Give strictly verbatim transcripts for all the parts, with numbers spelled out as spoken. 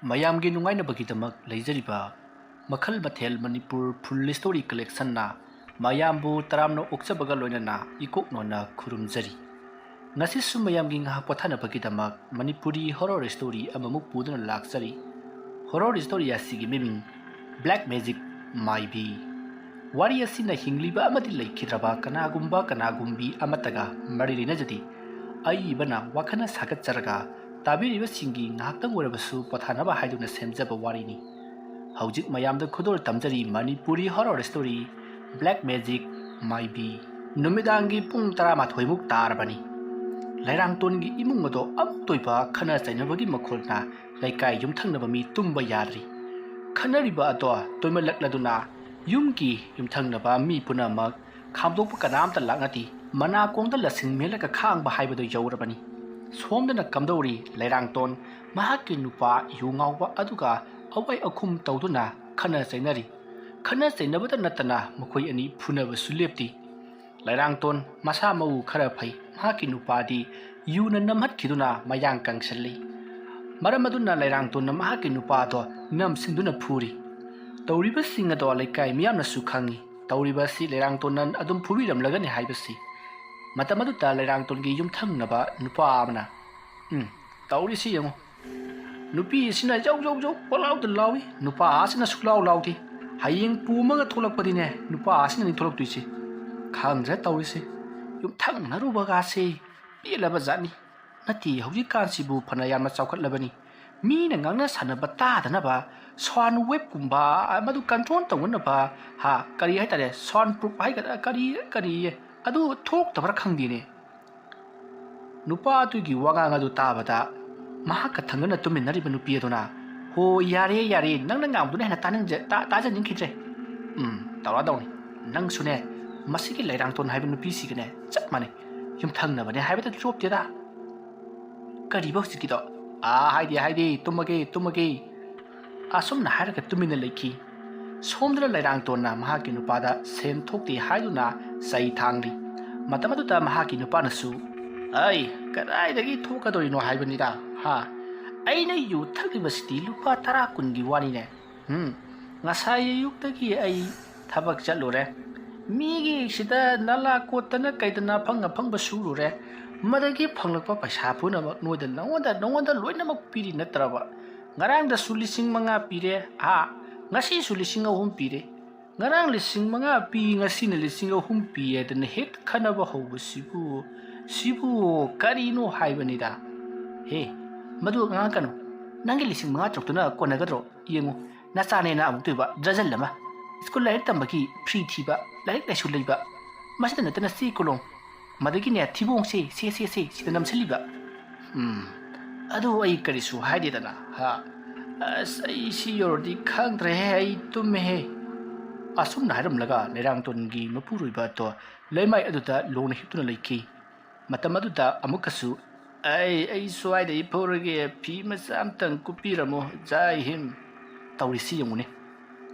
ꯃꯌꯥꯝꯒꯤ ꯅꯨꯡꯉꯥꯏꯅꯕꯒꯤꯗꯃꯛ ꯂꯩꯖꯔꯤꯕ ꯃꯈꯜ ꯃꯊꯦꯜ ꯃꯅꯤꯄꯨꯔ ꯐꯨꯜ ꯁ꯭ꯇꯣꯔꯤ ꯀꯂꯦꯛꯁꯟꯅ ꯃꯌꯥꯝꯕꯨ ꯇꯔꯥꯝꯅ ꯑꯣꯛꯆꯕꯒ ꯂꯣꯏꯅꯅ ꯏꯀꯣꯛ ꯅꯣꯟꯅ ꯈꯨꯔꯨꯝꯖꯔꯤ꯫ ꯉꯁꯤꯁꯨ ꯃꯌꯥꯝꯒꯤ ꯉꯥꯏꯍꯥꯛ ꯄꯣꯊꯥꯅꯕꯒꯤꯗꯃꯛ ꯃꯅꯤꯄꯨꯔꯤ ꯍꯣꯔꯣꯔ ꯁ꯭ꯇꯣꯔꯤ ꯑꯃꯃꯨꯛ ꯄꯨꯗꯨꯅ ꯂꯥꯛꯆꯔꯤ꯫ ꯍꯣꯔꯣꯔ ꯁ꯭ꯇꯣꯔꯤ ꯑꯁꯤꯒꯤ ꯃꯃꯤꯡ ꯕ꯭ꯂꯦꯛ ꯃꯦꯖꯤꯛ ꯃꯥꯏꯕꯤ꯫ ꯋꯥꯔꯤ ꯑꯁꯤꯅ ꯍꯤꯡꯂꯤꯕ ꯑꯃꯗꯤ ꯂꯩꯈꯤꯗ꯭ꯔꯕ ꯀꯅꯥꯒꯨꯝꯕ ꯀꯅꯥꯒꯨꯝꯕꯤ ꯑꯃꯠꯇꯒ ꯃꯔꯤ ꯂꯩꯅꯖꯗꯦ꯫ ꯑꯏꯕꯅ ꯋꯥꯈꯜꯅ ꯁꯥꯒꯠꯆꯔꯒ ꯇꯥꯕꯤꯔꯤꯕꯁꯤꯡꯒꯤ ꯉꯥꯏꯍꯥꯛꯇꯪ ꯑꯣꯏꯔꯕꯁꯨ ꯄꯣꯊꯥꯅꯕ ꯍꯥꯏꯗꯨꯅ ꯁꯦꯝꯖꯕ ꯋꯥꯔꯤꯅꯤ꯫ ꯍꯧꯖꯤꯛ ꯃꯌꯥꯝꯗ ꯈꯨꯗꯣꯜ ꯇꯝꯖꯔꯤ Manipuri horror story black magic ꯃꯥꯏꯕꯤ꯫ ꯅꯨꯃꯤꯗꯥꯡꯒꯤ ꯄꯨꯡ ꯇꯔꯥꯃꯥꯊꯣꯏꯃꯨꯛ ꯇꯥꯔꯕꯅꯤ꯫ ꯂꯩꯔꯥꯡꯇꯣꯟꯒꯤ ꯏꯃꯨꯡ ꯑꯗꯣ ꯑꯃꯨꯛꯇ ꯑꯣꯏꯕ ꯈꯠꯅ ꯆꯩꯅꯕꯒꯤ ꯃꯈꯣꯜꯅ ꯂꯩꯀꯥꯏ ꯌꯨꯝꯊꯪꯅꯕ ꯃꯤ ꯇꯨꯝꯕ ꯌꯥꯗ꯭ꯔꯤ꯫ ꯈꯠꯅꯔꯤꯕ ꯑꯗꯣ ꯇꯣꯏꯃꯜꯂꯛꯂꯗꯨꯅ ꯌꯨꯝꯒꯤ ꯌꯨꯝꯊꯪꯅꯕ ꯃꯤ ꯄꯨꯝꯅꯃꯛ ꯈꯥꯝꯗꯣꯛꯄ ꯀꯅꯥꯝꯇ ꯂꯥꯛꯅꯗꯦ꯫ ꯃꯅꯥꯀꯣꯡꯗ ꯂꯁꯤꯡ ꯃꯦꯠꯂꯒ ꯈꯥꯡꯕ ꯍꯥꯏꯕꯗꯨ ꯌꯧꯔꯕꯅꯤ꯫ ꯁꯣꯝꯗꯅ ꯀꯝꯗꯧꯔꯤ? ꯂꯩꯔꯥꯡꯇꯣꯟ ꯃꯍꯥꯛꯀꯤ ꯅꯨꯄꯥ ꯌꯨ ꯉꯥꯎꯕ ꯑꯗꯨꯒ ꯑꯋꯥꯏ ꯑꯈꯨꯝ ꯇꯧꯗꯨꯅ ꯈꯠꯅ ꯆꯩꯅꯔꯤ꯫ ꯈꯠꯅ ꯆꯩꯅꯕꯇ ꯅꯠꯇꯅ ꯃꯈꯣꯏ ꯑꯅꯤ ꯐꯨꯅꯕꯁꯨ ꯂꯦꯞꯇꯦ꯫ ꯂꯩꯔꯥꯡꯇꯣꯟ ꯃꯁꯥ ꯃꯎ ꯈꯔ ꯐꯩ꯫ ꯃꯍꯥꯛꯀꯤ ꯅꯨꯄꯥꯗꯤ ꯌꯨꯅ ꯅꯝꯍꯠꯈꯤꯗꯨꯅ ꯃꯌꯥꯡ ꯀꯪꯁꯤꯜꯂꯤ꯫ ꯃꯔꯝ ꯑꯗꯨꯅ ꯂꯩꯔꯥꯡꯇꯣꯟꯅ ꯃꯍꯥꯛꯀꯤ ꯅꯨꯄꯥꯗꯣ ꯅꯝꯁꯤꯟꯗꯨꯅ ꯐꯨꯔꯤ꯫ ꯇꯧꯔꯤꯕꯁꯤꯡ ꯑꯗꯣ ꯂꯩꯀꯥꯏ ꯃꯤꯌꯥꯝꯅꯁꯨ ꯈꯪꯉꯤ꯫ ꯇꯧꯔꯤꯕ ꯑꯁꯤ ꯂꯩꯔꯥꯡꯇꯣꯟꯅ ꯑꯗꯨꯝ ꯐꯨꯕꯤꯔꯝꯂꯒꯅꯤ ꯍꯥꯏꯕꯁꯤ꯫ ꯃꯇꯝ ꯑꯗꯨꯗ ꯂꯩꯔꯥꯡꯇꯣꯟꯒꯤ ꯌꯨꯝꯊꯪꯅꯕ ꯅꯨꯄꯥ ꯑꯃꯅ, "ꯎꯝ, ꯇꯧꯔꯤꯁꯤ ꯌꯦꯡꯉꯨ꯫ ꯅꯨꯄꯤ ꯑꯁꯤꯅ ꯖꯧ ꯖꯧ ꯖꯧ ꯄꯪꯂꯥꯎꯗ ꯂꯥꯎꯏ, ꯅꯨꯄꯥ ꯑꯁꯤꯅ ꯁꯨꯛꯂꯥꯎ ꯂꯥꯎꯗꯦ꯫ ꯍꯌꯦꯡ ꯄꯣꯝꯃꯒ ꯊꯣꯛꯂꯛꯄꯗꯤꯅꯦ, ꯅꯨꯄꯥ ꯑꯁꯤꯅꯅꯤ ꯊꯣꯛꯂꯛꯇꯣꯏꯁꯤ꯫ ꯈꯪꯗ꯭ꯔꯦ ꯇꯧꯔꯤꯁꯤ꯫ ꯌꯨꯝꯊꯪꯅꯔꯨꯕꯒꯥꯁꯦ ꯄꯦꯜꯂꯕ ꯖꯥꯠꯅꯤ꯫ ꯅꯠꯇꯦ, ꯍꯧꯖꯤꯛꯀꯥꯟꯁꯤꯕꯨ ꯐꯅ ꯌꯥꯝꯅ ꯆꯥꯎꯈꯠꯂꯕꯅꯤ꯫ ꯃꯤꯅ ꯉꯥꯡꯅ ꯁꯥꯟꯅꯕ ꯇꯥꯗꯅꯕ ꯁꯥꯎꯟ ꯋꯦꯕꯀꯨꯝꯕ, ꯃꯗꯨ ꯀꯟꯇ꯭ꯔꯣꯜ ꯇꯧꯅꯅꯕ, ꯍꯥ, ꯀꯔꯤ ꯍꯥꯏꯇꯥꯔꯦ, ꯁꯥꯎꯟ ꯄ꯭ꯔꯨꯐ ꯍꯥꯏꯒꯗ꯭ꯔꯥ, ꯀꯔꯤ, ꯀꯔꯤ, ꯑꯗꯨ ꯊꯣꯛꯇꯕ꯭ꯔꯥ ꯈꯪꯗꯦꯅꯦ"꯫ ꯅꯨꯄꯥ ꯑꯗꯨꯒꯤ ꯋꯥꯉꯥꯡ ꯑꯗꯨ ꯇꯥꯕꯗ ꯃꯍꯥꯛꯀ ꯊꯪꯅꯅ ꯇꯨꯝꯃꯤꯟꯅꯔꯤꯕ ꯅꯨꯄꯤ ꯑꯗꯨꯅ, "ꯍꯣ, ꯌꯥꯔꯦ, ꯌꯥꯔꯦ, ꯅꯪꯅ ꯉꯥꯡꯕꯗꯨꯅ ꯍꯦꯟꯅ ꯇꯥꯅꯤꯡꯖ-, ꯇꯥ-, ꯇꯥꯖꯅꯤꯡꯈꯤꯗ꯭ꯔꯦ꯫ ꯎꯝ, ꯇꯧꯔꯗꯧꯅꯤ꯫ ꯅꯪꯁꯨꯅꯦ, ꯃꯁꯤꯒꯤ ꯂꯩꯔꯥꯡꯇꯣꯟ ꯍꯥꯏꯕ ꯅꯨꯄꯤꯁꯤꯒꯅꯦ ꯆꯞ ꯃꯥꯟꯅꯩ꯫ ꯌꯨꯝꯊꯪꯅꯕꯅꯦ ꯍꯥꯏꯕꯗ ꯆꯣꯞꯇꯦꯗ"꯫ ꯀꯔꯤꯕ ꯍꯧꯖꯤꯛꯀꯤꯗꯣ? "ꯑꯥ, ꯍꯥꯏꯗꯦ, ꯍꯥꯏꯗꯦ, ꯇꯨꯝꯃꯒꯦ, ꯇꯨꯝꯃꯒꯦ"꯫ ꯑꯁꯨꯝꯅ ꯍꯥꯏꯔꯒ ꯇꯨꯃꯤꯟꯅ ꯂꯩꯈꯤ꯫ ꯁꯣꯝꯗꯅ ꯂꯩꯔꯥꯡꯇꯣꯟꯅ ꯃꯍꯥꯛꯀꯤ ꯅꯨꯄꯥꯗ ꯁꯦꯟ ꯊꯣꯛꯇꯦ ꯍꯥꯏꯗꯨꯅ ꯆꯩ ꯊꯥꯡꯂꯤ꯫ ꯃꯇꯝ ꯑꯗꯨꯗ ꯃꯍꯥꯛꯀꯤ ꯅꯨꯄꯥꯅꯁꯨ, "ꯑꯩ ꯀꯗꯥꯏꯗꯒꯤ ꯊꯣꯛꯀꯗꯧꯔꯤꯅꯣ ꯍꯥꯏꯕꯅꯤꯗ, ꯍꯥ? ꯑꯩꯅ ꯌꯨ ꯊꯛꯂꯤꯕꯁꯤꯗꯤ ꯂꯨꯄꯥ ꯇꯔꯥ ꯀꯨꯟꯒꯤ ꯋꯥꯅꯤꯅꯦ꯫ ꯎꯝ, ꯉꯁꯥꯏ ꯑꯌꯨꯛꯇꯒꯤ ꯑꯩ ꯊꯕꯛ ꯆꯠꯂꯨꯔꯦ꯫ ꯃꯤꯒꯤ ꯁꯤꯗ ꯅꯂꯥ ꯀꯣꯠꯇꯅ ꯀꯩꯗꯅ ꯑꯐꯪ ꯑꯐꯪꯕ ꯁꯨꯔꯨꯔꯦ꯫ ꯃꯗꯒꯤ ꯐꯪꯂꯛꯄ ꯄꯩꯁꯥ ꯄꯨꯝꯅꯃꯛ ꯅꯣꯏꯗ, ꯅꯉꯣꯟꯗ, ꯅꯉꯣꯟꯗ ꯂꯣꯏꯅꯃꯛ ꯄꯤꯔꯤ ꯅꯠꯇ꯭ꯔꯕ? ꯉꯔꯥꯡꯗꯁꯨ ꯂꯤꯁꯤꯡ ꯃꯉꯥ ꯄꯤꯔꯦ, ꯑꯥ, ꯉꯁꯤꯁꯨ ꯂꯤꯁꯤꯡ ꯑꯍꯨꯝ ꯄꯤꯔꯦ꯫ ꯉꯔꯥꯡ ꯂꯤꯁꯤꯡ ꯃꯉꯥ ꯄꯤ, ꯉꯁꯤꯅ ꯂꯤꯁꯤꯡ ꯑꯍꯨꯝ ꯄꯤ ꯍꯥꯏꯗꯅ ꯍꯦꯛ ꯈꯟꯅꯕ ꯍꯧꯕꯁꯤꯕꯨ, ꯁꯤꯕꯨ ꯀꯔꯤꯅꯣ ꯍꯥꯏꯕꯅꯤꯗ꯫ ꯍꯦ, ꯃꯗꯨ ꯉꯥꯡꯉꯛꯀꯅꯨ꯫ ꯅꯪꯒꯤ ꯂꯤꯁꯤꯡ ꯃꯉꯥ ꯇꯔꯨꯛꯇꯨꯅ ꯀꯣꯟꯅꯒꯗ꯭ꯔꯣ? ꯌꯦꯡꯉꯨ, ꯅꯆꯥꯅꯦꯅ ꯑꯃꯨꯛꯇꯣꯏꯕ ꯗ꯭ꯔꯖꯜ ꯑꯃ꯫ ꯁ꯭ꯀꯨꯜ ꯂꯥꯏꯔꯤꯛ ꯇꯝꯕꯒꯤ ꯐ꯭ꯔꯤ ꯊꯤꯕ, ꯂꯥꯏꯔꯤꯛ ꯂꯥꯏꯁꯨ ꯂꯩꯕ, ꯃꯁꯤꯗ ꯅꯠꯇꯅ ꯆꯦ ꯀꯣꯂꯣꯝ, ꯃꯗꯒꯤꯅꯦ ꯊꯤꯕꯣꯡꯁꯦ, ꯁꯦ, ꯁꯦ, ꯁꯦ, ꯁꯤꯗ ꯅꯝꯁꯤꯜꯂꯤꯕ꯫ ꯎꯝ, ꯑꯗꯨ ꯑꯩ ꯀꯔꯤꯁꯨ ꯍꯥꯏꯗꯦꯗꯅ, ꯍꯥ? ꯑꯁ, ꯑꯩ ꯁꯤ ꯌꯧꯔꯗꯤ ꯈꯪꯗ꯭ꯔꯦꯍꯦ, ꯑꯩ ꯇꯨꯝꯃꯦꯍꯦ꯫ ꯑꯁꯨꯝꯅ ꯍꯥꯏꯔꯝꯂꯒ ꯂꯩꯔꯥꯡꯇꯣꯟꯒꯤ ꯃꯄꯨꯔꯣꯏꯕ ꯑꯗꯣ ꯂꯩꯃꯥꯏ ꯑꯗꯨꯗ ꯂꯣꯡꯅ ꯍꯤꯞꯇꯨꯅ ꯂꯩꯈꯤ꯫ ꯃꯇꯝ ꯑꯗꯨꯗ ꯑꯃꯨꯛꯀꯁꯨ, "ꯑꯩ, ꯑꯩ ꯁ꯭ꯋꯥꯏꯗ ꯍꯤꯞꯍꯧꯔꯒꯦ, ꯐꯤ ꯃꯆꯥ ꯑꯝꯇꯪ ꯀꯨꯞꯄꯤꯔꯝꯃꯣ, ꯖꯥꯏ ꯍꯤꯟ" ꯇꯧꯔꯤꯁꯤ ꯌꯦꯡꯉꯨꯅꯦ꯫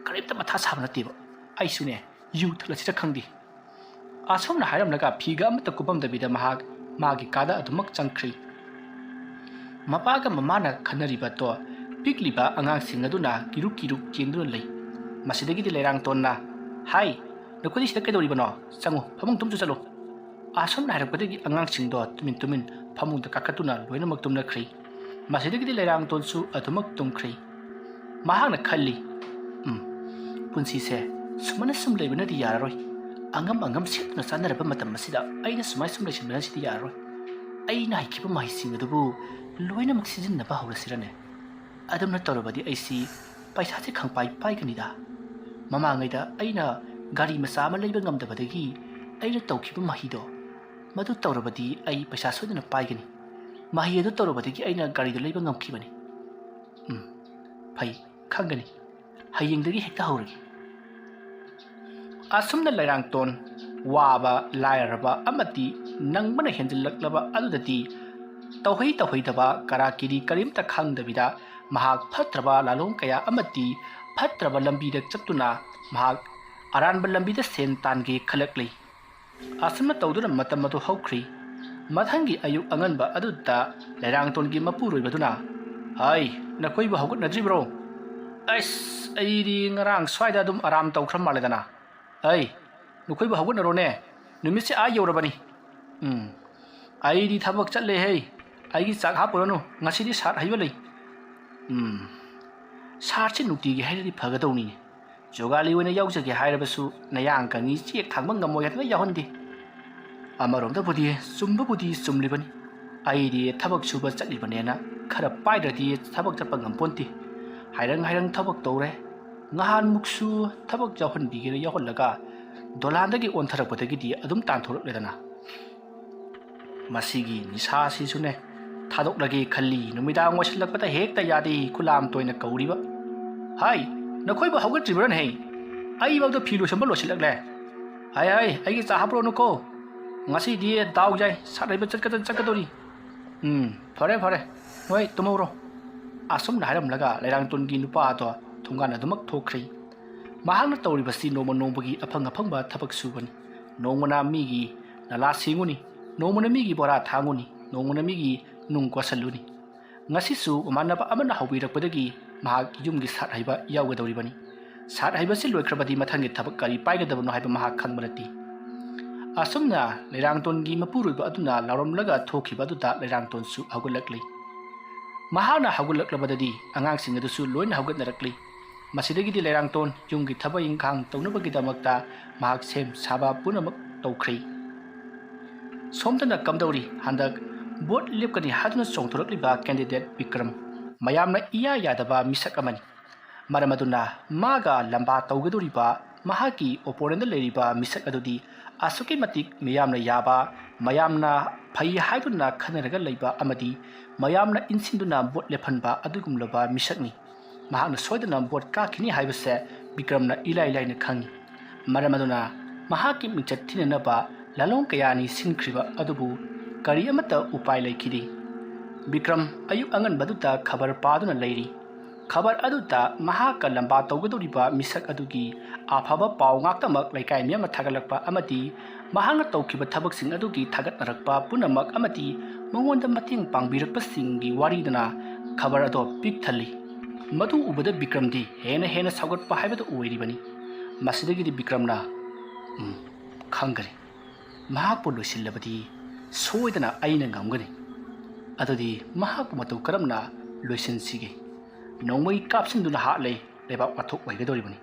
ꯀꯔꯤꯝꯇ ꯃꯊꯥ ꯁꯥꯕ ꯅꯠꯇꯦꯕ꯫ ꯑꯩꯁꯨꯅꯦ, ꯌꯨ ꯊꯛꯂꯁꯤꯔ ꯈꯪꯗꯦ꯫ ꯑꯁꯨꯝꯅ ꯍꯥꯏꯔꯝꯂꯒ ꯐꯤꯒ ꯑꯃꯠꯇ ꯀꯨꯞꯄꯝꯗꯕꯤꯗ ꯃꯍꯥꯛ ꯃꯥꯒꯤ ꯀꯥꯗ ꯑꯗꯨꯃꯛ ꯆꯪꯈ꯭ꯔꯤ꯫ ꯃꯄꯥꯒ ꯃꯃꯥꯅ ꯈꯟꯅꯔꯤꯕ ꯑꯗꯣ ꯄꯤꯛꯂꯤꯕ ꯑꯉꯥꯡꯁꯤꯡ ꯑꯗꯨꯅ ꯀꯤꯔꯨꯛ ꯀꯤꯔꯨꯛ ꯆꯦꯟꯗꯨꯅ ꯂꯩ꯫ ꯃꯁꯤꯗꯒꯤꯗꯤ ꯂꯩꯔꯥꯡꯇꯣꯟꯅ, "ꯍꯥꯏ, ꯅꯈꯣꯏꯗꯤ ꯁꯤꯗ ꯀꯩꯗꯧꯔꯤꯕꯅꯣ? ꯆꯪꯉꯨ, ꯐꯃꯨꯡ ꯇꯨꯝꯁꯨ ꯆꯠꯂꯨ"꯫ ꯑꯁꯨꯝꯅ ꯍꯥꯏꯔꯛꯄꯗꯒꯤ ꯑꯉꯥꯡꯁꯤꯡꯗꯣ ꯇꯨꯃꯤꯟ ꯇꯨꯃꯤꯟ ꯐꯃꯨꯡꯗ ꯀꯥꯈꯠꯇꯨꯅ ꯂꯣꯏꯅꯃꯛ ꯇꯨꯝꯅꯈ꯭ꯔꯤ꯫ ꯃꯁꯤꯗꯒꯤꯗꯤ ꯂꯩꯔꯥꯡꯇꯣꯟꯁꯨ ꯑꯗꯨꯃꯛ ꯇꯨꯝꯈ꯭ꯔꯤ꯫ ꯃꯍꯥꯛꯅ ꯈꯜꯂꯤ, "ꯎꯝ, ꯄꯨꯟꯁꯤꯁꯦ ꯁꯨꯃꯥꯏꯅ ꯁꯨꯝ ꯂꯩꯕꯅꯗꯤ ꯌꯥꯔꯔꯣꯏ꯫ ꯑꯉꯝ ꯑꯉꯝ ꯁꯦꯠꯇꯨꯅ ꯆꯥꯅꯔꯕ ꯃꯇꯝ ꯑꯁꯤꯗ ꯑꯩꯅ ꯁꯨꯃꯥꯏꯅ ꯁꯨꯝ ꯂꯩꯁꯤꯟꯕꯅ ꯁꯤꯗꯤ ꯌꯥꯔꯔꯣꯏ꯫ ꯑꯩꯅ ꯍꯩꯈꯤꯕ ꯃꯍꯩꯁꯤꯡ ꯑꯗꯨꯕꯨ ꯂꯣꯏꯅꯃꯛ ꯁꯤꯖꯤꯟꯅꯕ ꯍꯧꯔꯁꯤꯔꯅꯦ? ꯑꯗꯨꯝꯅ ꯇꯧꯔꯕꯗꯤ ꯑꯩꯁꯤ ꯄꯩꯁꯥꯁꯦ ꯈꯪꯄꯥꯏ ꯄꯥꯏꯒꯅꯤꯗ꯫ ꯃꯃꯥꯡꯉꯩꯗ ꯑꯩꯅ ꯒꯥꯔꯤ ꯃꯆꯥ ꯑꯃ ꯂꯩꯕ ꯉꯝꯗꯕꯗꯒꯤ ꯑꯩꯅ ꯇꯧꯈꯤꯕ ꯃꯍꯩꯗꯣ, ꯃꯗꯨ ꯇꯧꯔꯕꯗꯤ ꯑꯩ ꯄꯩꯁꯥ ꯁꯣꯏꯗꯅ ꯄꯥꯏꯒꯅꯤ꯫ ꯃꯍꯩ ꯑꯗꯨ ꯇꯧꯔꯕꯗꯒꯤ ꯑꯩꯅ ꯒꯥꯔꯤꯗꯨ ꯂꯩꯕ ꯉꯝꯈꯤꯕꯅꯤ꯫ ꯎꯝ, ꯐꯩ, ꯈꯪꯒꯅꯤ꯫ ꯍꯌꯦꯡꯗꯒꯤ ꯍꯦꯛꯇ ꯍꯧꯔꯒꯦ"꯫ ꯑꯁꯨꯝꯅ ꯂꯩꯔꯥꯡꯇꯣꯟ ꯋꯥꯕ, ꯂꯥꯏꯔꯔꯕ ꯑꯃꯗꯤ ꯅꯪꯕꯅ ꯍꯦꯟꯖꯤꯜꯂꯛꯂꯕ ꯑꯗꯨꯗꯗꯤ ꯇꯧꯍꯩ ꯇꯧꯍꯩꯗꯕ ꯀꯔꯥ ꯀꯤꯔꯤ ꯀꯔꯤꯝꯇ ꯈꯪꯗꯕꯤꯗ ꯃꯍꯥꯛ ꯐꯠꯇ꯭ꯔꯕ ꯂꯥꯂꯣꯡ ꯀꯌꯥ ꯑꯃꯗꯤ ꯐꯠꯇ꯭ꯔꯕ ꯂꯝꯕꯤꯗ ꯆꯠꯇꯨꯅ ꯃꯍꯥꯛ ꯑꯔꯥꯟꯕ ꯂꯝꯕꯤꯗ ꯁꯦꯟ ꯇꯥꯟꯒꯦ ꯈꯜꯂꯛꯂꯤ꯫ ꯑꯁꯨꯝꯅ ꯇꯧꯗꯨꯅ ꯃꯇꯝ ꯑꯗꯨ ꯍꯧꯈ꯭ꯔꯤ꯫ ꯃꯊꯪꯒꯤ ꯑꯌꯨꯛ ꯑꯉꯟꯕ ꯑꯗꯨꯗ ꯂꯩꯔꯥꯡꯇꯣꯟꯒꯤ ꯃꯄꯨꯔꯣꯏꯕꯗꯨꯅ, ꯍꯥꯏ, ꯅꯈꯣꯏꯕꯨ ꯍꯧꯒꯠꯅꯗ꯭ꯔꯤꯕ꯭ꯔꯣ? ꯑꯩꯁ, ꯑꯩꯗꯤ ꯉꯔꯥꯡ ꯁ꯭ꯋꯥꯏꯗ ꯑꯗꯨꯝ ꯑꯔꯥꯝ ꯇꯧꯈ꯭ꯔ ꯃꯥꯜꯂꯦꯗꯅ꯫ ꯑꯩ, ꯅꯈꯣꯏꯕꯨ ꯍꯧꯒꯠꯅꯔꯣꯅꯦ, ꯅꯨꯃꯤꯠꯁꯦ ꯑꯥ ꯌꯧꯔꯕꯅꯤ꯫ ꯎꯝ, ꯑꯩꯗꯤ ꯊꯕꯛ ꯆꯠꯂꯦ ꯍꯦ꯫ ꯑꯩꯒꯤ ꯆꯥꯛ ꯍꯥꯞꯄꯨꯔꯅꯨ, ꯉꯁꯤꯗꯤ ꯁꯥꯠ ꯍꯩꯕ ꯂꯩ꯫ ꯎꯝ, ꯁꯥꯠꯁꯤ ꯅꯨꯡꯇꯤꯒꯤ ꯍꯩꯔꯗꯤ ꯐꯒꯗꯧꯅꯤꯅꯦ꯫ ꯖꯣꯒꯥꯂꯤ ꯑꯣꯏꯅ ꯌꯥꯎꯖꯒꯦ ꯍꯥꯏꯔꯕꯁꯨ ꯅꯌꯥꯡ ꯀꯪꯉꯤ, ꯆꯦꯛ ꯊꯥꯡꯕ ꯉꯝꯃꯣꯏ ꯍꯥꯏꯗꯅ ꯌꯥꯎꯍꯟꯗꯦ꯫ ꯑꯃꯔꯣꯝꯗꯕꯨꯗꯤ ꯆꯨꯝꯕꯕꯨꯗꯤ ꯆꯨꯝꯂꯤꯕꯅꯤ꯫ ꯑꯩꯗꯤ ꯊꯕꯛ ꯁꯨꯕ ꯆꯠꯂꯤꯕꯅꯦꯅ ꯈꯔ ꯄꯥꯏꯗ꯭ꯔꯗꯤ ꯊꯕꯛ ꯆꯠꯄ ꯉꯝꯄꯣꯟꯇꯦ꯫ ꯍꯥꯏꯔꯪ ꯍꯥꯏꯔꯪ ꯊꯕꯛ ꯇꯧꯔꯦ꯫ ꯉꯍꯥꯟꯃꯨꯛꯁꯨ ꯊꯕꯛ ꯌꯥꯎꯍꯟꯕꯤꯒꯦꯅ ꯌꯥꯎꯍꯜꯂꯒ ꯗꯣꯂꯥꯟꯗꯒꯤ ꯑꯣꯟꯊꯔꯛꯄꯗꯒꯤꯗꯤ ꯑꯗꯨꯝ ꯇꯥꯟꯊꯣꯔꯛꯂꯦꯗꯅ꯫ ꯃꯁꯤꯒꯤ ꯅꯤꯁꯥꯁꯤꯁꯨꯅꯦ ꯊꯥꯗꯣꯛꯂꯒꯦ ꯈꯜꯂꯤ, ꯅꯨꯃꯤꯗꯥꯡ ꯑꯣꯏꯁꯤꯜꯂꯛꯄꯗ ꯍꯦꯛꯇ ꯌꯥꯗꯦ, ꯈꯨꯂꯥꯝ ꯇꯣꯏꯅ ꯀꯧꯔꯤꯕ꯫ ꯍꯥꯏ, ꯅꯈꯣꯏꯕꯨ ꯍꯧꯒꯠꯇ꯭ꯔꯤꯕ꯭ꯔꯅꯦ? ꯑꯩꯐꯥꯎꯗ ꯐꯤ ꯂꯣꯏꯁꯟꯕ ꯂꯣꯏꯁꯤꯜꯂꯛꯂꯦ꯫ ꯍꯥꯏ ꯍꯥꯏ, ꯑꯩꯒꯤ ꯆꯥ ꯍꯥꯞꯄꯨꯔꯣꯅꯨꯀꯣ, ꯉꯁꯤꯗꯤ ꯗꯥꯎ ꯌꯥꯏ, ꯁꯥꯠ ꯍꯩꯕ ꯆꯠꯀꯗ ꯆꯠꯀꯗꯧꯔꯤ꯫ ꯎꯝ, ꯐꯔꯦ ꯐꯔꯦ, ꯅꯣꯏ ꯇꯨꯝꯍꯧꯔꯣ꯫ ꯑꯁꯨꯝꯅ ꯍꯥꯏꯔꯝꯂꯒ ꯂꯩꯔꯥꯡꯇꯣꯟꯒꯤ ꯅꯨꯄꯥ ꯑꯗꯣ ꯊꯣꯡꯒꯥꯟ ꯑꯗꯨꯃꯛ ꯊꯣꯛꯈ꯭ꯔꯦ꯫ ꯃꯍꯥꯛꯅ ꯇꯧꯔꯤꯕꯁꯤ ꯅꯣꯡꯃ ꯅꯣꯡꯃꯒꯤ ꯑꯐꯪ ꯑꯐꯪꯕ ꯊꯕꯛ ꯁꯨꯕꯅꯤ꯫ ꯅꯣꯡꯃꯅ ꯃꯤꯒꯤ ꯅꯂꯥ ꯁꯦꯡꯉꯨꯅꯤ, ꯅꯣꯡꯃꯅ ꯃꯤꯒꯤ ꯕꯣꯔꯥ ꯊꯥꯡꯉꯨꯅꯤ, ꯅꯣꯡꯃꯅ ꯃꯤꯒꯤ ꯅꯨꯡ ꯀꯣꯠꯁꯜꯂꯨꯅꯤ꯫ ꯉꯁꯤꯁꯨ ꯃꯃꯥꯟꯅꯕ ꯑꯃꯅ ꯍꯧꯕꯤꯔꯛꯄꯗꯒꯤ ꯃꯍꯥꯛ ꯌꯨꯝꯒꯤ ꯁꯥꯠ ꯍꯩꯕ ꯌꯥꯎꯒꯗꯧꯔꯤꯕꯅꯤ꯫ ꯁꯥꯠ ꯍꯩꯕꯁꯤ ꯂꯣꯏꯈ꯭ꯔꯕꯗꯤ ꯃꯊꯪꯒꯤ ꯊꯕꯛ ꯀꯔꯤ ꯄꯥꯏꯒꯗꯕꯅꯣ ꯍꯥꯏꯕ ꯃꯍꯥꯛ ꯈꯪꯕ ꯅꯠꯇꯦ꯫ ꯑꯁꯨꯝꯅ ꯂꯩꯔꯥꯡꯇꯣꯟꯒꯤ ꯃꯄꯨꯔꯣꯏꯕ ꯑꯗꯨꯅ ꯂꯥꯎꯔꯝꯂꯒ ꯊꯣꯛꯈꯤꯕ ꯑꯗꯨꯗ ꯂꯩꯔꯥꯡꯇꯣꯟꯁꯨ ꯍꯧꯒꯠꯂꯛꯂꯤ꯫ ꯃꯍꯥꯛꯅ ꯍꯧꯒꯠꯂꯛꯂꯕꯗꯗꯤ ꯑꯉꯥꯡꯁꯤꯡ ꯑꯗꯨꯁꯨ ꯂꯣꯏꯅ ꯍꯧꯒꯠꯅꯔꯛꯂꯤ꯫ ꯃꯁꯤꯗꯒꯤꯗꯤ ꯂꯩꯔꯥꯡꯇꯣꯟ ꯌꯨꯝꯒꯤ ꯊꯕꯛ ꯏꯪꯈꯥꯡ ꯇꯧꯅꯕꯒꯤꯗꯃꯛꯇ ꯃꯍꯥꯛ ꯁꯦꯝ ꯁꯥꯕ ꯄꯨꯝꯅꯃꯛ ꯇꯧꯈ꯭ꯔꯦ꯫ ꯁꯣꯝꯗꯅ ꯀꯝꯗꯧꯔꯤ? ꯍꯟꯗꯛ ꯚꯣꯠ ꯂꯦꯞꯀꯅꯤ ꯍꯥꯏꯗꯨꯅ ꯆꯣꯡꯊꯣꯔꯛꯂꯤꯕ ꯀꯦꯟꯗꯤꯗꯦꯠ ꯕꯤꯀ꯭ꯔꯝ ꯃꯌꯥꯝꯅ ꯏꯌꯥ ꯌꯥꯗꯕ ꯃꯤꯁꯛ ꯑꯃꯅꯤ꯫ ꯃꯔꯝ ꯑꯗꯨꯅ ꯃꯥꯒ ꯂꯝꯕꯥ ꯇꯧꯒꯗꯧꯔꯤꯕ ꯃꯍꯥꯛꯀꯤ ꯑꯣꯄꯣꯅꯦꯟꯗ ꯂꯩꯔꯤꯕ ꯃꯤꯁꯛ ꯑꯗꯨꯗꯤ ꯑꯁꯨꯛꯀꯤ ꯃꯇꯤꯛ ꯃꯤꯌꯥꯝꯅ ꯌꯥꯕ, ꯃꯌꯥꯝꯅ ꯐꯩ ꯍꯥꯏꯗꯨꯅ ꯈꯟꯅꯔꯒ ꯂꯩꯕ ꯑꯃꯗꯤ ꯃꯌꯥꯝꯅ ꯏꯟꯁꯤꯟꯗꯨꯅ ꯚꯣꯠ ꯂꯦꯞꯍꯟꯕ ꯑꯗꯨꯒꯨꯝꯂꯕ ꯃꯤꯁꯛꯅꯤ꯫ ꯃꯍꯥꯛꯅ ꯁꯣꯏꯗꯅ ꯚꯣꯠ ꯀꯥꯈꯤꯅꯤ ꯍꯥꯏꯕꯁꯦ ꯕꯤꯀ꯭ꯔꯝꯅ ꯏꯂꯥꯏ ꯂꯥꯏꯅ ꯈꯪꯏ꯫ ꯃꯔꯝ ꯑꯗꯨꯅ ꯃꯍꯥꯛꯀꯤ ꯃꯤꯡꯆꯠ ꯊꯤꯅꯅꯕ ꯂꯥꯂꯣꯡ ꯀꯌꯥꯅꯤ ꯁꯤꯟꯈ꯭ꯔꯤꯕ ꯑꯗꯨꯕꯨ ꯀꯔꯤ ꯑꯃꯠꯇ ꯎꯄꯥꯏ ꯂꯩꯈꯤꯗꯦ꯫ ꯕꯤꯀ꯭ꯔꯝ ꯑꯌꯨꯛ ꯑꯉꯟꯕꯗꯨꯗ ꯈꯕꯔ ꯄꯥꯗꯨꯅ ꯂꯩꯔꯤ꯫ ꯈꯕꯔ ꯑꯗꯨꯗ ꯃꯍꯥꯛꯀ ꯂꯝꯕꯥ ꯇꯧꯒꯗꯧꯔꯤꯕ ꯃꯤꯁꯛ ꯑꯗꯨꯒꯤ ꯑꯐꯕ ꯄꯥꯎ ꯉꯥꯛꯇꯃꯛ ꯂꯩꯀꯥꯏ ꯃꯤꯌꯥꯝꯅ ꯊꯥꯒꯠꯂꯛꯄ ꯑꯃꯗꯤ ꯃꯍꯥꯛꯅ ꯇꯧꯈꯤꯕ ꯊꯕꯛꯁꯤꯡ ꯑꯗꯨꯒꯤ ꯊꯥꯒꯠꯅꯔꯛꯄ ꯄꯨꯝꯅꯃꯛ ꯑꯃꯗꯤ ꯃꯉꯣꯟꯗ ꯃꯇꯦꯡ ꯄꯥꯡꯕꯤꯔꯛꯄꯁꯤꯡꯒꯤ ꯋꯥꯔꯤꯗꯨꯅ ꯈꯕꯔ ꯑꯗꯣ ꯄꯤꯛ ꯊꯜꯂꯤ꯫ ꯃꯗꯨ ꯎꯕꯗ ꯕꯤꯀ꯭ꯔꯝꯗꯤ ꯍꯦꯟꯅ ꯍꯦꯟꯅ ꯁꯥꯎꯒꯠꯄ ꯍꯥꯏꯕꯗꯨ ꯑꯣꯏꯔꯤꯕꯅꯤ꯫ ꯃꯁꯤꯗꯒꯤꯗꯤ ꯕꯤꯀ꯭ꯔꯝꯅ, "ꯎꯝ, ꯈꯪꯒꯅꯤ꯫ ꯃꯍꯥꯛꯄꯨ ꯂꯣꯏꯁꯤꯜꯂꯕꯗꯤ ꯁꯣꯏꯗꯅ ꯑꯩꯅ ꯉꯝꯒꯅꯤ꯫ ꯑꯗꯨꯗꯤ ꯃꯍꯥꯛꯄꯨ ꯃꯇꯧ ꯀꯔꯝꯅ ꯂꯣꯏꯁꯤꯟꯁꯤꯒꯦ? ꯅꯣꯡꯃꯩ ꯀꯥꯞꯁꯤꯟꯗꯨꯅ ꯍꯥꯠꯂꯦ, ꯂꯩꯕꯥꯛ ꯋꯥꯊꯣꯛ ꯑꯣꯏꯒꯗꯧꯔꯤꯕꯅꯤ꯫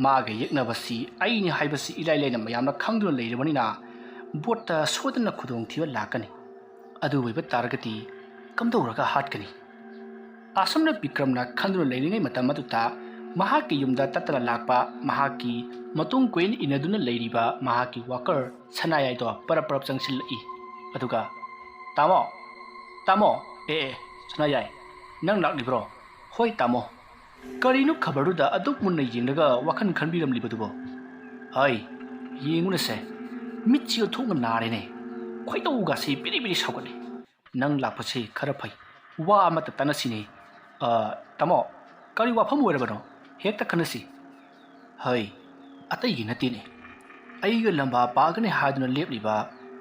ꯃꯥꯒ ꯌꯦꯛꯅꯕꯁꯤ ꯑꯩꯅꯤ ꯍꯥꯏꯕꯁꯤ ꯏꯂꯥꯏ ꯂꯥꯏꯅ ꯃꯌꯥꯝꯅ ꯈꯪꯗꯨꯅ ꯂꯩꯔꯕꯅꯤꯅ ꯚꯣꯠꯇ ꯁꯣꯏꯗꯅ ꯈꯨꯗꯣꯡꯊꯤꯕ ꯂꯥꯛꯀꯅꯤ꯫ ꯑꯗꯨ ꯑꯣꯏꯕ ꯇꯥꯔꯒꯗꯤ ꯀꯝꯗꯧꯔꯒ ꯍꯥꯠꯀꯅꯤ?" ꯑꯁꯨꯝꯅ ꯕꯤꯀ꯭ꯔꯝꯅ ꯈꯟꯗꯨꯅ ꯂꯩꯔꯤꯉꯩ ꯃꯇꯝ ꯑꯗꯨꯗ ꯃꯍꯥꯛꯀꯤ ꯌꯨꯝꯗ ꯇꯠꯇꯅ ꯂꯥꯛꯄ ꯃꯍꯥꯛꯀꯤ ꯃꯇꯨꯡ ꯀꯣꯏꯅ ꯏꯟꯅꯗꯨꯅ ꯂꯩꯔꯤꯕ ꯃꯍꯥꯛꯀꯤ ꯋꯥꯀꯔ ꯁꯅꯥꯌꯥꯏꯗꯣ ꯄꯔꯞ ꯄꯔꯞ ꯆꯪꯁꯤꯜꯂꯛꯏ꯫ ꯑꯗꯨꯒ, "ꯇꯥꯃꯣ, ꯇꯥꯃꯣ, ꯑꯦ, ꯑꯦ, ꯁꯅꯥꯌꯥꯏ, ꯅꯪ ꯂꯥꯛꯂꯤꯕ꯭ꯔꯣ?" "ꯍꯣꯏ, ꯇꯥꯃꯣ꯫" "ꯀꯔꯤꯅꯣ ꯈꯕꯔꯗꯨꯗ ꯑꯗꯨꯛ ꯃꯨꯟꯅ ꯌꯦꯡꯂꯒ ꯋꯥꯈꯜ ꯈꯟꯕꯤꯔꯝꯂꯤꯕꯗꯨꯕꯣ?" "ꯍꯩ, ꯌꯦꯡꯉꯨꯅꯁꯦ, ꯃꯤꯠꯁꯤ ꯑꯣꯟꯊꯣꯛꯅ ꯅꯥꯔꯦꯅꯦ꯫ ꯈꯣꯏꯗꯧꯒꯁꯤ ꯕꯤꯔꯤ ꯕꯤꯔꯤ ꯁꯧꯒꯠꯂꯤ꯫ ꯅꯪ ꯂꯥꯛꯄꯁꯤ ꯈꯔ ꯐꯩ꯫ ꯋꯥ ꯑꯃꯠꯇ ꯇꯥꯟꯅꯁꯤꯅꯦ꯫" "ꯑ, ꯇꯥꯃꯣ, ꯀꯔꯤ ꯋꯥꯐꯝ ꯑꯣꯏꯔꯕꯅꯣ? ꯍꯦꯛꯇ ꯈꯟꯅꯁꯤ꯫" "ꯍꯩ, ꯑꯇꯩꯒꯤ ꯅꯠꯇꯦꯅꯦ꯫ ꯑꯩꯒ ꯂꯝꯕꯥ ꯄꯥꯒꯅꯤ ꯍꯥꯏꯗꯨꯅ ꯂꯦꯞꯂꯤꯕ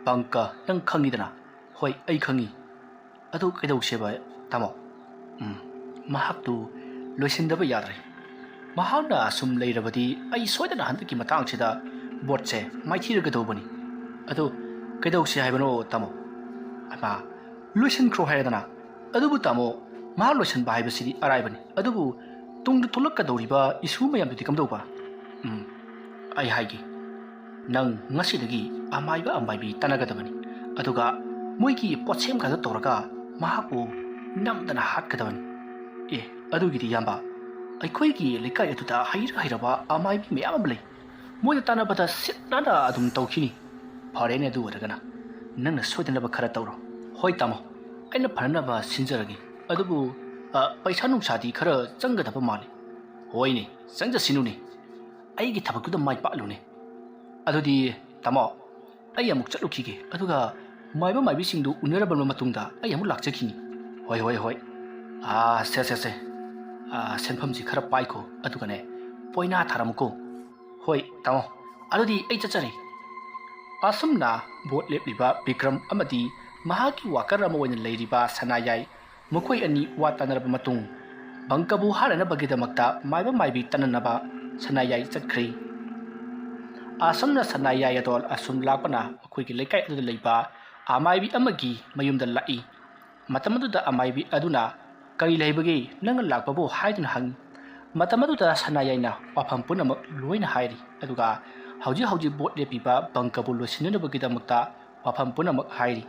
ꯄꯪꯀ ꯅꯪ ꯈꯪꯉꯤꯗꯅ?" "ꯍꯣꯏ, ꯑꯩ ꯈꯪꯉꯤ꯫ ꯑꯗꯨ ꯀꯩꯗꯧꯁꯦꯕ, ꯇꯥꯃꯣ?" "ꯎꯝ, ꯃꯍꯥꯛꯇꯨ ꯂꯣꯏꯁꯤꯟꯗꯕ ꯌꯥꯗ꯭ꯔꯦ꯫ ꯃꯍꯥꯛꯅ ꯑꯁꯨꯝ ꯂꯩꯔꯕꯗꯤ ꯑꯩ ꯁꯣꯏꯗꯅ ꯍꯟꯗꯛꯀꯤ ꯃꯇꯥꯡꯁꯤꯗ ꯚꯣꯠꯁꯦ ꯃꯥꯏꯊꯤꯔꯒꯗꯧꯕꯅꯤ꯫ ꯑꯗꯨ ꯀꯩꯗꯧꯁꯦ ꯍꯥꯏꯕꯅꯣ, ꯇꯥꯃꯣ?" "ꯑꯃ, ꯂꯣꯏꯁꯤꯟꯈ꯭ꯔꯣ ꯍꯥꯏꯔꯦꯗꯅ꯫ ꯑꯗꯨꯕꯨ, ꯇꯥꯃꯣ, ꯃꯍꯥꯛ ꯂꯣꯏꯁꯤꯟꯕ ꯍꯥꯏꯕꯁꯤꯗꯤ ꯑꯔꯥꯏꯕꯅꯤ꯫ ꯑꯗꯨꯕꯨ ꯇꯨꯡꯗ ꯊꯣꯛꯂꯛꯀꯗꯧꯔꯤꯕ ꯏꯁꯨ ꯃꯌꯥꯝꯗꯨꯗꯤ ꯀꯝꯗꯧꯕ?" "ꯎꯝ, ꯑꯩ ꯍꯥꯏꯒꯦ꯫ ꯅꯪ ꯉꯁꯤꯗꯒꯤ ꯑꯃꯥꯏꯕ ꯑꯃꯥꯏꯕꯤ ꯇꯥꯟꯅꯒꯗꯕꯅꯤ꯫ ꯑꯗꯨꯒ ꯃꯣꯏꯒꯤ ꯄꯣꯠꯁꯦꯝꯒꯗ ꯇꯧꯔꯒ ꯃꯍꯥꯛꯄꯨ ꯅꯝꯗꯅ ꯍꯥꯠꯀꯗꯕꯅꯤ꯫" "ꯑꯦ, ꯑꯗꯨꯒꯤꯗꯤ, ꯏꯌꯥꯝꯕ, ꯑꯩꯈꯣꯏꯒꯤ ꯂꯩꯀꯥꯏ ꯑꯗꯨꯗ ꯍꯩꯔ ꯍꯩꯔꯕ ꯑꯃꯥꯏꯕꯤ ꯃꯌꯥꯝ ꯑꯃ ꯂꯩ꯫ ꯃꯣꯏꯅ ꯇꯥꯟꯅꯕꯗ ꯁꯤꯠ ꯅꯥꯟꯅ ꯑꯗꯨꯝ ꯇꯧꯈꯤꯅꯤ꯫" "ꯐꯔꯦꯅꯦ, ꯑꯗꯨ ꯑꯣꯏꯔꯒꯅ ꯅꯪꯅ ꯁꯣꯏꯗꯅꯕ ꯈꯔ ꯇꯧꯔꯣ꯫" "ꯍꯣꯏ, ꯇꯥꯃꯣ, ꯑꯩꯅ ꯐꯅꯅꯕ ꯁꯤꯟꯖꯔꯒꯦ꯫ ꯑꯗꯨꯕꯨ, ꯑ, ꯄꯩꯁꯥ ꯅꯨꯡꯁꯥꯗꯤ ꯈꯔ ꯆꯪꯒꯗꯕ ꯃꯥꯜꯂꯤ꯫" "ꯍꯣꯏꯅꯦ, ꯆꯪꯖꯁꯤꯅꯨꯅꯦ꯫ ꯑꯩꯒꯤ ꯊꯕꯛꯇꯨꯗ ꯃꯥꯏ ꯄꯥꯛꯂꯨꯅꯦ꯫ ꯑꯗꯨꯗꯤ, ꯇꯥꯃꯣ, ꯑꯩ ꯑꯃꯨꯛ ꯆꯠꯂꯨꯈꯤꯒꯦ꯫ ꯑꯗꯨꯒ ꯃꯥꯏꯕ ꯃꯥꯏꯕꯤꯁꯤꯡꯗꯨ ꯎꯅꯔꯕ ꯃꯇꯨꯡꯗ ꯑꯩ ꯑꯃꯨꯛ ꯂꯥꯛꯆꯈꯤꯅꯤ꯫" "ꯍꯣꯏ, ꯍꯣꯏ, ꯍꯣꯏ꯫ ꯑꯥ, ꯁꯦ, ꯁꯦ, ꯁꯦ꯫ ꯑꯥ, ꯁꯦꯟꯐꯝꯁꯤ ꯈꯔ ꯄꯥꯏꯈꯣ꯫ ꯑꯗꯨꯒꯅꯦ, ꯄꯣꯏꯅꯥ ꯊꯥꯔꯝꯃꯨꯀꯣ꯫" "ꯍꯣꯏ, ꯇꯥꯃꯣ꯫ ꯑꯗꯨꯗꯤ ꯑꯩ ꯆꯠꯆꯔꯦ꯫" ꯑꯁꯨꯝꯅ ꯚꯣꯠ ꯂꯦꯞꯂꯤꯕ ꯕꯤꯀ꯭ꯔꯝ ꯑꯃꯗꯤ ꯃꯍꯥꯛꯀꯤ ꯋꯥꯀꯔ ꯑꯃ ꯑꯣꯏꯅ ꯂꯩꯔꯤꯕ ꯁꯅꯥꯌꯥꯏ ꯃꯈꯣꯏ ꯑꯅꯤ ꯋꯥ ꯇꯥꯅꯔꯕ ꯃꯇꯨꯡ, ꯕꯪꯀꯕꯨ ꯍꯥꯠꯅꯅꯕꯒꯤꯗꯃꯛꯇ ꯃꯥꯏꯕ ꯃꯥꯏꯕꯤ ꯇꯥꯟꯅꯅꯕ ꯁꯅꯥꯌꯥꯏ ꯆꯠꯈ꯭ꯔꯤ꯫ ꯑꯁꯨꯝꯅ ꯁꯅꯥꯌꯥꯏ ꯑꯗꯣ ꯑꯁꯨꯝ ꯂꯥꯛꯄꯅ ꯃꯈꯣꯏꯒꯤ ꯂꯩꯀꯥꯏ ꯑꯗꯨꯗ ꯂꯩꯕ ꯑꯃꯥꯏꯕꯤ ꯑꯃꯒꯤ ꯃꯌꯨꯝꯗ ꯂꯥꯛꯏ꯫ ꯃꯇꯝ ꯑꯗꯨꯗ ꯑꯃꯥꯏꯕꯤ ꯑꯗꯨꯅ, "ꯀꯔꯤ ꯂꯩꯕꯒꯦ, ꯅꯪꯅ ꯂꯥꯛꯄꯕꯨ?" ꯍꯥꯏꯗꯨꯅ ꯍꯪꯉꯤ꯫ ꯃꯇꯝ ꯑꯗꯨꯗ ꯁꯅꯥꯌꯥꯏꯅ ꯋꯥꯐꯝ ꯄꯨꯝꯅꯃꯛ ꯂꯣꯏꯅ ꯍꯥꯏꯔꯤ, ꯑꯗꯨꯒ ꯍꯧꯖꯤꯛ ꯍꯧꯖꯤꯛ ꯚꯣꯠ ꯂꯦꯞꯄꯤꯕ ꯕꯪꯀꯕꯨ ꯂꯣꯏꯁꯤꯟꯅꯅꯕꯒꯤꯗꯃꯛꯇ ꯋꯥꯐꯝ ꯄꯨꯝꯅꯃꯛ ꯍꯥꯏꯔꯤ꯫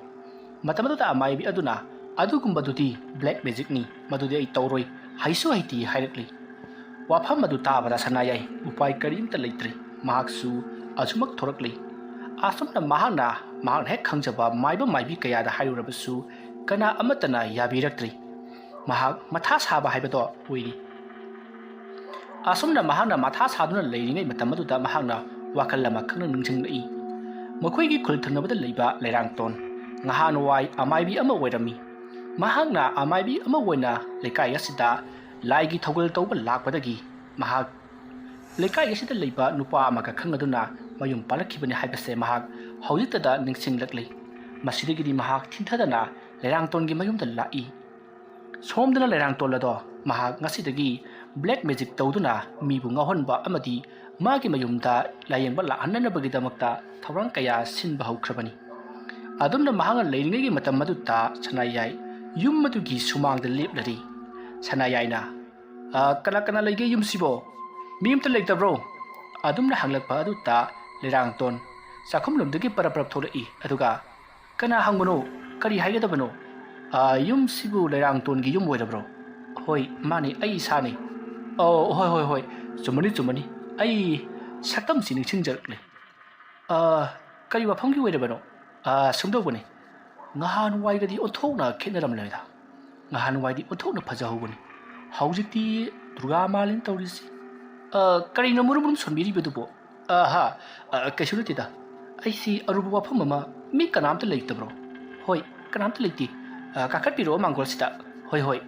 ꯃꯇꯝ ꯑꯗꯨꯗ ꯑꯃꯥꯏꯕꯤ ꯑꯗꯨꯅ, "ꯑꯗꯨꯒꯨꯝꯕꯗꯨꯗꯤ ꯕ꯭ꯂꯦꯛ ꯃꯦꯖꯤꯛꯅꯤ, ꯃꯗꯨꯗꯤ ꯑꯩ ꯇꯧꯔꯣꯏ, ꯍꯩꯁꯨ ꯍꯩꯇꯦ" ꯍꯥꯏꯔꯛꯂꯤ꯫ ꯋꯥꯐꯝ ꯑꯗꯨ ꯇꯥꯕꯗ ꯁꯅꯥꯌꯥꯏ ꯎꯄꯥꯏ ꯀꯔꯤꯝꯇ ꯂꯩꯇ꯭ꯔꯦ꯫ ꯃꯍꯥꯛꯁꯨ ꯑꯁꯨꯃꯛ ꯊꯣꯔꯛꯂꯤ꯫ ꯑꯁꯨꯝꯅ ꯃꯍꯥꯛꯅ, ꯃꯍꯥꯛꯅ ꯍꯦꯛ ꯈꯪꯖꯕ ꯃꯥꯏꯕ ꯃꯥꯏꯕꯤ ꯀꯌꯥꯗ ꯍꯥꯏꯔꯨꯔꯕꯁꯨ ꯀꯅꯥ ꯑꯃꯠꯇꯅ ꯌꯥꯕꯤꯔꯛꯇ꯭ꯔꯤ꯫ ꯃꯍꯥꯛ ꯃꯊꯥ ꯁꯥꯕ ꯍꯥꯏꯕꯗꯣ ꯑꯣꯏꯔꯤ꯫ ꯑꯁꯨꯝꯅ ꯃꯍꯥꯛꯅ ꯃꯊꯥ ꯁꯥꯗꯨꯅ ꯂꯩꯔꯤꯉꯩ ꯃꯇꯝ ꯑꯗꯨꯗ ꯃꯍꯥꯛꯅ ꯋꯥꯈꯜ ꯑꯃꯈꯛꯅ ꯅꯤꯡꯁꯤꯡꯂꯛꯏ꯫ ꯃꯈꯣꯏꯒꯤ ꯈꯨꯜ ꯊꯪꯅꯕꯗ ꯂꯩꯕ ꯂꯩꯔꯥꯡꯇꯣꯟ ꯉꯍꯥꯟꯋꯥꯏ ꯑꯃꯥꯏꯕꯤ ꯑꯃ ꯑꯣꯏꯔꯝꯃꯤ꯫ ꯃꯍꯥꯛꯅ ꯑꯃꯥꯏꯕꯤ ꯑꯃ ꯑꯣꯏꯅ ꯂꯩꯀꯥꯏ ꯑꯁꯤꯗ ꯂꯥꯏꯒꯤ ꯊꯧꯒꯜ ꯇꯧꯕ ꯂꯥꯛꯄꯗꯒꯤ ꯃꯍꯥꯛ ꯂꯩꯀꯥꯏ ꯑꯁꯤꯗ ꯂꯩꯕ ꯅꯨꯄꯥ ꯑꯃꯒ ꯈꯪꯅꯗꯨꯅ ꯃꯌꯨꯝ ꯄꯥꯜꯂꯛꯈꯤꯕꯅꯤ ꯍꯥꯏꯕꯁꯦ ꯃꯍꯥꯛ ꯍꯧꯖꯤꯛꯇꯗ ꯅꯤꯡꯁꯤꯡꯂꯛꯂꯤ꯫ ꯃꯁꯤꯗꯒꯤꯗꯤ ꯃꯍꯥꯛ ꯊꯤꯟꯊꯗꯅ ꯂꯩꯔꯥꯡꯇꯣꯟꯒꯤ ꯃꯌꯨꯝꯗ ꯂꯥꯛꯏ꯫ ꯁꯣꯝꯗꯅ ꯂꯩꯔꯥꯡꯇꯣꯟ ꯑꯗꯣ ꯃꯍꯥꯛ ꯉꯁꯤꯗꯒꯤ ꯕ꯭ꯂꯦꯛ ꯃꯦꯖꯤꯛ ꯇꯧꯗꯨꯅ ꯃꯤꯕꯨ ꯉꯥꯎꯍꯟꯕ ꯑꯃꯗꯤ ꯃꯥꯒꯤ ꯃꯌꯨꯝꯗ ꯂꯥꯏꯌꯦꯡꯕ ꯂꯥꯛꯍꯟꯅꯅꯕꯒꯤꯗꯃꯛꯇ ꯊꯧꯔꯥꯡ ꯀꯌꯥ ꯁꯤꯟꯕ ꯍꯧꯈ꯭ꯔꯕꯅꯤ꯫ ꯑꯗꯨꯝꯅ ꯃꯍꯥꯛꯅ ꯂꯩꯔꯤꯉꯩꯒꯤ ꯃꯇꯝ ꯑꯗꯨꯗ ꯁꯅꯥꯌꯥꯏ ꯌꯨꯝ ꯑꯗꯨꯒꯤ ꯁꯨꯃꯥꯡꯗ ꯂꯦꯞꯂꯔꯤ꯫ ꯁꯅꯥꯌꯥꯏꯅ, "ꯑ, ꯀꯅꯥ ꯀꯅꯥ ꯂꯩꯒꯦ ꯌꯨꯝꯁꯤꯕꯣ? ꯃꯤ ꯑꯝꯇ ꯂꯩꯇꯕ꯭ꯔꯣ?" ꯑꯗꯨꯝꯅ ꯍꯪꯂꯛꯄ ꯑꯗꯨꯗ ꯂꯩꯔꯥꯡꯇꯣꯟ ꯆꯥꯛꯈꯨꯝꯂꯣꯝꯗꯒꯤ ꯄꯔꯞ ꯄꯔꯞ ꯊꯣꯛꯂꯛꯏ꯫ ꯑꯗꯨꯒ, "ꯀꯅꯥ ꯍꯪꯕꯅꯣ? ꯀꯔꯤ ꯍꯥꯏꯒꯗꯕꯅꯣ? ꯑ, ꯌꯨꯝꯁꯤꯕꯨ ꯂꯩꯔꯥꯡꯇꯣꯟꯒꯤ ꯌꯨꯝ ꯑꯣꯏꯔꯕ꯭ꯔꯣ?" "ꯍꯣꯏ, ꯃꯥꯅꯤ, ꯑꯩ ꯏꯁꯥꯅꯤ꯫" "ꯑꯣ, ꯍꯣꯏ, ꯍꯣꯏ, ꯍꯣꯏ, ꯆꯨꯝꯃꯅꯤ, ꯆꯨꯝꯃꯅꯤ꯫ ꯑꯩ ꯁꯛꯇꯝꯁꯤ ꯅꯤꯡꯁꯤꯡꯖꯔꯛꯂꯦ꯫ ꯑ, ꯀꯔꯤ ꯋꯥꯐꯝꯒꯤ ꯑꯣꯏꯔꯕꯅꯣ?" "ꯑ, ꯁꯨꯝꯗꯧꯕꯅꯤ, ꯉꯍꯥꯟꯋꯥꯏꯒꯗꯤ ꯑꯣꯟꯊꯣꯛꯅ ꯈꯦꯠꯅꯔꯝꯂꯦꯗ꯫ ꯉꯍꯥꯟꯋꯥꯏꯗꯤ ꯑꯣꯟꯊꯣꯛꯅ ꯐꯖꯍꯧꯕꯅꯤ꯫ ꯍꯧꯖꯤꯛꯇꯤ ꯗꯨꯔꯒꯥ ꯃꯥꯜꯂꯦꯅ ꯇꯧꯔꯤꯁꯤ꯫ ꯑ, ꯀꯔꯤꯅꯣ ꯃꯨꯔꯨꯝ ꯃꯨꯔꯨꯝ ꯁꯣꯟꯕꯤꯔꯤꯕꯗꯨꯕꯣ?" "ꯑꯍꯥ, ꯑ, ꯀꯩꯁꯨ ꯅꯠꯇꯦꯗ꯫ ꯑꯩꯁꯤ ꯑꯔꯨꯕ ꯋꯥꯐꯝ ꯑꯃ, ꯃꯤ ꯀꯅꯥꯝꯇ ꯂꯩꯇꯕ꯭ꯔꯣ?" "ꯍꯣꯏ, ꯀꯅꯥꯝꯇ ꯂꯩꯇꯦ꯫ ꯑ, ꯀꯥꯈꯠꯄꯤꯔꯛꯑꯣ ꯃꯥꯡꯒꯣꯜꯁꯤꯗ꯫" "ꯍꯣꯏ, ꯍꯣꯏ꯫"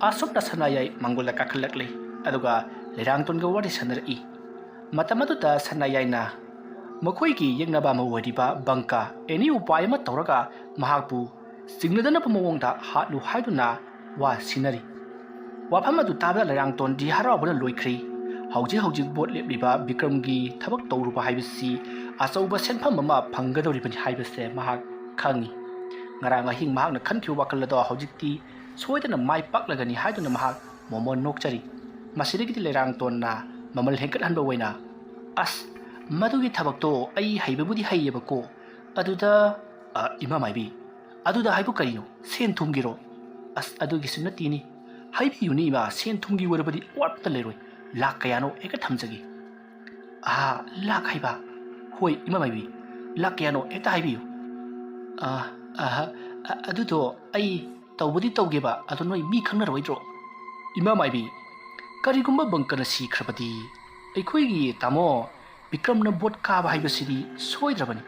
ꯑꯁꯨꯝꯅ ꯁꯅꯥꯌꯥꯏ ꯃꯥꯡꯒꯣꯜꯗ ꯀꯥꯈꯠꯂꯛꯂꯦ꯫ ꯑꯗꯨꯒ ꯂꯩꯔꯥꯡꯇꯣꯟꯒ ꯋꯥꯔꯤ ꯁꯥꯟꯅꯔꯛꯏ꯫ ꯃꯇꯝ ꯑꯗꯨꯗ ꯁꯅꯥꯌꯥꯏꯅ ꯃꯈꯣꯏꯒꯤ ꯌꯦꯛꯅꯕ ꯑꯃ ꯑꯣꯏꯔꯤꯕ ꯕꯪꯀ ꯑꯦꯅꯤ ꯎꯄꯥꯏ ꯑꯃ ꯇꯧꯔꯒ ꯃꯍꯥꯛꯄꯨ ꯆꯤꯡꯅꯗꯅꯕ ꯃꯑꯣꯡꯗ ꯍꯥꯠꯂꯨ ꯍꯥꯏꯗꯨꯅ ꯋꯥ ꯁꯤꯟꯅꯔꯤ꯫ ꯋꯥꯐꯝ ꯑꯗꯨ ꯇꯥꯕꯗ ꯂꯩꯔꯥꯡꯇꯣꯟꯗꯤ ꯍꯔꯥꯎꯕꯅ ꯂꯣꯏꯈ꯭ꯔꯦ꯫ ꯍꯧꯖꯤꯛ ꯍꯧꯖꯤꯛ ꯕꯣꯠ ꯂꯦꯞꯂꯤꯕ ꯕꯤꯀ꯭ꯔꯝꯒꯤ ꯊꯕꯛ ꯇꯧꯔꯨꯕ ꯍꯥꯏꯕꯁꯤ ꯑꯆꯧꯕ ꯁꯦꯟꯐꯝ ꯑꯃ ꯐꯪꯒꯗꯧꯔꯤꯕꯅꯤ ꯍꯥꯏꯕꯁꯦ ꯃꯍꯥꯛ ꯈꯪꯏ꯫ ꯉꯔꯥꯡ ꯑꯍꯤꯡ ꯃꯍꯥꯛꯅ ꯈꯟꯈꯤꯕ ꯋꯥꯈꯜ ꯑꯗꯣ ꯍꯧꯖꯤꯛꯇꯤ ꯁꯣꯏꯗꯅ ꯃꯥꯏ ꯄꯥꯛꯂꯒꯅꯤ ꯍꯥꯏꯗꯨꯅ ꯃꯍꯥꯛ ꯃꯣꯃꯣꯟ ꯅꯣꯛꯆꯔꯤ꯫ ꯃꯁꯤꯗꯒꯤꯗꯤ ꯂꯩꯔꯥꯡꯇꯣꯟꯅ ꯃꯃꯜ ꯍꯦꯟꯒꯠꯍꯟꯕ ꯑꯣꯏꯅ, "ꯑꯁ, ꯃꯗꯨꯒꯤ ꯊꯕꯛꯇꯣ ꯑꯩ ꯍꯩꯕꯕꯨꯗꯤ ꯍꯩꯌꯦꯕꯀꯣ, ꯑꯗꯨꯗ, ꯑ, ꯏꯃꯥ ꯃꯥꯏꯕꯤ, ꯑꯗꯨꯗ ꯍꯥꯏꯕꯨ ꯀꯔꯤꯅꯣ? ꯁꯦꯟ ꯊꯨꯝꯒꯤꯔꯣ?" "ꯑꯁ, ꯑꯗꯨꯒꯤꯁꯨ ꯅꯠꯇꯦꯅꯦ꯫ ꯍꯥꯏꯕꯤꯌꯨꯅꯦ ꯏꯃꯥ, ꯁꯦꯟ ꯊꯨꯝꯒꯤ ꯑꯣꯏꯔꯕꯗꯤ ꯑꯋꯥꯠꯄ ꯂꯩꯔꯣꯏ꯫ ꯂꯥꯛ ꯀꯌꯥꯅꯣ ꯍꯦꯛꯇ ꯊꯝꯖꯒꯦ꯫" "ꯑꯍꯥ, ꯂꯥꯛ ꯍꯥꯏꯕ?" "ꯍꯣꯏ, ꯏꯃꯥ ꯃꯥꯏꯕꯤ, ꯂꯥꯛ ꯀꯌꯥꯅꯣ ꯍꯦꯛꯇ ꯍꯥꯏꯕꯤꯌꯨ꯫" "ꯑ, ꯑꯍ, ꯑ, ꯑꯗꯨꯗꯣ ꯑꯩ ꯇꯧꯕꯗꯤ ꯇꯧꯒꯦꯕ, ꯑꯗꯣ ꯅꯣꯏ ꯃꯤ ꯈꯪꯅꯔꯣꯏꯗ꯭ꯔꯣ?" "ꯏꯃꯥ ꯃꯥꯏꯕꯤ, ꯀꯔꯤꯒꯨꯝꯕ ꯕꯪꯀꯅ ꯁꯤꯈ꯭ꯔꯕꯗꯤ ꯑꯩꯈꯣꯏꯒꯤ ꯇꯥꯃꯣ ꯕꯤꯀ꯭ꯔꯝꯅ ꯕꯣꯠ ꯀꯥꯕ ꯍꯥꯏꯕꯁꯤꯗꯤ ꯁꯣꯏꯗ꯭ꯔꯕꯅꯤ꯫"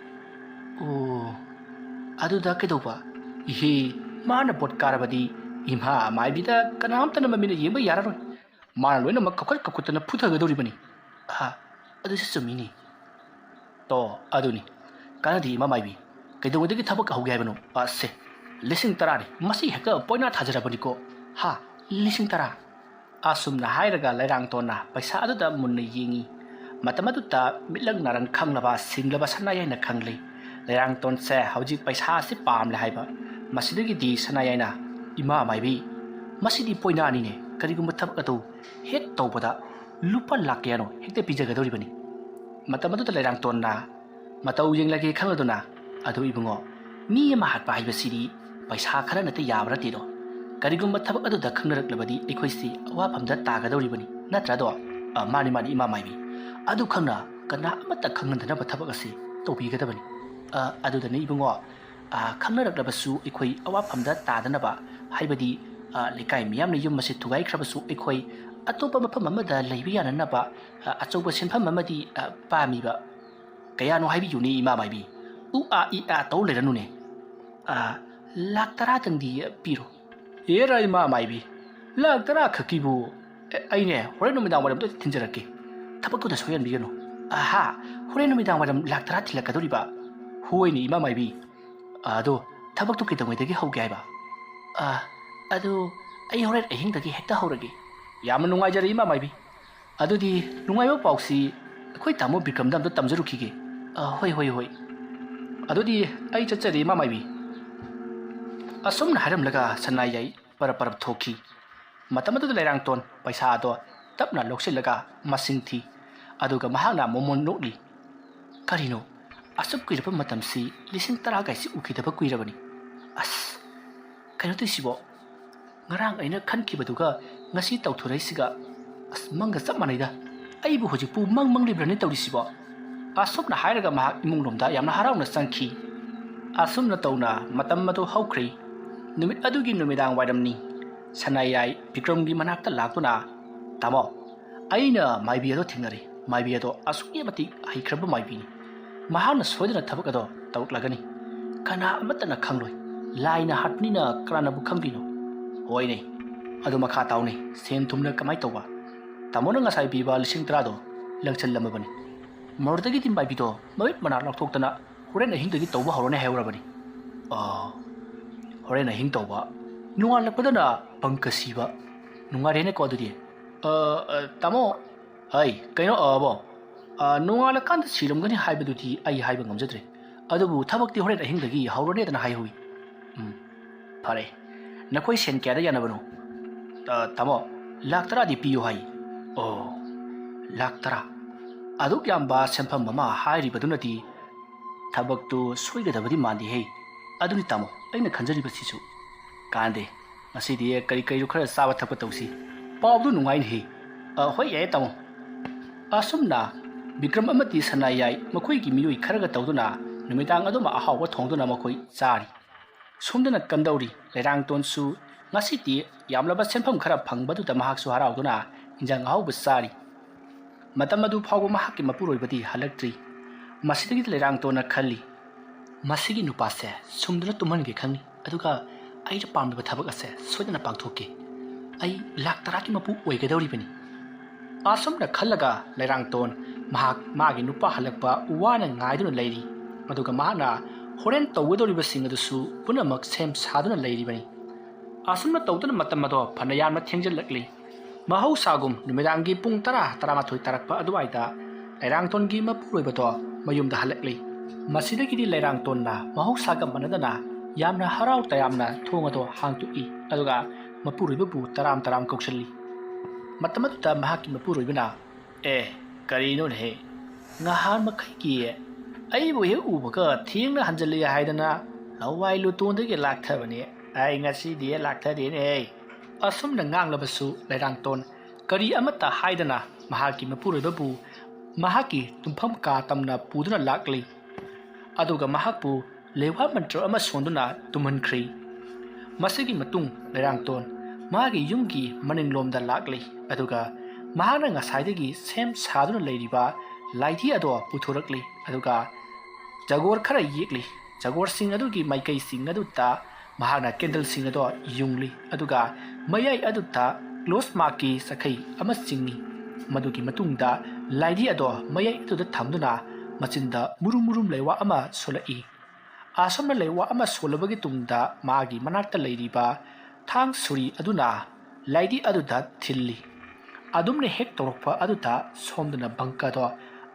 "ꯑꯣ, ꯑꯗꯨꯗ ꯀꯩꯗꯧꯕ?" "ꯏꯍꯦ, ꯃꯥꯅ ꯕꯣꯠ ꯀꯥꯔꯕꯗꯤ ꯏꯃꯥ ꯃꯥꯏꯕꯤꯗ ꯀꯅꯥꯝꯇꯅ ꯃꯃꯤꯠꯅ ꯌꯦꯡꯕ ꯌꯥꯔꯔꯣꯏ꯫ ꯃꯥꯅ ꯂꯣꯏꯅꯃꯛ ꯀꯧꯈꯠ ꯀꯧꯈꯠꯇꯅ ꯐꯨꯊꯒꯗꯧꯔꯤꯕꯅꯤ꯫" "ꯑꯍ, ꯑꯗꯨꯁꯨ ꯆꯨꯝꯃꯤꯅꯤ꯫ ꯇꯣ, ꯑꯗꯨꯅꯤ꯫ ꯀꯥꯟꯅꯗꯦ, ꯏꯃꯥ ꯃꯥꯏꯕꯤ꯫ ꯀꯩꯗꯧꯉꯩꯗꯒꯤ ꯊꯕꯛ ꯍꯧꯒꯦ ꯍꯥꯏꯕꯅꯣ? ꯑꯁꯦ, ꯂꯤꯁꯤꯡ ꯇꯔꯥꯅꯤ꯫ ꯃꯁꯤ ꯍꯦꯛꯇ ꯄꯣꯏꯅꯥ ꯊꯥꯖꯔꯕꯅꯤꯀꯣ꯫" "ꯍꯥ? ꯂꯤꯁꯤꯡ ꯇꯔꯥ?" ꯑꯁꯨꯝꯅ ꯍꯥꯏꯔꯒ ꯂꯩꯔꯥꯡꯇꯣꯟꯅ ꯄꯩꯁꯥ ꯑꯗꯨꯗ ꯃꯨꯟꯅ ꯌꯦꯡꯏ꯫ ꯃꯇꯝ ꯑꯗꯨꯗ ꯃꯤꯠꯂꯪ ꯅꯥꯔꯪ ꯈꯪꯂꯕ ꯁꯤꯡꯂꯕ ꯁꯅꯥꯌꯥꯏꯅ ꯈꯪꯂꯦ꯫ ꯂꯩꯔꯥꯡꯇꯣꯟꯁꯦ ꯍꯧꯖꯤꯛ ꯄꯩꯁꯥ ꯑꯁꯤ ꯄꯥꯝꯂꯦ ꯍꯥꯏꯕ꯫ ꯃꯁꯤꯗꯒꯤꯗꯤ ꯁꯅꯥꯌꯥꯏꯅ, "ꯏꯃꯥ ꯃꯥꯏꯕꯤ, ꯃꯁꯤꯗꯤ ꯄꯣꯏꯅꯥꯅꯤꯅꯦ꯫ ꯀꯔꯤꯒꯨꯝꯕ ꯊꯕꯛ ꯑꯗꯨ ꯍꯦꯛ ꯇꯧꯕꯗ ꯂꯨꯄꯥ ꯂꯥꯛ ꯀꯌꯥꯅꯣ ꯍꯦꯛꯇ ꯄꯤꯖꯒꯗꯧꯔꯤꯕꯅꯤ꯫" ꯃꯇꯝ ꯑꯗꯨꯗ ꯂꯩꯔꯥꯡꯇꯣꯟꯅ ꯃꯇꯧ ꯌꯦꯡꯂꯒꯦ ꯈꯪꯂꯗꯨꯅ, "ꯑꯗꯨ ꯏꯕꯨꯡꯉꯣ, ꯃꯤ ꯑꯃ ꯍꯥꯠꯄ ꯍꯥꯏꯕꯁꯤꯗꯤ ꯄꯩꯁꯥ ꯈꯔ ꯅꯠꯇ ꯌꯥꯕ ꯅꯠꯇꯦꯗꯣ꯫ ꯀꯔꯤꯒꯨꯝꯕ ꯊꯕꯛ ꯑꯗꯨꯗ ꯈꯪꯅꯔꯛꯂꯕꯗꯤ ꯑꯩꯈꯣꯏꯁꯤ ꯑꯋꯥꯐꯝꯗ ꯇꯥꯒꯗꯧꯔꯤꯕꯅꯤ, ꯅꯠꯇ꯭ꯔꯗꯣ?" "ꯑ, ꯃꯥꯅꯤ, ꯃꯥꯅꯤ, ꯏꯃꯥ ꯃꯥꯏꯕꯤ꯫ ꯑꯗꯨ ꯈꯪꯅ ꯀꯅꯥ ꯑꯃꯠꯇ ꯈꯪꯍꯟꯗꯅꯕ ꯊꯕꯛ ꯑꯁꯤ ꯇꯧꯕꯤꯒꯗꯕꯅꯤ꯫" "ꯑ, ꯑꯗꯨꯗꯅꯤ ꯏꯕꯨꯡꯉꯣ, ꯑ, ꯈꯪꯅꯔꯛꯂꯕꯁꯨ ꯑꯩꯈꯣꯏ ꯑꯋꯥꯐꯝꯗ ꯇꯥꯗꯅꯕ, ꯍꯥꯏꯕꯗꯤ, ꯑ, ꯂꯩꯀꯥꯏ ꯃꯤꯌꯥꯝꯅ ꯌꯨꯝ ꯑꯁꯤ ꯊꯨꯒꯥꯏꯈ꯭ꯔꯕꯁꯨ ꯑꯩꯈꯣꯏ ꯑꯇꯣꯞꯄ ꯃꯐꯝ ꯑꯃꯗ ꯂꯩꯕ ꯌꯥꯅꯅꯕ, ꯑ, ꯑꯆꯧꯕ ꯁꯦꯟꯐꯝ ꯑꯃꯗꯤ, ꯑ, ꯄꯥꯝꯃꯤꯕ꯫ ꯀꯌꯥꯅꯣ ꯍꯥꯏꯕꯤꯌꯨꯅꯦ, ꯏꯃꯥ ꯃꯥꯏꯕꯤ? ꯎ ꯑꯥ ꯏ ꯑꯥ ꯇꯧ ꯂꯩꯔꯅꯨꯅꯦ꯫ ꯑ, ꯂꯥꯛ ꯇꯔꯥꯗꯪꯗꯤ ꯄꯤꯔꯣ꯫" "ꯑꯦꯔꯥ, ꯏꯃꯥ ꯃꯥꯏꯕꯤ, ꯂꯥꯛ ꯇꯔꯥ ꯈꯛꯀꯤꯕꯨ? ꯑꯦ, ꯑꯩꯅꯦ, ꯍꯣꯔꯦꯟ ꯅꯨꯃꯤꯗꯥꯡ ꯋꯥꯏꯔꯝꯗ ꯊꯤꯟꯖꯔꯛꯀꯦ꯫ ꯊꯕꯛꯇꯨꯗ ꯁꯣꯏꯍꯟꯕꯤꯒꯅꯨ꯫" "ꯑꯍꯥ, ꯍꯣꯔꯦꯟ ꯅꯨꯃꯤꯗꯥꯡ ꯋꯥꯏꯔꯝ ꯂꯥꯛ ꯇꯔꯥ ꯊꯤꯜꯂꯛꯀꯗꯧꯔꯤꯕ?" "ꯍꯣꯏꯅꯦ, ꯏꯃꯥ ꯃꯥꯏꯕꯤ꯫ ꯑꯗꯣ ꯊꯕꯛꯇꯨ ꯀꯩꯗꯧꯉꯩꯗꯒꯤ ꯍꯧꯒꯦ ꯍꯥꯏꯕ? ꯑꯥ, ꯑꯗꯨ ꯑꯩ ꯍꯣꯔꯦꯟ ꯑꯍꯤꯡꯗꯒꯤ ꯍꯦꯛꯇ ꯍꯧꯔꯒꯦ꯫ ꯌꯥꯝꯅ ꯅꯨꯡꯉꯥꯏꯖꯔꯦ, ꯏꯃꯥ ꯃꯥꯏꯕꯤ꯫ ꯑꯗꯨꯗꯤ ꯅꯨꯡꯉꯥꯏꯕ ꯄꯥꯎꯁꯤ ꯑꯩꯈꯣꯏ ꯇꯥꯃꯣ ꯕꯤꯀ꯭ꯔꯝꯗ ꯑꯝꯇ ꯇꯝꯖꯔꯨꯈꯤꯒꯦ꯫ ꯑꯥ, ꯍꯣꯏ, ꯍꯣꯏ, ꯍꯣꯏ꯫ ꯑꯗꯨꯗꯤ ꯑꯩ ꯆꯠꯆꯔꯦ, ꯏꯃꯥ ꯃꯥꯏꯕꯤ꯫ ꯑꯁꯨꯝꯅ ꯍꯥꯏꯔꯝꯂꯒ ꯁꯅꯥꯌꯥꯏ ꯄꯔꯞ ꯄꯔꯞ ꯊꯣꯛꯈꯤ꯫ ꯃꯇꯝ ꯑꯗꯨꯗ ꯂꯩꯔꯥꯡꯇꯣꯟ ꯄꯩꯁꯥ ꯑꯗꯣ ꯇꯞꯅ ꯂꯧꯁꯤꯜꯂꯒ ꯃꯁꯤꯡ ꯊꯤ꯫ ꯑꯗꯨꯒ ꯃꯍꯥꯛꯅ ꯃꯣꯃꯣꯟ ꯅꯣꯛꯂꯤ꯫ ꯀꯔꯤꯅꯣ? ꯑꯁꯨꯛ ꯀꯨꯏꯔꯕ ꯃꯇꯝꯁꯤ ꯂꯤꯁꯤꯡ ꯇꯔꯥ ꯀꯥꯏꯁꯤ ꯎꯈꯤꯗꯕ ꯀꯨꯏꯔꯕꯅꯤ꯫ ꯑꯁ, ꯀꯩꯅꯣ ꯇꯧꯔꯤꯁꯤꯕꯣ? ꯉꯔꯥꯡ ꯑꯩꯅ ꯈꯟꯈꯤꯕꯗꯨꯒ ꯉꯁꯤ ꯇꯧꯊꯣꯔꯛꯏꯁꯤꯒ, ꯑꯁ, ꯃꯪꯒ ꯆꯞ ꯃꯥꯟꯅꯩꯗ꯫ ꯑꯩꯕꯨ ꯍꯧꯖꯤꯛꯄꯨ ꯃꯪ ꯃꯪꯂꯤꯕ꯭ꯔꯅꯦ ꯇꯧꯔꯤꯁꯤꯕꯣ? ꯑꯁꯨꯝꯅ ꯍꯥꯏꯔꯒ ꯃꯍꯥꯛ ꯏꯃꯨꯡꯂꯣꯝꯗ ꯌꯥꯝꯅ ꯍꯔꯥꯎꯅ ꯆꯪꯈꯤ꯫ ꯑꯁꯨꯝꯅ ꯇꯧꯅ ꯃꯇꯝ ꯑꯗꯨ ꯍꯧꯈ꯭ꯔꯦ꯫ ꯅꯨꯃꯤꯠ ꯑꯗꯨꯒꯤ ꯅꯨꯃꯤꯗꯥꯡ ꯋꯥꯏꯔꯝꯅꯤ꯫ ꯁꯅꯥꯌꯥꯏ ꯕꯤꯀ꯭ꯔꯝꯒꯤ ꯃꯅꯥꯛꯇ ꯂꯥꯛꯇꯨꯅ, "ꯇꯥꯃꯣ, ꯑꯩꯅ ꯃꯥꯏꯕꯤ ꯑꯗꯣ ꯊꯦꯡꯅꯔꯦ꯫ ꯃꯥꯏꯕꯤ ꯑꯗꯣ ꯑꯁꯨꯛꯀꯤ ꯃꯇꯤꯛ ꯍꯩꯈ꯭ꯔꯕ ꯃꯥꯏꯕꯤꯅꯤ꯫ ꯃꯍꯥꯛꯅ ꯁꯣꯏꯗꯅ ꯊꯕꯛ ꯑꯗꯣ ꯇꯧꯔꯛꯂꯒꯅꯤ꯫ ꯀꯅꯥ ꯑꯃꯠꯇꯅ ꯈꯪꯂꯣꯏ꯫ ꯂꯥꯏꯅ ꯍꯥꯠꯄꯅꯤꯅ ꯀꯅꯥꯅꯕꯨ ꯈꯪꯗꯣꯏꯅꯣ?" "ꯍꯣꯏꯅꯦ, ꯑꯗꯨ ꯃꯈꯥ ꯇꯥꯎꯅꯦ꯫ ꯁꯦꯟ ꯊꯨꯝꯅ ꯀꯃꯥꯏ ꯇꯧꯕ?" "ꯇꯥꯃꯣꯅ ꯉꯁꯥꯏ ꯄꯤꯕ ꯂꯤꯁꯤꯡ ꯇꯔꯥꯗꯣ ꯂꯪꯁꯤꯜꯂꯝꯃꯕꯅꯤ꯫ ꯃꯣꯔꯗꯒꯤꯗꯤ ꯃꯥꯏꯕꯤꯗꯣ ꯃꯃꯤꯠ ꯃꯅꯥ ꯂꯧꯊꯣꯛꯇꯅ ꯍꯣꯔꯦꯟ ꯑꯍꯤꯡꯗꯒꯤ ꯇꯧꯕ ꯍꯧꯔꯅꯤ ꯍꯥꯏꯍꯧꯔꯕꯅꯤ꯫" "ꯑꯥ, ꯍꯣꯔꯦꯟ ꯑꯍꯤꯡ ꯇꯧꯕ꯫ ꯅꯣꯡꯉꯥꯜꯂꯛꯄꯗꯅ ꯄꯪꯀ ꯁꯤꯕ꯫ ꯅꯨꯡꯉꯥꯏꯔꯦꯅꯦꯀꯣ ꯑꯗꯨꯗꯤ꯫" "ꯑ, ꯑ, ꯇꯥꯃꯣ꯫" "ꯍꯩ, ꯀꯩꯅꯣ, ꯑꯕꯣ?" "ꯑ, ꯅꯣꯡꯉꯥꯜꯂꯀꯥꯟꯗ ꯁꯤꯔꯝꯒꯅꯤ ꯍꯥꯏꯕꯗꯨꯗꯤ ꯑꯩ ꯍꯥꯏꯕ ꯉꯝꯖꯗ꯭ꯔꯦ꯫ ꯑꯗꯨꯕꯨ ꯊꯕꯛꯇꯤ ꯍꯣꯔꯦꯟ ꯑꯍꯤꯡꯗꯒꯤ ꯍꯧꯔꯅꯦꯗꯅ ꯍꯥꯏꯍꯧꯋꯤ꯫" "ꯎꯝ, ꯐꯔꯦ꯫ ꯅꯈꯣꯏ ꯁꯦꯟ ꯀꯌꯥꯗ ꯌꯥꯅꯕꯅꯣ?" "ꯑ, ꯇꯥꯃꯣ, ꯂꯥꯛ ꯇꯔꯥꯗꯤ ꯄꯤꯌꯨ ꯍꯥꯏ꯫" "ꯑꯣ, ꯂꯥꯛ ꯇꯔꯥ? ꯑꯗꯨꯛ ꯌꯥꯝꯕ ꯁꯦꯟꯐꯝ ꯑꯃ ꯍꯥꯏꯔꯤꯕꯗꯨꯅꯗꯤ ꯊꯕꯛꯇꯨ ꯁꯣꯏꯒꯗꯕꯗꯤ ꯃꯥꯟꯗꯦꯍꯦ꯫" "ꯑꯗꯨꯅꯤ ꯇꯥꯃꯣ, ꯑꯩꯅ ꯈꯟꯖꯔꯤꯕꯁꯤꯁꯨ꯫ ꯀꯥꯟꯗꯦ, ꯉꯁꯤꯗꯤ ꯀꯔꯤ ꯀꯔꯤꯅꯣ ꯈꯔ ꯆꯥꯕ ꯊꯛꯄ ꯇꯧꯁꯤ꯫ ꯄꯥꯎꯗꯨ ꯅꯨꯡꯉꯥꯏꯅꯦꯍꯦ꯫" "ꯑ, ꯍꯣꯏ, ꯌꯥꯏꯌꯦ ꯇꯥꯃꯣ꯫" ꯑꯁꯨꯝꯅ ꯕꯤꯀ꯭ꯔꯝ ꯑꯃꯗꯤ ꯁꯅꯥꯌꯥꯏ ꯃꯈꯣꯏꯒꯤ ꯃꯤꯑꯣꯏ ꯈꯔꯒ ꯇꯧꯗꯨꯅ ꯅꯨꯃꯤꯗꯥꯡ ꯑꯗꯨꯃ ꯑꯍꯥꯎꯕ ꯊꯣꯡꯗꯨꯅ ꯃꯈꯣꯏ ꯆꯥꯔꯤ꯫ ꯁꯣꯝꯗꯅ ꯀꯝꯗꯧꯔꯤ? ꯂꯩꯔꯥꯡꯇꯣꯟꯁꯨ ꯉꯁꯤꯗꯤ ꯌꯥꯝꯂꯕ ꯁꯦꯟꯐꯝ ꯈꯔ ꯐꯪꯕꯗꯨꯗ ꯃꯍꯥꯛꯁꯨ ꯍꯔꯥꯎꯗꯨꯅ ꯏꯟꯖꯥꯡ ꯑꯍꯥꯎꯕ ꯆꯥꯔꯤ꯫ ꯃꯇꯝ ꯑꯗꯨ ꯐꯥꯎꯕ ꯃꯍꯥꯛꯀꯤ ꯃꯄꯨꯔꯣꯏꯕꯗꯤ ꯍꯜꯂꯛꯇ꯭ꯔꯤ꯫ ꯃꯁꯤꯗꯒꯤꯗꯤ ꯂꯩꯔꯥꯡꯇꯣꯟꯅ ꯈꯜꯂꯤ, "ꯃꯁꯤꯒꯤ ꯅꯨꯄꯥꯁꯦ ꯁꯨꯝꯗꯅ ꯇꯨꯝꯍꯟꯒꯦ ꯈꯪꯉꯤ, ꯑꯗꯨꯒ ꯑꯩꯅ ꯄꯥꯝꯂꯤꯕ ꯊꯕꯛ ꯑꯁꯦ ꯁꯣꯏꯗꯅ ꯄꯥꯡꯊꯣꯛꯀꯦ꯫ ꯑꯩ ꯂꯥꯛ ꯇꯔꯥꯒꯤ ꯃꯄꯨ ꯑꯣꯏꯒꯗꯧꯔꯤꯕꯅꯤ꯫" ꯑꯁꯨꯝꯅ ꯈꯜꯂꯒ ꯂꯩꯔꯥꯡꯇꯣꯟ ꯃꯍꯥꯛ ꯃꯥꯒꯤ ꯅꯨꯄꯥ ꯍꯜꯂꯛꯄ ꯋꯥꯅ ꯉꯥꯏꯗꯨꯅ ꯂꯩꯔꯤ꯫ ꯑꯗꯨꯒ ꯃꯍꯥꯛꯅ ꯍꯣꯔꯦꯟ ꯇꯧꯒꯗꯧꯔꯤꯕꯁꯤꯡ ꯑꯗꯨꯁꯨ ꯄꯨꯝꯅꯃꯛ ꯁꯦꯝ ꯁꯥꯗꯨꯅ ꯂꯩꯔꯤꯕꯅꯤ꯫ ꯑꯁꯨꯝꯅ ꯇꯧꯗꯨꯅ ꯃꯇꯝ ꯑꯗꯣ ꯐꯅ ꯌꯥꯝꯅ ꯊꯦꯡꯖꯤꯜꯂꯛꯂꯤ꯫ ꯃꯍꯧꯁꯥꯒꯨꯝ ꯅꯨꯃꯤꯗꯥꯡꯒꯤ ꯄꯨꯡ ꯇꯔꯥ, ꯇꯔꯥꯃꯥꯊꯣꯏ ꯇꯥꯔꯛꯄ ꯑꯗꯨꯋꯥꯏꯗ ꯂꯩꯔꯥꯡꯇꯣꯟꯒꯤ ꯃꯄꯨꯔꯣꯏꯕꯗꯣ ꯃꯌꯨꯝꯗ ꯍꯜꯂꯛꯂꯤ꯫ ꯃꯁꯤꯗꯒꯤꯗꯤ ꯂꯩꯔꯥꯡꯇꯣꯟꯅ ꯃꯍꯧꯁꯥꯒ ꯃꯥꯟꯅꯗꯅ ꯌꯥꯝꯅ ꯍꯔꯥꯎ ꯇꯌꯥꯝꯅ ꯊꯣꯡ ꯑꯗꯣ ꯍꯥꯡꯗꯣꯛꯏ꯫ ꯑꯗꯨꯒ ꯃꯄꯨꯔꯣꯏꯕꯕꯨ ꯇꯔꯥꯝ ꯇꯔꯥꯝ ꯀꯧꯁꯤꯜꯂꯤ꯫ ꯃꯇꯝ ꯑꯗꯨꯗ ꯃꯍꯥꯛꯀꯤ ꯃꯄꯨꯔꯣꯏꯕꯅ, "ꯑꯦ, ꯀꯔꯤꯅꯣꯅꯦꯍꯦ? ꯉꯍꯥꯟ ꯃꯈꯩꯒꯤ ꯑꯩꯕꯨ ꯍꯦꯛ ꯎꯕꯒ ꯊꯦꯡꯅ ꯍꯟꯖꯤꯜꯂꯤ ꯍꯥꯏꯗꯅ ꯂꯋꯥꯏ ꯂꯨꯇꯣꯟꯗꯒꯤ ꯂꯥꯛꯊꯕꯅꯤ꯫ ꯑꯩ ꯉꯁꯤꯗꯤ ꯂꯥꯛꯊꯗꯦꯅꯦꯍꯦ꯫" ꯑꯁꯨꯝꯅ ꯉꯥꯡꯂꯕꯁꯨ ꯂꯩꯔꯥꯡꯇꯣꯟ ꯀꯔꯤ ꯑꯃꯠꯇ ꯍꯥꯏꯗꯅ ꯃꯍꯥꯛꯀꯤ ꯃꯄꯨꯔꯣꯏꯕꯕꯨ ꯃꯍꯥꯛꯀꯤ ꯇꯨꯝꯐꯝ ꯀꯥ ꯇꯝꯅ ꯄꯨꯗꯨꯅ ꯂꯥꯛꯂꯤ꯫ ꯑꯗꯨꯒ ꯃꯍꯥꯛꯄꯨ ꯂꯩꯋꯥ ꯃꯟꯇ꯭ꯔ ꯑꯃ ꯁꯣꯟꯗꯨꯅ ꯇꯨꯝꯍꯟꯈ꯭ꯔꯤ꯫ ꯃꯁꯤꯒꯤ ꯃꯇꯨꯡ ꯂꯩꯔꯥꯡꯇꯣꯟ ꯃꯥꯒꯤ ꯌꯨꯝꯒꯤ ꯃꯅꯤꯡꯂꯣꯝꯗ ꯂꯥꯛꯂꯤ꯫ ꯑꯗꯨꯒ ꯃꯍꯥꯛꯅ ꯉꯁꯥꯏꯗꯒꯤ ꯁꯦꯝ ꯁꯥꯗꯨꯅ ꯂꯩꯔꯤꯕ ꯂꯥꯏꯙꯤ ꯑꯗꯣ ꯄꯨꯊꯣꯔꯛꯂꯤ꯫ ꯑꯗꯨꯒ ꯖꯒꯣꯔ ꯈꯔ ꯌꯦꯛꯂꯤ꯫ ꯖꯒꯣꯔꯁꯤꯡ ꯑꯗꯨꯒꯤ ꯃꯥꯏꯀꯩꯁꯤꯡ ꯑꯗꯨꯗ ꯃꯍꯥꯛꯅ ꯀꯦꯟꯗꯜꯁꯤꯡ ꯑꯗꯣ ꯌꯨꯡꯂꯤ꯫ ꯑꯗꯨꯒ ꯃꯌꯥꯏ ꯑꯗꯨꯗ ꯀ꯭ꯂꯣꯁ ꯃꯥꯔꯛꯀꯤ ꯆꯈꯩ ꯑꯃ ꯆꯤꯡꯏ꯫ ꯃꯗꯨꯒꯤ ꯃꯇꯨꯡꯗ ꯂꯥꯏꯙꯤ ꯑꯗꯣ ꯃꯌꯥꯏ ꯑꯗꯨꯗ ꯊꯝꯗꯨꯅ ꯃꯆꯤꯟꯗ ꯃꯨꯔꯨꯝ ꯃꯨꯔꯨꯝ ꯂꯩꯋꯥ ꯑꯃ ꯁꯣꯜꯂꯛꯏ꯫ ꯑꯁꯨꯝꯅ ꯂꯩꯋꯥ ꯑꯃ ꯁꯣꯜꯂꯕꯒꯤ ꯇꯨꯡꯗ ꯃꯥꯒꯤ ꯃꯅꯥꯛꯇ ꯂꯩꯔꯤꯕ ꯊꯥꯡ ꯁꯨꯔꯤ ꯑꯗꯨꯅ ꯂꯥꯏꯙꯤ ꯑꯗꯨꯗ ꯊꯤꯜꯂꯤ꯫ ꯑꯗꯨꯝꯅ ꯍꯦꯛ ꯇꯧꯔꯛꯄ ꯑꯗꯨꯗ ꯁꯣꯝꯗꯅ ꯕꯪꯀꯗꯣ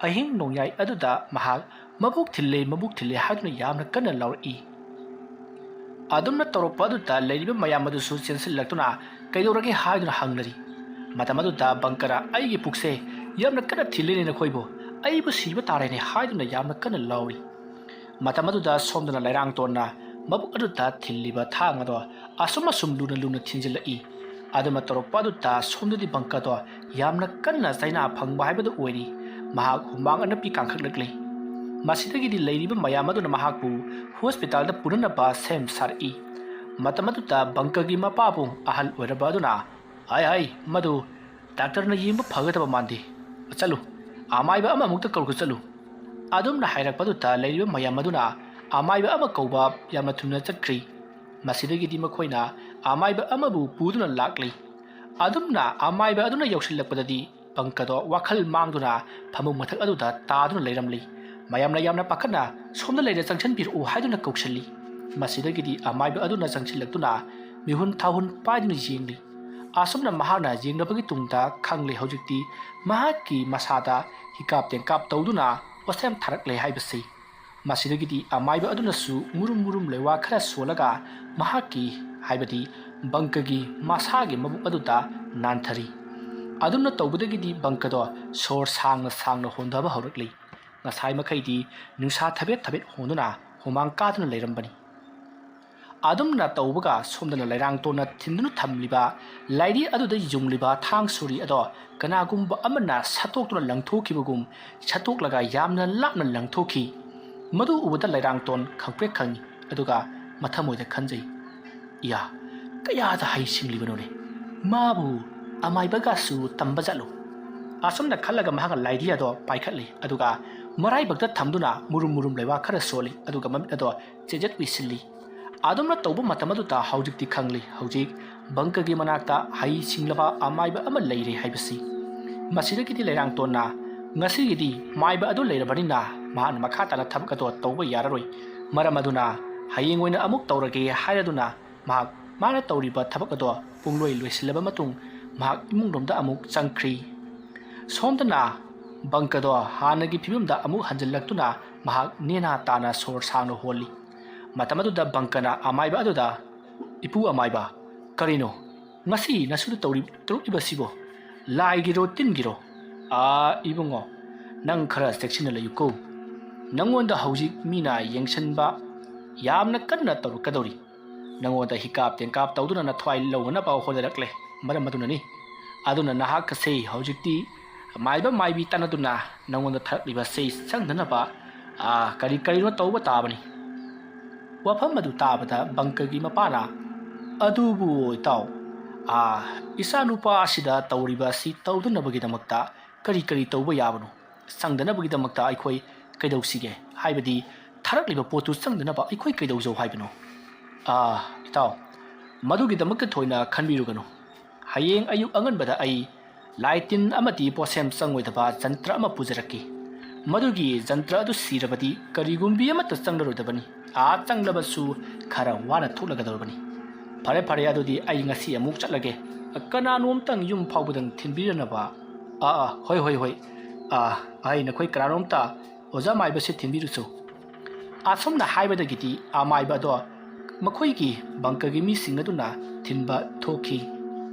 ꯑꯍꯤꯡ ꯅꯣꯡꯌꯥꯏ ꯑꯗꯨꯗ ꯃꯍꯥꯛ "ꯃꯕꯨꯛ ꯊꯤꯜꯂꯦ, ꯃꯕꯨꯛ ꯊꯤꯜꯂꯦ" ꯍꯥꯏꯗꯨꯅ ꯌꯥꯝꯅ ꯀꯟꯅ ꯂꯥꯎꯔꯛꯏ꯫ ꯑꯗꯨꯝꯅ ꯇꯧꯔꯛꯄ ꯑꯗꯨꯗ ꯂꯩꯔꯤꯕ ꯃꯌꯥꯝ ꯑꯗꯨꯁꯨ ꯆꯦꯟꯁꯤꯜꯂꯛꯇꯨꯅ "ꯀꯩꯗꯧꯔꯒꯦ?" ꯍꯥꯏꯗꯨꯅ ꯍꯪꯅꯔꯤ꯫ ꯃꯇꯝ ꯑꯗꯨꯗ ꯕꯪꯀꯔ "ꯑꯩꯒꯤ ꯄꯨꯛꯁꯦ ꯌꯥꯝꯅ ꯀꯟꯅ ꯊꯤꯜꯂꯦꯅꯦ ꯅꯈꯣꯏꯕꯨ, ꯑꯩꯕꯨ ꯁꯤꯕ ꯇꯥꯔꯦꯅꯦ" ꯍꯥꯏꯗꯨꯅ ꯌꯥꯝꯅ ꯀꯟꯅ ꯂꯥꯎꯔꯤ꯫ ꯃꯇꯝ ꯑꯗꯨꯗ ꯁꯣꯝꯗꯅ ꯂꯩꯔꯥꯡꯇꯣꯟꯅ ꯃꯕꯨꯛ ꯑꯗꯨꯗ ꯊꯤꯜꯂꯤꯕ ꯊꯥꯡ ꯑꯗꯣ ꯑꯁꯨꯝ ꯑꯁꯨꯝ ꯂꯨꯅ ꯂꯨꯅ ꯊꯤꯟꯖꯤꯜꯂꯛꯏ꯫ ꯑꯗꯨꯃ ꯇꯧꯔꯛꯄ ꯑꯗꯨꯗ ꯁꯣꯝꯗꯗꯤ ꯕꯪꯀꯗꯣ ꯌꯥꯝꯅ ꯀꯟꯅ ꯆꯩꯅꯥ ꯐꯪꯕ ꯍꯥꯏꯕꯗꯨ ꯑꯣꯏꯔꯤ꯫ ꯃꯍꯥꯛ ꯍꯨꯃꯥꯡ ꯑꯅꯞꯄꯤ ꯀꯥꯡꯈꯠꯂꯛꯂꯤ꯫ ꯃꯁꯤꯗꯒꯤꯗꯤ ꯂꯩꯔꯤꯕ ꯃꯌꯥꯝ ꯑꯗꯨꯅ ꯃꯍꯥꯛꯄꯨ ꯍꯣꯁꯄꯤꯇꯥꯜꯗ ꯄꯨꯅꯅꯕ ꯁꯦꯝ ꯁꯥꯔꯛꯏ꯫ ꯃꯇꯝ ꯑꯗꯨꯗ ꯕꯪꯀꯒꯤ ꯃꯄꯥꯕꯨꯡ ꯑꯍꯜ ꯑꯣꯏꯔꯕ ꯑꯗꯨꯅ, "ꯍꯥꯏ ꯍꯥꯏ, ꯃꯗꯨ ꯗꯥꯛꯇꯔꯅ ꯌꯦꯡꯕ ꯐꯒꯗꯕ ꯃꯥꯟꯗꯦ꯫ ꯆꯠꯂꯨ, ꯑꯃꯥꯏꯕ ꯑꯃꯃꯨꯛꯇ ꯀꯧꯔꯒ ꯆꯠꯂꯨ꯫" ꯑꯗꯨꯝꯅ ꯍꯥꯏꯔꯛꯄꯗꯨꯗ ꯂꯩꯔꯤꯕ ꯃꯌꯥꯝ ꯑꯗꯨꯅ ꯑꯃꯥꯏꯕ ꯑꯃ ꯀꯧꯕ ꯌꯥꯝꯅ ꯊꯨꯅ ꯆꯠꯈ꯭ꯔꯤ꯫ ꯃꯁꯤꯗꯒꯤꯗꯤ ꯃꯈꯣꯏꯅ ꯑꯃꯥꯏꯕ ꯑꯃꯕꯨ ꯄꯨꯗꯨꯅ ꯂꯥꯛꯂꯤ꯫ ꯑꯗꯨꯝꯅ ꯑꯃꯥꯏꯕ ꯑꯗꯨꯅ ꯌꯧꯁꯤꯜꯂꯛꯄꯗꯗꯤ ꯕꯪꯀꯗꯣ ꯋꯥꯈꯜ ꯃꯥꯡꯗꯨꯅ ꯐꯃꯨꯡ ꯃꯊꯛ ꯑꯗꯨꯗ ꯇꯥꯗꯨꯅ ꯂꯩꯔꯝꯂꯤ꯫ ꯃꯌꯥꯝꯅ ꯌꯥꯝꯅ ꯄꯥꯈꯠꯅ "ꯁꯣꯝꯗ ꯂꯩꯔꯦ, ꯆꯪꯁꯤꯟꯕꯤꯔꯛꯎ" ꯍꯥꯏꯗꯨꯅ ꯀꯧꯁꯤꯜꯂꯤ꯫ ꯃꯁꯤꯗꯒꯤꯗꯤ ꯑꯃꯥꯏꯕ ꯑꯗꯨꯅ ꯆꯪꯁꯤꯜꯂꯛꯇꯨꯅ ꯃꯤꯍꯨꯟ ꯊꯥꯍꯨꯟ ꯄꯥꯏꯗꯨꯅ ꯌꯦꯡꯂꯤ꯫ ꯑꯁꯨꯝꯅ ꯃꯍꯥꯛꯅ ꯌꯦꯡꯂꯕꯒꯤ ꯇꯨꯡꯗ ꯈꯪꯂꯦ ꯍꯧꯖꯤꯛꯇꯤ ꯃꯍꯥꯛꯀꯤ ꯃꯁꯥꯗ ꯍꯤꯀꯥꯞ ꯇꯦꯡꯀꯥꯞ ꯇꯧꯗꯨꯅ ꯄꯣꯠꯁꯦꯝ ꯊꯥꯔꯛꯂꯦ ꯍꯥꯏꯕꯁꯤ꯫ ꯃꯁꯤꯗꯒꯤꯗꯤ ꯑꯃꯥꯏꯕ ꯑꯗꯨꯅꯁꯨ ꯃꯨꯔꯨꯝ ꯃꯨꯔꯨꯝ ꯂꯩꯋꯥ ꯈꯔ ꯁꯣꯜꯂꯒ ꯃꯍꯥꯛꯀꯤ, ꯍꯥꯏꯕꯗꯤ ꯕꯪꯀꯒꯤ ꯃꯁꯥꯒꯤ ꯃꯕꯨꯛ ꯑꯗꯨꯗ ꯅꯥꯟꯊꯔꯤ꯫ ꯑꯗꯨꯝꯅ ꯇꯧꯕꯗꯒꯤꯗꯤ ꯕꯪꯀꯗꯣ ꯁꯣꯔ ꯁꯥꯡꯅ ꯁꯥꯡꯅ ꯍꯣꯟꯊꯕ ꯍꯧꯔꯛꯂꯤ꯫ ꯉꯁꯥꯏ ꯃꯈꯩꯗꯤ ꯅꯨꯡꯁꯥ ꯊꯕꯦꯠ ꯊꯕꯦꯠ ꯍꯣꯟꯗꯨꯅ ꯍꯨꯃꯥꯡ ꯀꯥꯗꯨꯅ ꯂꯩꯔꯝꯕꯅꯤ꯫ ꯑꯗꯨꯝꯅ ꯇꯧꯕꯒ ꯁꯣꯝꯗꯅ ꯂꯩꯔꯥꯡꯇꯣꯟꯅ ꯊꯤꯟꯗꯨꯅ ꯊꯝꯂꯤꯕ ꯂꯥꯏꯔꯤ ꯑꯗꯨꯗ ꯌꯨꯡꯂꯤꯕ ꯊꯥꯡ ꯁꯣꯔꯤ ꯑꯗꯣ ꯀꯅꯥꯒꯨꯝꯕ ꯑꯃꯅ ꯁꯠꯇꯣꯛꯇꯨꯅ ꯂꯪꯊꯣꯛꯈꯤꯕꯒꯨꯝ ꯁꯠꯇꯣꯛꯂꯒ ꯌꯥꯝꯅ ꯂꯥꯞꯅ ꯂꯪꯊꯣꯛꯈꯤ꯫ ꯃꯗꯨ ꯎꯕꯗ ꯂꯩꯔꯥꯡꯇꯣꯟ ꯈꯪꯄ꯭ꯔꯦꯛ ꯈꯪꯏ, ꯑꯗꯨꯒ ꯃꯊꯃꯣꯏꯗ ꯈꯟꯖꯩ, "ꯏꯌꯥ, ꯀꯌꯥꯗ ꯍꯩ ꯁꯤꯡꯂꯤꯕꯅꯣꯅꯦ! ꯃꯥꯕꯨ ꯑꯃꯥꯏꯕꯒꯁꯨ ꯇꯝꯕ ꯖꯥꯠꯂꯣ?" ꯑꯁꯨꯝꯅ ꯈꯜꯂꯒ ꯃꯍꯥꯛꯅ ꯂꯥꯏꯔꯤ ꯑꯗꯣ ꯄꯥꯏꯈꯠꯂꯤ, ꯑꯗꯨꯒ ꯃꯔꯥꯏꯕꯛꯇ ꯊꯝꯗꯨꯅ ꯃꯨꯔꯨꯝ ꯃꯨꯔꯨꯝ ꯂꯩꯕꯥꯛ ꯈꯔ ꯁꯣꯜꯂꯤ, ꯑꯗꯨꯒ ꯃꯃꯤꯠ ꯑꯗꯣ ꯆꯦꯖꯠ ꯎꯏꯁꯤꯜꯂꯤ꯫ ꯑꯗꯨꯝꯅ ꯇꯧꯕ ꯃꯇꯝ ꯑꯗꯨꯗ ꯍꯧꯖꯤꯛꯇꯤ ꯈꯪꯂꯤ, ꯍꯧꯖꯤꯛ ꯕꯪꯀꯒꯤ ꯃꯅꯥꯛꯇ ꯍꯩ ꯁꯤꯡꯂꯕ ꯑꯃꯥꯏꯕ ꯑꯃ ꯂꯩꯔꯦ ꯍꯥꯏꯕꯁꯤ꯫ ꯃꯁꯤꯗꯒꯤꯗꯤ ꯂꯩꯔꯥꯡꯇꯣꯟꯅ, "ꯉꯁꯤꯒꯤꯗꯤ ꯃꯥꯏꯕ ꯑꯗꯨ ꯂꯩꯔꯕꯅꯤꯅ ꯃꯍꯥꯛꯅ ꯃꯈꯥ ꯇꯥꯅ ꯊꯕꯛ ꯑꯗꯣ ꯇꯧꯕ ꯌꯥꯔꯔꯣꯏ꯫ ꯃꯔꯝ ꯑꯗꯨꯅ ꯍꯌꯦꯡ ꯑꯣꯏꯅ ꯑꯃꯨꯛ ꯇꯧꯔꯒꯦ" ꯍꯥꯏꯔꯗꯨꯅ ꯃꯍꯥꯛ ꯃꯥꯅ ꯇꯧꯔꯤꯕ ꯊꯕꯛ ꯑꯗꯣ ꯄꯨꯡꯂꯣꯏ ꯂꯣꯏꯁꯤꯜꯂꯕ ꯃꯇꯨꯡ ꯃꯍꯥꯛ ꯏꯃꯨꯡꯂꯣꯝꯗ ꯑꯃꯨꯛ ꯆꯪꯈ꯭ꯔꯤ꯫ ꯁꯣꯝꯗꯅ ꯕꯪꯀꯗꯣ ꯍꯥꯟꯅꯒꯤ ꯐꯤꯕꯝꯗ ꯑꯃꯨꯛ ꯍꯟꯖꯤꯜꯂꯛꯇꯨꯅ ꯃꯍꯥꯛ ꯅꯦꯅꯥ ꯇꯥꯅ ꯁꯣꯔ ꯁꯥꯡꯅ ꯍꯣꯜꯂꯤ꯫ ꯃꯇꯝ ꯑꯗꯨꯗ ꯕꯪꯀꯅ ꯑꯃꯥꯏꯕ ꯑꯗꯨꯗ, "ꯏꯄꯨ ꯑꯃꯥꯏꯕ, ꯀꯔꯤꯅꯣ ꯉꯁꯤ ꯅꯁꯨꯗ ꯇꯧꯔꯤ-, ꯇꯧꯔꯛꯂꯤꯕꯁꯤꯕꯣ? ꯂꯥꯏꯒꯤꯔꯣ ꯇꯤꯟꯒꯤꯔꯣ? ꯑꯥ, ꯏꯕꯨꯡꯉꯣ, ꯅꯪ ꯈꯔ ꯆꯦꯛꯁꯤꯟꯅ ꯂꯩꯌꯨꯀꯣ꯫ ꯅꯪꯉꯣꯟꯗ ꯍꯧꯖꯤꯛ ꯃꯤꯅ ꯌꯦꯡꯁꯤꯟꯕ ꯌꯥꯝꯅ ꯀꯟꯅ ꯇꯧꯔꯛꯀꯗꯧꯔꯤ꯫ ꯅꯪꯉꯣꯟꯗ ꯍꯤꯀꯥꯞ ꯇꯦꯡꯀꯥꯞ ꯇꯧꯗꯨꯅ ꯅꯊ꯭ꯋꯥꯏ ꯂꯧꯅꯅꯕ ꯍꯣꯠꯅꯔꯛꯂꯦ꯫ ꯃꯔꯝ ꯑꯗꯨꯅꯅꯤ꯫ ꯑꯗꯨꯅ ꯅꯍꯥꯛ ꯑꯁꯤ ꯍꯧꯖꯤꯛꯇꯤ ꯃꯥꯏꯕ ꯃꯥꯏꯕꯤ ꯇꯥꯟꯅꯗꯨꯅ ꯅꯪꯉꯣꯟꯗ ꯊꯥꯔꯛꯂꯤꯕ ꯆꯩ ꯆꯪꯗꯅꯕ, ꯑꯥ, ꯀꯔꯤ ꯀꯔꯤꯅꯣ ꯇꯧꯕ ꯇꯥꯕꯅꯤ꯫" ꯋꯥꯐꯝ ꯑꯗꯨ ꯇꯥꯕꯗ ꯕꯪꯀꯒꯤ ꯃꯄꯥꯅ, "ꯑꯗꯨꯕꯨ ꯏꯇꯥꯎ, ꯑꯥ, ꯏꯆꯥꯅꯨꯄꯥ ꯑꯁꯤꯗ ꯇꯧꯔꯤꯕ ꯑꯁꯤ ꯇꯧꯗꯅꯕꯒꯤꯗꯃꯛꯇ ꯀꯔꯤ ꯀꯔꯤ ꯇꯧꯕ ꯌꯥꯕꯅꯣ? ꯆꯪꯗꯅꯕꯒꯤꯗꯃꯛꯇ ꯑꯩꯈꯣꯏ ꯀꯩꯗꯧꯁꯤꯒꯦ? ꯍꯥꯏꯕꯗꯤ ꯊꯥꯔꯛꯂꯤꯕ ꯄꯣꯠꯇꯨ ꯆꯪꯗꯅꯕ ꯑꯩꯈꯣꯏ ꯀꯩꯗꯧꯖꯧ ꯍꯥꯏꯕꯅꯣ?" "ꯑꯥ, ꯏꯇꯥꯎ, ꯃꯗꯨꯒꯤꯗꯃꯛꯇ ꯊꯣꯏꯅ ꯈꯟꯕꯤꯔꯨꯒꯅꯨ꯫ ꯍꯌꯦꯡ ꯑꯌꯨꯛ ꯑꯉꯟꯕꯗ ꯑꯩ ꯂꯥꯏ ꯇꯤꯟ ꯑꯃꯗꯤ ꯄꯣꯠꯁꯦꯝ ꯆꯪꯉꯣꯏꯗꯕ ꯖꯟꯇ꯭ꯔ ꯑꯃ ꯄꯨꯖꯔꯛꯀꯦ꯫ ꯃꯗꯨꯒꯤ ꯖꯟꯇ꯭ꯔ ꯑꯗꯨ ꯁꯤꯔꯕꯗꯤ ꯀꯔꯤꯒꯨꯝꯕꯤ ꯑꯃꯠꯇ ꯆꯪꯂꯔꯣꯏꯗꯕꯅꯤ꯫ ꯑꯥ ꯆꯪꯂꯕꯁꯨ ꯈꯔ ꯋꯥꯅ ꯊꯣꯛꯂꯒꯗꯧꯔꯕꯅꯤ꯫ ꯐꯔꯦ ꯐꯔꯦ, ꯑꯗꯨꯗꯤ ꯑꯩ ꯉꯁꯤ ꯑꯃꯨꯛ ꯆꯠꯂꯒꯦ꯫ ꯀꯅꯥꯅꯣꯝꯇꯪ ꯌꯨꯝ ꯐꯥꯎꯕꯗꯪ ꯊꯤꯟꯕꯤꯔꯅꯕ꯫ ꯑꯥ ꯑꯥ, ꯍꯣꯏ ꯍꯣꯏ ꯍꯣꯏ꯫ ꯑꯥ, ꯑꯩ ꯅꯈꯣꯏ ꯀꯅꯥꯅꯣꯝꯇ ꯑꯣꯖꯥ ꯃꯥꯏꯕꯁꯦ ꯊꯤꯟꯕꯤꯔꯨꯆꯣ꯫ ꯑꯁꯨꯝꯅ ꯍꯥꯏꯕꯗꯒꯤꯗꯤ ꯑꯃꯥꯏꯕ ꯑꯗꯣ ꯃꯈꯣꯏꯒꯤ ꯕꯪꯀꯒꯤ ꯃꯤꯁꯤꯡ ꯑꯗꯨꯅ ꯊꯤꯟꯕ ꯊꯣꯛꯈꯤ꯫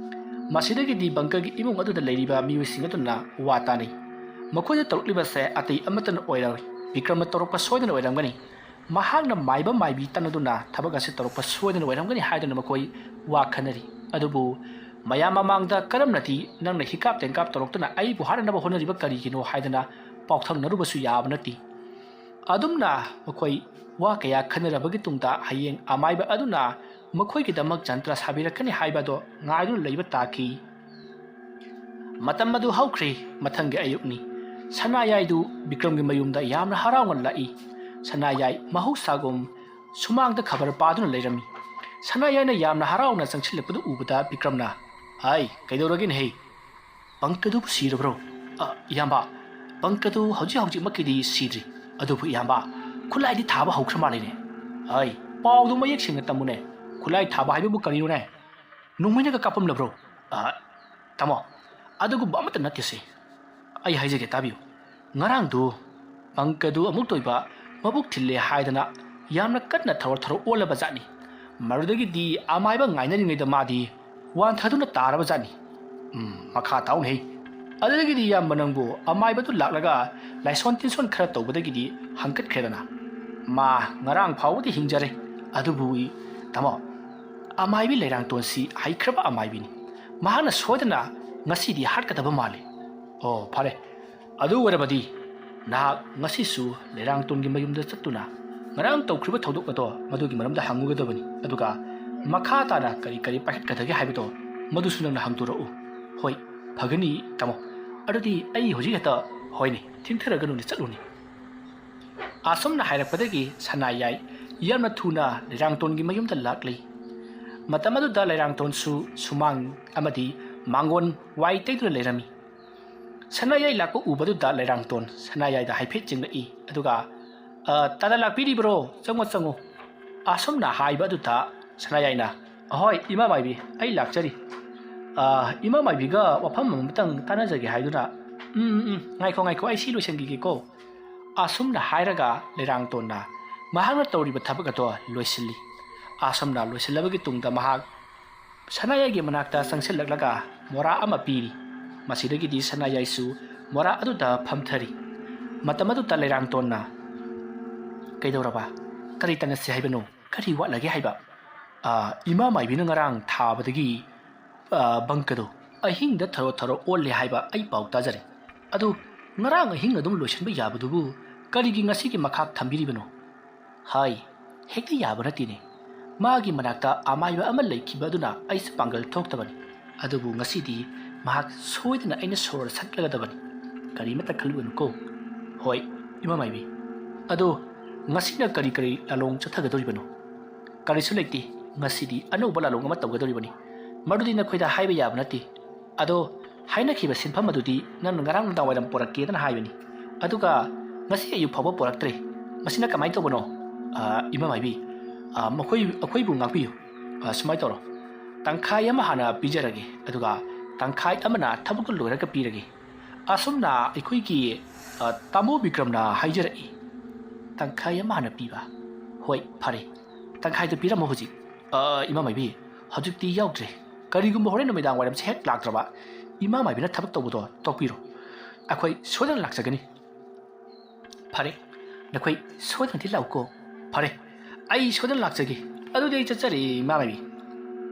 ꯃꯁꯤꯗꯒꯤꯗꯤ ꯕꯪꯀꯒꯤ ꯏꯃꯨꯡ ꯑꯗꯨꯗ ꯂꯩꯔꯤꯕ ꯃꯤꯑꯣꯏꯁꯤꯡ ꯑꯗꯨꯅ ꯋꯥ ꯇꯥꯅꯩ꯫ ꯃꯈꯣꯏꯗ ꯇꯧꯔꯛꯂꯤꯕꯁꯦ ꯑꯇꯩ ꯑꯃꯠꯇꯅ ꯑꯣꯏꯔꯣꯏ, ꯕꯤꯀ꯭ꯔꯝꯅ ꯇꯧꯔꯛꯄ ꯁꯣꯏꯗꯅ ꯑꯣꯏꯔꯝꯒꯅꯤ꯫ ꯃꯍꯥꯛꯅ ꯃꯥꯏꯕ ꯃꯥꯏꯕꯤ ꯇꯥꯟꯅꯗꯨꯅ ꯊꯕꯛ ꯑꯁꯤ ꯇꯧꯔꯛꯄ ꯁꯣꯏꯗꯅ ꯑꯣꯏꯔꯝꯒꯅꯤ ꯍꯥꯏꯗꯨꯅ ꯃꯈꯣꯏ ꯋꯥ ꯈꯟꯅꯔꯤ꯫ ꯑꯗꯨꯕꯨ ꯃꯌꯥꯝ ꯃꯃꯥꯡꯗ ꯀꯔꯝꯅꯗꯤ ꯅꯪꯅ ꯍꯤꯀꯥꯞ ꯇꯦꯡꯀꯥꯞ ꯇꯧꯔꯛꯇꯨꯅ ꯑꯩꯕꯨ ꯍꯥꯠꯅꯅꯕ ꯍꯣꯠꯅꯔꯤꯕ ꯀꯔꯤꯒꯤꯅꯣ ꯍꯥꯏꯗꯅ ꯄꯥꯎꯊꯪꯅꯔꯨꯕꯁꯨ ꯌꯥꯕ ꯅꯠꯇꯦ꯫ ꯑꯗꯨꯝꯅ ꯃꯈꯣꯏ ꯋꯥ ꯀꯌꯥ ꯈꯟꯅꯔꯕꯒꯤ ꯇꯨꯡꯗ ꯍꯌꯦꯡ ꯑꯃꯥꯏꯕ ꯑꯗꯨꯅ ꯃꯈꯣꯏꯒꯤꯗꯃꯛ ꯖꯟꯇ꯭ꯔ ꯁꯥꯕꯤꯔꯛꯀꯅꯤ ꯍꯥꯏꯕ ꯑꯗꯣ ꯉꯥꯏꯗꯨꯅ ꯂꯩꯕ ꯇꯥꯈꯤ꯫ ꯃꯇꯝ ꯑꯗꯨ ꯍꯧꯈ꯭ꯔꯦ꯫ ꯃꯊꯪꯒꯤ ꯑꯌꯨꯛꯅꯤ꯫ ꯁꯅꯥꯌꯥꯏꯗꯨ ꯕꯤꯀ꯭ꯔꯝꯒꯤ ꯃꯌꯨꯝꯗ ꯌꯥꯝꯅ ꯍꯔꯥꯎꯅ ꯂꯥꯛꯏ꯫ ꯁꯅꯥꯌꯥꯏ ꯃꯍꯧꯁꯥꯒꯨꯝ ꯁꯨꯃꯥꯡꯗ ꯈꯕꯔ ꯄꯥꯗꯨꯅ ꯂꯩꯔꯝꯃꯤ꯫ ꯁꯅꯥꯌꯥꯏꯅ ꯌꯥꯝꯅ ꯍꯔꯥꯎꯅ ꯆꯪꯁꯤꯜꯂꯛꯄꯗꯨ ꯎꯕꯗ ꯕꯤꯀ꯭ꯔꯝꯅ, "ꯍꯥꯏ, ꯀꯩꯗꯧꯔꯒꯦꯅꯦꯍꯦ? ꯕꯪꯀꯗꯨꯕꯨ ꯁꯤꯔꯕ꯭ꯔꯣ?" "ꯑ, ꯏꯌꯥꯝꯕ, ꯕꯪꯀꯗꯨ ꯍꯧꯖꯤꯛ ꯍꯧꯖꯤꯛꯃꯛꯀꯤꯗꯤ ꯁꯤꯗ꯭ꯔꯤ꯫ ꯑꯗꯨꯕꯨ ꯏꯌꯥꯝꯕ, ꯈꯨꯠꯂꯥꯏꯗꯤ ꯊꯥꯕ ꯍꯧꯈ꯭ꯔ ꯃꯥꯜꯂꯦꯅꯦ꯫ ꯍꯥꯏ, ꯄꯥꯎꯗꯨ ꯃꯌꯦꯛ ꯁꯦꯡꯅ ꯇꯝꯃꯨꯅꯦ꯫ ꯈꯨꯠꯂꯥꯏ ꯊꯥꯕ ꯍꯥꯏꯕꯕꯨ ꯀꯔꯤꯅꯣꯅꯦ? ꯅꯣꯡꯃꯩꯅꯒ ꯀꯥꯞꯄꯝꯂꯕ꯭ꯔꯣ?" "ꯑ, ꯇꯥꯃꯣ, ꯑꯗꯨꯒꯨꯝꯕ ꯑꯃꯠꯇ ꯅꯠꯇꯦꯁꯦ꯫ ꯑꯩ ꯍꯥꯏꯖꯒꯦ ꯇꯥꯕꯤꯌꯨ꯫ ꯉꯔꯥꯡꯗꯨ ꯕꯪꯀꯗꯨ ꯑꯃꯨꯛꯇ ꯑꯣꯏꯕ ꯃꯕꯨꯛ ꯊꯤꯜꯂꯦ ꯍꯥꯏꯗꯅ ꯌꯥꯝꯅ ꯀꯟꯅ ꯊꯧꯔ ꯊꯧꯔ ꯑꯣꯜꯂꯕ ꯖꯥꯠꯅꯤ꯫ ꯃꯗꯨꯗꯒꯤꯗꯤ ꯑꯃꯥꯏꯕ ꯉꯥꯏꯅꯔꯤꯉꯩꯗ ꯃꯥꯗꯤ ꯋꯥꯟꯊꯗꯨꯅ ꯇꯥꯔꯕ ꯖꯥꯠꯅꯤ꯫ ꯎꯝ, ꯃꯈꯥ ꯇꯥꯎꯅꯦ꯫ ꯑꯗꯨꯗꯒꯤꯗꯤ ꯏꯌꯥꯝꯕ ꯅꯪꯕꯨ ꯑꯃꯥꯏꯕꯗꯨ ꯂꯥꯛꯂꯒ ꯂꯥꯏꯁꯣꯟ ꯇꯤꯟꯁꯣꯟ ꯈꯔ ꯇꯧꯕꯗꯒꯤꯗꯤ ꯍꯪꯀꯠꯈ꯭ꯔꯦꯗꯅ꯫ ꯃꯥ ꯉꯔꯥꯡ ꯐꯥꯎꯕꯗꯤ ꯍꯤꯡꯖꯔꯦ, ꯑꯗꯨꯕꯨ ꯏ-, ꯇꯥꯃꯣ, ꯑꯃꯥꯏꯕꯤ ꯂꯩꯔꯥꯡꯇꯣꯟꯁꯤ ꯍꯩꯈ꯭ꯔꯕ ꯑꯃꯥꯏꯕꯤꯅꯤ꯫ ꯃꯍꯥꯛꯅ ꯁꯣꯏꯗꯅ ꯉꯁꯤꯗꯤ ꯍꯥꯠꯀꯗꯕ ꯃꯥꯜꯂꯤ꯫ ꯑꯣ, ꯐꯔꯦ꯫ ꯑꯗꯨ ꯑꯣꯏꯔꯕꯗꯤ ꯅꯍꯥꯛ ꯉꯁꯤꯁꯨ ꯂꯩꯔꯥꯡꯇꯣꯟꯒꯤ ꯃꯌꯨꯝꯗ ꯆꯠꯇꯨꯅ ꯉꯔꯥꯡ ꯇꯧꯈ꯭ꯔꯤꯕ ꯊꯧꯗꯣꯛ ꯑꯗꯣ ꯃꯗꯨꯒꯤ ꯃꯔꯝꯗ ꯍꯪꯉꯨꯒꯗꯕꯅꯤ꯫ ꯑꯗꯨꯒ ꯃꯈꯥ ꯇꯥꯅ ꯀꯔꯤ ꯀꯔꯤ ꯄꯥꯏꯈꯠꯀꯗꯒꯦ ꯍꯥꯏꯕꯗꯣ ꯃꯗꯨꯁꯨ ꯅꯪꯅ ꯍꯪꯗꯣꯔꯛꯎ꯫ ꯍꯣꯏ, ꯐꯒꯅꯤ, ꯇꯥꯃꯣ꯫ ꯑꯗꯨꯗꯤ ꯑꯩ ꯍꯧꯖꯤꯛ ꯍꯦꯛꯇ, ꯍꯣꯏꯅꯦ, ꯊꯦꯡꯊꯔꯒꯅꯨꯅꯦ, ꯆꯠꯂꯨꯅꯦ꯫ ꯑꯁꯨꯝꯅ ꯍꯥꯏꯔꯛꯄꯗꯒꯤ ꯁꯅꯥꯌꯥꯏ ꯌꯥꯝꯅ ꯊꯨꯅ ꯂꯩꯔꯥꯡꯇꯣꯟꯒꯤ ꯃꯌꯨꯝꯗ ꯂꯥꯛꯂꯤ꯫ ꯃꯇꯝ ꯑꯗꯨꯗ ꯂꯩꯔꯥꯡꯇꯣꯟꯁꯨ ꯁꯨꯃꯥꯡ ꯑꯃꯗꯤ ꯃꯥꯡꯒꯣꯟ ꯋꯥꯏ ꯇꯩꯗꯨꯅ ꯂꯩꯔꯝꯃꯤ꯫ ꯁꯅꯥꯌꯥꯏ ꯂꯥꯛꯄ ꯎꯕꯗꯨꯗ ꯂꯩꯔꯥꯡꯇꯣꯟ ꯁꯅꯥꯌꯥꯏꯗ ꯍꯥꯏꯐꯦꯠ ꯆꯤꯡꯂꯛꯏ꯫ ꯑꯗꯨꯒ, "ꯑ, ꯇꯥꯗ ꯂꯥꯛꯄꯤꯔꯤꯕ꯭ꯔꯣ? ꯆꯪꯉꯣ, ꯆꯪꯉꯣ," ꯑꯁꯨꯝꯅ ꯍꯥꯏꯕ ꯑꯗꯨꯗ ꯁꯅꯥꯌꯥꯏꯅ, "ꯑꯍꯣꯏ, ꯏꯃꯥ ꯃꯥꯏꯕꯤ, ꯑꯩ ꯂꯥꯛꯆꯔꯤ꯫ ꯑ, ꯏꯃꯥ ꯃꯥꯏꯕꯤꯒ ꯋꯥꯐꯝ ꯑꯃꯇꯪ ꯇꯥꯟꯅꯖꯒꯦ ꯍꯥꯏꯗꯨꯅ, ꯎꯝ, ꯎꯝ, ꯎꯝ, ꯉꯥꯏꯈꯣ, ꯉꯥꯏꯈꯣ, ꯑꯩ ꯁꯤ ꯂꯣꯏꯁꯤꯟꯈꯤꯒꯦꯀꯣ," ꯑꯁꯨꯝꯅ ꯍꯥꯏꯔꯒ ꯂꯩꯔꯥꯡꯇꯣꯟꯅ ꯃꯍꯥꯛꯅ ꯇꯧꯔꯤꯕ ꯊꯕꯛ ꯑꯗꯣ ꯂꯣꯏꯁꯤꯜꯂꯤ꯫ ꯑꯁꯨꯝꯅ ꯂꯣꯏꯁꯤꯜꯂꯕꯒꯤ ꯇꯨꯡꯗ ꯃꯍꯥꯛ ꯁꯅꯥꯌꯥꯏꯒꯤ ꯃꯅꯥꯛꯇ ꯆꯪꯁꯤꯜꯂꯛꯂꯒ ꯃꯣꯔꯥ ꯑꯃ ꯄꯤꯔꯤ꯫ ꯃꯁꯤꯗꯒꯤꯗꯤ ꯁꯅꯥꯌꯥꯏꯁꯨ ꯃꯣꯔꯥ ꯑꯗꯨꯗ ꯐꯝꯊꯔꯤ꯫ ꯃꯇꯝ ꯑꯗꯨꯗ ꯂꯩꯔꯥꯡꯇꯣꯟꯅ, "ꯀꯩꯗꯧꯔꯕ? ꯀꯔꯤ ꯇꯥꯟꯅꯁꯤ ꯍꯥꯏꯕꯅꯣ? ꯀꯔꯤ ꯋꯥꯠꯂꯒꯦ ꯍꯥꯏꯕ?" "ꯑ, ꯏꯃꯥ ꯃꯥꯏꯕꯤꯅ ꯉꯔꯥꯡ ꯊꯥꯕꯗꯒꯤ, ꯑ, ꯕꯪꯀꯗꯣ ꯑꯍꯤꯡꯗ ꯊꯔꯣ ꯊꯔꯣ ꯑꯣꯜꯂꯦ ꯍꯥꯏꯕ ꯑꯩ ꯄꯥꯎ ꯇꯥꯖꯔꯦ꯫ ꯑꯗꯨ ꯉꯔꯥꯡ ꯑꯍꯤꯡ ꯑꯗꯨꯝ ꯂꯣꯏꯁꯤꯟꯕ ꯌꯥꯕꯗꯨꯕꯨ ꯀꯔꯤꯒꯤ ꯉꯁꯤꯒꯤ ꯃꯈꯥꯛ ꯊꯝꯕꯤꯔꯤꯕꯅꯣ?" "ꯍꯥꯏ, ꯍꯦꯛꯇ ꯌꯥꯕ ꯅꯠꯇꯦꯅꯦ꯫ ꯃꯥꯒꯤ ꯃꯅꯥꯛꯇ ꯑꯃꯥꯏꯕ ꯑꯃ ꯂꯩꯈꯤꯕ ꯑꯗꯨꯅ ꯑꯩꯁꯨ ꯄꯥꯡꯒꯜ ꯊꯣꯛꯇꯕꯅꯤ꯫ ꯑꯗꯨꯕꯨ ꯉꯁꯤꯗꯤ ꯃꯍꯥꯛ ꯁꯣꯏꯗꯅ ꯑꯩꯅ ꯁꯣꯔ ꯁꯠꯂꯒꯗꯕꯅꯤ꯫ ꯀꯔꯤꯃꯠꯇ ꯈꯜꯂꯨꯒꯅꯨꯀꯣ꯫ ꯍꯣꯏ, ꯏꯃꯥ ꯃꯥꯏꯕꯤ꯫ ꯑꯗꯣ ꯉꯁꯤꯅ ꯀꯔꯤ ꯀꯔꯤ ꯂꯥꯂꯣꯡ ꯆꯠꯊꯒꯗꯧꯔꯤꯕꯅꯣ?" "ꯀꯔꯤꯁꯨ ꯂꯩꯇꯦ꯫ ꯉꯁꯤꯗꯤ ꯑꯅꯧꯕ ꯂꯥꯂꯣꯡ ꯑꯃ ꯇꯧꯒꯗꯧꯔꯤꯕꯅꯤ꯫ ꯃꯗꯨꯗꯤ ꯅꯈꯣꯏꯗ ꯍꯥꯏꯕ ꯌꯥꯕ ꯅꯠꯇꯦ꯫ ꯑꯗꯣ ꯍꯥꯏꯅꯈꯤꯕ ꯁꯤꯟꯐꯝ ꯑꯗꯨꯗꯤ ꯅꯪꯅ ꯉꯔꯥꯡ ꯅꯨꯡꯗꯥꯡ ꯋꯥꯏꯔꯝ ꯄꯨꯔꯛꯀꯦꯗꯅ ꯍꯥꯏꯕꯅꯤ꯫ ꯑꯗꯨꯒ ꯉꯁꯤ ꯑꯌꯨꯛ ꯐꯥꯎꯕ ꯄꯨꯔꯛꯇ꯭ꯔꯦ꯫ ꯃꯁꯤꯅ ꯀꯃꯥꯏꯅ ꯇꯧꯕꯅꯣ?" "ꯑ, ꯏꯃꯥ ꯃꯥꯏꯕꯤ, ꯑ, ꯃꯈꯣꯏ, ꯑꯩꯈꯣꯏꯕꯨ ꯉꯥꯛꯄꯤꯌꯨ꯫ ꯑ, ꯁꯨꯃꯥꯏꯅ ꯇꯧꯔꯣ꯫ ꯇꯪꯈꯥꯏ ꯑꯃ ꯍꯥꯟꯅ ꯄꯤꯖꯔꯒꯦ, ꯑꯗꯨꯒ ꯇꯪꯈꯥꯏ ꯑꯃꯅ ꯊꯕꯛꯇꯨ ꯂꯣꯏꯔꯒ ꯄꯤꯔꯒꯦ꯫ ꯑꯁꯨꯝꯅ ꯑꯩꯈꯣꯏꯒꯤ, ꯑ, ꯇꯥꯃꯣ ꯕꯤꯀ꯭ꯔꯝꯅ ꯍꯥꯏꯖꯔꯛꯏ꯫" "ꯇꯪꯈꯥꯏ ꯑꯃ ꯍꯥꯟꯅ ꯄꯤꯕ? ꯍꯣꯏ, ꯐꯔꯦ꯫ ꯇꯪꯈꯥꯏꯗꯨ ꯄꯤꯔꯝꯃꯣ ꯍꯧꯖꯤꯛ꯫" "ꯑ, ꯏꯃꯥ ꯃꯥꯏꯕꯤ, ꯍꯧꯖꯤꯛꯇꯤ ꯌꯥꯎꯗ꯭ꯔꯦ꯫ ꯀꯔꯤꯒꯨꯝꯕ ꯍꯣꯔꯦꯟ ꯅꯨꯃꯤꯗꯥꯡ ꯋꯥꯏꯔꯝꯁꯦ ꯍꯦꯛ ꯂꯥꯛꯇ꯭ꯔꯕ, ꯏꯃꯥ ꯃꯥꯏꯕꯤꯅ ꯊꯕꯛ ꯇꯧꯕꯗꯣ ꯇꯣꯛꯄꯤꯔꯣ꯫ ꯑꯩꯈꯣꯏ ꯁꯣꯏꯗꯅ ꯂꯥꯛꯆꯒꯅꯤ꯫" "ꯐꯔꯦ, ꯅꯈꯣꯏ ꯁꯣꯏꯗꯅꯗꯤ ꯂꯥꯛꯎꯀꯣ꯫" "ꯐꯔꯦ, ꯑꯩ ꯁꯣꯏꯗꯅ ꯂꯥꯛꯆꯒꯦ꯫ ꯑꯗꯨꯗꯤ ꯑꯩ ꯆꯠꯆꯔꯦ, ꯏꯃꯥ ꯃꯥꯏꯕꯤ꯫"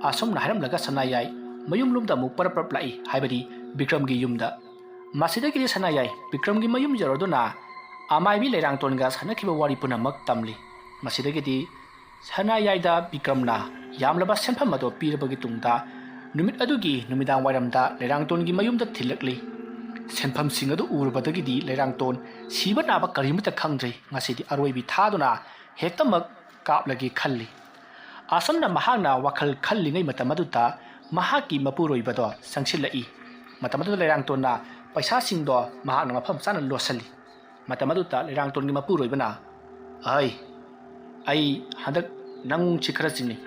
ꯑꯁꯨꯝꯅ ꯍꯥꯏꯔꯝꯂꯒ ꯁꯅꯥꯌꯥꯏ ꯃꯌꯨꯝꯂꯣꯝꯗ ꯑꯃꯨꯛ ꯄꯔꯞ ꯄꯔꯞ ꯂꯥꯛꯏ, ꯍꯥꯏꯕꯗꯤ ꯕꯤꯀ꯭ꯔꯝꯒꯤ ꯌꯨꯝꯗ꯫ ꯃꯁꯤꯗꯒꯤꯗꯤ ꯁꯅꯥꯌꯥꯏ ꯕꯤꯀ꯭ꯔꯝꯒꯤ ꯃꯌꯨꯝ ꯌꯧꯔꯗꯨꯅ ꯑꯃꯥꯏꯕꯤ ꯂꯩꯔꯥꯡꯇꯣꯟꯒ ꯁꯥꯟꯅꯈꯤꯕ ꯋꯥꯔꯤ ꯄꯨꯝꯅꯃꯛ ꯇꯝꯂꯤ꯫ ꯃꯁꯤꯗꯒꯤꯗꯤ ꯁꯅꯥꯌꯥꯏꯗ ꯕꯤꯀ꯭ꯔꯝꯅ ꯌꯥꯝꯂꯕ ꯁꯦꯟꯐꯝ ꯑꯗꯨ ꯄꯤꯔꯕꯒꯤ ꯇꯨꯡꯗ ꯅꯨꯃꯤꯠ ꯑꯗꯨꯒꯤ ꯅꯨꯃꯤꯗꯥꯡ ꯋꯥꯏꯔꯝꯗ ꯂꯩꯔꯥꯡꯇꯣꯟꯒꯤ ꯃꯌꯨꯝꯗ ꯊꯤꯜꯂꯛꯂꯤ꯫ ꯁꯦꯟꯐꯝꯁꯤꯡ ꯑꯗꯨ ꯎꯔꯨꯕꯗꯒꯤꯗꯤ ꯂꯩꯔꯥꯡꯇꯣꯟ ꯁꯤꯕ ꯅꯥꯕ ꯀꯔꯤꯃꯠꯇ ꯈꯪꯗ꯭ꯔꯦ꯫ ꯉꯁꯤꯗꯤ ꯑꯔꯣꯏꯕꯤ ꯊꯥꯗꯨꯅ ꯍꯦꯛꯇꯃꯛ ꯀꯥꯞꯂꯒꯦ ꯈꯜꯂꯤ꯫ ꯑꯁꯨꯝꯅ ꯃꯍꯥꯛꯅ ꯋꯥꯈꯜ ꯈꯜꯂꯤꯉꯩ ꯃꯇꯝ ꯑꯗꯨꯗ ꯃꯍꯥꯛꯀꯤ ꯃꯄꯨꯔꯣꯏꯕꯗꯣ ꯆꯪꯁꯤꯜꯂꯛꯏ꯫ ꯃꯇꯝ ꯑꯗꯨꯗ ꯂꯩꯔꯥꯡꯇꯣꯟꯅ ꯄꯩꯁꯥꯁꯤꯡꯗꯣ ꯃꯍꯥꯛꯅ ꯃꯐꯝ ꯆꯥꯅ ꯂꯣꯠꯁꯤꯜꯂꯤ꯫ ꯃꯇꯝ ꯑꯗꯨꯗ ꯂꯩꯔꯥꯡꯇꯣꯟꯒꯤ ꯃꯄꯨꯔꯣꯏꯕꯅ, "ꯑꯍꯩ, ꯑꯩ ꯍꯟꯗꯛ ꯅꯪꯁꯤ ꯈꯔ ꯆꯤꯡꯅꯩ꯫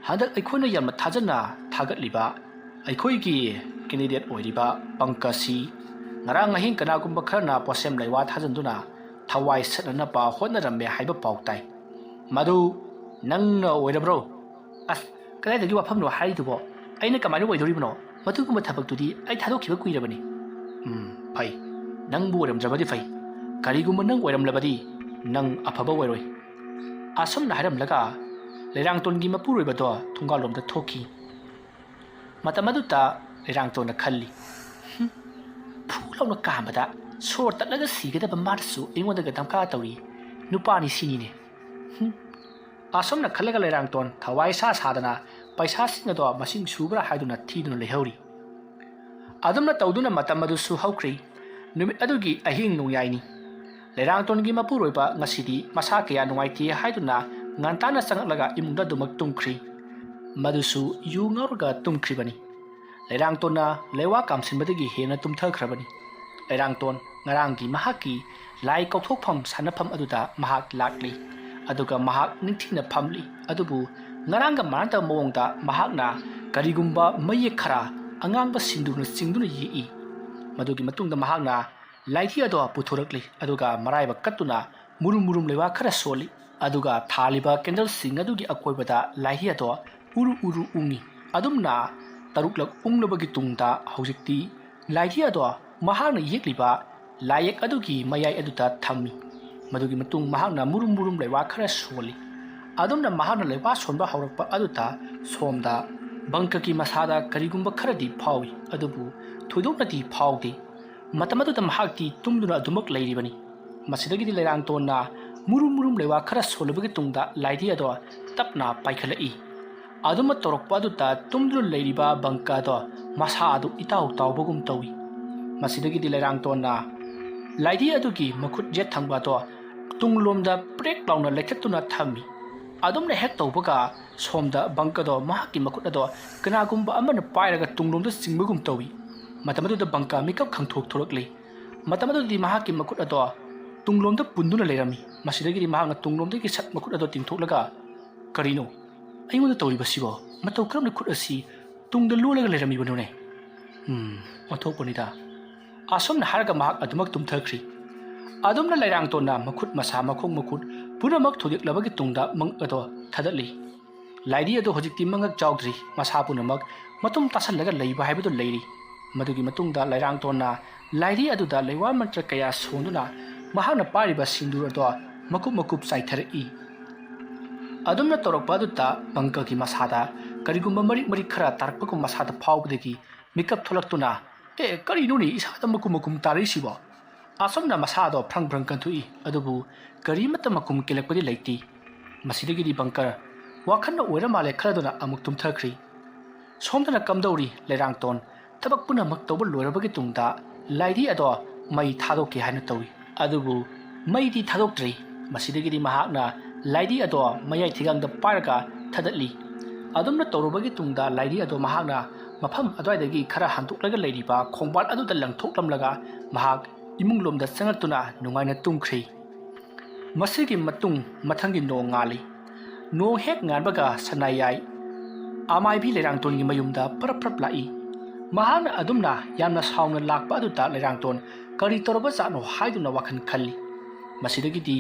ꯍꯟꯗꯛ ꯑꯩꯈꯣꯏꯅ ꯌꯥꯝꯅ ꯊꯥꯖꯅ ꯊꯥꯒꯠꯂꯤꯕ ꯑꯩꯈꯣꯏꯒꯤ ꯀꯦꯟꯗꯤꯗꯦꯠ ꯑꯣꯏꯔꯤꯕ ꯄꯪꯀꯖꯁꯤ ꯉꯔꯥꯡ ꯑꯍꯤꯡ ꯀꯅꯥꯒꯨꯝꯕ ꯈꯔꯅ ꯄꯣꯠꯁꯦꯝ ꯂꯩꯋꯥ ꯊꯥꯖꯤꯟꯗꯨꯅ ꯊꯋꯥꯏ ꯁꯠꯅꯅꯕ ꯍꯣꯠꯅꯔꯝꯃꯦ ꯍꯥꯏꯕ ꯄꯥꯎ ꯇꯥꯏ꯫ ꯃꯗꯨ ꯅꯪꯅ ꯑꯣꯏꯔꯕ꯭ꯔꯣ?" "ꯑꯁ, ꯀꯗꯥꯏꯗꯒꯤ ꯋꯥꯐꯝꯅꯣ ꯍꯥꯏꯔꯤꯗꯨꯕꯣ? ꯑꯩꯅ ꯀꯃꯥꯏꯅ ꯑꯣꯏꯗꯣꯔꯤꯕꯅꯣ? ꯃꯗꯨꯒꯨꯝꯕ ꯊꯕꯛꯇꯨꯗꯤ ꯑꯩ ꯊꯥꯗꯣꯛꯈꯤꯕ ꯀꯨꯏꯔꯕꯅꯤ꯫" "ꯎꯝ, ꯐꯩ꯫ ꯅꯪꯕꯨ ꯑꯣꯏꯔꯝꯗ꯭ꯔꯕꯗꯤ ꯐꯩ꯫ ꯀꯔꯤꯒꯨꯝꯕ ꯅꯪ ꯑꯣꯏꯔꯝꯂꯕꯗꯤ ꯅꯪ ꯑꯐꯕ ꯑꯣꯏꯔꯣꯏ꯫" ꯑꯁꯨꯝꯅ ꯍꯥꯏꯔꯝꯂꯒ ꯂꯩꯔꯥꯡꯇꯣꯟꯒꯤ ꯃꯄꯨꯔꯣꯏꯕꯗꯣ ꯊꯣꯡꯒꯥꯜꯂꯣꯝꯗ ꯊꯣꯛꯈꯤ꯫ ꯃꯇꯝ ꯑꯗꯨꯗ ꯂꯩꯔꯥꯡꯇꯣꯟꯅ ꯈꯜꯂꯤ, "ꯍꯨꯝ, ꯐꯨ ꯂꯥꯎꯅ ꯀꯥꯝꯕꯗ ꯁꯣꯔ ꯇꯠꯂꯒ ꯁꯤꯒꯗꯕ ꯃꯥꯅꯁꯨ ꯑꯩꯉꯣꯟꯗꯒ ꯗꯝꯀꯥ ꯇꯧꯔꯤ꯫ ꯅꯨꯄꯥꯅꯤ ꯁꯤꯅꯤꯅꯦ꯫ ꯍꯨꯝ꯫" ꯑꯁꯨꯝꯅ ꯈꯜꯂꯒ ꯂꯩꯔꯥꯡꯇꯣꯟ ꯊꯋꯥꯏ ꯁꯥ ꯁꯥꯗꯅ ꯄꯩꯁꯥꯁꯤꯡ ꯑꯗꯣ ꯃꯁꯤꯡ ꯁꯨꯕ꯭ꯔꯥ ꯍꯥꯏꯗꯨꯅ ꯊꯤꯗꯨꯅ ꯂꯩꯍꯧꯔꯤ꯫ ꯑꯗꯨꯝꯅ ꯇꯧꯗꯨꯅ ꯃꯇꯝ ꯑꯗꯨꯁꯨ ꯍꯧꯈ꯭ꯔꯤ꯫ ꯅꯨꯃꯤꯠ ꯑꯗꯨꯒꯤ ꯑꯍꯤꯡ ꯅꯣꯡꯌꯥꯏꯅꯤ꯫ ꯂꯩꯔꯥꯡꯇꯣꯟꯒꯤ ꯃꯄꯨꯔꯣꯏꯕ ꯉꯁꯤꯗꯤ ꯃꯁꯥ ꯀꯌꯥ ꯅꯨꯡꯉꯥꯏꯇꯦ ꯍꯥꯏꯗꯨꯅ ꯉꯟꯇꯥꯅ ꯆꯪꯂꯛꯂꯒ ꯏꯃꯨꯡꯗ ꯑꯗꯨꯃꯛ ꯇꯨꯝꯈ꯭ꯔꯤ꯫ ꯃꯗꯨꯁꯨ ꯌꯨ ꯉꯥꯎꯔꯒ ꯇꯨꯝꯈ꯭ꯔꯤꯕꯅꯤ꯫ ꯂꯩꯔꯥꯡꯇꯣꯟꯅ ꯂꯩꯋꯥ ꯀꯥꯝꯁꯤꯟꯕꯗꯒꯤ ꯍꯦꯟꯅ ꯇꯨꯝꯊꯈ꯭ꯔꯕꯅꯤ꯫ ꯂꯩꯔꯥꯡꯇꯣꯟ ꯉꯔꯥꯡꯒꯤ ꯃꯍꯥꯛꯀꯤ ꯂꯥꯏ ꯀꯧꯊꯣꯛꯐꯝ ꯁꯥꯟꯅꯐꯝ ꯑꯗꯨꯗ ꯃꯍꯥꯛ ꯂꯥꯛꯂꯤ꯫ ꯑꯗꯨꯒ ꯃꯍꯥꯛ ꯅꯤꯡꯊꯤꯅ ꯐꯝꯂꯤ꯫ ꯑꯗꯨꯕꯨ ꯉꯔꯥꯡꯒ ꯃꯥꯟꯅꯗꯕ ꯃꯑꯣꯡꯗ ꯃꯍꯥꯛꯅ ꯀꯔꯤꯒꯨꯝꯕ ꯃꯌꯦꯛ ꯈꯔ ꯑꯉꯥꯡꯕ ꯁꯤꯟꯗꯨꯔꯅ ꯆꯤꯡꯗꯨꯅ ꯌꯦꯛꯏ꯫ ꯃꯗꯨꯒꯤ ꯃꯇꯨꯡꯗ ꯃꯍꯥꯛꯅ ꯂꯥꯏꯙꯤ ꯑꯗꯣ ꯄꯨꯊꯣꯔꯛꯂꯤ꯫ ꯑꯗꯨꯒ ꯃꯔꯥꯏꯕꯛ ꯀꯠꯇꯨꯅ ꯃꯨꯔꯨꯝ ꯃꯨꯔꯨꯝ ꯂꯩꯋꯥ ꯈꯔ ꯁꯣꯜꯂꯤ꯫ ꯑꯗꯨꯒ ꯊꯥꯜꯂꯤꯕ ꯀꯦꯟꯗꯜꯁꯤꯡ ꯑꯗꯨꯒꯤ ꯑꯀꯣꯏꯕꯗ ꯂꯥꯏꯙꯤ ꯑꯗꯣ ꯎꯔꯨ ꯎꯔꯨ ꯎꯪꯉꯤ꯫ ꯑꯗꯨꯝꯅ ꯇꯔꯨꯛꯂꯛ ꯎꯪꯂꯕꯒꯤ ꯇꯨꯡꯗ ꯍꯧꯖꯤꯛꯇꯤ ꯂꯥꯏꯙꯤ ꯑꯗꯣ ꯃꯍꯥꯛꯅ ꯌꯦꯛꯂꯤꯕ ꯂꯥꯏꯌꯦꯛ ꯑꯗꯨꯒꯤ ꯃꯌꯥꯏ ꯑꯗꯨꯗ ꯊꯝꯃꯤ꯫ ꯃꯗꯨꯒꯤ ꯃꯇꯨꯡ ꯃꯍꯥꯛꯅ ꯃꯨꯔꯨꯝ ꯃꯨꯔꯨꯝ ꯂꯩꯋꯥ ꯈꯔ ꯁꯣꯜꯂꯤ꯫ ꯑꯗꯨꯝꯅ ꯃꯍꯥꯛꯅ ꯂꯩꯋꯥ ꯁꯣꯟꯕ ꯍꯧꯔꯛꯄ ꯑꯗꯨꯗ ꯁꯣꯝꯗ ꯕꯪꯀꯒꯤ ꯃꯁꯥꯗ ꯀꯔꯤꯒꯨꯝꯕ ꯈꯔꯗꯤ ꯐꯥꯎꯏ, ꯑꯗꯨꯕꯨ ꯊꯣꯏꯗꯣꯛꯅꯗꯤ ꯐꯥꯎꯗꯦ꯫ ꯃꯇꯝ ꯑꯗꯨꯗ ꯃꯍꯥꯛꯇꯤ ꯇꯨꯝꯗꯨꯅ ꯑꯗꯨꯃꯛ ꯂꯩꯔꯤꯕꯅꯤ꯫ ꯃꯁꯤꯗꯒꯤꯗꯤ ꯂꯩꯔꯥꯡꯇꯣꯟꯅ ꯃꯨꯔꯨꯝ ꯃꯨꯔꯨꯝ ꯂꯩꯋꯥ ꯈꯔ ꯁꯣꯜꯂꯕꯒꯤ ꯇꯨꯡꯗ ꯂꯥꯏꯙꯤ ꯑꯗꯣ ꯇꯞꯅ ꯄꯥꯏꯈꯠꯂꯛꯏ꯫ ꯑꯗꯨꯃꯛ ꯇꯧꯔꯛꯄ ꯑꯗꯨꯗ ꯇꯨꯝꯗꯨꯅ ꯂꯩꯔꯤꯕ ꯕꯪꯀ ꯑꯗꯣ ꯃꯁꯥ ꯑꯗꯨ ꯏꯇꯥꯎ ꯇꯥꯎꯕꯒꯨꯝ ꯇꯧꯏ꯫ ꯃꯁꯤꯗꯒꯤꯗꯤ ꯂꯩꯔꯥꯡꯇꯣꯟꯅ ꯂꯥꯏꯙꯤ ꯑꯗꯨꯒꯤ ꯃꯈꯨꯠ ꯌꯦꯠ ꯊꯪꯕ ꯑꯗꯣ ꯇꯨꯡꯂꯣꯝꯗ ꯄ꯭ꯔꯦꯛ ꯂꯥꯎꯅ ꯂꯩꯊꯠꯇꯨꯅ ꯊꯝꯃꯤ꯫ ꯑꯗꯨꯝꯅ ꯍꯦꯛ ꯇꯧꯕꯒ ꯁꯣꯝꯗ ꯕꯪꯀꯗꯣ ꯃꯍꯥꯛꯀꯤ ꯃꯈꯨꯠ ꯑꯗꯣ ꯀꯅꯥꯒꯨꯝꯕ ꯑꯃꯅ ꯄꯥꯏꯔꯒ ꯇꯨꯡꯂꯣꯝꯗ ꯆꯤꯡꯕꯒꯨꯝ ꯇꯧꯏ꯫ ꯃꯇꯝ ꯑꯗꯨꯗ ꯕꯪꯀ ꯃꯤꯀꯞ ꯈꯪꯊꯣꯛ ꯊꯣꯔꯛꯂꯤ꯫ ꯃꯇꯝ ꯑꯗꯨꯗꯗꯤ ꯃꯍꯥꯛꯀꯤ ꯃꯈꯨꯠ ꯑꯗꯣ ꯇꯨꯡꯂꯣꯝꯗ ꯄꯨꯟꯗꯨꯅ ꯂꯩꯔꯝꯃꯤ꯫ ꯃꯁꯤꯗꯒꯤꯗꯤ ꯃꯍꯥꯛꯅ ꯇꯨꯡꯂꯣꯝꯗꯒꯤ ꯁꯠ ꯃꯈꯨꯠ ꯑꯗꯣ ꯇꯤꯡꯊꯣꯛꯂꯒ, "ꯀꯔꯤꯅꯣ? ꯑꯩꯉꯣꯟꯗ ꯇꯧꯔꯤꯕꯁꯤꯕꯣ? ꯃꯇꯧ ꯀꯔꯝꯅ ꯈꯨꯠ ꯑꯁꯤ ꯇꯨꯡꯗ ꯂꯣꯜꯂꯒ ꯂꯩꯔꯝꯃꯤꯕꯅꯣꯅꯦ? ꯎꯝ, ꯑꯣꯟꯊꯣꯛꯄꯅꯤꯗ"꯫ ꯑꯁꯨꯝꯅ ꯍꯥꯏꯔꯒ ꯃꯍꯥꯛ ꯑꯗꯨꯃꯛ ꯇꯨꯝꯊꯈ꯭ꯔꯤ꯫ ꯑꯗꯨꯝꯅ ꯂꯩꯔꯥꯡꯇꯣꯟꯅ ꯃꯈꯨꯠ ꯃꯁꯥ ꯃꯈꯣꯡ ꯃꯈꯨꯠ ꯄꯨꯝꯅꯃꯛ ꯊꯨꯗꯦꯛꯂꯕꯒꯤ ꯇꯨꯡꯗ ꯃꯪ ꯑꯗꯣ ꯊꯥꯗꯠꯂꯤ꯫ ꯂꯥꯏꯙꯤ ꯑꯗꯨ ꯍꯧꯖꯤꯛꯇꯤ ꯃꯉꯛ ꯆꯥꯎꯗ꯭ꯔꯤ, ꯃꯁꯥ ꯄꯨꯝꯅꯃꯛ ꯃꯇꯨꯝ ꯇꯥꯁꯜꯂꯒ ꯂꯩꯕ ꯍꯥꯏꯕꯗꯨ ꯂꯩꯔꯤ꯫ ꯃꯗꯨꯒꯤ ꯃꯇꯨꯡꯗ ꯂꯩꯔꯥꯡꯇꯣꯟꯅ ꯂꯥꯏꯙꯤ ꯑꯗꯨꯗ ꯂꯩꯋꯥ ꯃꯟꯇ꯭ꯔ ꯀꯌꯥ ꯁꯣꯟꯗꯨꯅ ꯃꯍꯥꯛꯅ ꯄꯥꯏꯔꯤꯕ ꯁꯤꯡꯗꯨꯔ ꯑꯗꯣ ꯃꯀꯨꯞ ꯃꯀꯨꯞ ꯆꯥꯏꯊꯔꯛꯏ꯫ ꯑꯗꯨꯝꯅ ꯇꯧꯔꯛꯄ ꯑꯗꯨꯗ ꯕꯪꯀꯒꯤ ꯃꯁꯥꯗ ꯀꯔꯤꯒꯨꯝꯕ ꯃꯔꯤꯛ ꯃꯔꯤꯛ ꯈꯔ ꯇꯥꯔꯛꯄꯒꯨꯝ ꯃꯁꯥꯗ ꯐꯥꯎꯕꯗꯒꯤ ꯃꯤꯀꯞ ꯊꯣꯛꯂꯛꯇꯨꯅ, "ꯑꯦ, ꯀꯔꯤꯅꯣꯅꯦ ꯏꯁꯥꯗ ꯃꯀꯨꯝ ꯃꯀꯨꯝ ꯇꯥꯔꯛꯏꯁꯤꯕꯣ?" ꯑꯁꯨꯝꯅ ꯃꯁꯥꯗꯣ ꯐ꯭ꯔꯪ ꯐ꯭ꯔꯪ ꯀꯟꯊꯣꯛꯏ, ꯑꯗꯨꯕꯨ ꯀꯔꯤꯃꯠꯇ ꯃꯀꯨꯝ ꯀꯦꯜꯂꯛꯄꯗꯤ ꯂꯩꯇꯦ꯫ ꯃꯁꯤꯗꯒꯤꯗꯤ ꯕꯪꯀꯔ ꯋꯥꯈꯜꯅ ꯑꯣꯏꯔ ꯃꯥꯜꯂꯦ ꯈꯜꯂꯗꯨꯅ ꯑꯃꯨꯛ ꯇꯨꯝꯊꯈ꯭ꯔꯤ꯫ ꯁꯣꯝꯗꯅ ꯀꯝꯗꯧꯔꯤ ꯂꯩꯔꯥꯡꯇꯣꯟ? ꯊꯕꯛ ꯄꯨꯝꯅꯃꯛ ꯇꯧꯕ ꯂꯣꯏꯔꯕꯒꯤ ꯇꯨꯡꯗ ꯂꯥꯏꯙꯤ ꯑꯗꯣ ꯃꯩ ꯊꯥꯗꯣꯛꯀꯦ ꯍꯥꯏꯅ ꯇꯧꯏ꯫ ꯑꯗꯨꯕꯨ ꯃꯩꯗꯤ ꯊꯥꯗꯣꯛꯇ꯭ꯔꯤ꯫ ꯃꯁꯤꯗꯒꯤꯗꯤ ꯃꯍꯥꯛꯅ ꯂꯥꯏꯙꯤ ꯑꯗꯣ ꯃꯌꯥꯏ ꯊꯤꯒꯥꯡꯗ ꯄꯥꯏꯔꯒ ꯊꯥꯗꯠꯂꯤ꯫ ꯑꯗꯨꯝꯅ ꯇꯧꯔꯨꯕꯒꯤ ꯇꯨꯡꯗ ꯂꯥꯏꯙꯤ ꯑꯗꯣ ꯃꯍꯥꯛꯅ ꯃꯐꯝ ꯑꯗꯨꯋꯥꯏꯗꯒꯤ ꯈꯔ ꯍꯟꯗꯣꯛꯂꯒ ꯂꯩꯔꯤꯕ ꯈꯣꯡꯕꯥꯜ ꯑꯗꯨꯗ ꯂꯪꯊꯣꯛꯂꯝꯂꯒ ꯃꯍꯥꯛ ꯏꯃꯨꯡꯂꯣꯝꯗ ꯆꯪꯉꯛꯇꯨꯅ ꯅꯨꯡꯉꯥꯏꯅ ꯇꯨꯝꯈ꯭ꯔꯤ꯫ ꯃꯁꯤꯒꯤ ꯃꯇꯨꯡ ꯃꯊꯪꯒꯤ ꯅꯣꯡ ꯉꯥꯜꯂꯤ꯫ ꯅꯣꯡ ꯍꯦꯛ ꯉꯥꯟꯕꯒ ꯁꯅꯥꯌꯥꯏ ꯑꯃꯥꯏꯕꯤ ꯂꯩꯔꯥꯡꯇꯣꯟꯒꯤ ꯃꯌꯨꯝꯗ ꯄꯔꯞ ꯄꯔꯞ ꯂꯥꯛꯏ꯫ ꯃꯍꯥꯛꯅ ꯑꯗꯨꯝꯅ ꯌꯥꯝꯅ ꯁꯥꯎꯅ ꯂꯥꯛꯄ ꯑꯗꯨꯗ ꯂꯩꯔꯥꯡꯇꯣꯟ ꯀꯔꯤ ꯇꯧꯔꯕ ꯖꯥꯠꯅꯣ ꯍꯥꯏꯗꯨꯅ ꯋꯥꯈꯜ ꯈꯜꯂꯤ꯫ ꯃꯁꯤꯗꯒꯤꯗꯤ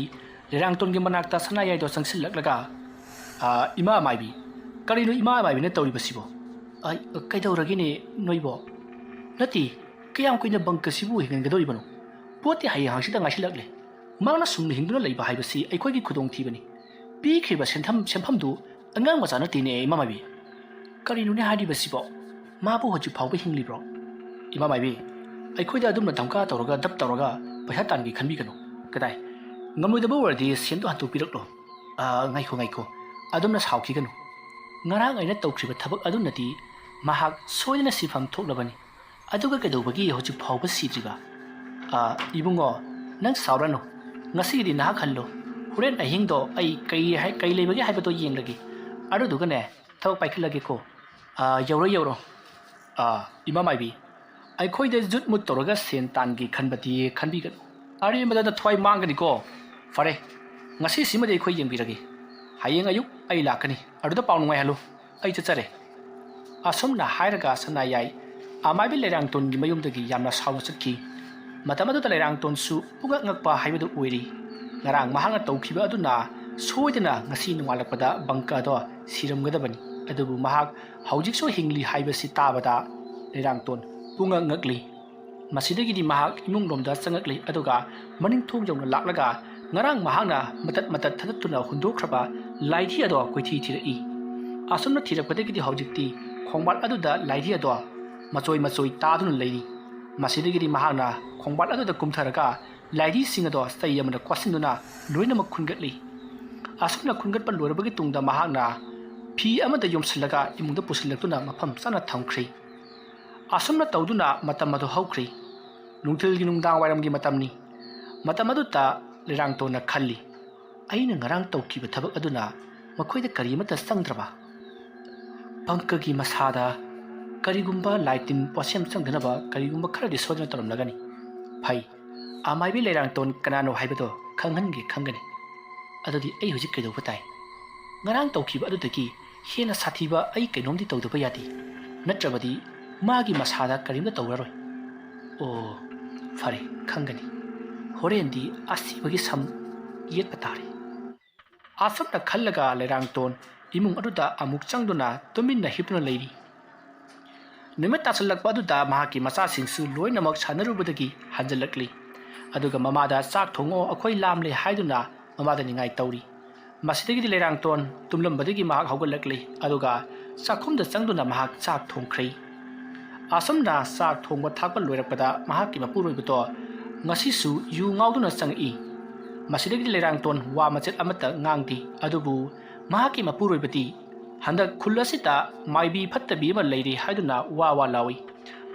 ꯂꯩꯔꯥꯡꯇꯣꯟꯒꯤ ꯃꯅꯥꯛꯇ ꯁꯅꯥꯌꯥꯏꯗꯣ ꯆꯪꯁꯤꯜꯂꯛꯂꯒ, "ꯑ, ꯏꯃꯥ ꯑꯃꯥꯏꯕꯤ, ꯀꯔꯤꯅꯣ ꯏꯃꯥ ꯑꯃꯥꯏꯕꯤꯅ ꯇꯧꯔꯤꯕꯁꯤꯕꯣ?" "ꯑ, ꯀꯩꯗꯧꯔꯒꯦꯅꯦ ꯅꯣꯏꯕꯣ? ꯅꯠꯇꯦ, ꯀꯌꯥꯝ ꯀꯨꯏꯅ ꯕꯪꯀꯁꯤꯕꯨ ꯍꯤꯡꯍꯟꯒꯗꯧꯔꯤꯕꯅꯣ? ꯄꯣꯠꯇꯤ ꯍꯌꯦꯡ ꯍꯪꯆꯤꯠꯇ ꯉꯥꯏꯁꯤꯜꯂꯛꯂꯦ꯫ ꯃꯥꯅ ꯁꯨꯝ ꯍꯤꯡꯗꯨꯅ ꯂꯩꯕ ꯍꯥꯏꯕꯁꯤ ꯑꯩꯈꯣꯏꯒꯤ ꯈꯨꯗꯣꯡꯊꯤꯕꯅꯤ꯫ ꯄꯤꯈ꯭ꯔꯤꯕ ꯁꯦꯟꯐꯝ, ꯁꯦꯟꯐꯝꯗꯨ ꯑꯉꯥꯡ ꯃꯆꯥ ꯅꯠꯇꯦꯅꯦ, ꯏꯃꯥ ꯃꯥꯏꯕꯤ꯫ ꯀꯔꯤꯅꯣꯅꯦ ꯍꯥꯏꯔꯤꯕꯁꯤꯕꯣ? ꯃꯥꯕꯨ ꯍꯧꯖꯤꯛ ꯐꯥꯎꯕ ꯍꯤꯡꯂꯤꯕ꯭ꯔꯣ?" "ꯏꯃꯥ ꯃꯥꯏꯕꯤ, ꯑꯩꯈꯣꯏꯗ ꯑꯗꯨꯝꯅ ꯙꯝꯀꯥ ꯇꯧꯔꯒ, ꯗꯞ ꯇꯧꯔꯒ ꯄꯩꯁꯥ ꯇꯥꯟꯒꯦ ꯈꯟꯕꯤꯒꯅꯨ꯫ ꯀꯗꯥꯏ? ꯉꯝꯂꯣꯏꯗꯕ ꯑꯣꯏꯔꯗꯤ ꯁꯦꯟꯗꯣ ꯍꯟꯗꯣꯛꯄꯤꯔꯛꯂꯣ꯫" "ꯑ, ꯉꯥꯏꯈꯣ, ꯉꯥꯏꯈꯣ꯫ ꯑꯗꯨꯝꯅ ꯁꯥꯎꯈꯤꯒꯅꯨ꯫ ꯉꯔꯥꯡ ꯑꯩꯅ ꯇꯧꯈ꯭ꯔꯤꯕ ꯊꯕꯛ ꯑꯗꯨꯅꯗꯤ ꯃꯍꯥꯛ ꯁꯣꯏꯗꯅ ꯁꯤꯐꯝ ꯊꯣꯛꯂꯕꯅꯤ꯫ ꯑꯗꯨꯒ ꯀꯩꯗꯧꯕꯒꯤ ꯍꯧꯖꯤꯛ ꯐꯥꯎꯕ ꯁꯤꯗ꯭ꯔꯤꯕ?" "ꯑ, ꯏꯕꯨꯡꯉꯣ, ꯅꯪ ꯁꯥꯎꯔꯅꯨ꯫ ꯉꯁꯤꯒꯤꯗꯤ ꯅꯍꯥꯛ ꯍꯜꯂꯨ꯫ ꯍꯣꯔꯦꯟ ꯑꯍꯤꯡꯗꯣ ꯑꯩ ꯀꯩ ꯍꯥꯏ-, ꯀꯩ ꯂꯩꯕꯒꯦ ꯍꯥꯏꯕꯗꯣ ꯌꯦꯡꯂꯒꯦ꯫ ꯑꯗꯨꯗꯨꯒꯅꯦ, ꯊꯕꯛ ꯄꯥꯏꯈꯠꯂꯒꯦꯀꯣ꯫ ꯑ, ꯌꯧꯔꯣ, ꯌꯧꯔꯣ꯫ ꯑ, ꯏꯃꯥ ꯃꯥꯏꯕꯤ, ꯑꯩꯈꯣꯏꯗ ꯖꯨꯠ ꯃꯨꯠ ꯇꯧꯔꯒ ꯁꯦꯟ ꯇꯥꯟꯒꯦ ꯈꯟꯕꯗꯤ ꯈꯟꯕꯤꯒꯅꯨ꯫ ꯑꯔꯦꯝꯕꯗ ꯊꯋꯥꯏ ꯃꯥꯡꯒꯅꯤꯀꯣ꯫ ꯐꯔꯦ, ꯉꯁꯤꯁꯤꯃꯗꯤ ꯑꯩꯈꯣꯏ ꯌꯦꯡꯕꯤꯔꯒꯦ꯫ ꯍꯌꯦꯡ ꯑꯌꯨꯛ ꯑꯩ ꯂꯥꯛꯀꯅꯤ, ꯑꯗꯨꯗ ꯄꯥꯎ ꯅꯨꯡꯉꯥꯏꯍꯜꯂꯨ꯫ ꯑꯩ ꯆꯠꯆꯔꯦ꯫ ꯑꯁꯨꯝꯅ ꯍꯥꯏꯔꯒ ꯁꯅꯥꯌꯥꯏ ꯑꯃꯥꯏꯕꯤ ꯂꯩꯔꯥꯡꯇꯣꯟꯒꯤ ꯃꯌꯨꯝꯗꯒꯤ ꯌꯥꯝꯅ ꯁꯥꯎꯅ ꯆꯠꯈꯤ꯫ ꯃꯇꯝ ꯑꯗꯨꯗ ꯂꯩꯔꯥꯡꯇꯣꯟꯁꯨ ꯄꯨꯡꯉꯛ ꯉꯛꯄ ꯍꯥꯏꯕꯗꯨ ꯑꯣꯏꯔꯤ꯫ ꯉꯔꯥꯡ ꯃꯍꯥꯛꯅ ꯇꯧꯈꯤꯕ ꯑꯗꯨꯅ ꯁꯣꯏꯗꯅ ꯉꯁꯤ ꯅꯣꯡꯉꯥꯜꯂꯛꯄꯗ ꯕꯪꯀ ꯑꯗꯣ ꯁꯤꯔꯝꯒꯗꯕꯅꯤ꯫ ꯑꯗꯨꯕꯨ ꯃꯍꯥꯛ ꯍꯧꯖꯤꯛꯁꯨ ꯍꯤꯡꯂꯤ ꯍꯥꯏꯕꯁꯤ ꯇꯥꯕꯗ ꯂꯩꯔꯥꯡꯇꯣꯟ ꯄꯨꯡꯉꯛ ꯉꯛꯂꯤ꯫ ꯃꯁꯤꯗꯒꯤꯗꯤ ꯃꯍꯥꯛ ꯏꯃꯨꯡꯂꯣꯝꯗ ꯆꯪꯉꯛꯂꯤ, ꯑꯗꯨꯒ ꯃꯅꯤꯡ ꯊꯣꯡ ꯌꯧꯅ ꯂꯥꯛꯂꯒ ꯉꯔꯥꯡ ꯃꯍꯥꯛꯅ ꯃꯇꯠ ꯃꯇꯠ ꯊꯗꯠꯇꯨꯅ ꯍꯨꯟꯗꯣꯛꯈ꯭ꯔꯕ ꯂꯥꯏꯙꯤ ꯑꯗꯣ ꯀꯣꯏꯊꯤ ꯊꯤꯔꯛꯏ꯫ ꯑꯁꯨꯝꯅ ꯊꯤꯔꯛꯄꯗꯒꯤꯗꯤ ꯍꯧꯖꯤꯛꯇꯤ ꯈꯣꯡꯕꯥꯜ ꯑꯗꯨꯗ ꯂꯥꯏꯙꯤ ꯑꯗꯣ ꯃꯆꯣꯏ ꯃꯆꯣꯏ ꯇꯥꯗꯨꯅ ꯂꯩꯔꯤ꯫ ꯃꯁꯤꯗꯒꯤꯗꯤ ꯃꯍꯥꯛꯅ ꯈꯣꯡꯕꯥꯜ ꯑꯗꯨꯗ ꯀꯨꯝꯊꯔꯒ ꯂꯥꯏꯙꯤꯁꯤꯡ ꯑꯗꯣ ꯆꯩ ꯑꯃꯅ ꯀꯣꯠꯁꯤꯟꯗꯨꯅ ꯂꯣꯏꯅꯃꯛ ꯈꯨꯟꯒꯠꯂꯤ꯫ ꯑꯁꯨꯝꯅ ꯈꯨꯟꯒꯠꯄ ꯂꯣꯏꯔꯕꯒꯤ ꯇꯨꯡꯗ ꯃꯍꯥꯛꯅ ꯐꯤ ꯑꯃꯗ ꯌꯣꯝꯁꯤꯜꯂꯒ ꯏꯃꯨꯡꯗ ꯄꯨꯁꯤꯜꯂꯛꯇꯨꯅ ꯃꯐꯝ ꯆꯥꯅ ꯊꯝꯈ꯭ꯔꯤ꯫ ꯑꯁꯨꯝꯅ ꯇꯧꯗꯨꯅ ꯃꯇꯝ ꯑꯗꯨ ꯍꯧꯈ꯭ꯔꯤ꯫ ꯅꯨꯡꯊꯤꯜꯒꯤ ꯅꯨꯡꯗꯥꯡ ꯋꯥꯏꯔꯝꯒꯤ ꯃꯇꯝꯅꯤ꯫ ꯃꯇꯝ ꯑꯗꯨꯗ ꯂꯩꯔꯥꯡꯇꯣꯟꯅ ꯈꯜꯂꯤ, "ꯑꯩꯅ ꯉꯔꯥꯡ ꯇꯧꯈꯤꯕ ꯊꯕꯛ ꯑꯗꯨꯅ ꯃꯈꯣꯏꯗ ꯀꯔꯤ ꯑꯃꯠꯇ ꯆꯪꯗ꯭ꯔꯕ? ꯄꯪꯀꯒꯤ ꯃꯁꯥꯗ ꯀꯔꯤꯒꯨꯝꯕ ꯂꯥꯏ ꯇꯤꯟ ꯄꯣꯠꯁꯦꯝ ꯆꯪꯗꯅꯕ ꯀꯔꯤꯒꯨꯝꯕ ꯈꯔꯗꯤ ꯁꯣꯏꯗꯅ ꯇꯧꯔꯝꯂꯒꯅꯤ꯫ ꯐꯩ, ꯑꯃꯥꯏꯕꯤ ꯂꯩꯔꯥꯡꯇꯣꯟ ꯀꯅꯥꯅꯣ ꯍꯥꯏꯕꯗꯣ ꯈꯪꯍꯟꯒꯦ ꯈꯪꯒꯅꯤ꯫ ꯑꯗꯨꯗꯤ ꯑꯩ ꯍꯧꯖꯤꯛ ꯀꯩꯗꯧꯕ ꯇꯥꯏ? ꯉꯔꯥꯡ ꯇꯧꯈꯤꯕ ꯑꯗꯨꯗꯒꯤ ꯍꯦꯟꯅ ꯁꯥꯊꯤꯕ ꯑꯩ ꯀꯩꯅꯣꯝꯗꯤ ꯇꯧꯗꯕ ꯌꯥꯗꯦ, ꯅꯠꯇ꯭ꯔꯕꯗꯤ ꯃꯥꯒꯤ ꯃꯁꯥꯗ ꯀꯔꯤꯝꯇ ꯇꯧꯔꯔꯣꯏ꯫ ꯑꯣ, ꯐꯔꯦ, ꯈꯪꯒꯅꯤ꯫ ꯍꯣꯔꯦꯟꯗꯤ ꯑꯁꯤꯕꯒꯤ ꯁꯝ ꯌꯦꯠꯄ ꯇꯥꯔꯦ꯫" ꯑꯁꯨꯝꯅ ꯈꯜꯂꯒ ꯂꯩꯔꯥꯡꯇꯣꯟ ꯏꯃꯨꯡ ꯑꯗꯨꯗ ꯑꯃꯨꯛ ꯆꯪꯗꯨꯅ ꯇꯨꯃꯤꯟꯅ ꯍꯤꯞꯇꯨꯅ ꯂꯩꯔꯤ꯫ ꯅꯨꯃꯤꯠ ꯇꯥꯁꯤꯜꯂꯛꯄ ꯑꯗꯨꯗ ꯃꯍꯥꯛꯀꯤ ꯃꯆꯥꯁꯤꯡꯁꯨ ꯂꯣꯏꯅꯃꯛ ꯁꯥꯟꯅꯔꯨꯕꯗꯒꯤ ꯍꯟꯖꯤꯜꯂꯛꯂꯤ꯫ ꯑꯗꯨꯒ ꯃꯃꯥꯗ, "ꯆꯥꯛ ꯊꯣꯡꯉꯣ, ꯑꯩꯈꯣꯏ ꯂꯥꯝꯂꯦ" ꯍꯥꯏꯗꯨꯅ ꯃꯃꯥꯗ ꯅꯤꯡꯉꯥꯏ ꯇꯧꯔꯤ꯫ ꯃꯁꯤꯗꯒꯤꯗꯤ ꯂꯩꯔꯥꯡꯇꯣꯟ ꯇꯨꯝꯂꯝꯕꯗꯒꯤ ꯃꯍꯥꯛ ꯍꯧꯒꯠꯂꯛꯂꯤ, ꯑꯗꯨꯒ ꯆꯥꯛꯈꯨꯝꯗ ꯆꯪꯗꯨꯅ ꯃꯍꯥꯛ ꯆꯥꯛ ꯊꯣꯡꯈ꯭ꯔꯦ꯫ ꯑꯁꯨꯝꯅ ꯆꯥꯛ ꯊꯣꯡꯕ ꯊꯥꯛꯄ ꯂꯣꯏꯔꯛꯄꯗ ꯃꯍꯥꯛꯀꯤ ꯃꯄꯨꯔꯣꯏꯕꯗꯣ ꯉꯁꯤꯁꯨ ꯌꯨ ꯉꯥꯎꯗꯨꯅ ꯆꯪꯉꯛꯏ꯫ ꯃꯁꯤꯗꯒꯤꯗꯤ ꯂꯩꯔꯥꯡꯇꯣꯟ ꯋꯥ ꯃꯆꯦꯠ ꯑꯃꯠꯇ ꯉꯥꯡꯗꯦ, ꯑꯗꯨꯕꯨ ꯃꯍꯥꯛꯀꯤ ꯃꯄꯨꯔꯣꯏꯕꯗꯤ ꯍꯟꯗꯛ ꯈꯨꯜ ꯑꯁꯤꯗ ꯃꯥꯏꯕꯤ ꯐꯠꯇꯕꯤ ꯑꯃ ꯂꯩꯔꯤ ꯍꯥꯏꯗꯨꯅ ꯋꯥ ꯋꯥ ꯂꯥꯎꯏ꯫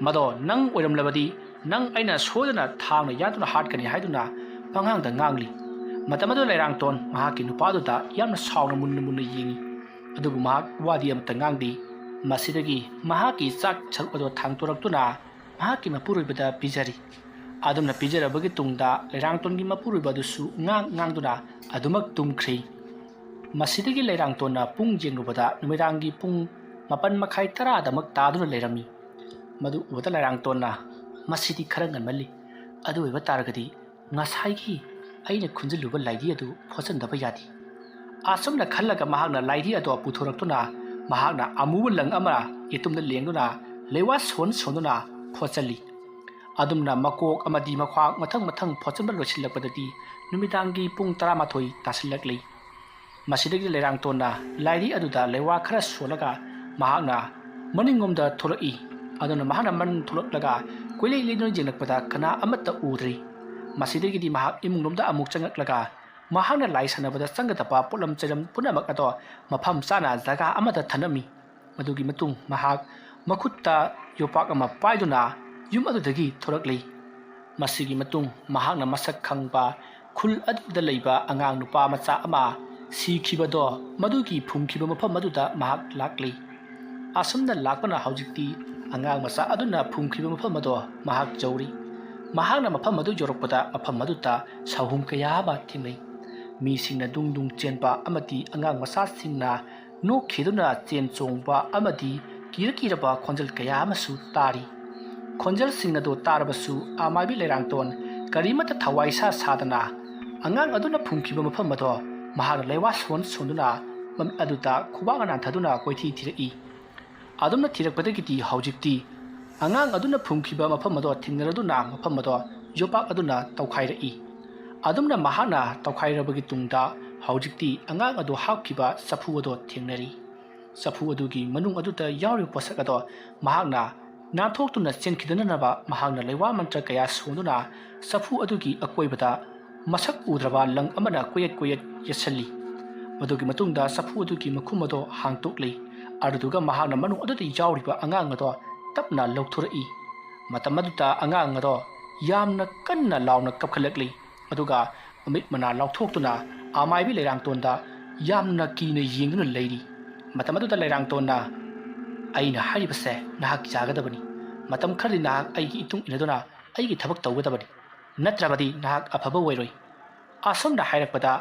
"ꯃꯗꯣ ꯅꯪ ꯑꯣꯏꯔꯝꯂꯕꯗꯤ ꯅꯪ ꯑꯩꯅ ꯁꯣꯏꯗꯅ ꯊꯥꯡꯅ ꯌꯥꯟꯗꯨꯅ ꯍꯥꯠꯀꯅꯤ" ꯍꯥꯏꯗꯨꯅ ꯄꯉꯥꯡꯗ ꯉꯥꯡꯂꯤ꯫ ꯃꯇꯝ ꯑꯗꯨꯗ ꯂꯩꯔꯥꯡꯇꯣꯟ ꯃꯍꯥꯛꯀꯤ ꯅꯨꯄꯥꯗꯨꯗ ꯌꯥꯝꯅ ꯁꯥꯎꯅ ꯃꯨꯟꯅ ꯃꯨꯟꯅ ꯌꯦꯡꯉꯤ꯫ ꯑꯗꯨꯕꯨ ꯃꯍꯥꯛ ꯋꯥꯗꯤ ꯑꯃꯠꯇ ꯉꯥꯡꯗꯦ꯫ ꯃꯁꯤꯗꯒꯤ ꯃꯍꯥꯛꯀꯤ ꯆꯥꯛ ꯁꯔꯨꯛ ꯑꯗꯨ ꯊꯥꯡꯇꯣꯔꯛꯇꯨꯅ ꯃꯍꯥꯛꯀꯤ ꯃꯄꯨꯔꯣꯏꯕꯗ ꯄꯤꯖꯔꯤ꯫ ꯑꯗꯨꯝꯅ ꯄꯤꯖꯔꯕꯒꯤ ꯇꯨꯡꯗ ꯂꯩꯔꯥꯡꯇꯣꯟꯒꯤ ꯃꯄꯨꯔꯣꯏꯕ ꯑꯗꯨꯁꯨ ꯉꯥꯡ ꯉꯥꯡꯗꯨꯅ ꯑꯗꯨꯃꯛ ꯇꯨꯝꯈ꯭ꯔꯤ꯫ ꯃꯁꯤꯗꯒꯤ ꯂꯩꯔꯥꯡꯇꯣꯟꯅ ꯄꯨꯡ ꯌꯦꯡꯂꯨꯕꯗ ꯅꯨꯃꯤꯗꯥꯡꯒꯤ ꯄꯨꯡ ꯃꯥꯄꯟ ꯃꯈꯥꯏ ꯇꯔꯥꯗꯃꯛ ꯇꯥꯗꯨꯅ ꯂꯩꯔꯝꯃꯤ꯫ ꯃꯗꯨ ꯎꯕꯗ ꯂꯩꯔꯥꯡꯇꯣꯟꯅ, "ꯃꯁꯤꯗꯤ ꯈꯔ ꯉꯟꯃꯜꯂꯤ꯫ ꯑꯗꯨ ꯑꯣꯏꯕ ꯇꯥꯔꯒꯗꯤ ꯉꯁꯥꯏꯒꯤ ꯑꯩꯅ ꯈꯨꯟꯖꯤꯜꯂꯨꯕ ꯂꯥꯏꯙꯤ ꯑꯗꯨ ꯐꯣꯠꯆꯟꯗꯕ ꯌꯥꯗꯦ"꯫ ꯑꯁꯨꯝꯅ ꯈꯜꯂꯒ ꯃꯍꯥꯛꯅ ꯂꯥꯏꯙꯤ ꯑꯗꯨ ꯄꯨꯊꯣꯔꯛꯇꯨꯅ ꯃꯍꯥꯛꯅ ꯑꯃꯨꯕ ꯂꯪ ꯑꯃ ꯌꯦꯇꯨꯝꯗ ꯂꯦꯡꯗꯨꯅ ꯂꯩꯋꯥ ꯁꯣꯟ ꯁꯣꯟꯗꯨꯅ ꯐꯣꯠꯆꯜꯂꯤ꯫ ꯑꯗꯨꯝꯅ ꯃꯀꯣꯛ ꯑꯃꯗꯤ ꯃꯈ꯭ꯋꯥꯡ ꯃꯊꯪ ꯃꯊꯪ ꯐꯣꯠꯆꯟꯕ ꯂꯣꯏꯁꯤꯜꯂꯛꯄꯗꯗꯤ ꯅꯨꯃꯤꯗꯥꯡꯒꯤ ꯄꯨꯡ ꯇꯔꯥꯃꯥꯊꯣꯏ ꯇꯥꯁꯤꯜꯂꯛꯂꯤ꯫ ꯃꯁꯤꯗꯒꯤ ꯂꯩꯔꯥꯡꯇꯣꯟꯅ ꯂꯥꯏꯙꯤ ꯑꯗꯨꯗ ꯂꯩꯋꯥ ꯈꯔ ꯁꯣꯜꯂꯒ ꯃꯍꯥꯛꯅ ꯃꯅꯤꯡꯂꯣꯝꯗ ꯊꯣꯛꯂꯛꯏ꯫ ꯑꯗꯨꯅ ꯃꯍꯥꯛꯅ ꯃꯅꯤꯡ ꯊꯣꯛꯂꯛꯂꯒ ꯀꯣꯏꯂꯩ ꯂꯩꯗꯨꯅ ꯌꯦꯡꯂꯛꯄꯗ ꯀꯅꯥ ꯑꯃꯠꯇ ꯎꯗ꯭ꯔꯤ꯫ ꯃꯁꯤꯗꯒꯤꯗꯤ ꯃꯍꯥꯛ ꯏꯃꯨꯡꯂꯣꯝꯗ ꯑꯃꯨꯛ ꯆꯪꯂꯛꯂꯒ ꯃꯍꯥꯛꯅ ꯂꯥꯏ ꯁꯥꯟꯅꯕꯗ ꯆꯪꯒꯗꯕ ꯄꯣꯠꯂꯝ ꯆꯩꯂꯝ ꯄꯨꯝꯅꯃꯛ ꯑꯗꯣ ꯃꯐꯝ ꯆꯥꯅ ꯖꯒꯥ ꯑꯃꯗ ꯊꯝꯂꯝꯃꯤ꯫ ꯃꯗꯨꯒꯤ ꯃꯇꯨꯡ ꯃꯍꯥꯛ ꯃꯈꯨꯠꯇ ꯌꯣꯄꯥꯛ ꯑꯃ ꯄꯥꯏꯗꯨꯅ ꯌꯨꯝ ꯑꯗꯨꯗꯒꯤ ꯊꯣꯔꯛꯂꯤ꯫ ꯃꯁꯤꯒꯤ ꯃꯇꯨꯡ ꯃꯍꯥꯛꯅ ꯃꯁꯛ ꯈꯪꯕ ꯈꯨꯜ ꯑꯗꯨꯗ ꯂꯩꯕ ꯑꯉꯥꯡ ꯅꯨꯄꯥ ꯃꯆꯥ ꯑꯃ ꯁꯤꯈꯤꯕꯗꯣ ꯃꯗꯨꯒꯤ ꯐꯨꯝꯈꯤꯕ ꯃꯐꯝ ꯑꯗꯨꯗ ꯃꯍꯥꯛ ꯂꯥꯛꯂꯤ꯫ ꯑꯁꯨꯝꯅ ꯂꯥꯛꯄꯅ ꯍꯧꯖꯤꯛꯇꯤ ꯑꯉꯥꯡ ꯃꯆꯥ ꯑꯗꯨꯅ ꯐꯨꯝꯈꯤꯕ ꯃꯐꯝ ꯑꯗꯣ ꯃꯍꯥꯛ ꯌꯧꯔꯤ꯫ ꯃꯍꯥꯛꯅ ꯃꯐꯝ ꯑꯗꯨ ꯌꯧꯔꯛꯄꯗ ꯃꯐꯝ ꯑꯗꯨꯗ ꯁꯥꯍꯨꯝ ꯀꯌꯥ ꯑꯃ ꯊꯦꯡꯅꯩ꯫ ꯃꯤꯁꯤꯡꯅ ꯗꯨꯡ ꯗꯨꯡ ꯆꯦꯟꯕ ꯑꯃꯗꯤ ꯑꯉꯥꯡ ꯃꯆꯥꯁꯤꯡꯅ ꯅꯣꯛꯈꯤꯗꯨꯅ ꯆꯦꯟ ꯆꯣꯡꯕ ꯑꯃꯗꯤ ꯀꯤꯔ ꯀꯤꯔꯕ ꯈꯣꯟꯖꯦꯜ ꯀꯌꯥ ꯑꯃꯁꯨ ꯇꯥꯔꯤ꯫ ꯈꯣꯟꯖꯦꯜꯁꯤꯡ ꯑꯗꯨ ꯇꯥꯔꯕꯁꯨ ꯑꯃꯥꯏꯕꯤ ꯂꯩꯔꯥꯡꯇꯣꯟ ꯀꯔꯤꯃꯠꯇ ꯊꯋꯥꯏ ꯁꯥ ꯁꯥꯗꯅ ꯑꯉꯥꯡ ꯑꯗꯨꯅ ꯐꯨꯝꯈꯤꯕ ꯃꯐꯝ ꯑꯗꯣ ꯃꯍꯥꯛꯅ ꯂꯩꯋꯥ ꯁꯣꯟ ꯁꯣꯟꯗꯨꯅ ꯃꯃꯤꯠ ꯑꯗꯨꯗ ꯈꯨꯕꯥꯛꯅ ꯅꯥꯟꯊꯗꯨꯅ ꯀꯣꯏꯊꯤ ꯊꯤꯔꯛꯏ꯫ ꯑꯗꯨꯝꯅ ꯊꯤꯔꯛꯄꯗꯒꯤꯗꯤ ꯍꯧꯖꯤꯛꯇꯤ ꯑꯉꯥꯡ ꯑꯗꯨꯅ ꯐꯨꯝꯈꯤꯕ ꯃꯐꯝ ꯑꯗꯣ ꯊꯦꯡꯅꯔꯗꯨꯅ ꯃꯐꯝ ꯑꯗꯣ ꯌꯣꯄꯥꯛ ꯑꯗꯨꯅ ꯇꯧꯈꯥꯏꯔꯛꯏ꯫ ꯑꯗꯨꯝꯅ ꯃꯍꯥꯛꯅ ꯇꯧꯈꯥꯏꯔꯕꯒꯤ ꯇꯨꯡꯗ ꯍꯧꯖꯤꯛꯇꯤ ꯑꯉꯥꯡ ꯑꯗꯨ ꯍꯥꯞꯈꯤꯕ ꯆꯐꯨ ꯑꯗꯣ ꯊꯦꯡꯅꯔꯤ꯫ ꯆꯐꯨ ꯑꯗꯨꯒꯤ ꯃꯅꯨꯡ ꯑꯗꯨꯗ ꯌꯥꯎꯔꯤꯕ ꯄꯣꯠꯁꯛ ꯑꯗꯣ ꯃꯍꯥꯛꯅ ꯅꯥꯟꯊꯣꯛꯇꯨꯅ ꯆꯦꯟꯈꯤꯗꯅꯅꯕ ꯃꯍꯥꯛꯅ ꯂꯩꯋꯥ ꯃꯟꯇ꯭ꯔ ꯀꯌꯥ ꯁꯣꯟꯗꯨꯅ ꯆꯐꯨ ꯑꯗꯨꯒꯤ ꯑꯀꯣꯏꯕꯗ ꯃꯁꯛ ꯎꯗ꯭ꯔꯕ ꯂꯪ ꯑꯃꯅ ꯀꯣꯏꯌꯦꯠ ꯀꯣꯏꯌꯦꯠ ꯌꯦꯠꯁꯜꯂꯤ꯫ ꯃꯗꯨꯒꯤ ꯃꯇꯨꯡꯗ ꯆꯐꯨ ꯑꯗꯨꯒꯤ ꯃꯈꯨꯝ ꯑꯗꯣ ꯍꯥꯡꯇꯣꯛꯂꯤ꯫ ꯑꯗꯨꯗꯨꯒ ꯃꯍꯥꯛꯅ ꯃꯅꯨꯡ ꯑꯗꯨꯗ ꯌꯥꯎꯔꯤꯕ ꯑꯉꯥꯡ ꯑꯗꯣ ꯇꯞꯅ ꯂꯧꯊꯣꯔꯛꯏ꯫ ꯃꯇꯝ ꯑꯗꯨꯗ ꯑꯉꯥꯡ ꯑꯗꯣ ꯌꯥꯝꯅ ꯀꯟꯅ ꯂꯥꯎꯅ ꯀꯞꯈꯠꯂꯛꯂꯤ꯫ ꯑꯗꯨꯒ ꯃꯃꯤꯠ ꯃꯅꯥ ꯂꯥꯎꯊꯣꯛꯇꯨꯅ ꯑꯃꯥꯏꯕꯤ ꯂꯩꯔꯥꯡꯇꯣꯟꯗ ꯌꯥꯝꯅ ꯀꯤꯅ ꯌꯦꯡꯗꯨꯅ ꯂꯩꯔꯤ꯫ ꯃꯇꯝ ꯑꯗꯨꯗ ꯂꯩꯔꯥꯡꯇꯣꯟꯅ, "ꯑꯩꯅ ꯍꯥꯏꯔꯤꯕꯁꯦ ꯅꯍꯥꯛ ꯌꯥꯒꯗꯕꯅꯤ꯫ ꯃꯇꯝ ꯈꯔꯗꯤ ꯅꯍꯥꯛ ꯑꯩꯒꯤ ꯏꯇꯨꯡ ꯏꯟꯅꯗꯨꯅ ꯑꯩꯒꯤ ꯊꯕꯛ ꯇꯧꯒꯗꯕꯅꯤ, ꯅꯠꯇ꯭ꯔꯕꯗꯤ ꯅꯍꯥꯛ ꯑꯐꯕ ꯑꯣꯏꯔꯣꯏ꯫ ꯑꯁꯨꯝꯅ ꯍꯥꯏꯔꯛꯄꯗ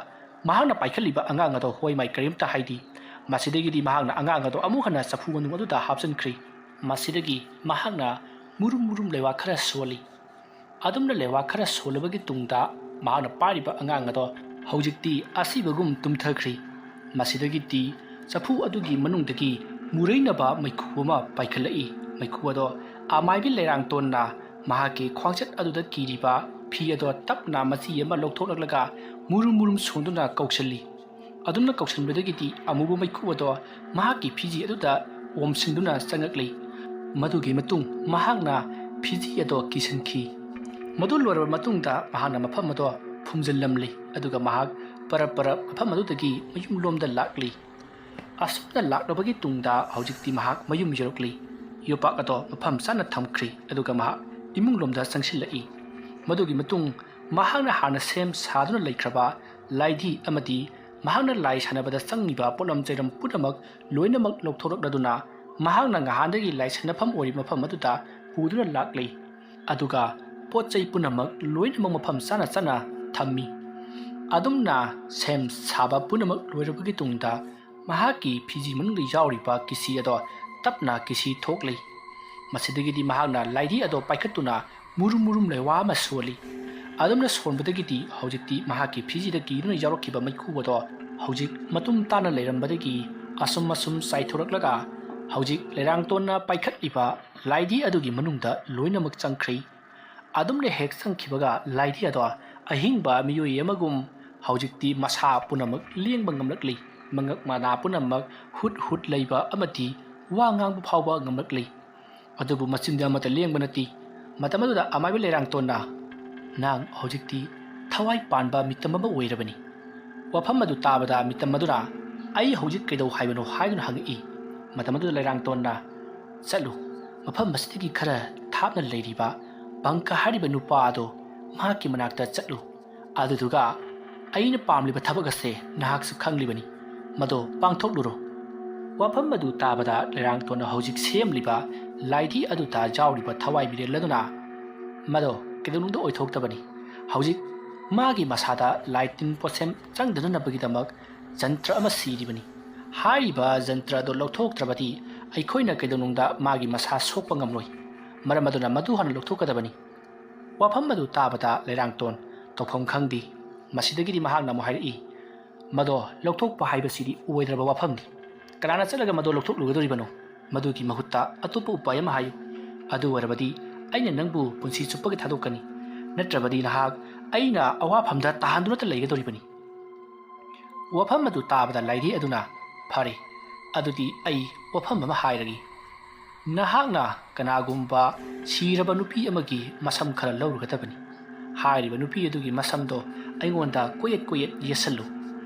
ꯃꯍꯥꯛꯅ ꯄꯥꯏꯈꯠꯂꯤꯕ ꯑꯉꯥꯡ ꯑꯗꯣ ꯍꯣꯏ ꯃꯥꯏ ꯀꯔꯤꯝꯇ ꯍꯥꯏꯗꯦ꯫ ꯃꯁꯤꯗꯒꯤꯗꯤ ꯃꯍꯥꯛꯅ ꯑꯉꯥꯡ ꯑꯗꯣ ꯑꯃꯨꯛ ꯍꯟꯅ ꯆꯐꯨ ꯃꯅꯨꯡ ꯑꯗꯨꯗ ꯍꯥꯞꯆꯤꯟꯈ꯭ꯔꯤ꯫ ꯃꯁꯤꯗꯒꯤ ꯃꯍꯥꯛꯅ ꯃꯨꯔꯨꯝ ꯃꯨꯔꯨꯝ ꯂꯩꯋꯥ ꯈꯔ ꯁꯣꯜꯂꯤ꯫ ꯑꯗꯨꯝꯅ ꯂꯩꯋꯥ ꯈꯔ ꯁꯣꯜꯂꯕꯒꯤ ꯇꯨꯡꯗ ꯃꯍꯥꯛꯅ ꯄꯥꯏꯔꯤꯕ ꯑꯉꯥꯡ ꯑꯗꯣ ꯍꯧꯖꯤꯛꯇꯤ ꯑꯁꯤꯕꯒꯨꯝ ꯇꯨꯝꯊꯈ꯭ꯔꯤ꯫ ꯃꯁꯤꯗꯒꯤꯗꯤ ꯆꯐꯨ ꯑꯗꯨꯒꯤ ꯃꯅꯨꯡꯗꯒꯤ ꯃꯨꯔꯩꯅꯕ ꯃꯩꯈꯨ ꯑꯃ ꯄꯥꯏꯈꯠꯂꯛꯏ꯫ ꯃꯩꯈꯨ ꯑꯗꯣ ꯑꯃꯥꯏꯕꯤ ꯂꯩꯔꯥꯡꯇꯣꯟꯅ ꯃꯍꯥꯛꯀꯤ ꯈ꯭ꯋꯥꯡꯆꯠ ꯑꯗꯨꯗ ꯀꯤꯔꯤꯕ ꯐꯤ ꯑꯗꯣ ꯇꯞꯅ ꯃꯆꯤ ꯑꯃ ꯂꯧꯊꯣꯛꯂꯛꯂꯒ ꯃꯨꯔꯨꯝ ꯃꯨꯔꯨꯝ ꯁꯣꯟꯗꯨꯅ ꯀꯧꯁꯜꯂꯤ꯫ ꯑꯗꯨꯝꯅ ꯀꯧꯁꯟꯕꯗꯒꯤꯗꯤ ꯑꯃꯨꯕ ꯃꯩꯈꯨ ꯑꯗꯣ ꯃꯍꯥꯛꯀꯤ ꯐꯤꯖꯤ ꯑꯗꯨꯗ ꯑꯣꯝꯁꯤꯟꯗꯨꯅ ꯆꯪꯉꯛꯂꯤ꯫ ꯃꯗꯨꯒꯤ ꯃꯇꯨꯡ ꯃꯍꯥꯛꯅ ꯐꯤꯖꯤ ꯑꯗꯣ ꯀꯤꯁꯤꯟꯈꯤ꯫ ꯃꯗꯨ ꯂꯣꯏꯔꯕ ꯃꯇꯨꯡꯗ ꯃꯍꯥꯛꯅ ꯃꯐꯝ ꯑꯗꯣ ꯐꯨꯝꯖꯤꯜꯂꯝꯂꯤ, ꯑꯗꯨꯒ ꯃꯍꯥꯛ ꯄꯔꯞ ꯄꯔꯞ ꯃꯐꯝ ꯑꯗꯨꯗꯒꯤ ꯃꯌꯨꯝꯂꯣꯝꯗ ꯂꯥꯛꯂꯤ꯫ ꯑꯁꯨꯝꯅ ꯂꯥꯛꯂꯕꯒꯤ ꯇꯨꯡꯗ ꯍꯧꯖꯤꯛꯇꯤ ꯃꯍꯥꯛ ꯃꯌꯨꯝ ꯌꯧꯔꯛꯂꯤ꯫ ꯌꯣꯄꯥꯛ ꯑꯗꯣ ꯃꯐꯝ ꯆꯥꯅ ꯊꯝꯈ꯭ꯔꯤ, ꯑꯗꯨꯒ ꯃꯍꯥꯛ ꯏꯃꯨꯡꯂꯣꯝꯗ ꯆꯪꯁꯤꯜꯂꯛꯏ꯫ ꯃꯗꯨꯒꯤ ꯃꯇꯨꯡ ꯃꯍꯥꯛꯅ ꯍꯥꯟꯅ ꯁꯦꯝ ꯁꯥꯗꯨꯅ ꯂꯩꯈ꯭ꯔꯕ ꯂꯥꯏꯙꯤ ꯑꯃꯗꯤ ꯃꯍꯥꯛꯅ ꯂꯥꯏ ꯁꯥꯟꯅꯕꯗ ꯆꯪꯉꯤꯕ ꯄꯣꯠꯂꯝ ꯆꯩꯔꯝ ꯄꯨꯝꯅꯃꯛ ꯂꯣꯏꯅꯃꯛ ꯂꯧꯊꯣꯔꯛꯂꯗꯨꯅ ꯃꯍꯥꯛꯅ ꯉꯍꯥꯟꯗꯒꯤ ꯂꯥꯏ ꯁꯥꯟꯅꯐꯝ ꯑꯣꯏꯔꯤꯕ ꯃꯐꯝ ꯑꯗꯨꯗ ꯄꯨꯗꯨꯅ ꯂꯥꯛꯂꯤ꯫ ꯑꯗꯨꯒ ꯄꯣꯠ ꯆꯩ ꯄꯨꯝꯅꯃꯛ ꯂꯣꯏꯅꯃꯛ ꯃꯐꯝ ꯆꯥꯅ ꯆꯥꯅ ꯊꯝꯃꯤ꯫ ꯑꯗꯨꯝꯅ ꯁꯦꯝ ꯁꯥꯕ ꯄꯨꯝꯅꯃꯛ ꯂꯣꯏꯔꯕꯒꯤ ꯇꯨꯡꯗ ꯃꯍꯥꯛꯀꯤ ꯐꯤꯖꯤ ꯃꯅꯨꯡꯗ ꯌꯥꯎꯔꯤꯕ ꯀꯤꯁꯤ ꯑꯗꯣ ꯇꯞꯅ ꯀꯤꯁꯤ ꯊꯣꯛꯂꯤ꯫ ꯃꯁꯤꯗꯒꯤꯗꯤ ꯃꯍꯥꯛꯅ ꯂꯥꯏꯙꯤ ꯑꯗꯣ ꯄꯥꯏꯈꯠꯇꯨꯅ ꯃꯨꯔꯨꯝ ꯃꯨꯔꯨꯝ ꯂꯩꯋꯥ ꯑꯃ ꯁꯣꯜꯂꯤ꯫ ꯑꯗꯨꯝꯅ ꯁꯣꯟꯕꯗꯒꯤꯗꯤ ꯍꯧꯖꯤꯛꯇꯤ ꯃꯍꯥꯛꯀꯤ ꯐꯤꯖꯤꯗ ꯀꯤꯗꯨꯅ ꯌꯥꯎꯔꯛꯈꯤꯕ ꯃꯩꯈꯨ ꯑꯗꯣ ꯍꯧꯖꯤꯛ ꯃꯇꯨꯝ ꯇꯥꯅ ꯂꯩꯔꯝꯕꯗꯒꯤ ꯑꯁꯨꯝ ꯑꯁꯨꯝ ꯆꯥꯏꯊꯣꯔꯛꯂꯒ ꯍꯧꯖꯤꯛ ꯂꯩꯔꯥꯡꯇꯣꯟꯅ ꯄꯥꯏꯈꯠꯂꯤꯕ ꯂꯥꯏꯙꯤ ꯑꯗꯨꯒꯤ ꯃꯅꯨꯡꯗ ꯂꯣꯏꯅꯃꯛ ꯆꯪꯈ꯭ꯔꯤ꯫ ꯑꯗꯨꯝꯅ ꯍꯦꯛ ꯆꯪꯈꯤꯕꯒ ꯂꯥꯏꯙꯤ ꯑꯗꯣ ꯑꯍꯤꯡꯕ ꯃꯤꯑꯣꯏ ꯑꯃꯒꯨꯝ ꯍꯧꯖꯤꯛꯇꯤ ꯃꯁꯥ ꯄꯨꯝꯅꯃꯛ ꯂꯦꯡꯕ ꯉꯝꯂꯛꯂꯤ꯫ ꯃꯉꯛ ꯃꯅꯥ ꯄꯨꯝꯅꯃꯛ ꯍꯨꯠ ꯍꯨꯠ ꯂꯩꯕ ꯑꯃꯗꯤ ꯋꯥ ꯉꯥꯡꯕ ꯐꯥꯎꯕ ꯉꯝꯂꯛꯂꯤ꯫ ꯑꯗꯨꯕꯨ ꯃꯆꯤꯟꯗꯤ ꯑꯃꯠꯇ ꯂꯦꯡꯕ ꯅꯠꯇꯦ꯫ ꯃꯇꯝ ꯑꯗꯨꯗ ꯑꯃꯥꯏꯕ ꯂꯩꯔꯥꯡꯇꯣꯟꯅ, "ꯅꯪ ꯍꯧꯖꯤꯛꯇꯤ ꯊꯋꯥꯏ ꯄꯥꯟꯕ ꯃꯤꯇꯝ ꯑꯃ ꯑꯣꯏꯔꯕꯅꯤ꯫" ꯋꯥꯐꯝ ꯑꯗꯨ ꯇꯥꯕꯗ ꯃꯤꯇꯝ ꯑꯗꯨꯅ, "ꯑꯩ ꯍꯧꯖꯤꯛ ꯀꯩꯗꯧ ꯍꯥꯏꯕꯅꯣ?" ꯍꯥꯏꯗꯨꯅ ꯍꯪꯉꯛꯏ꯫ ꯃꯇꯝ ꯑꯗꯨꯗ ꯂꯩꯔꯥꯡꯇꯣꯟꯅ, "ꯆꯠꯂꯨ, ꯃꯐꯝ ꯑꯁꯤꯗꯒꯤ ꯈꯔ ꯊꯥꯞꯅ ꯂꯩꯔꯤꯕ ꯕꯪꯀ ꯍꯥꯏꯔꯤꯕ ꯅꯨꯄꯥ ꯑꯗꯣ ꯃꯍꯥꯛꯀꯤ ꯃꯅꯥꯛꯇ ꯆꯠꯂꯨ꯫ ꯑꯗꯨꯗꯨꯒ ꯑꯩꯅ ꯄꯥꯝꯂꯤꯕ ꯊꯕꯛ ꯑꯁꯦ ꯅꯍꯥꯛꯁꯨ ꯈꯪꯂꯤꯕꯅꯤ, ꯃꯗꯣ ꯄꯥꯡꯊꯣꯛꯂꯨꯔꯣ꯫" ꯋꯥꯐꯝ ꯑꯗꯨ ꯇꯥꯕꯗ ꯂꯩꯔꯥꯡꯇꯣꯟꯅ ꯍꯧꯖꯤꯛ ꯁꯦꯝꯂꯤꯕ ꯂꯥꯏꯙꯤ ꯑꯗꯨꯗ ꯌꯥꯎꯔꯤꯕ ꯊꯋꯥꯏ ꯃꯤꯔꯦꯜ ꯑꯗꯨꯅ ꯃꯗꯣ ꯀꯩꯗꯧꯅꯨꯡꯗ ꯑꯣꯏꯊꯣꯛꯇꯕꯅꯤ꯫ ꯍꯧꯖꯤꯛ ꯃꯥꯒꯤ ꯃꯁꯥꯗ ꯂꯥꯏ ꯇꯤꯟ ꯄꯣꯠꯁꯦꯝ ꯆꯪꯗꯅꯅꯕꯒꯤꯗꯃꯛ ꯖꯟꯇ꯭ꯔ ꯑꯃ ꯁꯤꯔꯤꯕꯅꯤ꯫ ꯍꯥꯏꯔꯤꯕ ꯖꯟꯇ꯭ꯔ ꯑꯗꯨ ꯂꯧꯊꯣꯛꯇ꯭ꯔꯕꯗꯤ ꯑꯩꯈꯣꯏꯅ ꯀꯩꯗꯧꯅꯨꯡꯗ ꯃꯥꯒꯤ ꯃꯁꯥ ꯁꯣꯛꯄ ꯉꯝꯂꯣꯏ꯫ ꯃꯔꯝ ꯑꯗꯨꯅ ꯃꯗꯨ ꯍꯥꯟꯅ ꯂꯧꯊꯣꯛꯀꯗꯕꯅꯤ꯫ ꯋꯥꯐꯝ ꯑꯗꯨ ꯇꯥꯕꯗ ꯂꯩꯔꯥꯡꯇꯣꯟ ꯇꯧꯐꯝ ꯈꯪꯗꯦ꯫ ꯃꯁꯤꯗꯒꯤꯗꯤ ꯃꯍꯥꯛꯅ ꯑꯃꯨꯛ ꯍꯥꯏꯔꯛꯏ, "ꯃꯗꯣ ꯂꯧꯊꯣꯛꯄ ꯍꯥꯏꯕꯁꯤꯗꯤ ꯑꯣꯏꯗ꯭ꯔꯕ ꯋꯥꯐꯝꯅꯤ꯫ ꯀꯅꯥꯅ ꯆꯠꯂꯒ ꯃꯗꯣ ꯂꯧꯊꯣꯛꯂꯨꯒꯗꯧꯔꯤꯕꯅꯣ? ꯃꯗꯨꯒꯤ ꯃꯍꯨꯠꯇ ꯑꯇꯣꯞꯄ ꯎꯄꯥꯏ ꯑꯃ ꯍꯥꯏꯌꯨ꯫ ꯑꯗꯨ ꯑꯣꯏꯔꯕꯗꯤ ꯑꯩꯅ ꯅꯪꯕꯨ ꯄꯨꯟꯁꯤ ꯆꯨꯞꯄꯒꯤ ꯊꯥꯗꯣꯛꯀꯅꯤ꯫ ꯅꯠꯇ꯭ꯔꯕꯗꯤ ꯅꯍꯥꯛ ꯑꯩꯅ ꯑꯋꯥꯐꯝꯗ ꯇꯥꯍꯟꯗꯨꯅꯇ ꯂꯩꯒꯗꯧꯔꯤꯕꯅꯤ꯫" ꯋꯥꯐꯝ ꯑꯗꯨ ꯇꯥꯕꯗ ꯂꯥꯏꯙꯤ ꯑꯗꯨꯅ, "ꯐꯔꯦ, ꯑꯗꯨꯗꯤ ꯑꯩ ꯋꯥꯐꯝ ꯑꯃ ꯍꯥꯏꯔꯒꯦ꯫ ꯅꯍꯥꯛꯅ ꯀꯅꯥꯒꯨꯝꯕ ꯁꯤꯔꯕ ꯅꯨꯄꯤ ꯑꯃꯒꯤ ꯃꯁꯝ ꯈꯔ ꯂꯧꯔꯨꯒꯗꯕꯅꯤ꯫ ꯍꯥꯏꯔꯤꯕ ꯅꯨꯄꯤ ꯑꯗꯨꯒꯤ ꯃꯁꯝꯗꯣ ꯑꯩꯉꯣꯟꯗ ꯀꯣꯌꯦꯠ ꯀꯣꯌꯦꯠ ꯌꯦꯠꯁꯜꯂꯨ꯫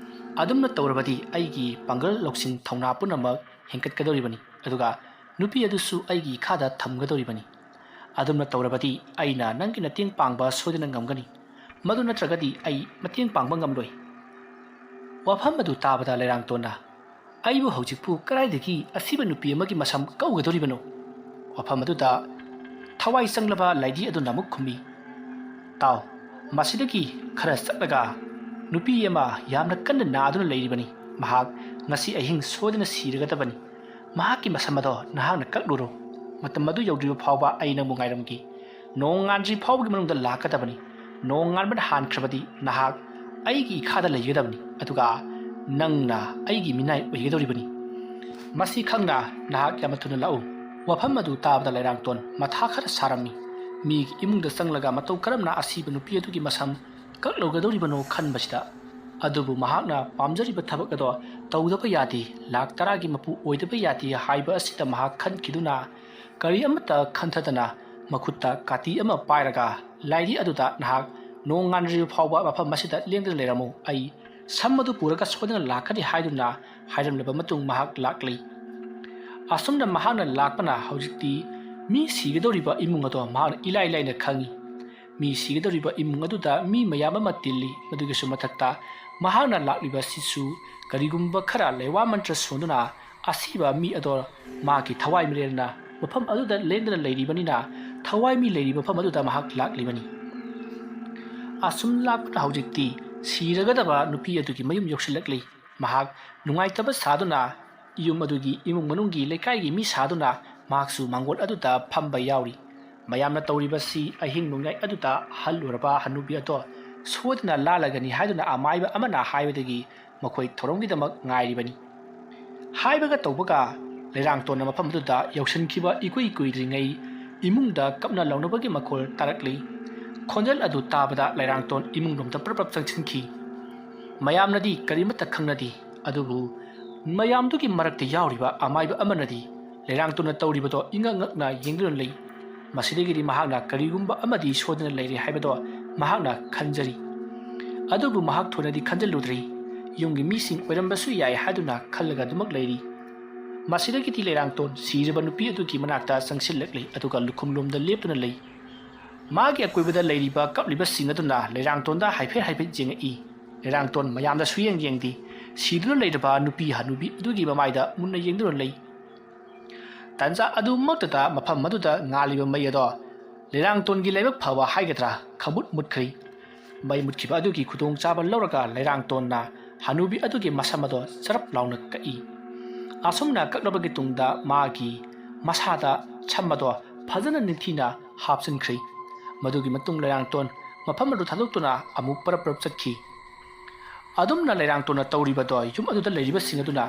ꯑꯗꯨꯝꯅ ꯇꯧꯔꯕꯗꯤ ꯑꯩꯒꯤ ꯄꯥꯡꯒꯜ ꯂꯧꯁꯤꯡ ꯊꯧꯅꯥ ꯄꯨꯝꯅꯃꯛ ꯍꯦꯟꯒꯠꯀꯗꯧꯔꯤꯕꯅꯤ, ꯑꯗꯨꯒ ꯅꯨꯄꯤ ꯑꯗꯨꯁꯨ ꯑꯩꯒꯤ ꯏꯈꯥꯗ ꯊꯝꯒꯗꯧꯔꯤꯕꯅꯤ꯫ ꯑꯗꯨꯝꯅ ꯇꯧꯔꯕꯗꯤ ꯑꯩꯅ ꯅꯪꯒꯤ ꯃꯇꯦꯡ ꯄꯥꯡꯕ ꯁꯣꯏꯗꯅ ꯉꯝꯒꯅꯤ꯫ ꯃꯗꯨ ꯅꯠꯇ꯭ꯔꯒꯗꯤ ꯑꯩ ꯃꯇꯦꯡ ꯄꯥꯡꯕ ꯉꯝꯂꯣꯏ꯫" ꯋꯥꯐꯝ ꯑꯗꯨ ꯇꯥꯕꯗ ꯂꯩꯔꯥꯡꯇꯣꯟꯅ, "ꯑꯩꯕꯨ ꯍꯧꯖꯤꯛꯄꯨ ꯀꯗꯥꯏꯗꯒꯤ ꯑꯁꯤꯕ ꯅꯨꯄꯤ ꯑꯃꯒꯤ ꯃꯁꯝ ꯀꯛꯎꯒꯗꯧꯔꯤꯕꯅꯣ?" ꯋꯥꯐꯝ ꯑꯗꯨꯗ ꯊꯋꯥꯏ ꯆꯪꯂꯕ ꯂꯥꯏꯙꯤ ꯑꯗꯨꯅ ꯑꯃꯨꯛ ꯈꯨꯝꯃꯤ, "ꯇꯥꯎ, ꯃꯁꯤꯗꯒꯤ ꯈꯔ ꯆꯠꯂꯒ ꯅꯨꯄꯤ ꯑꯃ ꯌꯥꯝꯅ ꯀꯟꯅ ꯅꯥꯗꯨꯅ ꯂꯩꯔꯤꯕꯅꯤ꯫ ꯃꯍꯥꯛ ꯉꯁꯤ ꯑꯍꯤꯡ ꯁꯣꯏꯗꯅ ꯁꯤꯔꯒꯗꯕꯅꯤ꯫ ꯃꯍꯥꯛꯀꯤ ꯃꯁꯝ ꯑꯗꯣ ꯅꯍꯥꯛꯅ ꯀꯛꯂꯨꯔꯣ꯫ ꯃꯇꯝ ꯑꯗꯨ ꯌꯧꯗ꯭ꯔꯤꯕ ꯐꯥꯎꯕ ꯑꯩ ꯅꯪꯕꯨ ꯉꯥꯏꯔꯝꯒꯦ꯫ ꯅꯣꯡꯉꯥꯟꯗ꯭ꯔꯤ ꯐꯥꯎꯕꯒꯤ ꯃꯅꯨꯡꯗ ꯂꯥꯛꯀꯗꯕꯅꯤ꯫ ꯅꯣꯡꯉꯥꯟꯕꯅ ꯍꯥꯟꯈ꯭ꯔꯕꯗꯤ ꯅꯍꯥꯛ ꯑꯩꯒꯤ ꯏꯈꯥꯗ ꯂꯩꯒꯗꯕꯅꯤ, ꯑꯗꯨꯒ ꯅꯪꯅ ꯑꯩꯒꯤ ꯃꯤꯅꯥꯏ ꯑꯣꯏꯒꯗꯧꯔꯤꯕꯅꯤ꯫ ꯃꯁꯤ ꯈꯪꯅ ꯅꯍꯥꯛ ꯌꯥꯝꯅ ꯊꯨꯅ ꯂꯥꯛꯎ꯫" ꯋꯥꯐꯝ ꯑꯗꯨ ꯇꯥꯕꯗ ꯂꯩꯔꯥꯡꯇꯣꯟ ꯃꯊꯥ ꯈꯔ ꯁꯥꯔꯝꯃꯤ꯫ ꯃꯤꯒꯤ ꯏꯃꯨꯡꯗ ꯆꯪꯂꯒ ꯃꯇꯧ ꯀꯔꯝꯅ ꯑꯁꯤꯕ ꯅꯨꯄꯤ ꯑꯗꯨꯒꯤ ꯃꯁꯝ ꯀꯛꯂꯧꯒꯗꯧꯔꯤꯕꯅꯣ ꯈꯟꯕꯁꯤꯗ, ꯑꯗꯨꯕꯨ ꯃꯍꯥꯛꯅ ꯄꯥꯝꯖꯔꯤꯕ ꯊꯕꯛ ꯑꯗꯣ ꯇꯧꯗꯕ ꯌꯥꯗꯦ, ꯂꯥꯛ ꯇꯔꯥꯒꯤ ꯃꯄꯨ ꯑꯣꯏꯗꯕ ꯌꯥꯗꯦ ꯍꯥꯏꯕ ꯑꯁꯤꯗ ꯃꯍꯥꯛ ꯈꯟꯈꯤꯗꯨꯅ, ꯀꯔꯤ ꯑꯃꯠꯇ ꯈꯟꯊꯗꯅ ꯃꯈꯨꯠꯇ ꯀꯥꯇꯤ ꯑꯃ ꯄꯥꯏꯔꯒ, "ꯂꯥꯏꯙꯤ ꯑꯗꯨꯗ ꯅꯍꯥꯛ ꯅꯣꯡ ꯉꯥꯟꯗ꯭ꯔꯤꯕ ꯐꯥꯎꯕ ꯃꯐꯝ ꯑꯁꯤꯗ ꯂꯦꯡꯗꯅ ꯂꯩꯔꯝꯃꯨ, ꯑꯩ ꯁꯝ ꯑꯗꯨ ꯄꯨꯔꯒ ꯁꯣꯏꯗꯅ ꯂꯥꯛꯀꯅꯤ" ꯍꯥꯏꯗꯨꯅ ꯍꯥꯏꯔꯝꯂꯕ ꯃꯇꯨꯡ ꯃꯍꯥꯛ ꯂꯥꯛꯂꯤ꯫ ꯑꯁꯨꯝꯅ ꯃꯍꯥꯛꯅ ꯂꯥꯛꯄꯅ ꯍꯧꯖꯤꯛꯇꯤ ꯃꯤ ꯁꯤꯒꯗꯧꯔꯤꯕ ꯏꯃꯨꯡ ꯑꯗꯣ ꯃꯍꯥꯛꯅ ꯏꯂꯥꯏ ꯂꯥꯏꯅ ꯈꯪꯏ꯫ ꯃꯤ ꯁꯤꯒꯗꯧꯔꯤꯕ ꯏꯃꯨꯡ ꯑꯗꯨꯗ ꯃꯤ ꯃꯌꯥꯝ ꯑꯃ ꯇꯤꯜꯂꯤ꯫ ꯃꯗꯨꯒꯤꯁꯨ ꯃꯊꯛꯇ ꯃꯍꯥꯛꯅ ꯂꯥꯛꯂꯤꯕ ꯑꯁꯤꯁꯨ ꯀꯔꯤꯒꯨꯝꯕ ꯈꯔ ꯂꯩꯋꯥ ꯃꯟꯇ꯭ꯔ ꯁꯣꯟꯗꯨꯅ ꯑꯁꯤꯕ ꯃꯤ ꯑꯗꯣ ꯃꯍꯥꯛꯀꯤ ꯊꯋꯥꯏ ꯃꯤꯔꯦꯜꯅ ꯃꯐꯝ ꯑꯗꯨꯗ ꯂꯦꯡꯗꯅ ꯂꯩꯔꯤꯕꯅꯤꯅ, ꯊꯋꯥꯏ ꯃꯤ ꯂꯩꯔꯤꯕ ꯃꯐꯝ ꯑꯗꯨꯗ ꯃꯍꯥꯛ ꯂꯥꯛꯂꯤꯕꯅꯤ꯫ ꯑꯁꯨꯝ ꯂꯥꯛꯇꯨꯅ ꯍꯧꯖꯤꯛꯇꯤ ꯁꯤꯔꯒꯗꯕ ꯅꯨꯄꯤ ꯑꯗꯨꯒꯤ ꯃꯌꯨꯝ ꯌꯧꯁꯤꯜꯂꯛꯂꯤ꯫ ꯃꯍꯥꯛ ꯅꯨꯡꯉꯥꯏꯇꯕ ꯁꯥꯗꯨꯅ ꯌꯨꯝ ꯑꯗꯨꯒꯤ ꯏꯃꯨꯡ ꯃꯅꯨꯡꯒꯤ ꯂꯩꯀꯥꯏꯒꯤ ꯃꯤ ꯁꯥꯗꯨꯅ ꯃꯍꯥꯛꯁꯨ ꯃꯥꯡꯒꯣꯜ ꯑꯗꯨꯗ ꯐꯝꯕ ꯌꯥꯎꯔꯤ꯫ ꯃꯌꯥꯝꯅ ꯇꯧꯔꯤꯕꯁꯤ ꯑꯍꯤꯡ ꯅꯣꯡꯌꯥꯏ ꯑꯗꯨꯗ ꯍꯜꯂꯨꯔꯕ ꯍꯅꯨꯕꯤ ꯑꯗꯣ ꯁꯣꯏꯗꯅ ꯂꯥꯜꯂꯒꯅꯤ ꯍꯥꯏꯗꯨꯅ ꯑꯃꯥꯏꯕ ꯑꯃꯅ ꯍꯥꯏꯕꯗꯒꯤ ꯃꯈꯣꯏ ꯊꯧꯔꯝꯒꯤꯗꯃꯛ ꯉꯥꯏꯔꯤꯕꯅꯤ꯫ ꯍꯥꯏꯕꯒ ꯇꯧꯕꯒ ꯂꯩꯔꯥꯡꯇꯣꯟꯅ ꯃꯐꯝ ꯑꯗꯨꯗ ꯌꯧꯁꯤꯟꯈꯤꯕ ꯏꯀꯨꯏ ꯀꯨꯏꯗ꯭ꯔꯤꯉꯩ ꯏꯃꯨꯡꯗ ꯀꯞꯅ ꯂꯥꯎꯅꯕꯒꯤ ꯃꯈꯣꯜ ꯇꯥꯔꯛꯂꯤ꯫ ꯈꯣꯟꯖꯦꯜ ꯑꯗꯨ ꯇꯥꯕꯗ ꯂꯩꯔꯥꯡꯇꯣꯟ ꯏꯃꯨꯡꯂꯣꯝꯗ ꯄ꯭ꯔꯞ ꯄ꯭ꯔꯞ ꯆꯪꯁꯤꯟꯈꯤ꯫ ꯃꯌꯥꯝꯅꯗꯤ ꯀꯔꯤꯃꯠꯇ ꯈꯪꯅꯗꯦ, ꯑꯗꯨꯕꯨ ꯃꯌꯥꯝꯗꯨꯒꯤ ꯃꯔꯛꯇ ꯌꯥꯎꯔꯤꯕ ꯑꯃꯥꯏꯕ ꯑꯃꯅꯗꯤ ꯂꯩꯔꯥꯡꯇꯣꯟꯅ ꯇꯧꯔꯤꯕꯗꯣ ꯏꯉꯛ ꯉꯛꯅ ꯌꯦꯡꯗꯨꯅ ꯂꯩ꯫ ꯃꯁꯤꯗꯒꯤꯗꯤ ꯃꯍꯥꯛꯅ ꯀꯔꯤꯒꯨꯝꯕ ꯑꯃꯗꯤ ꯁꯣꯏꯗꯅ ꯂꯩꯔꯦ ꯍꯥꯏꯕꯗꯣ ꯃꯍꯥꯛꯅ ꯈꯟꯖꯔꯤ꯫ ꯑꯗꯨꯕꯨ ꯃꯍꯥꯛ ꯊꯣꯏꯅꯗꯤ ꯈꯟꯖꯤꯜꯂꯨꯗ꯭ꯔꯤ꯫ ꯌꯨꯝꯒꯤ ꯃꯤꯁꯤꯡ ꯑꯣꯏꯔꯝꯕꯁꯨ ꯌꯥꯏ ꯍꯥꯏꯗꯨꯅ ꯈꯜꯂꯒ ꯑꯗꯨꯃꯛ ꯂꯩꯔꯤ꯫ ꯃꯁꯤꯗꯒꯤꯗꯤ ꯂꯩꯔꯥꯡꯇꯣꯟ ꯁꯤꯔꯕ ꯅꯨꯄꯤ ꯑꯗꯨꯒꯤ ꯃꯅꯥꯛꯇ ꯆꯪꯁꯤꯜꯂꯛꯂꯤ, ꯑꯗꯨꯒ ꯂꯨꯈꯨꯝꯂꯣꯝꯗ ꯂꯦꯞꯇꯨꯅ ꯂꯩ꯫ ꯃꯥꯒꯤ ꯑꯀꯣꯏꯕꯗ ꯂꯩꯔꯤꯕ ꯀꯞꯂꯤꯕꯁꯤꯡ ꯑꯗꯨꯅ ꯂꯩꯔꯥꯡꯇꯣꯟꯗ ꯍꯥꯏꯐꯦꯠ ꯍꯥꯏꯐꯦꯠ ꯌꯦꯡꯉꯛꯏ꯫ ꯂꯩꯔꯥꯡꯇꯣꯟ ꯃꯌꯥꯝꯗ ꯁꯨꯌꯦꯡ ꯌꯦꯡꯗꯦ꯫ ꯁꯤꯗꯨꯅ ꯂꯩꯔꯕ ꯅꯨꯄꯤ ꯍꯅꯨꯕꯤ ꯑꯗꯨꯒꯤ ꯃꯃꯥꯏꯗ ꯃꯨꯟꯅ ꯌꯦꯡꯗꯨꯅ ꯂꯩ꯫ ꯇꯟꯖꯥ ꯑꯗꯨꯃꯛꯇꯗ ꯃꯐꯝ ꯑꯗꯨꯗ ꯉꯥꯜꯂꯤꯕ ꯃꯩ ꯑꯗꯣ ꯂꯩꯔꯥꯡꯇꯣꯟꯒꯤ ꯂꯥꯏꯕꯛ ꯐꯕ ꯍꯥꯏꯒꯗ꯭ꯔꯥ, ꯈꯪꯃꯨꯠ ꯃꯨꯠꯈ꯭ꯔꯤ꯫ ꯃꯩ ꯃꯨꯠꯈꯤꯕ ꯑꯗꯨꯒꯤ ꯈꯨꯗꯣꯡꯆꯥꯕ ꯂꯧꯔꯒ ꯂꯩꯔꯥꯡꯇꯣꯟꯅ ꯍꯅꯨꯕꯤ ꯑꯗꯨꯒꯤ ꯃꯁꯝ ꯑꯗꯣ ꯆꯔꯞ ꯂꯥꯎꯅ ꯀꯛꯏ꯫ ꯑꯁꯨꯝꯅ ꯀꯛꯂꯕꯒꯤ ꯇꯨꯡꯗ ꯃꯥꯒꯤ ꯃꯁꯥꯗ ꯁꯝ ꯑꯗꯣ ꯐꯖꯅ ꯅꯤꯡꯊꯤꯅ ꯍꯥꯞꯆꯤꯟꯈ꯭ꯔꯤ꯫ ꯃꯗꯨꯒꯤ ꯃꯇꯨꯡ ꯂꯩꯔꯥꯡꯇꯣꯟ ꯃꯐꯝ ꯑꯗꯨ ꯊꯥꯗꯣꯛꯇꯨꯅ ꯑꯃꯨꯛ ꯄꯔꯞ ꯄꯔꯞ ꯆꯠꯈꯤ꯫ ꯑꯗꯨꯝꯅ ꯂꯩꯔꯥꯡꯇꯣꯟꯅ ꯇꯧꯔꯤꯕꯗꯣ ꯌꯨꯝ ꯑꯗꯨꯗ ꯂꯩꯔꯤꯕꯁꯤꯡ ꯑꯗꯨꯅ,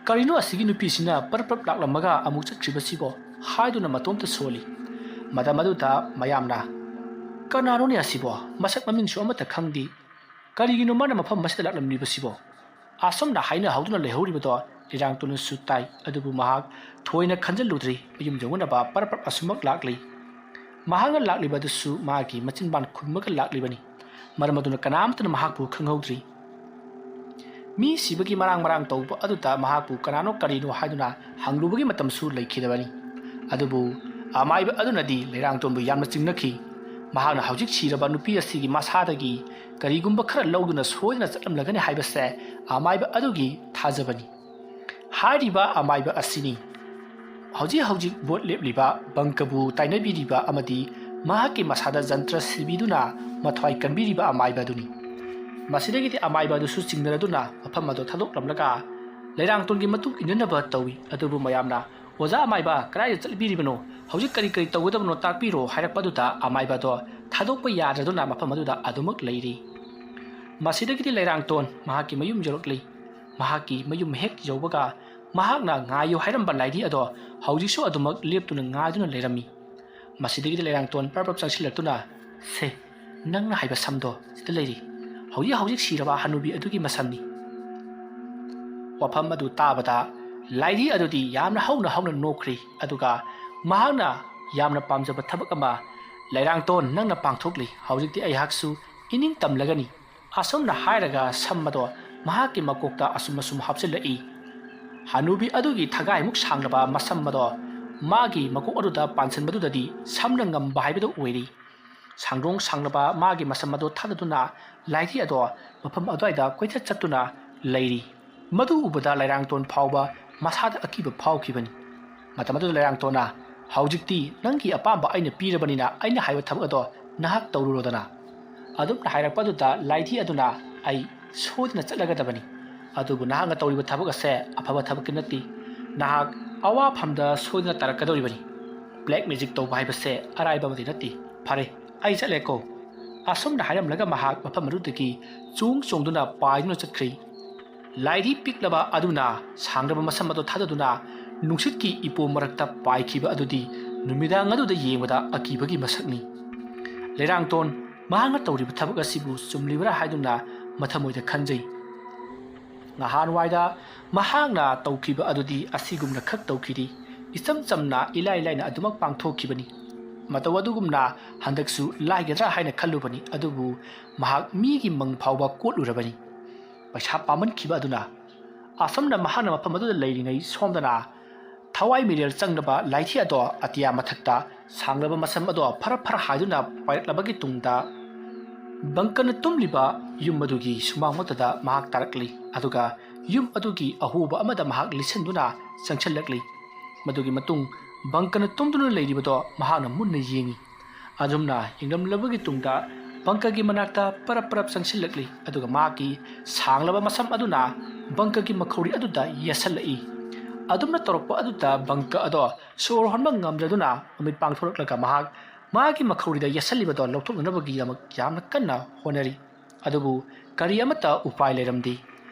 "ꯀꯔꯤꯅꯣ ꯑꯁꯤꯒꯤ ꯅꯨꯄꯤꯁꯤꯅ ꯄꯔꯞ ꯄꯔꯞ ꯂꯥꯛꯂꯝꯃꯒ ꯑꯃꯨꯛ ꯆꯠꯈ꯭ꯔꯤꯕꯁꯤꯕꯣ?" ꯍꯥꯏꯗꯨꯅ ꯃꯇꯣꯝꯇ ꯁꯣꯜꯂꯤ꯫ ꯃꯇꯝ ꯑꯗꯨꯗ ꯃꯌꯥꯝꯅ, "ꯀꯅꯥꯅꯣꯅꯦ ꯑꯁꯤꯕꯣ? ꯃꯁꯛ ꯃꯃꯤꯡꯁꯨ ꯑꯃꯠꯇ ꯈꯪꯗꯦ꯫ ꯀꯔꯤꯒꯤꯅꯣ ꯃꯥꯅ ꯃꯐꯝ ꯑꯁꯤꯗ ꯂꯥꯛꯂꯝꯂꯤꯕꯁꯤꯕꯣ?" ꯑꯁꯨꯝꯅ ꯍꯥꯏꯅꯍꯧꯗꯨꯅ ꯂꯩꯍꯧꯔꯤꯕꯗꯣ ꯂꯩꯔꯥꯡꯇꯣꯟꯅꯁꯨ ꯇꯥꯏ, ꯑꯗꯨꯕꯨ ꯃꯍꯥꯛ ꯊꯣꯏꯅ ꯈꯟꯖꯤꯜꯂꯨꯗ꯭ꯔꯤ꯫ ꯃꯌꯨꯝ ꯌꯧꯅꯅꯕ ꯄꯔꯞ ꯄꯔꯞ ꯑꯁꯨꯃꯛ ꯂꯥꯛꯂꯤ꯫ ꯃꯍꯥꯛꯅ ꯂꯥꯛꯂꯤꯕ ꯑꯗꯨꯁꯨ ꯃꯥꯒꯤ ꯃꯆꯤꯟꯕꯥꯟ ꯈꯨꯝꯃꯒ ꯂꯥꯛꯂꯤꯕꯅꯤ꯫ ꯃꯔꯝ ꯑꯗꯨꯅ ꯀꯅꯥꯝꯇꯅ ꯃꯍꯥꯛꯄꯨ ꯈꯪꯍꯧꯗ꯭ꯔꯤ꯫ ꯃꯤ ꯁꯤꯕꯒꯤ ꯃꯔꯥꯡ ꯃꯔꯥꯡ ꯇꯧꯕ ꯑꯗꯨꯗ ꯃꯍꯥꯛꯄꯨ ꯀꯅꯥꯅꯣ ꯀꯔꯤꯅꯣ ꯍꯥꯏꯗꯨꯅ ꯍꯪꯂꯨꯕꯒꯤ ꯃꯇꯝꯁꯨ ꯂꯩꯈꯤꯗꯕꯅꯤ꯫ ꯑꯗꯨꯕꯨ ꯑꯃꯥꯏꯕ ꯑꯗꯨꯅꯗꯤ ꯂꯩꯔꯥꯡꯇꯣꯟꯕꯨ ꯌꯥꯝꯅ ꯆꯤꯡꯅꯈꯤ꯫ ꯃꯍꯥꯛꯅ ꯍꯧꯖꯤꯛ ꯁꯤꯔꯕ ꯅꯨꯄꯤ ꯑꯁꯤꯒꯤ ꯃꯁꯥꯗꯒꯤ ꯀꯔꯤꯒꯨꯝꯕ ꯈꯔ ꯂꯧꯗꯨꯅ ꯁꯣꯏꯗꯅ ꯆꯠꯂꯝꯂꯒꯅꯤ ꯍꯥꯏꯕꯁꯦ ꯑꯃꯥꯏꯕ ꯑꯗꯨꯒꯤ ꯊꯥꯖꯕꯅꯤ꯫ ꯍꯥꯏꯔꯤꯕ ꯑꯃꯥꯏꯕ ꯑꯁꯤꯅꯤ꯫ ꯍꯧꯖꯤꯛ ꯍꯧꯖꯤꯛ ꯚꯣꯠ ꯂꯦꯞꯂꯤꯕ, ꯕꯪꯀꯕꯨ ꯇꯥꯏꯅꯕꯤꯔꯤꯕ ꯑꯃꯗꯤ ꯃꯍꯥꯛꯀꯤ ꯃꯁꯥꯗ ꯖꯟꯇ꯭ꯔ ꯁꯤꯕꯤꯗꯨꯅ ꯃꯊ꯭ꯋꯥꯏ ꯀꯟꯕꯤꯔꯤꯕ ꯑꯃꯥꯏꯕ ꯑꯗꯨꯅꯤ꯫ ꯃꯁꯤꯗꯒꯤꯗꯤ ꯑꯃꯥꯏꯕ ꯑꯗꯨꯁꯨ ꯆꯤꯡꯅꯔꯗꯨꯅ ꯃꯐꯝ ꯑꯗꯨ ꯊꯥꯗꯣꯛꯂꯝꯂꯒ ꯂꯩꯔꯥꯡꯇꯣꯟꯒꯤ ꯃꯇꯨꯡ ꯏꯟꯅꯅꯕ ꯇꯧꯏ꯫ ꯑꯗꯨꯕꯨ ꯃꯌꯥꯝꯅ, "ꯑꯣꯖꯥ ꯑꯃꯥꯏꯕ, ꯀꯗꯥꯏꯗ ꯆꯠꯄꯤꯔꯤꯕꯅꯣ? ꯍꯧꯖꯤꯛ ꯀꯔꯤ ꯀꯔꯤ ꯇꯧꯒꯗꯕꯅꯣ ꯇꯥꯛꯄꯤꯔꯣ" ꯍꯥꯏꯔꯛꯄ ꯑꯗꯨꯗ ꯑꯃꯥꯏꯕ ꯑꯗꯣ ꯊꯥꯗꯣꯛꯄ ꯌꯥꯗ꯭ꯔꯗꯨꯅ ꯃꯐꯝ ꯑꯗꯨꯗ ꯑꯗꯨꯃꯛ ꯂꯩꯔꯤ꯫ ꯃꯁꯤꯗꯒꯤꯗꯤ ꯂꯩꯔꯥꯡꯇꯣꯟ ꯃꯍꯥꯛꯀꯤ ꯃꯌꯨꯝ ꯌꯧꯔꯛꯂꯤ꯫ ꯃꯍꯥꯛꯀꯤ ꯃꯌꯨꯝ ꯍꯦꯛ ꯌꯧꯕꯒ ꯃꯍꯥꯛꯅ ꯉꯥꯏꯌꯨ ꯍꯥꯏꯔꯝꯕ ꯂꯥꯏꯙꯤ ꯑꯗꯣ ꯍꯧꯖꯤꯛꯁꯨ ꯑꯗꯨꯃꯛ ꯂꯦꯞꯇꯨꯅ ꯉꯥꯏꯗꯨꯅ ꯂꯩꯔꯝꯃꯤ꯫ ꯃꯁꯤꯗꯒꯤꯗꯤ ꯂꯩꯔꯥꯡꯇꯣꯟ ꯄ꯭ꯔꯞ ꯄ꯭ꯔꯞ ꯆꯪꯁꯤꯜꯂꯛꯇꯨꯅ, "ꯁꯦ, ꯅꯪꯅ ꯍꯥꯏꯕ ꯁꯝꯗꯣ ꯁꯤꯗ ꯂꯩꯔꯤ꯫ ꯍꯧꯖꯤꯛ ꯍꯧꯖꯤꯛ ꯁꯤꯔꯕ ꯍꯅꯨꯕꯤ ꯑꯗꯨꯒꯤ ꯃꯁꯝꯅꯤ꯫" ꯋꯥꯐꯝ ꯑꯗꯨ ꯇꯥꯕꯗ ꯂꯥꯏꯙꯤ ꯑꯗꯨꯗꯤ ꯌꯥꯝꯅ ꯍꯧꯅ ꯍꯧꯅ ꯅꯣꯛꯈ꯭ꯔꯤ, ꯑꯗꯨꯒ ꯃꯍꯥꯛꯅ ꯌꯥꯝꯅ ꯄꯥꯝꯖꯕ ꯊꯕꯛ ꯑꯃ, "ꯂꯩꯔꯥꯡꯇꯣꯟ, ꯅꯪꯅ ꯄꯥꯡꯊꯣꯛꯂꯤ꯫ ꯍꯧꯖꯤꯛꯇꯤ ꯑꯩꯍꯥꯛꯁꯨ ꯏꯅꯤꯡ ꯇꯝꯂꯒꯅꯤ꯫" ꯑꯁꯨꯝꯅ ꯍꯥꯏꯔꯒ ꯁꯝ ꯑꯗꯣ ꯃꯍꯥꯛꯀꯤ ꯃꯀꯣꯛꯇ ꯑꯁꯨꯝ ꯑꯁꯨꯝ ꯍꯥꯞꯆꯤꯜꯂꯛꯏ꯫ ꯍꯅꯨꯕꯤ ꯑꯗꯨꯒꯤ ꯊꯒꯥꯏꯃꯨꯛ ꯁꯥꯡꯂꯕ ꯃꯁꯝ ꯑꯗꯣ ꯃꯥꯒꯤ ꯃꯀꯣꯛ ꯑꯗꯨꯗ ꯄꯥꯟꯁꯤꯟꯕꯗꯨꯗꯗꯤ ꯁꯝꯅ ꯉꯝꯕ ꯍꯥꯏꯕꯗꯨ ꯑꯣꯏꯔꯤ꯫ ꯁꯥꯡꯗ꯭ꯔꯣꯡ ꯁꯥꯡꯂꯕ ꯃꯥꯒꯤ ꯃꯁꯝ ꯑꯗꯣ ꯊꯥꯗꯗꯨꯅ ꯂꯥꯏꯙꯤ ꯑꯗꯣ ꯃꯐꯝ ꯑꯗꯨꯋꯥꯏꯗ ꯀꯣꯏꯆꯠ ꯆꯠꯇꯨꯅ ꯂꯩꯔꯤ꯫ ꯃꯗꯨ ꯎꯕꯗ ꯂꯩꯔꯥꯡꯇꯣꯟ ꯐꯥꯎꯕ ꯃꯁꯥꯗ ꯑꯀꯤꯕ ꯐꯥꯎꯈꯤꯕꯅꯤ꯫ ꯃꯇꯝ ꯑꯗꯨꯗ ꯂꯩꯔꯥꯡꯇꯣꯟꯅ, "ꯍꯧꯖꯤꯛꯇꯤ ꯅꯪꯒꯤ ꯑꯄꯥꯝꯕ ꯑꯩꯅ ꯄꯤꯔꯕꯅꯤꯅ ꯑꯩꯅ ꯍꯥꯏꯕ ꯊꯕꯛ ꯑꯗꯣ ꯅꯍꯥꯛ ꯇꯧꯔꯨꯔꯣꯗꯅ꯫" ꯑꯗꯨꯝꯅ ꯍꯥꯏꯔꯛꯄ ꯑꯗꯨꯗ ꯂꯥꯏꯙꯤ ꯑꯗꯨꯅ, "ꯑꯩ ꯁꯣꯏꯗꯅ ꯆꯠꯂꯒꯗꯕꯅꯤ꯫ ꯑꯗꯨꯕꯨ ꯅꯍꯥꯛꯅ ꯇꯧꯔꯤꯕ ꯊꯕꯛ ꯑꯁꯦ ꯑꯐꯕ ꯊꯕꯛꯀꯤ ꯅꯠꯇꯦ꯫ ꯅꯍꯥꯛ ꯑꯋꯥꯐꯝꯗ ꯁꯣꯏꯗꯅ ꯇꯥꯔꯛꯀꯗꯧꯔꯤꯕꯅꯤ꯫ ꯕ꯭ꯂꯦꯛ ꯃꯦꯖꯤꯛ ꯇꯧꯕ ꯍꯥꯏꯕꯁꯦ ꯑꯔꯥꯏꯕ ꯑꯃꯗꯤ ꯅꯠꯇꯦ꯫ ꯐꯔꯦ, ꯑꯩ ꯆꯠꯂꯦꯀꯣ꯫" ꯑꯁꯨꯝꯅ ꯍꯥꯏꯔꯝꯂꯒ ꯃꯍꯥꯛ ꯃꯐꯝ ꯑꯗꯨꯗꯒꯤ ꯆꯣꯡ ꯆꯣꯡꯗꯨꯅ ꯄꯥꯏꯗꯨꯅ ꯆꯠꯈ꯭ꯔꯤ꯫ ꯂꯥꯏꯙꯤ ꯄꯤꯛꯂꯕ ꯑꯗꯨꯅ ꯁꯥꯡꯂꯕ ꯃꯁꯝ ꯑꯗꯨ ꯊꯥꯗꯗꯨꯅ ꯅꯨꯡꯁꯤꯠꯀꯤ ꯏꯄꯣꯝ ꯃꯔꯛꯇ ꯄꯥꯏꯈꯤꯕ ꯑꯗꯨꯗꯤ ꯅꯨꯃꯤꯗꯥꯡ ꯑꯗꯨꯗ ꯌꯦꯡꯕꯗ ꯑꯀꯤꯕꯒꯤ ꯃꯁꯛꯅꯤ꯫ ꯂꯩꯔꯥꯡꯇꯣꯟ ꯃꯍꯥꯛꯅ ꯇꯧꯔꯤꯕ ꯊꯕꯛ ꯑꯁꯤꯕꯨ ꯆꯨꯝꯂꯤꯕ꯭ꯔꯥ ꯍꯥꯏꯗꯨꯅ ꯃꯊꯃꯣꯏꯗ ꯈꯟꯖꯩ꯫ ꯅꯍꯥꯟꯋꯥꯏꯗ ꯃꯍꯥꯛꯅ ꯇꯧꯈꯤꯕ ꯑꯗꯨꯗꯤ ꯑꯁꯤꯒꯨꯝꯅ ꯈꯛ ꯇꯧꯈꯤꯗꯦ꯫ ꯏꯆꯝ ꯆꯝꯅ ꯏꯂꯥꯏ ꯂꯥꯏꯅ ꯑꯗꯨꯃꯛ ꯄꯥꯡꯊꯣꯛꯈꯤꯕꯅꯤ꯫ ꯃꯇꯧ ꯑꯗꯨꯒꯨꯝꯅ ꯍꯟꯗꯛꯁꯨ ꯂꯥꯏꯒꯗ꯭ꯔꯥ ꯍꯥꯏꯅ ꯈꯜꯂꯨꯕꯅꯤ, ꯑꯗꯨꯕꯨ ꯃꯍꯥꯛ ꯃꯤꯒꯤ ꯃꯪ ꯐꯥꯎꯕ ꯀꯣꯠꯂꯨꯔꯕꯅꯤ꯫ ꯄꯩꯁꯥ ꯄꯥꯝꯃꯟꯈꯤꯕ ꯑꯗꯨꯅ꯫ ꯑꯁꯨꯝꯅ ꯃꯍꯥꯛꯅ ꯃꯐꯝ ꯑꯗꯨꯗ ꯂꯩꯔꯤꯉꯩ ꯁꯣꯝꯗꯅ ꯊꯋꯥꯏ ꯃꯤꯔꯦꯜ ꯆꯪꯅꯕ ꯂꯥꯏꯊꯤ ꯑꯗꯣ ꯑꯇꯤꯌꯥ ꯃꯊꯛꯇ ꯁꯥꯡꯂꯕ ꯃꯁꯝ ꯑꯗꯣ ꯐꯔ ꯐꯔ ꯍꯥꯏꯗꯨꯅ ꯄꯥꯏꯔꯛꯂꯕꯒꯤ ꯇꯨꯡꯗ ꯕꯪꯀꯅ ꯇꯨꯝꯂꯤꯕ ꯌꯨꯝ ꯑꯗꯨꯒꯤ ꯁꯨꯃꯥꯡꯃꯛꯇꯗ ꯃꯍꯥꯛ ꯇꯥꯔꯛꯂꯤ꯫ ꯑꯗꯨꯒ ꯌꯨꯝ ꯑꯗꯨꯒꯤ ꯑꯍꯣꯕ ꯑꯃꯗ ꯃꯍꯥꯛ ꯂꯤꯠꯁꯤꯟꯗꯨꯅ ꯆꯪꯁꯤꯜꯂꯛꯂꯤ꯫ ꯃꯗꯨꯒꯤ ꯃꯇꯨꯡ ꯕꯪꯀꯅ ꯇꯨꯝꯗꯨꯅ ꯂꯩꯔꯤꯕꯗꯣ ꯃꯍꯥꯛꯅ ꯃꯨꯟꯅ ꯌꯦꯡꯏ꯫ ꯑꯗꯨꯝꯅ ꯌꯦꯡꯂꯝꯂꯕꯒꯤ ꯇꯨꯡꯗ ꯕꯪꯀꯒꯤ ꯃꯅꯥꯛꯇ ꯄꯔꯞ ꯄꯔꯞ ꯆꯪꯁꯤꯜꯂꯛꯂꯤ, ꯑꯗꯨꯒ ꯃꯍꯥꯛꯀꯤ ꯁꯥꯡꯂꯕ ꯃꯁꯝ ꯑꯗꯨꯅ ꯕꯪꯀꯒꯤ ꯃꯈꯧꯔꯤ ꯑꯗꯨꯗ ꯌꯦꯠꯁꯜꯂꯛꯏ꯫ ꯑꯗꯨꯝꯅ ꯇꯧꯔꯛꯄ ꯑꯗꯨꯗ ꯕꯪꯀ ꯑꯗꯣ ꯁꯣꯔ ꯍꯣꯟꯕ ꯉꯝꯗꯗꯨꯅ ꯃꯃꯤꯠ ꯄꯥꯡꯊꯣꯔꯛꯂꯒ ꯃꯍꯥꯛ ꯃꯥꯒꯤ ꯃꯈꯧꯔꯤꯗ ꯌꯦꯠꯁꯜꯂꯤꯕꯗꯣ ꯂꯧꯊꯣꯛꯅꯅꯕꯒꯤꯗꯃꯛ ꯌꯥꯝꯅ ꯀꯟꯅ ꯍꯣꯠꯅꯔꯤ꯫ ꯑꯗꯨꯕꯨ ꯀꯔꯤ ꯑꯃꯠꯇ ꯎꯄꯥꯏ ꯂꯩꯔꯝꯗꯦ꯫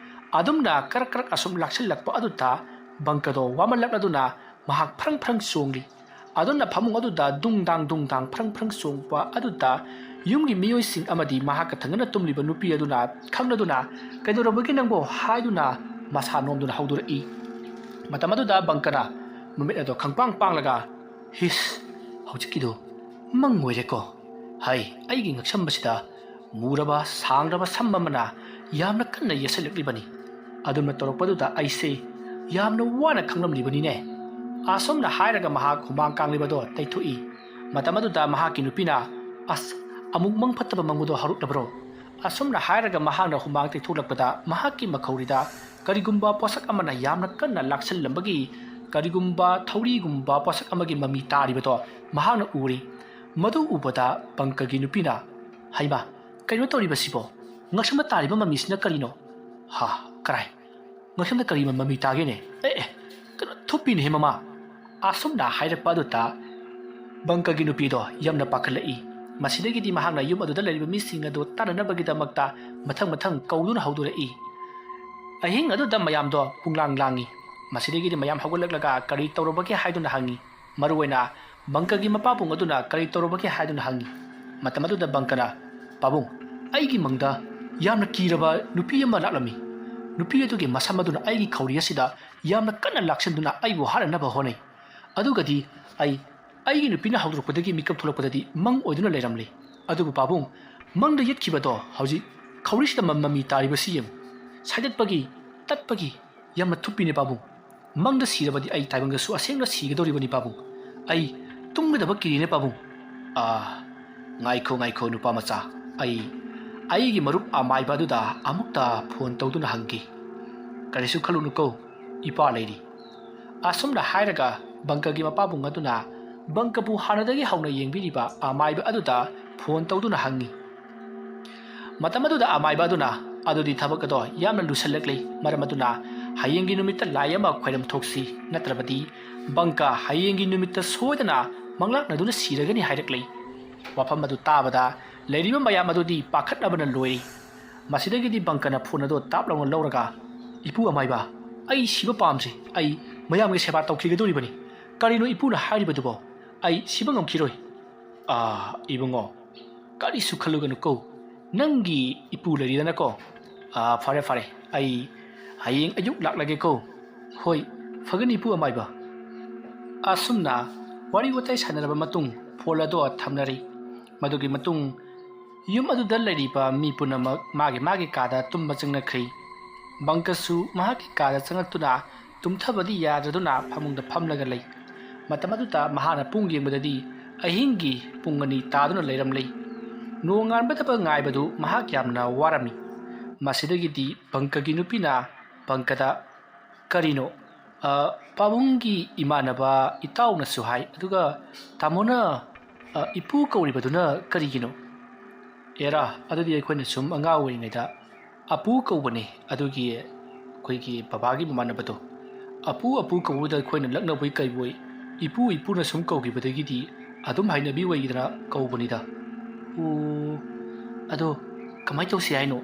ꯑꯗꯨꯝꯅ ꯀꯔꯛ ꯀꯔꯛ ꯑꯁꯨꯝ ꯂꯥꯛꯁꯤꯜꯂꯛꯄ ꯑꯗꯨꯗ ꯕꯪꯀꯗꯣ ꯋꯥꯃꯜꯂꯛꯂꯗꯨꯅ ꯃꯍꯥꯛ ꯐ꯭ꯔꯪ ꯐ꯭ꯔꯪ ꯆꯣꯡꯂꯤ꯫ ꯑꯗꯨꯅ ꯐꯃꯨꯡ ꯑꯗꯨꯗ ꯗꯨꯡ ꯗꯥꯡ ꯗꯨꯡ ꯗꯥꯡ ꯐ꯭ꯔꯪ ꯐ꯭ꯔꯪ ꯆꯣꯡꯕ ꯑꯗꯨꯗ ꯌꯨꯝꯒꯤ ꯃꯤꯑꯣꯏꯁꯤꯡ ꯑꯃꯗꯤ ꯃꯍꯥꯛꯀ ꯊꯪꯅꯅ ꯇꯨꯝꯂꯤꯕ ꯅꯨꯄꯤ ꯑꯗꯨꯅ ꯈꯪꯂꯗꯨꯅ, "ꯀꯩꯗꯧꯔꯕꯒꯦ ꯅꯪꯕꯣ?" ꯍꯥꯏꯗꯨꯅ ꯃꯁꯥ ꯅꯣꯝꯗꯨꯅ ꯍꯧꯗꯣꯔꯛꯏ꯫ ꯃꯇꯝ ꯑꯗꯨꯗ ꯕꯪꯀꯅ ꯃꯃꯤꯠ ꯑꯗꯣ ꯈꯪꯄꯥꯡ ꯄꯥꯡꯂꯒ, "ꯍꯤꯁ, ꯍꯧꯖꯤꯛꯀꯤꯗꯣ ꯃꯪ ꯑꯣꯏꯔꯦꯀꯣ꯫ ꯍꯥꯏ, ꯑꯩꯒꯤ ꯉꯛꯁꯝꯕꯁꯤꯗ ꯃꯨꯔꯕ ꯁꯥꯡꯂꯕ ꯁꯝ ꯑꯃꯅ ꯌꯥꯝꯅ ꯀꯟꯅ ꯌꯦꯠꯁꯤꯜꯂꯛꯂꯤꯕꯅꯤ꯫ ꯑꯗꯨꯝꯅ ꯇꯧꯔꯛꯄꯗꯨꯗ ꯑꯩꯁꯦ ꯌꯥꯝꯅ ꯋꯥꯅ ꯈꯪꯂꯝꯂꯤꯕꯅꯤꯅꯦ꯫" ꯑꯁꯨꯝꯅ ꯍꯥꯏꯔꯒ ꯃꯍꯥꯛ ꯍꯨꯃꯥꯡ ꯀꯥꯡꯂꯤꯕꯗꯣ ꯇꯩꯊꯣꯛꯏ꯫ ꯃꯇꯝ ꯑꯗꯨꯗ ꯃꯍꯥꯛꯀꯤ ꯅꯨꯄꯤꯅ, "ꯑꯁ, ꯑꯃꯨꯛ ꯃꯪ ꯐꯠꯇꯕ ꯃꯪꯕꯗꯣ ꯍꯧꯔꯛꯂꯕ꯭ꯔꯣ?" ꯑꯁꯨꯝꯅ ꯍꯥꯏꯔꯒ ꯃꯍꯥꯛꯅ ꯍꯨꯃꯥꯡ ꯇꯩꯊꯣꯛꯂꯛꯄꯗ ꯃꯍꯥꯛꯀꯤ ꯃꯈꯧꯔꯤꯗ ꯀꯔꯤꯒꯨꯝꯕ ꯄꯣꯠꯁꯛ ꯑꯃꯅ ꯌꯥꯝꯅ ꯀꯟꯅ ꯂꯥꯛꯁꯤꯜꯂꯝꯕꯒꯤ, ꯀꯔꯤꯒꯨꯝꯕ ꯊꯧꯔꯤꯒꯨꯝꯕ ꯄꯣꯠꯁꯛ ꯑꯃꯒꯤ ꯃꯃꯤ ꯇꯥꯔꯤꯕꯗꯣ ꯃꯍꯥꯛꯅ ꯎꯔꯤ꯫ ꯃꯗꯨ ꯎꯕꯗ ꯕꯪꯀꯒꯤ ꯅꯨꯄꯤꯅ, "ꯍꯩꯃꯥ, ꯀꯩꯅꯣ ꯇꯧꯔꯤꯕꯁꯤꯕꯣ? ꯉꯛꯁꯝꯗ ꯇꯥꯔꯤꯕ ꯃꯃꯤꯁꯤꯅ ꯀꯔꯤꯅꯣ? ꯍꯥ, ꯀꯔꯥꯏ? ꯉꯛꯁꯝꯗ ꯀꯔꯤ ꯃꯃꯤ ꯇꯥꯒꯦꯅꯦ? ꯑꯦ, ꯑꯦ, ꯀꯩꯅꯣ ꯊꯨꯞꯄꯤꯅꯦꯍꯦ ꯃꯃꯥ!" ꯑꯁꯨꯝꯅ ꯍꯥꯏꯔꯛꯄ ꯑꯗꯨꯗ ꯕꯪꯀꯒꯤ ꯅꯨꯄꯤꯗꯣ ꯌꯥꯝꯅ ꯄꯥꯈꯠꯂꯛꯏ꯫ ꯃꯁꯤꯗꯒꯤꯗꯤ ꯃꯍꯥꯛꯅ ꯌꯨꯝ ꯑꯗꯨꯗ ꯂꯩꯔꯤꯕ ꯃꯤꯁꯤꯡ ꯑꯗꯨ ꯇꯥꯅꯅꯕꯒꯤꯗꯃꯛꯇ ꯃꯊꯪ ꯃꯊꯪ ꯀꯧꯗꯨꯅ ꯍꯧꯗꯣꯔꯛꯏ꯫ ꯑꯍꯤꯡ ꯑꯗꯨꯗ ꯃꯌꯥꯝꯗꯣ ꯄꯨꯡꯂꯥꯡ ꯂꯥꯡꯏ꯫ ꯃꯁꯤꯗꯒꯤꯗꯤ ꯃꯌꯥꯝ ꯍꯧꯒꯠꯂꯛꯂꯒ ꯀꯔꯤ ꯇꯧꯔꯕꯒꯦ ꯍꯥꯏꯗꯨꯅ ꯍꯪꯏ꯫ ꯃꯔꯨꯑꯣꯏꯅ ꯕꯪꯀꯒꯤ ꯃꯄꯥꯕꯨꯡ ꯑꯗꯨꯅ ꯀꯔꯤ ꯇꯧꯔꯕꯒꯦ ꯍꯥꯏꯗꯨꯅ ꯍꯪꯏ꯫ ꯃꯇꯝ ꯑꯗꯨꯗ ꯕꯪꯀꯅ, "ꯄꯥꯕꯨꯡ, ꯑꯩꯒꯤ ꯃꯪꯗ ꯌꯥꯝꯅ ꯀꯤꯔꯕ ꯅꯨꯄꯤ ꯑꯃ ꯂꯥꯛꯂꯝꯃꯤ꯫ ꯅꯨꯄꯤ ꯑꯗꯨꯒꯤ ꯃꯁꯝ ꯑꯗꯨꯅ ꯑꯩꯒꯤ ꯈꯧꯔꯤ ꯑꯁꯤꯗ ꯌꯥꯝꯅ ꯀꯟꯅ ꯂꯥꯛꯁꯤꯟꯗꯨꯅ ꯑꯩꯕꯨ ꯍꯥꯠꯅꯅꯕ ꯍꯣꯠꯅꯩ꯫ ꯑꯗꯨꯒꯗꯤ ꯑꯩ, ꯑꯩꯒꯤ ꯅꯨꯄꯤꯅ ꯍꯧꯗꯣꯔꯛꯄꯗꯒꯤ ꯃꯤꯀꯞ ꯊꯣꯛꯂꯛꯄꯗꯗꯤ ꯃꯪ ꯑꯣꯏꯗꯨꯅ ꯂꯩꯔꯝꯂꯦ꯫ ꯑꯗꯨꯕꯨ ꯄꯥꯕꯨꯡ, ꯃꯪꯗ ꯌꯦꯠꯈꯤꯕꯗꯣ ꯍꯧꯖꯤꯛ ꯈꯧꯔꯤꯁꯤꯗ ꯃ-, ꯃꯃꯤ ꯇꯥꯔꯤꯕꯁꯤ ꯌꯦꯡꯉꯨ꯫ ꯁꯥꯏꯗꯠꯄꯒꯤ, ꯇꯠꯄꯒꯤ, ꯌꯥꯝꯅ ꯊꯨꯞꯄꯤꯅꯦ ꯄꯥꯕꯨꯡ꯫ ꯃꯪꯗ ꯁꯤꯔꯕꯗꯤ ꯑꯩ ꯇꯥꯏꯕꯪꯗꯁꯨ ꯑꯁꯦꯡꯕ ꯁꯤꯒꯗꯧꯔꯤꯕꯅꯤ ꯄꯥꯕꯨꯡ꯫ ꯑꯩ ꯇꯨꯝꯒꯗꯕ ꯀꯤꯔꯤꯅꯦ ꯄꯥꯕꯨꯡ꯫" "ꯑꯥ, ꯉꯥꯏꯈꯣ, ꯉꯥꯏꯈꯣ ꯅꯨꯄꯥ ꯃꯆꯥ꯫ ꯑꯩ, ꯑꯩꯒꯤ ꯃꯔꯨꯞ ꯑꯃꯥꯏꯕ ꯑꯗꯨꯗ ꯑꯃꯨꯛꯇ ꯐꯣꯟ ꯇꯧꯗꯨꯅ ꯍꯪꯒꯦ꯫ ꯀꯔꯤꯁꯨ ꯈꯜꯂꯨꯅꯨꯀꯣ, ꯏꯄꯥ ꯂꯩꯔꯤ꯫" ꯑꯁꯨꯝꯅ ꯍꯥꯏꯔꯒ ꯕꯪꯀꯒꯤ ꯃꯄꯥꯕꯨꯡ ꯑꯗꯨꯅ ꯕꯪꯀꯕꯨ ꯍꯥꯟꯅꯗꯒꯤ ꯍꯧꯅ ꯌꯦꯡꯕꯤꯔꯤꯕ ꯑꯃꯥꯏꯕ ꯑꯗꯨꯗ ꯐꯣꯟ ꯇꯧꯗꯨꯅ ꯍꯪꯉꯤ꯫ ꯃꯇꯝ ꯑꯗꯨꯗ ꯑꯃꯥꯏꯕ ꯑꯗꯨꯅ, "ꯑꯗꯨꯗꯤ ꯊꯕꯛ ꯑꯗꯣ ꯌꯥꯝꯅ ꯂꯨꯁꯜꯂꯛꯂꯦ, ꯃꯔꯝ ꯑꯗꯨꯅ ꯍꯌꯦꯡꯒꯤ ꯅꯨꯃꯤꯠꯇ ꯂꯥꯏ ꯑꯃ ꯈꯣꯏꯔꯝ ꯊꯣꯛꯁꯤ, ꯅꯠꯇ꯭ꯔꯕꯗꯤ ꯕꯪꯀ ꯍꯌꯦꯡꯒꯤ ꯅꯨꯃꯤꯠꯇ ꯁꯣꯏꯗꯅ ꯃꯪꯂꯥꯛꯅꯗꯨꯅ ꯁꯤꯔꯒꯅꯤ" ꯍꯥꯏꯔꯛꯂꯦ꯫ ꯋꯥꯐꯝ ꯑꯗꯨ ꯇꯥꯕꯗ ꯂꯩꯔꯤꯕ ꯃꯌꯥꯝ ꯑꯗꯨꯗꯤ ꯄꯥꯈꯠꯅꯕꯅ ꯂꯣꯏꯔꯤ꯫ ꯃꯁꯤꯗꯒꯤꯗꯤ ꯕꯪꯀꯅ ꯐꯣꯟ ꯑꯗꯨ ꯇꯥꯞ ꯂꯥꯎꯅ ꯂꯧꯔꯒ, "ꯏꯄꯨ ꯑꯃꯥꯏꯕ, ꯑꯩ ꯁꯤꯕ ꯄꯥꯝꯗ꯭ꯔꯦ, ꯑꯩ ꯃꯌꯥꯝꯒꯤ ꯁꯦꯕꯥ ꯇꯧꯈꯤꯒꯗꯧꯔꯤꯕꯅꯤ꯫ ꯀꯔꯤꯅꯣ ꯏꯄꯨꯅ ꯍꯥꯏꯔꯤꯕꯗꯨꯕꯣ? ꯑꯩ ꯁꯤꯕ ꯉꯝꯈꯤꯔꯣꯏ꯫" "ꯑꯥ, ꯏꯕꯨꯡꯉꯣ, ꯀꯔꯤꯁꯨ ꯈꯜꯂꯨꯒꯅꯨꯀꯣ, ꯅꯪꯒꯤ ꯏꯄꯨ ꯂꯩꯔꯤꯗꯅꯀꯣ꯫ ꯑꯥ, ꯐꯔꯦ ꯐꯔꯦ, ꯑꯩ ꯍꯌꯦꯡ ꯑꯌꯨꯛ ꯂꯥꯛꯂꯒꯦꯀꯣ꯫" "ꯍꯣꯏ, ꯐꯒꯅꯤ ꯏꯄꯨ ꯑꯃꯥꯏꯕ꯫" ꯑꯁꯨꯝꯅ ꯋꯥꯔꯤ ꯋꯥꯇꯥꯏ ꯁꯥꯟꯅꯔꯕ ꯃꯇꯨꯡ ꯐꯣꯟ ꯑꯗꯣ ꯊꯝꯅꯔꯤ꯫ ꯃꯗꯨꯒꯤ ꯃꯇꯨꯡ ꯌꯨꯝ ꯑꯗꯨꯗ ꯂꯩꯔꯤꯕ ꯃꯤ ꯄꯨꯝꯅꯃꯛ ꯃꯥꯒꯤ ꯃꯥꯒꯤ ꯀꯥꯗ ꯇꯨꯝꯕ ꯆꯪꯅꯈ꯭ꯔꯤ꯫ ꯕꯪꯀꯁꯨ ꯃꯍꯥꯛꯀꯤ ꯀꯥꯗ ꯆꯪꯂꯛꯇꯨꯅ ꯇꯨꯝꯊꯕꯗꯤ ꯌꯥꯗ꯭ꯔꯗꯨꯅ ꯐꯃꯨꯡꯗ ꯐꯝꯂꯒ ꯂꯩ꯫ ꯃꯇꯝ ꯑꯗꯨꯗ ꯃꯍꯥꯛꯅ ꯄꯨꯡ ꯌꯦꯡꯕꯗꯗꯤ ꯑꯍꯤꯡꯒꯤ ꯄꯨꯡ ꯑꯅꯤ ꯇꯥꯗꯨꯅ ꯂꯩꯔꯝꯂꯦ꯫ ꯅꯣꯡꯉꯥꯟꯕꯗꯕ ꯉꯥꯏꯕꯗꯨ ꯃꯍꯥꯛ ꯌꯥꯝꯅ ꯋꯥꯔꯝꯃꯤ꯫ ꯃꯁꯤꯗꯒꯤꯗꯤ ꯕꯪꯀꯒꯤ ꯅꯨꯄꯤꯅ ꯕꯪꯀꯗ, "ꯀꯔꯤꯅꯣ? ꯑ, ꯄꯥꯕꯨꯡꯒꯤ ꯏꯃꯥꯟꯅꯕ ꯏꯇꯥꯎꯅꯁꯨ ꯍꯥꯏ, ꯑꯗꯨꯒ ꯇꯥꯃꯣꯅ, ꯑ, ꯏꯄꯨ ꯀꯧꯔꯤꯕꯗꯨꯅ ꯀꯔꯤꯒꯤꯅꯣ?" "ꯑꯦꯔꯥ, ꯑꯗꯨꯗꯤ ꯑꯩꯈꯣꯏꯅ ꯁꯨꯝ ꯑꯉꯥꯡ ꯑꯣꯏꯔꯤꯉꯩꯗ ꯑꯄꯨ ꯀꯧꯕꯅꯦ, ꯑꯗꯨꯒꯤ ꯑꯩꯈꯣꯏꯒꯤ ꯕꯕꯥꯒꯤ ꯃꯃꯥꯟꯅꯕꯗꯣ꯫ ꯑꯄꯨ, ꯑꯄꯨ ꯀꯧꯕꯗ ꯑꯩꯈꯣꯏꯅ ꯂꯛꯅꯕꯣꯏ ꯀꯩꯕꯣꯏ, ꯏꯄꯨ, ꯏꯄꯨꯅ ꯁꯨꯝ ꯀꯧꯈꯤꯕꯗꯒꯤꯗꯤ ꯑꯗꯨꯝ ꯍꯩꯅꯕꯤ ꯑꯣꯏꯒꯤꯗꯅ ꯀꯧꯕꯅꯤꯗ꯫" "ꯑꯣ, ꯑꯗꯣ ꯀꯃꯥꯏꯅ ꯇꯧꯁꯤ ꯍꯥꯏꯅꯣ?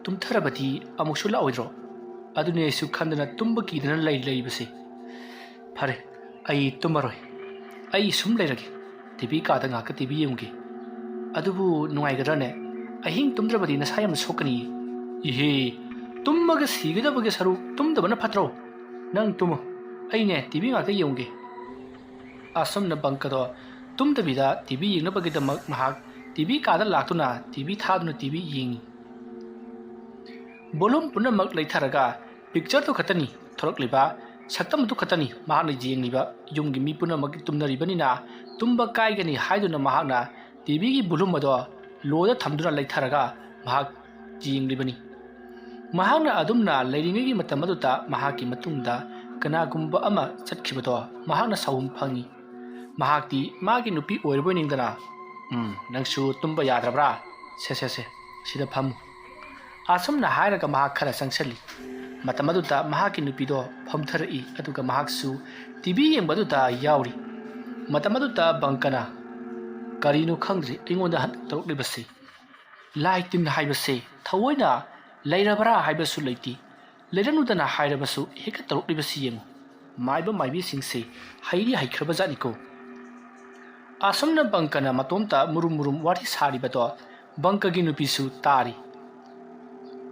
ꯇꯨꯝꯊꯔꯕꯗꯤ ꯑꯃꯨꯛꯁꯨ ꯂꯥꯛꯑꯣꯏꯗ꯭ꯔꯣ? ꯑꯗꯨꯅꯤ ꯑꯩꯁꯨ ꯈꯟꯗꯅ ꯇꯨꯝꯕ ꯀꯤꯗꯅ ꯂꯩ-, ꯂꯩꯔꯤꯕꯁꯦ꯫ ꯐꯔꯦ, ꯑꯩ ꯇꯨꯝꯃꯔꯣꯏ꯫ ꯑꯩ ꯁꯨꯝ ꯂꯩꯔꯒꯦ꯫ ꯇꯤ ꯚꯤ ꯀꯥꯗ ꯉꯥꯏꯍꯥꯛꯀ ꯇꯤ ꯚꯤ ꯌꯦꯡꯉꯨꯒꯦ꯫" "ꯑꯗꯨꯕꯨ ꯅꯨꯡꯉꯥꯏꯒꯗ꯭ꯔꯥꯅꯦ? ꯑꯍꯤꯡ ꯇꯨꯝꯗ꯭ꯔꯕꯗꯤ ꯅꯁꯥ ꯌꯥꯝꯅ ꯁꯣꯛꯀꯅꯤꯌꯦ꯫" "ꯏꯍꯦ, ꯇꯨꯝꯃꯒ ꯁꯤꯒꯗꯕꯒꯤ ꯁꯔꯨꯛ ꯇꯨꯝꯗꯕꯅ ꯐꯠꯇ꯭ꯔꯣ? ꯅꯪ ꯇꯨꯝꯃꯣ, ꯑꯩꯅꯦ ꯇꯤ ꯚꯤ ꯉꯥꯛꯇ ꯌꯦꯡꯉꯨꯒꯦ꯫" ꯑꯁꯨꯝꯅ ꯕꯪꯀꯗꯣ ꯇꯨꯝꯗꯕꯤꯗ ꯇꯤ ꯚꯤ ꯌꯦꯡꯅꯕꯒꯤꯗꯃꯛ ꯃꯍꯥꯛ ꯇꯤ ꯚꯤ ꯀꯥꯗ ꯂꯥꯛꯇꯨꯅ ꯇꯤ ꯚꯤ ꯊꯥꯗꯨꯅ ꯇꯤ ꯚꯤ ꯌꯦꯡꯉꯤ꯫ ꯚꯣꯂꯨꯝ ꯄꯨꯝꯅꯃꯛ ꯂꯩꯊꯔꯒ ꯄꯤꯛꯆꯔꯗꯨ ꯈꯛꯇꯅꯤ ꯊꯣꯔꯛꯂꯤꯕ, ꯁꯛꯇꯝ ꯑꯗꯨ ꯈꯛꯇꯅꯤ ꯃꯍꯥꯛꯅ ꯌꯦꯡꯂꯤꯕ꯫ ꯌꯨꯝꯒꯤ ꯃꯤ ꯄꯨꯝꯅꯃꯛ ꯇꯨꯝꯅꯔꯤꯕꯅꯤꯅ ꯇꯨꯝꯕ ꯀꯥꯏꯒꯅꯤ ꯍꯥꯏꯗꯨꯅ ꯃꯍꯥꯛꯅ ꯇꯤ ꯚꯤꯒꯤ ꯚꯣꯂꯨꯝ ꯑꯗꯣ ꯂꯣꯗ ꯊꯝꯗꯨꯅ ꯂꯩꯊꯔꯒ ꯃꯍꯥꯛ ꯌꯦꯡꯂꯤꯕꯅꯤ꯫ ꯃꯍꯥꯛꯅ ꯑꯗꯨꯝꯅ ꯂꯩꯔꯤꯉꯩꯒꯤ ꯃꯇꯝ ꯑꯗꯨꯗ ꯃꯍꯥꯛꯀꯤ ꯃꯇꯨꯡꯗ ꯀꯅꯥꯒꯨꯝꯕ ꯑꯃ ꯆꯠꯈꯤꯕꯗꯣ ꯃꯍꯥꯛꯅ ꯁꯥꯎꯍꯨꯝ ꯐꯪꯏ꯫ ꯃꯍꯥꯛꯇꯤ ꯃꯥꯒꯤ ꯅꯨꯄꯤ ꯑꯣꯏꯔꯕꯣꯏ ꯅꯤꯡꯗꯅ, "ꯎꯝ, ꯅꯪꯁꯨ ꯇꯨꯝꯕ ꯌꯥꯗ꯭ꯔꯕ꯭ꯔꯥ? ꯁꯦ, ꯁꯦ, ꯁꯦ, ꯁꯤꯗ ꯐꯝꯃꯨ"꯫ ꯑꯁꯨꯝꯅ ꯍꯥꯏꯔꯒ ꯃꯍꯥꯛ ꯈꯔ ꯆꯪꯁꯤꯜꯂꯤ꯫ ꯃꯇꯝ ꯑꯗꯨꯗ ꯃꯍꯥꯛꯀꯤ ꯅꯨꯄꯤꯗꯣ ꯐꯝꯊꯔꯛꯏ, ꯑꯗꯨꯒ ꯃꯍꯥꯛꯁꯨ ꯇꯤ ꯚꯤ ꯌꯦꯡꯕ ꯑꯗꯨꯗ ꯌꯥꯎꯔꯤ꯫ ꯃꯇꯝ ꯑꯗꯨꯗ ꯕꯪꯀꯅ, "ꯀꯔꯤꯅꯣ ꯈꯪꯗ꯭ꯔꯤ ꯑꯩꯉꯣꯟꯗ ꯍꯟꯗꯛ ꯇꯧꯔꯛꯂꯤꯕꯁꯤ꯫ ꯂꯥꯏ ꯇꯤꯟ ꯍꯥꯏꯕꯁꯦ ꯊꯑꯣꯏꯅ ꯂꯩꯔꯕ꯭ꯔꯥ ꯍꯥꯏꯕꯁꯨ ꯂꯩꯇꯦ, ꯂꯩꯔꯝꯂꯨꯗꯅ ꯍꯥꯏꯔꯕꯁꯨ ꯍꯦꯛꯇ ꯇꯧꯔꯛꯂꯤꯕꯁꯤ ꯌꯦꯡꯉꯨ꯫ ꯃꯥꯏꯕ ꯃꯥꯏꯕꯤꯁꯤꯡꯁꯦ ꯍꯩꯗꯤ ꯍꯩꯈ꯭ꯔꯕ ꯖꯥꯠꯅꯤꯀꯣ"꯫ ꯑꯁꯨꯝꯅ ꯕꯪꯀꯅ ꯃꯇꯣꯝꯇ ꯃꯨꯔꯨꯝ ꯃꯨꯔꯨꯝ ꯋꯥꯔꯤ ꯁꯥꯔꯤꯕꯗꯣ ꯕꯪꯀꯒꯤ ꯅꯨꯄꯤꯁꯨ ꯇꯥꯔꯤ꯫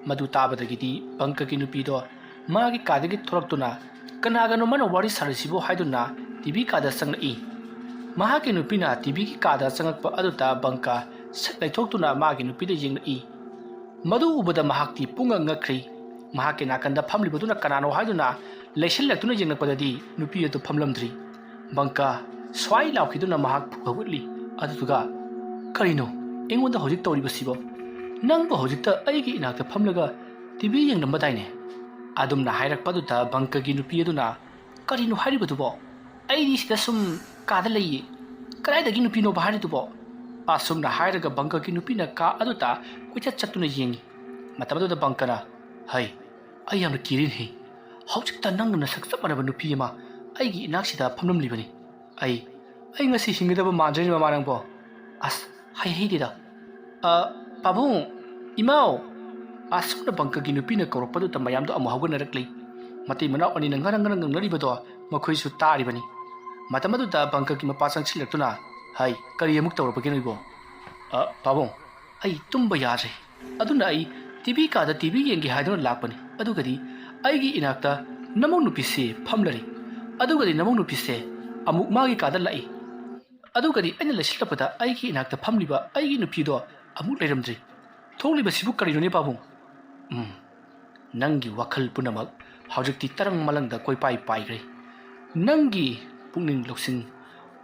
ꯃꯗꯨ ꯇꯥꯕꯗꯒꯤꯗꯤ ꯕꯪꯀꯒꯤ ꯅꯨꯄꯤꯗꯣ ꯃꯥꯒꯤ ꯀꯥꯗꯒꯤ ꯊꯣꯔꯛꯇꯨꯅ, "ꯀꯅꯥꯒꯅꯣ ꯃꯥꯅ ꯋꯥꯔꯤ ꯁꯥꯔꯤꯁꯤꯕꯣ?" ꯍꯥꯏꯗꯨꯅ ꯇꯤ ꯚꯤ ꯀꯥꯗ ꯆꯪꯂꯛꯏ꯫ ꯃꯍꯥꯛꯀꯤ ꯅꯨꯄꯤꯅ ꯇꯤ ꯚꯤꯒꯤ ꯀꯥꯗ ꯆꯪꯂꯛꯄ ꯑꯗꯨꯗ ꯕꯪꯀ ꯁꯠ ꯂꯩꯊꯣꯛꯇꯨꯅ ꯃꯥꯒꯤ ꯅꯨꯄꯤꯗ ꯌꯦꯡꯂꯛꯏ꯫ ꯃꯗꯨ ꯎꯕꯗ ꯃꯍꯥꯛꯇꯤ ꯄꯨꯡꯉꯛ ꯉꯛꯈ꯭ꯔꯦ꯫ ꯃꯍꯥꯛꯀꯤ ꯅꯥꯀꯟꯗ ꯐꯝꯂꯤꯕꯗꯨꯅ ꯀꯅꯥꯅꯣ ꯍꯥꯏꯗꯨꯅ ꯂꯩꯁꯤꯜꯂꯛꯇꯨꯅ ꯌꯦꯡꯂꯛꯄꯗꯗꯤ ꯅꯨꯄꯤ ꯑꯗꯨ ꯐꯝꯂꯝꯗ꯭ꯔꯤ꯫ ꯕꯪꯀ ꯁ꯭ꯋꯥꯏ ꯂꯥꯎꯈꯤꯗꯨꯅ ꯃꯍꯥꯛ ꯐꯨꯛ ꯍꯧꯒꯠꯂꯤ꯫ ꯑꯗꯨꯗꯨꯒ, "ꯀꯔꯤꯅꯣ ꯑꯩꯉꯣꯟꯗ ꯍꯧꯖꯤꯛ ꯇꯧꯔꯤꯕꯁꯤꯕꯣ? ꯅꯪꯕꯨ ꯍꯧꯖꯤꯛꯇ ꯑꯩꯒꯤ ꯏꯅꯥꯛꯇ ꯐꯝꯂꯒ ꯇꯤ ꯚꯤ ꯌꯦꯡꯂꯝꯕꯗꯥꯏꯅꯦ?" ꯑꯗꯨꯝꯅ ꯍꯥꯏꯔꯛꯄ ꯑꯗꯨꯗ ꯕꯪꯀꯒꯤ ꯅꯨꯄꯤ ꯑꯗꯨꯅ, "ꯀꯔꯤꯅꯣ ꯍꯥꯏꯔꯤꯕꯗꯨꯕꯣ? ꯑꯩꯗꯤ ꯁꯤꯗ ꯁꯨꯝ ꯀꯥꯗ ꯂꯩꯌꯦ꯫ ꯀꯗꯥꯏꯗꯒꯤ ꯅꯨꯄꯤꯅꯣꯕ ꯍꯥꯏꯔꯤꯗꯨꯕꯣ?" ꯑꯁꯨꯝꯅ ꯍꯥꯏꯔꯒ ꯕꯪꯀꯒꯤ ꯅꯨꯄꯤꯅ ꯀꯥ ꯑꯗꯨꯗ ꯀꯣꯏꯆꯠ ꯆꯠꯇꯨꯅ ꯌꯦꯡꯉꯤ꯫ ꯃꯇꯝ ꯑꯗꯨꯗ ꯕꯪꯀꯅ, "ꯍꯩ, ꯑꯩ ꯌꯥꯝꯅ ꯀꯤꯔꯤꯅꯦꯍꯦ꯫ ꯍꯧꯖꯤꯛꯇ ꯅꯪꯒ ꯅꯁꯛ ꯆꯞ ꯃꯥꯟꯅꯕ ꯅꯨꯄꯤ ꯑꯃ ꯑꯩꯒꯤ ꯏꯅꯥꯛꯁꯤꯗ ꯐꯝꯂꯝꯂꯤꯕꯅꯤ꯫ ꯑꯩ, ꯑꯩ ꯉꯁꯤ ꯍꯤꯡꯒꯗꯕ ꯃꯥꯟꯗ꯭ꯔꯦꯅꯦ ꯃꯃꯥ ꯅꯪꯕꯣ꯫ ꯑꯁ, ꯍꯩ ꯍꯩꯗꯦꯗ꯫ ꯑ, ꯄꯥꯕꯨꯡ, ꯏꯃꯥꯎ!" ꯑꯁꯨꯝꯅ ꯕꯪꯀꯒꯤ ꯅꯨꯄꯤꯅ ꯀꯧꯔꯛꯄꯗꯨꯗ ꯃꯌꯥꯝꯗꯣ ꯑꯃꯨꯛ ꯍꯧꯒꯠꯅꯔꯛꯂꯤ꯫ ꯃꯇꯩ ꯃꯅꯥꯎ ꯑꯅꯤꯅ ꯉꯔꯪ ꯉꯔꯪ ꯉꯪꯅꯔꯤꯕꯗꯣ ꯃꯈꯣꯏꯁꯨ ꯇꯥꯔꯤꯕꯅꯤ꯫ ꯃꯇꯝ ꯑꯗꯨꯗ ꯕꯪꯀꯒꯤ ꯃꯄꯥ ꯆꯪꯁꯤꯜꯂꯛꯇꯨꯅ, "ꯍꯩ, ꯀꯔꯤ ꯑꯃꯨꯛ ꯇꯧꯔꯕꯒꯦ ꯅꯣꯏꯕꯣ?" "ꯑ, ꯄꯥꯕꯨꯡ, ꯑꯩ ꯇꯨꯝꯕ ꯌꯥꯗ꯭ꯔꯦ꯫ ꯑꯗꯨꯅ ꯑꯩ ꯇꯤ ꯚꯤ ꯀꯥꯗ ꯇꯤ ꯚꯤ ꯌꯦꯡꯒꯦ ꯍꯥꯏꯗꯨꯅ ꯂꯥꯛꯄꯅꯤ꯫ ꯑꯗꯨꯒꯗꯤ ꯑꯩꯒꯤ ꯏꯅꯥꯛꯇ ꯅꯃꯧ ꯅꯨꯄꯤꯁꯦ ꯐꯝꯂꯔꯤ꯫ ꯑꯗꯨꯒꯗꯤ ꯅꯃꯧ ꯅꯨꯄꯤꯁꯦ ꯑꯃꯨꯛ ꯃꯥꯒꯤ ꯀꯥꯗ ꯂꯥꯛꯏ꯫ ꯑꯗꯨꯒꯗꯤ ꯑꯩꯅ ꯂꯩꯁꯤꯜꯂꯛꯄꯗ ꯑꯩꯒꯤ ꯏꯅꯥꯛꯇ ꯐꯝꯂꯤꯕ ꯑꯩꯒꯤ ꯅꯨꯄꯤꯗꯣ ꯑꯃꯨꯛ ꯂꯩꯔꯝꯗ꯭ꯔꯤ꯫ ꯊꯣꯛꯂꯤꯕꯁꯤꯕꯨ ꯀꯔꯤꯅꯣꯅꯦ ꯄꯥꯕꯨꯡ?" ꯎꯝ, ꯅꯪꯒꯤ ꯋꯥꯈꯜ ꯄꯨꯝꯅꯃꯛ ꯍꯧꯖꯤꯛꯇꯤ ꯇꯔꯪ ꯃꯂꯪꯗ ꯀꯣꯏꯄꯥꯏ ꯄꯥꯏꯈ꯭ꯔꯦ꯫ ꯅꯪꯒꯤ ꯄꯨꯛꯅꯤꯡ ꯂꯧꯁꯤꯡ,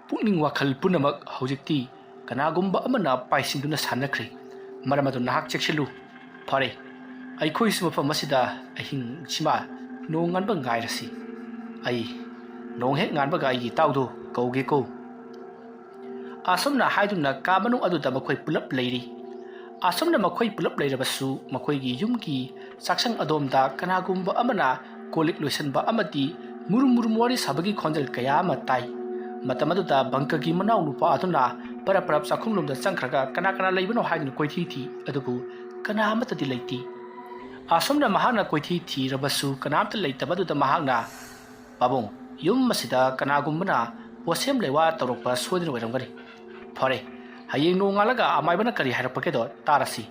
ꯄꯨꯛꯅꯤꯡ ꯋꯥꯈꯜ ꯄꯨꯝꯅꯃꯛ ꯍꯧꯖꯤꯛꯇꯤ ꯀꯅꯥꯒꯨꯝꯕ ꯑꯃꯅ ꯄꯥꯏꯁꯤꯟꯗꯨꯅ ꯁꯥꯟꯅꯈ꯭ꯔꯦ꯫ ꯃꯔꯝ ꯑꯗꯨꯅ ꯅꯍꯥꯛ ꯆꯦꯛꯁꯤꯜꯂꯨ꯫ ꯐꯔꯦ, ꯑꯩꯈꯣꯏꯁꯨ ꯃꯐꯝ ꯑꯁꯤꯗ ꯑꯍꯤꯡꯁꯤꯃ ꯅꯣꯡꯉꯥꯟꯕ ꯉꯥꯏꯔꯁꯤ꯫ ꯑꯩ ꯅꯣꯡ ꯍꯦꯛ ꯉꯥꯟꯕꯒ ꯑꯩꯒꯤ ꯏꯇꯥꯎꯗꯨ ꯀꯧꯒꯦꯀꯣ꯫ ꯑꯁꯨꯝꯅ ꯍꯥꯏꯗꯨꯅ ꯀꯥ ꯃꯅꯨꯡ ꯑꯗꯨꯗ ꯃꯈꯣꯏ ꯄꯨꯂꯞ ꯂꯩꯔꯤ꯫ ꯑꯁꯨꯝꯅ ꯃꯈꯣꯏ ꯄꯨꯂꯞ ꯂꯩꯔꯕꯁꯨ ꯃꯈꯣꯏꯒꯤ ꯌꯨꯝꯒꯤ ꯆꯥꯛꯁꯪ ꯑꯗꯣꯝꯗ ꯀꯅꯥꯒꯨꯝꯕ ꯑꯃꯅ ꯀꯣꯜ ꯂꯤꯛ ꯂꯣꯏꯁꯤꯟꯕ ꯑꯃꯗꯤ ꯃꯨꯔꯨꯝ ꯃꯨꯔꯨꯝ ꯋꯥꯔꯤ ꯁꯥꯕꯒꯤ ꯈꯣꯟꯖꯦꯜ ꯀꯌꯥ ꯑꯃ ꯇꯥꯏ꯫ ꯃꯇꯝ ꯑꯗꯨꯗ ꯕꯪꯀꯒꯤ ꯃꯅꯥꯎ ꯅꯨꯄꯥ ꯑꯗꯨꯅ ꯄꯔꯞ ꯄꯔꯞ ꯆꯥꯛꯈꯨꯝꯂꯣꯝꯗ ꯆꯪꯈ꯭ꯔꯒ ꯀꯅꯥ ꯀꯅꯥ ꯂꯩꯕꯅꯣ ꯍꯥꯏꯗꯨꯅ ꯀꯣꯏꯊꯤ ꯊꯤ, ꯑꯗꯨꯕꯨ ꯀꯅꯥ ꯑꯃꯠꯇꯗꯤ ꯂꯩꯇꯦ꯫ ꯑꯁꯨꯝꯅ ꯃꯍꯥꯛꯅ ꯀꯣꯏꯊꯤ ꯊꯤꯔꯕꯁꯨ ꯀꯅꯥꯝꯇ ꯂꯩꯇꯕ ꯑꯗꯨꯗ ꯃꯍꯥꯛꯅ, "ꯄꯥꯕꯨꯡ, ꯌꯨꯝ ꯑꯁꯤꯗ ꯀꯅꯥꯒꯨꯝꯕꯅ ꯄꯣꯠꯁꯦꯝ ꯂꯩꯋꯥ ꯇꯧꯔꯛꯄ ꯁꯣꯏꯗꯅ ꯑꯣꯏꯔꯝꯒꯅꯤ꯫ ꯐꯔꯦ, ꯍꯌꯦꯡ ꯅꯣꯡꯉꯥꯜꯂꯒ ꯑꯃꯥꯏꯕꯅ ꯀꯔꯤ ꯍꯥꯏꯔꯛꯄꯒꯦꯗꯣ ꯇꯥꯔꯁꯤ"꯫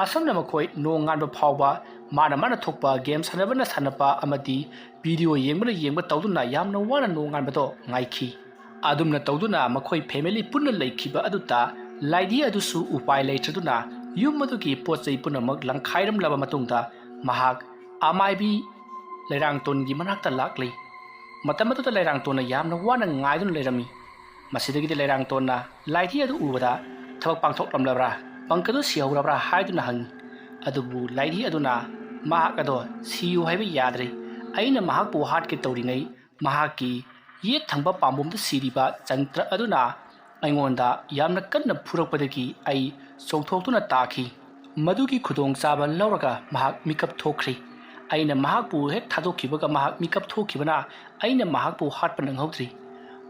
ꯑꯁꯨꯝꯅ ꯃꯈꯣꯏ ꯅꯣꯡꯉꯥꯟꯕ ꯐꯥꯎꯕ ꯃꯥꯅ ꯃꯥꯅ ꯊꯣꯛꯄ ꯒꯦꯝ ꯁꯥꯟꯅꯕꯅ ꯁꯥꯟꯅꯕ ꯑꯃꯗꯤ ꯚꯤꯗꯤꯑꯣ ꯌꯦꯡꯕꯅ ꯌꯦꯡꯕ ꯇꯧꯗꯨꯅ ꯌꯥꯝꯅ ꯋꯥꯅ ꯅꯣꯡꯉꯥꯟꯕꯗꯣ ꯉꯥꯏꯈꯤ꯫ ꯑꯗꯨꯝꯅ ꯇꯧꯗꯨꯅ ꯃꯈꯣꯏ ꯐꯦꯃꯤꯂꯤ ꯄꯨꯟꯅ ꯂꯩꯈꯤꯕ ꯑꯗꯨꯗ ꯂꯥꯏꯙꯤ ꯑꯗꯨꯁꯨ ꯎꯄꯥꯏ ꯂꯩꯇ꯭ꯔꯗꯨꯅ ꯌꯨꯝ ꯑꯗꯨꯒꯤ ꯄꯣꯠ ꯆꯩ ꯄꯨꯝꯅꯃꯛ ꯂꯪꯈꯥꯏꯔꯝꯂꯕ ꯃꯇꯨꯡꯗ ꯃꯍꯥꯛ ꯑꯃꯥꯏꯕꯤ ꯂꯩꯔꯥꯡꯇꯣꯟꯒꯤ ꯃꯅꯥꯛꯇ ꯂꯥꯛꯂꯤ꯫ ꯃꯇꯝ ꯑꯗꯨꯗ ꯂꯩꯔꯥꯡꯇꯣꯟꯅ ꯌꯥꯝꯅ ꯋꯥꯅ ꯉꯥꯏꯗꯨꯅ ꯂꯩꯔꯝꯃꯤ꯫ ꯃꯁꯤꯗꯒꯤꯗꯤ ꯂꯩꯔꯥꯡꯇꯣꯟꯅ ꯂꯥꯏꯙꯤ ꯑꯗꯨ ꯎꯕꯗ ꯊꯕꯛ ꯄꯥꯡꯊꯣꯛꯂꯝꯂꯕ꯭ꯔꯥ, ꯕꯪꯀꯗꯨ ꯁꯤꯍꯧꯔꯕ꯭ꯔꯥ ꯍꯥꯏꯗꯨꯅ ꯍꯪꯉꯤ꯫ ꯑꯗꯨꯕꯨ ꯂꯥꯏꯙꯤ ꯑꯗꯨꯅ ꯃꯍꯥꯛ ꯑꯗꯣ ꯁꯤꯌꯨ ꯍꯥꯏꯕ ꯌꯥꯗ꯭ꯔꯦ꯫ ꯑꯩꯅ ꯃꯍꯥꯛꯄꯨ ꯍꯥꯠꯀꯦ ꯇꯧꯔꯤꯉꯩ ꯃꯍꯥꯛꯀꯤ ꯌꯦꯠ ꯊꯪꯕ ꯄꯥꯝꯕꯣꯝꯗ ꯁꯤꯔꯤꯕ ꯖꯟꯇ꯭ꯔ ꯑꯗꯨꯅ ꯑꯩꯉꯣꯟꯗ ꯌꯥꯝꯅ ꯀꯟꯅ ꯐꯨꯔꯛꯄꯗꯒꯤ ꯑꯩ ꯆꯣꯡꯊꯣꯛꯇꯨꯅ ꯇꯥꯈꯤ꯫ ꯃꯗꯨꯒꯤ ꯈꯨꯗꯣꯡꯆꯥꯕ ꯂꯧꯔꯒ ꯃꯍꯥꯛ ꯃꯤꯀꯞ ꯊꯣꯛꯈ꯭ꯔꯤ꯫ ꯑꯩꯅ ꯃꯍꯥꯛꯄꯨ ꯍꯦꯛ ꯊꯥꯗꯣꯛꯈꯤꯕꯒ ꯃꯍꯥꯛ ꯃꯤꯀꯞ ꯊꯣꯛꯈꯤꯕꯅ ꯑꯩꯅ ꯃꯍꯥꯛꯄꯨ ꯍꯥꯠꯄ ꯅꯪꯍꯧꯗ꯭ꯔꯤ꯫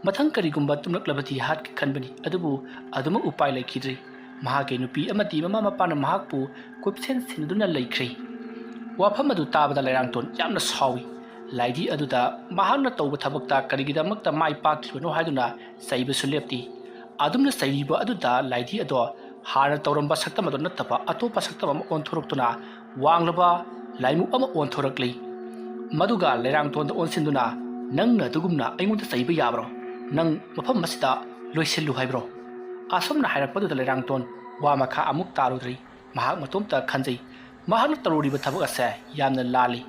ꯃꯊꯪ ꯀꯔꯤꯒꯨꯝꯕ ꯇꯨꯝꯂꯛꯂꯕꯗꯤ ꯍꯥꯠꯀꯦ ꯈꯟꯕꯅꯤ, ꯑꯗꯨꯕꯨ ꯑꯗꯨꯃꯛ ꯎꯄꯥꯏ ꯂꯩꯈꯤꯗ꯭ꯔꯤ꯫ ꯃꯍꯥꯛꯀꯤ ꯅꯨꯄꯤ ꯑꯃꯗꯤ ꯃꯃꯥ ꯃꯄꯥꯅ ꯃꯍꯥꯛꯄꯨ ꯀꯨꯞꯁꯦꯟ ꯁꯦꯟꯅꯗꯨꯅ ꯂꯩꯈ꯭ꯔꯦ꯫ ꯋꯥꯐꯝ ꯑꯗꯨ ꯇꯥꯕꯗ ꯂꯩꯔꯥꯡꯇꯣꯟ ꯌꯥꯝꯅ ꯁꯥꯎꯏ꯫ ꯂꯥꯏꯙꯤ ꯑꯗꯨꯗ ꯃꯍꯥꯛꯅ ꯇꯧꯕ ꯊꯕꯛꯇ ꯀꯔꯤꯒꯤꯗꯃꯛꯇ ꯃꯥꯏ ꯄꯥꯛꯈꯤꯕꯅꯣ ꯍꯥꯏꯗꯨꯅ ꯆꯩꯕꯁꯨ ꯂꯦꯞꯇꯦ꯫ ꯑꯗꯨꯝꯅ ꯆꯩꯔꯤꯕ ꯑꯗꯨꯗ ꯂꯥꯏꯙꯤ ꯑꯗꯣ ꯍꯥꯟꯅ ꯇꯧꯔꯝꯕ ꯁꯛꯇꯝ ꯑꯗꯨ ꯅꯠꯇꯕ ꯑꯇꯣꯞꯄ ꯁꯛꯇꯝ ꯑꯃ ꯑꯣꯟꯊꯣꯔꯛꯇꯨꯅ ꯋꯥꯡꯂꯕ ꯂꯥꯏꯃꯨꯛ ꯑꯃ ꯑꯣꯟꯊꯣꯔꯛꯂꯤ꯫ ꯃꯗꯨꯒ ꯂꯩꯔꯥꯡꯇꯣꯟꯗ ꯑꯣꯟꯁꯤꯟꯗꯨꯅ, "ꯅꯪꯅ ꯑꯗꯨꯒꯨꯝꯅ ꯑꯩꯉꯣꯟꯗ ꯆꯩꯕ ꯌꯥꯕ꯭ꯔꯣ? ꯅꯪ ꯃꯐꯝ ꯑꯁꯤꯗ ꯂꯣꯏꯁꯤꯜꯂꯨ ꯍꯥꯏꯕ꯭ꯔꯣ?" ꯑꯁꯨꯝꯅ ꯍꯥꯏꯔꯛꯄꯗꯨꯗ ꯂꯩꯔꯥꯡꯇꯣꯟ ꯋꯥ ꯃꯈꯥ ꯑꯃꯨꯛ ꯇꯥꯔꯨꯗ꯭ꯔꯤ꯫ ꯃꯍꯥꯛ ꯃꯇꯣꯝꯇ ꯈꯟꯖꯩ, ꯃꯍꯥꯛꯅ ꯇꯧꯔꯨꯔꯤꯕ ꯊꯕꯛ ꯑꯁꯦ ꯌꯥꯝꯅ ꯂꯥꯜꯂꯤ꯫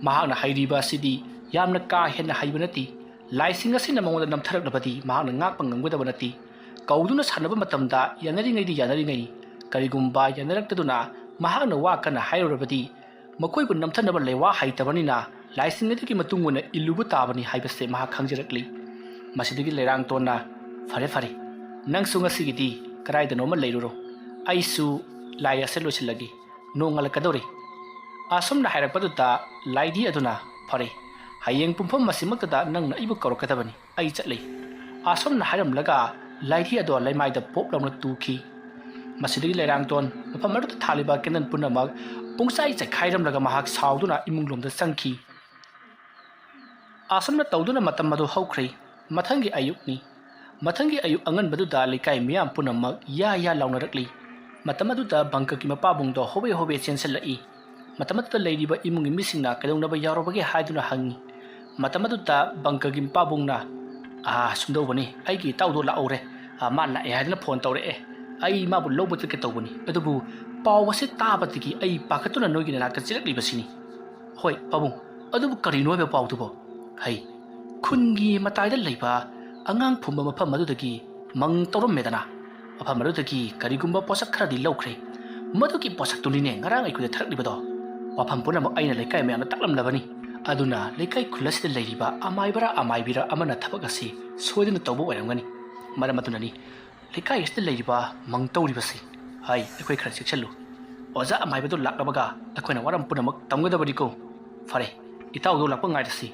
ꯃꯍꯥꯛꯅ ꯍꯩꯔꯤꯕ ꯑꯁꯤꯗꯤ ꯌꯥꯝꯅ ꯀꯥ ꯍꯦꯟꯅ ꯍꯩꯕ ꯅꯠꯇꯦ꯫ ꯂꯥꯏꯁꯤꯡ ꯑꯁꯤꯅ ꯃꯉꯣꯟꯗ ꯅꯝꯊꯔꯛꯂꯕꯗꯤ ꯃꯍꯥꯛꯅ ꯉꯥꯛꯄ ꯉꯝꯒꯗꯕ ꯅꯠꯇꯦ꯫ ꯀꯧꯗꯨꯅ ꯁꯥꯟꯅꯕ ꯃꯇꯝꯗ ꯌꯥꯅꯔꯤꯉꯩꯗꯤ ꯌꯥꯅꯔꯤꯉꯩꯅꯤ꯫ ꯀꯔꯤꯒꯨꯝꯕ ꯌꯥꯅꯔꯛꯇꯗꯨꯅ ꯃꯍꯥꯛꯅ ꯋꯥ ꯀꯟꯅ ꯍꯥꯏꯔꯨꯔꯕꯗꯤ ꯃꯈꯣꯏꯕꯨ ꯅꯝꯊꯅꯕ ꯂꯩꯋꯥ ꯍꯩꯇꯕꯅꯤꯅ ꯂꯥꯏꯁꯤꯡ ꯑꯗꯨꯒꯤ ꯃꯇꯨꯡ ꯑꯣꯏꯅ ꯏꯜꯂꯨꯕ ꯇꯥꯕꯅꯤ ꯍꯥꯏꯕꯁꯦ ꯃꯍꯥꯛ ꯈꯪꯖꯔꯛꯂꯤ꯫ ꯃꯁꯤꯗꯒꯤ ꯂꯩꯔꯥꯡꯇꯣꯟꯅ, "ꯐꯔꯦ ꯐꯔꯦ, ꯅꯪꯁꯨ ꯉꯁꯤꯒꯤꯗꯤ ꯀꯗꯥꯏꯗꯅꯣꯃ ꯂꯩꯔꯨꯔꯣ, ꯑꯩꯁꯨ ꯂꯥꯏ ꯑꯁꯦ ꯂꯣꯏꯁꯤꯜꯂꯒꯦ, ꯅꯣꯡꯉꯥꯜꯂꯛꯀꯗꯧꯔꯦ"꯫ ꯑꯁꯨꯝꯅ ꯍꯥꯏꯔꯛꯄꯗꯨꯗ ꯂꯥꯏꯙꯤ ꯑꯗꯨꯅ, "ꯐꯔꯦ, ꯍꯌꯦꯡ ꯄꯨꯡꯐꯝ ꯑꯁꯤꯃꯛꯇꯗ ꯅꯪꯅ ꯑꯩꯕꯨ ꯀꯧꯔꯛꯀꯗꯕꯅꯤ, ꯑꯩ ꯆꯠꯂꯤ"꯫ ꯑꯁꯨꯝꯅ ꯍꯥꯏꯔꯝꯂꯒ ꯂꯥꯏꯙꯤ ꯑꯗꯣ ꯂꯩꯃꯥꯏꯗ ꯄꯣꯞ ꯂꯥꯎꯅ ꯇꯨꯈꯤ꯫ ꯃꯁꯤꯗꯒꯤ ꯂꯩꯔꯥꯡꯇꯣꯟ ꯃꯐꯝ ꯑꯗꯨꯗ ꯊꯥꯜꯂꯤꯕ ꯀꯦꯟꯗꯜ ꯄꯨꯝꯅꯃꯛ ꯄꯨꯡꯆꯥꯏ ꯆꯥꯏꯈꯥꯏꯔꯝꯂꯒ ꯃꯍꯥꯛ ꯁꯥꯎꯗꯨꯅ ꯏꯃꯨꯡ ꯂꯣꯝꯗ ꯆꯪꯈꯤ꯫ ꯑꯁꯨꯝꯅ ꯇꯧꯗꯨꯅ ꯃꯇꯝ ꯑꯗꯨ ꯍꯧꯈ꯭ꯔꯦ꯫ ꯃꯊꯪꯒꯤ ꯑꯌꯨꯛꯅꯤ꯫ ꯃꯊꯪꯒꯤ ꯑꯌꯨꯛ ꯑꯉꯟꯕꯗꯨꯗ ꯂꯩꯀꯥꯏ ꯃꯤꯌꯥꯝ ꯄꯨꯝꯅꯃꯛ ꯌꯥ ꯌꯥ ꯂꯥꯎꯅꯔꯛꯂꯤ꯫ ꯃꯇꯝ ꯑꯗꯨꯗ ꯕꯪꯀꯒꯤ ꯃꯄꯥꯕꯨꯡꯗꯣ ꯍꯣꯕꯦ ꯍꯣꯕꯦ ꯆꯦꯟꯁꯤꯜꯂꯛꯏ꯫ ꯃꯇꯝ ꯑꯗꯨꯗ ꯂꯩꯔꯤꯕ ꯏꯃꯨꯡꯒꯤ ꯃꯤꯁꯤꯡꯅ ꯀꯩꯗꯧꯅꯕ ꯌꯥꯎꯔꯕꯒꯦ ꯍꯥꯏꯗꯨꯅ ꯍꯪꯉꯤ꯫ ꯃꯇꯝ ꯑꯗꯨꯗ ꯕꯪꯀꯒꯤ ꯃꯄꯥꯕꯨꯡꯅ, "ꯑꯥ, ꯁꯨꯝꯗꯧꯕꯅꯤ, ꯑꯩꯒꯤ ꯏꯇꯥꯎꯗꯣ ꯂꯥꯛꯍꯧꯔꯦ꯫ ꯑꯥ, ꯃꯥ ꯂꯥꯛꯑꯦ ꯍꯥꯏꯗꯅ ꯐꯣꯟ ꯇꯧꯔꯛꯑꯦ꯫ ꯑꯩ ꯃꯥꯕꯨ ꯂꯧꯕ ꯆꯠꯀꯦ ꯇꯧꯕꯅꯤ, ꯑꯗꯨꯕꯨ ꯄꯥꯎ ꯑꯁꯤ ꯇꯥꯕꯗꯒꯤ ꯑꯩ ꯄꯥꯈꯠꯇꯨꯅ ꯅꯣꯏꯒꯤ ꯅꯅꯥꯛꯇ ꯆꯦꯜꯂꯛꯂꯤꯕꯁꯤꯅꯤ"꯫ "ꯍꯣꯏ ꯄꯥꯕꯨꯡ, ꯑꯗꯨꯕꯨ ꯀꯔꯤꯅꯣ ꯍꯥꯏꯕ ꯄꯥꯎꯗꯨꯕꯣ?" "ꯍꯩ, ꯈꯨꯟꯒꯤ ꯃꯇꯥꯏꯗ ꯂꯩꯕ ꯑꯉꯥꯡ ꯐꯨꯝꯕ ꯃꯐꯝ ꯑꯗꯨꯗꯒꯤ ꯃꯪ ꯇꯧꯔꯝꯃꯦꯗꯅ, ꯃꯐꯝ ꯑꯗꯨꯗꯒꯤ ꯀꯔꯤꯒꯨꯝꯕ ꯄꯣꯠꯁꯛ ꯈꯔꯗꯤ ꯂꯧꯈ꯭ꯔꯦ꯫ ꯃꯗꯨꯒꯤ ꯄꯣꯠꯁꯛꯇꯨꯅꯤꯅꯦ ꯉꯔꯥꯡ ꯑꯩꯈꯣꯏꯗ ꯊꯥꯔꯛꯂꯤꯕꯗꯣ꯫ ꯋꯥꯐꯝ ꯄꯨꯝꯅꯃꯛ ꯑꯩꯅ ꯂꯩꯀꯥꯏ ꯃꯌꯥꯝꯗ ꯇꯥꯛꯂꯝꯂꯕꯅꯤ꯫ ꯑꯗꯨꯅ ꯂꯩꯀꯥꯏ ꯈꯨꯜ ꯑꯁꯤꯗ ꯂꯩꯔꯤꯕ ꯑꯃꯥꯏꯕꯔꯥ ꯑꯃꯥꯏꯕꯤꯔꯥ ꯑꯃꯅ ꯊꯕꯛ ꯑꯁꯤ ꯁꯣꯏꯗꯅ ꯇꯧꯕ ꯑꯣꯏꯔꯝꯒꯅꯤ꯫ ꯃꯔꯝ ꯑꯗꯨꯅꯅꯤ ꯂꯩꯀꯥꯏ ꯑꯁꯤꯗ ꯂꯩꯔꯤꯕ ꯃꯪ ꯇꯧꯔꯤꯕꯁꯤ꯫ ꯍꯥꯏ, ꯑꯩꯈꯣꯏ ꯈꯔ ꯆꯦꯛꯁꯤꯜꯂꯨ꯫ ꯑꯣꯖꯥ ꯑꯃꯥꯏꯕꯗꯨ ꯂꯥꯛꯂꯕꯒ ꯑꯩꯈꯣꯏꯅ ꯋꯥꯔꯝ ꯄꯨꯝꯅꯃꯛ ꯇꯝꯒꯗꯕꯅꯤꯀꯣ꯫ ꯐꯔꯦ, ꯏꯇꯥꯎꯗꯨ ꯂꯥꯛꯄ ꯉꯥꯏꯔꯁꯤ"꯫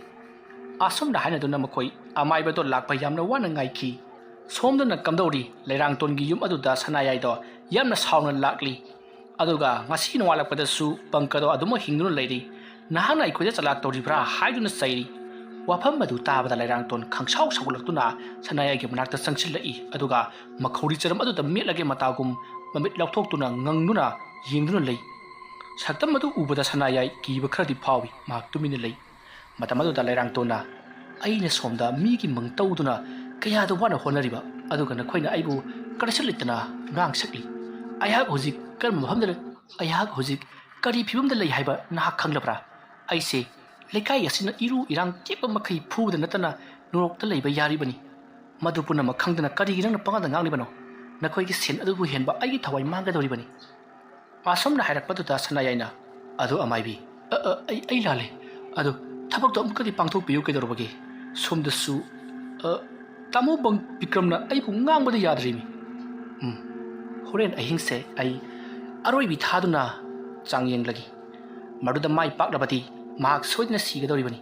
ꯑꯁꯨꯝꯅ ꯍꯥꯏꯅꯗꯨꯅ ꯃꯈꯣꯏ ꯑꯃꯥꯏꯕꯗꯣ ꯂꯥꯛꯄ ꯌꯥꯝꯅ ꯋꯥꯅ ꯉꯥꯏꯈꯤ꯫ ꯁꯣꯝꯗꯅ ꯀꯝꯗꯧꯔꯤ, ꯂꯩꯔꯥꯡꯇꯣꯟꯒꯤ ꯌꯨꯝ ꯑꯗꯨꯗ ꯁꯅꯥꯌꯥꯏꯗꯣ ꯌꯥꯝꯅ ꯁꯥꯎꯅ ꯂꯥꯛꯂꯤ꯫ ꯑꯗꯨꯒ ꯉꯁꯤ ꯅꯣꯡꯉꯥꯜꯂꯛꯄꯗꯁꯨ ꯕꯪꯀꯗꯣ ꯑꯗꯨꯃꯛ ꯍꯤꯡꯗꯨꯅ ꯂꯩꯔꯤ꯫ "ꯅꯍꯥꯛꯅ ꯑꯩꯈꯣꯏꯗ ꯆꯂꯥꯛ ꯇꯧꯔꯤꯕ꯭ꯔꯥ?" ꯍꯥꯏꯗꯨꯅ ꯆꯩꯔꯤ꯫ ꯋꯥꯐꯝ ꯑꯗꯨ ꯇꯥꯕꯗ ꯂꯩꯔꯥꯡꯇꯣꯟ ꯈꯪꯁꯥꯎ ꯁꯥꯎꯒꯠꯂꯛꯇꯨꯅ ꯁꯅꯥꯌꯥꯏꯒꯤ ꯃꯅꯥꯛꯇ ꯆꯪꯁꯤꯜꯂꯛꯏ꯫ ꯑꯗꯨꯒ ꯃꯈꯧꯔꯤ ꯆꯔꯝ ꯑꯗꯨꯗ ꯃꯦꯠꯂꯒꯦ ꯃꯇꯥꯒꯨꯝ ꯃꯃꯤꯠ ꯂꯥꯎꯊꯣꯛꯇꯨꯅ ꯉꯪꯗꯨꯅ ꯌꯦꯡꯗꯨꯅ ꯂꯩ꯫ ꯁꯛꯇꯝ ꯑꯗꯨ ꯎꯕꯗ ꯁꯅꯥꯌꯥꯏ ꯀꯤꯕ ꯈꯔꯗꯤ ꯐꯥꯎꯏ꯫ ꯃꯍꯥꯛ ꯇꯨꯃꯤꯟꯅ ꯂꯩ꯫ ꯃꯇꯝ ꯑꯗꯨꯗ ꯂꯩꯔꯥꯡꯇꯣꯟꯅ, "ꯑꯩꯅ ꯁꯣꯝꯗ ꯃꯤꯒꯤ ꯃꯪ ꯇꯧꯗꯨꯅ ꯀꯌꯥꯗ ꯋꯥꯅ ꯍꯣꯠꯅꯔꯤꯕ, ꯑꯗꯨꯒ ꯅꯈꯣꯏꯅ ꯑꯩꯕꯨ ꯀꯔꯤꯁꯨ ꯂꯩꯇꯅ ꯉꯥꯡ ꯁꯛꯂꯤ꯫ ꯑꯩꯍꯥꯛ ꯍꯧꯖꯤꯛ ꯀꯔꯝꯕ ꯃꯐꯝꯗ ꯂꯩ? ꯑꯩꯍꯥꯛ ꯍꯧꯖꯤꯛ ꯀꯔꯤ ꯐꯤꯕꯝꯗ ꯂꯩ ꯍꯥꯏꯕ ꯅꯍꯥꯛ ꯈꯪꯂꯕ꯭ꯔꯥ? ꯑꯩꯁꯦ ꯂꯩꯀꯥꯏ ꯑꯁꯤꯅ ꯏꯔꯨ ꯏꯔꯥꯡ ꯇꯦꯛꯄ ꯃꯈꯩ ꯐꯨꯕꯗ ꯅꯠꯇꯅ ꯅꯣꯔꯣꯛꯇ ꯂꯩꯕ ꯌꯥꯔꯤꯕꯅꯤ꯫ ꯃꯗꯨ ꯄꯨꯝꯅꯃꯛ ꯈꯪꯗꯅ ꯀꯔꯤꯒꯤ ꯅꯪꯅ ꯄꯪꯉꯥꯡꯗ ꯉꯥꯡꯂꯤꯕꯅꯣ? ꯅꯈꯣꯏꯒꯤ ꯁꯦꯟ ꯑꯗꯨꯕꯨ ꯍꯦꯟꯕ ꯑꯩꯒꯤ ꯊꯋꯥꯏ ꯃꯥꯡꯒꯗꯧꯔꯤꯕꯅꯤ"꯫ ꯑꯁꯨꯝꯅ ꯍꯥꯏꯔꯛꯄꯗꯨꯗ ꯁꯅꯥꯌꯥꯏꯅ, "ꯑꯗꯨ ꯑꯃꯥꯏꯕꯤ, ꯑ, ꯑ, ꯑꯩ, ꯑꯩ ꯂꯥꯜꯂꯦ꯫ ꯑꯗꯨ ꯊꯕꯛꯇꯣ ꯑꯃꯨꯛꯀꯗꯤ ꯄꯥꯡꯊꯣꯛꯄꯤꯌꯨ ꯀꯩꯗꯧꯔꯕꯒꯦ? ꯁꯣꯝꯗꯁꯨ, ꯑ, ꯇꯥꯃꯣ ꯕꯪ-, ꯕꯤꯀ꯭ꯔꯝꯅ ꯑꯩꯕꯨ ꯉꯥꯡꯕꯗ ꯌꯥꯗ꯭ꯔꯤꯃꯤ꯫ ꯎꯝ, ꯍꯣꯔꯦꯟ ꯑꯍꯤꯡꯁꯦ ꯑꯩ ꯑꯔꯣꯏꯕꯤ ꯊꯥꯗꯨꯅ ꯆꯥꯡ ꯌꯦꯡꯂꯒꯦ꯫ ꯃꯗꯨꯗ ꯃꯥꯏ ꯄꯥꯛꯂꯕꯗꯤ ꯃꯍꯥꯛ ꯁꯣꯏꯗꯅ ꯁꯤꯒꯗꯧꯔꯤꯕꯅꯤ꯫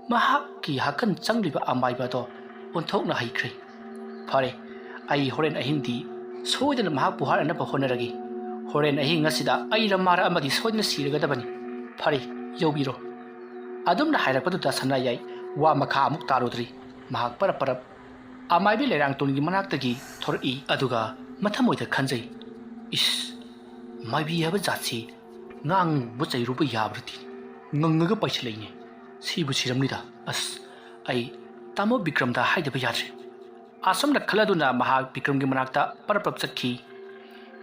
ꯃꯍꯥꯛꯀꯤ ꯍꯥꯀꯟ ꯆꯪꯂꯤꯕ ꯑꯃꯥꯏꯕ ꯑꯗꯣ ꯑꯣꯟꯊꯣꯛꯅ ꯍꯩꯈ꯭ꯔꯦ꯫ ꯐꯔꯦ, ꯑꯩ ꯍꯣꯔꯦꯟ ꯑꯍꯤꯡꯗꯤ ꯁꯣꯏꯗꯅ ꯃꯍꯥꯛꯄꯨ ꯍꯥꯠꯅꯅꯕ ꯍꯣꯠꯅꯔꯒꯦ꯫ ꯍꯣꯔꯦꯟ ꯑꯍꯤꯡ ꯑꯁꯤꯗ ꯑꯩꯔ ꯃꯥꯔ ꯑꯃꯗꯤ ꯁꯣꯏꯗꯅ ꯁꯤꯔꯒꯗꯕꯅꯤ꯫ ꯐꯔꯦ, ꯌꯧꯕꯤꯔꯣ꯫ ꯑꯗꯨꯝꯅ ꯍꯥꯏꯔꯛꯄꯗꯨꯗ ꯁꯅꯥꯌꯥꯏ ꯋꯥ ꯃꯈꯥ ꯑꯃꯨꯛ ꯇꯥꯔꯨꯗ꯭ꯔꯤ꯫ ꯃꯍꯥꯛ ꯄꯔꯞ ꯄꯔꯞ ꯑꯃꯥꯏꯕꯤ ꯂꯩꯔꯥꯡꯇꯣꯟꯒꯤ ꯃꯅꯥꯛꯇꯒꯤ ꯊꯣꯔꯛꯏ꯫ ꯑꯗꯨꯒ ꯃꯊꯃꯣꯏꯗ ꯈꯟꯖꯩ, "ꯏꯁ, ꯃꯥꯏꯕꯤ ꯍꯥꯏꯕ ꯖꯥꯠꯁꯤ ꯉꯥꯡꯕ ꯆꯩꯔꯨꯕ ꯌꯥꯕ꯭ꯔꯗꯤ ꯉꯪꯉꯒ ꯄꯥꯏꯁꯤꯜꯂꯛꯏꯅꯦ꯫ ꯁꯤꯕꯨ ꯁꯤꯔꯝꯅꯤꯗ꯫ ꯑꯁ, ꯑꯩ ꯇꯥꯃꯣ ꯕꯤꯀ꯭ꯔꯝꯗ ꯍꯥꯏꯗꯕ ꯌꯥꯗ꯭ꯔꯦ꯫" ꯑꯁꯨꯝꯅ ꯈꯜꯂꯗꯨꯅ ꯃꯍꯥꯛ ꯕꯤꯀ꯭ꯔꯝꯒꯤ ꯃꯅꯥꯛꯇ ꯄꯔꯞ ꯄꯔꯞ ꯆꯠꯈꯤ꯫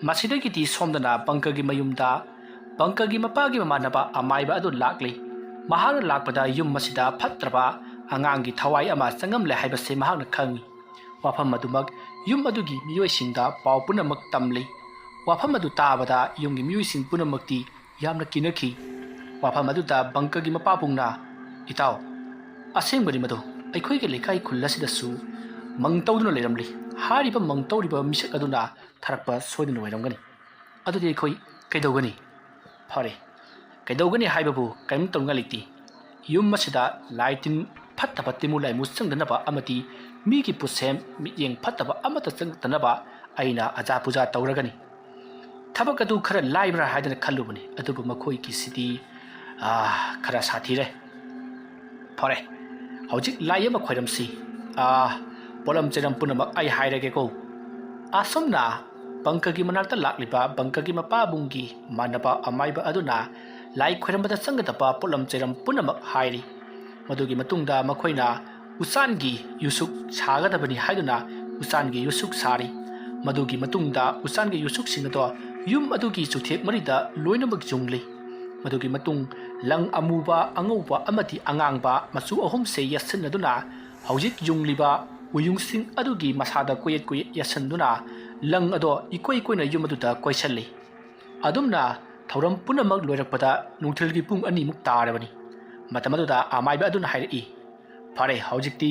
ꯃꯁꯤꯗꯒꯤꯗꯤ ꯁꯣꯝꯗꯅ ꯕꯪꯀꯒꯤ ꯃꯌꯨꯝꯗ ꯕꯪꯀꯒꯤ ꯃꯄꯥꯒꯤ ꯃꯃꯥꯟꯅꯕ ꯑꯃꯥꯏꯕ ꯑꯗꯨ ꯂꯥꯛꯂꯤ꯫ ꯃꯍꯥꯛꯅ ꯂꯥꯛꯄꯗ ꯌꯨꯝ ꯑꯁꯤꯗ ꯐꯠꯇ꯭ꯔꯕ ꯑꯉꯥꯡꯒꯤ ꯊꯋꯥꯏ ꯑꯃ ꯆꯪꯉꯝꯂꯦ ꯍꯥꯏꯕꯁꯤ ꯃꯍꯥꯛꯅ ꯈꯪꯏ꯫ ꯋꯥꯐꯝ ꯑꯗꯨꯃꯛ ꯌꯨꯝ ꯑꯗꯨꯒꯤ ꯃꯤꯑꯣꯏꯁꯤꯡꯗ ꯄꯥꯎ ꯄꯨꯝꯅꯃꯛ ꯇꯝꯂꯤ꯫ ꯋꯥꯐꯝ ꯑꯗꯨ ꯇꯥꯕꯗ ꯌꯨꯝꯒꯤ ꯃꯤꯑꯣꯏꯁꯤꯡ ꯄꯨꯝꯅꯃꯛꯇꯤ ꯌꯥꯝꯅ ꯀꯤꯅꯈꯤ꯫ ꯋꯥꯐꯝ ꯑꯗꯨꯗ ꯕꯪꯀꯒꯤ ꯃꯄꯥꯕꯨꯡꯅ, "ꯏꯇꯥꯎ, ꯑꯁꯦꯡꯕꯅꯤ ꯃꯗꯨ꯫ ꯑꯩꯈꯣꯏꯒꯤ ꯂꯩꯀꯥꯏ ꯈꯨꯜ ꯑꯁꯤꯗꯁꯨ ꯃꯪ ꯇꯧꯗꯨꯅ ꯂꯩꯔꯝꯂꯤ꯫ ꯍꯥꯏꯔꯤꯕ ꯃꯪ ꯇꯧꯔꯤꯕ ꯃꯤꯁꯛ ꯑꯗꯨꯅ ꯊꯥꯔꯛꯄ ꯁꯣꯏꯗꯅ ꯑꯣꯏꯔꯝꯒꯅꯤ꯫ ꯑꯗꯨꯗꯤ ꯑꯩꯈꯣꯏ ꯀꯩꯗꯧꯒꯅꯤ?" "ꯐꯔꯦ, ꯀꯩꯗꯧꯒꯅꯤ ꯍꯥꯏꯕꯕꯨ ꯀꯔꯤꯝ ꯇꯧꯅꯤꯡꯉꯥꯏ ꯂꯩꯇꯦ꯫ ꯌꯨꯝ ꯑꯁꯤꯗ ꯂꯥꯏ ꯇꯤꯟ ꯐꯠꯇꯕ ꯇꯤꯟꯃꯨ ꯂꯥꯏꯃꯨ ꯆꯪꯗꯅꯕ ꯑꯃꯗꯤ ꯃꯤꯒꯤ ꯄꯣꯠꯁꯦꯝ ꯃꯤꯠꯌꯦꯡ ꯐꯠꯇꯕ ꯑꯃꯠꯇ ꯆꯪꯗꯅꯕ ꯑꯩꯅ ꯑꯖꯥ ꯄꯨꯖꯥ ꯇꯧꯔꯒꯅꯤ꯫ ꯊꯕꯛ ꯑꯗꯨ ꯈꯔ ꯂꯥꯏꯕ꯭ꯔꯥ ꯍꯥꯏꯗꯅ ꯈꯜꯂꯨꯕꯅꯤ, ꯑꯗꯨꯕꯨ ꯃꯈꯣꯏꯒꯤꯁꯤꯗꯤ, ꯑꯥ, ꯈꯔ ꯁꯥꯊꯤꯔꯦ꯫ ꯐꯔꯦ, ꯍꯧꯖꯤꯛ ꯂꯥꯏ ꯑꯃ ꯈꯣꯏꯔꯝꯁꯤ꯫ ꯑꯥ, ꯄꯣꯠꯂꯝ ꯆꯩꯔꯝ ꯄꯨꯝꯅꯃꯛ ꯑꯩ ꯍꯥꯏꯔꯒꯦꯀꯣ꯫" ꯑꯁꯨꯝꯅ ꯕꯪꯀꯒꯤ ꯃꯅꯥꯛꯇ ꯂꯥꯛꯂꯤꯕ ꯕꯪꯀꯒꯤ ꯃꯄꯥꯕꯨꯡꯒꯤ ꯃꯥꯟꯅꯕ ꯑꯃꯥꯏꯕ ꯑꯗꯨꯅ ꯂꯥꯏ ꯈꯣꯏꯔꯝꯕꯗ ꯆꯪꯒꯗꯕ ꯄꯣꯠꯂꯝ ꯆꯩꯔꯝ ꯄꯨꯝꯅꯃꯛ ꯍꯥꯏꯔꯤ꯫ ꯃꯗꯨꯒꯤ ꯃꯇꯨꯡꯗ ꯃꯈꯣꯏꯅ ꯎꯆꯥꯟꯒꯤ ꯌꯨꯁꯨꯛ ꯁꯥꯒꯗꯕꯅꯤ ꯍꯥꯏꯗꯨꯅ ꯎꯆꯥꯟꯒꯤ ꯌꯨꯁꯨꯛ ꯁꯥꯔꯤ꯫ ꯃꯗꯨꯒꯤ ꯃꯇꯨꯡꯗ ꯎꯆꯥꯟꯒꯤ ꯌꯨꯁꯨꯛꯁꯤꯡ ꯑꯗꯣ ꯌꯨꯝ ꯑꯗꯨꯒꯤ ꯆꯨꯊꯦꯛ ꯃꯔꯤꯗ ꯂꯣꯏꯅꯃꯛ ꯌꯨꯡꯂꯤ꯫ ꯃꯗꯨꯒꯤ ꯃꯇꯨꯡ ꯂꯪ ꯑꯃꯨꯕ, ꯑꯉꯧꯕ ꯑꯃꯗꯤ ꯑꯉꯥꯡꯕ ꯃꯆꯨ ꯑꯍꯨꯝꯁꯦ ꯌꯦꯠꯁꯤꯟꯅꯗꯨꯅ ꯍꯧꯖꯤꯛ ꯌꯨꯡꯂꯤꯕ ꯎꯌꯨꯡꯁꯤꯡ ꯑꯗꯨꯒꯤ ꯃꯁꯥꯗ ꯀꯣꯏꯌꯦꯠ ꯀꯣꯏꯌꯦꯠ ꯌꯦꯠꯁꯤꯟꯗꯨꯅ ꯂꯪ ꯑꯗꯣ ꯏꯀꯣꯏ ꯀꯣꯏꯅ ꯌꯨꯝ ꯑꯗꯨꯗ ꯀꯣꯏꯁꯜꯂꯤ꯫ ꯑꯗꯨꯝꯅ ꯊꯧꯔꯝ ꯄꯨꯝꯅꯃꯛ ꯂꯣꯏꯔꯛꯄꯗ ꯅꯨꯡꯊꯤꯜꯒꯤ ꯄꯨꯡ ꯑꯅꯤꯃꯨꯛ ꯇꯥꯔꯕꯅꯤ꯫ ꯃꯇꯝ ꯑꯗꯨꯗ ꯑꯃꯥꯏꯕ ꯑꯗꯨꯅ ꯍꯥꯏꯔꯛꯏ, "ꯐꯔꯦ, ꯍꯧꯖꯤꯛꯇꯤ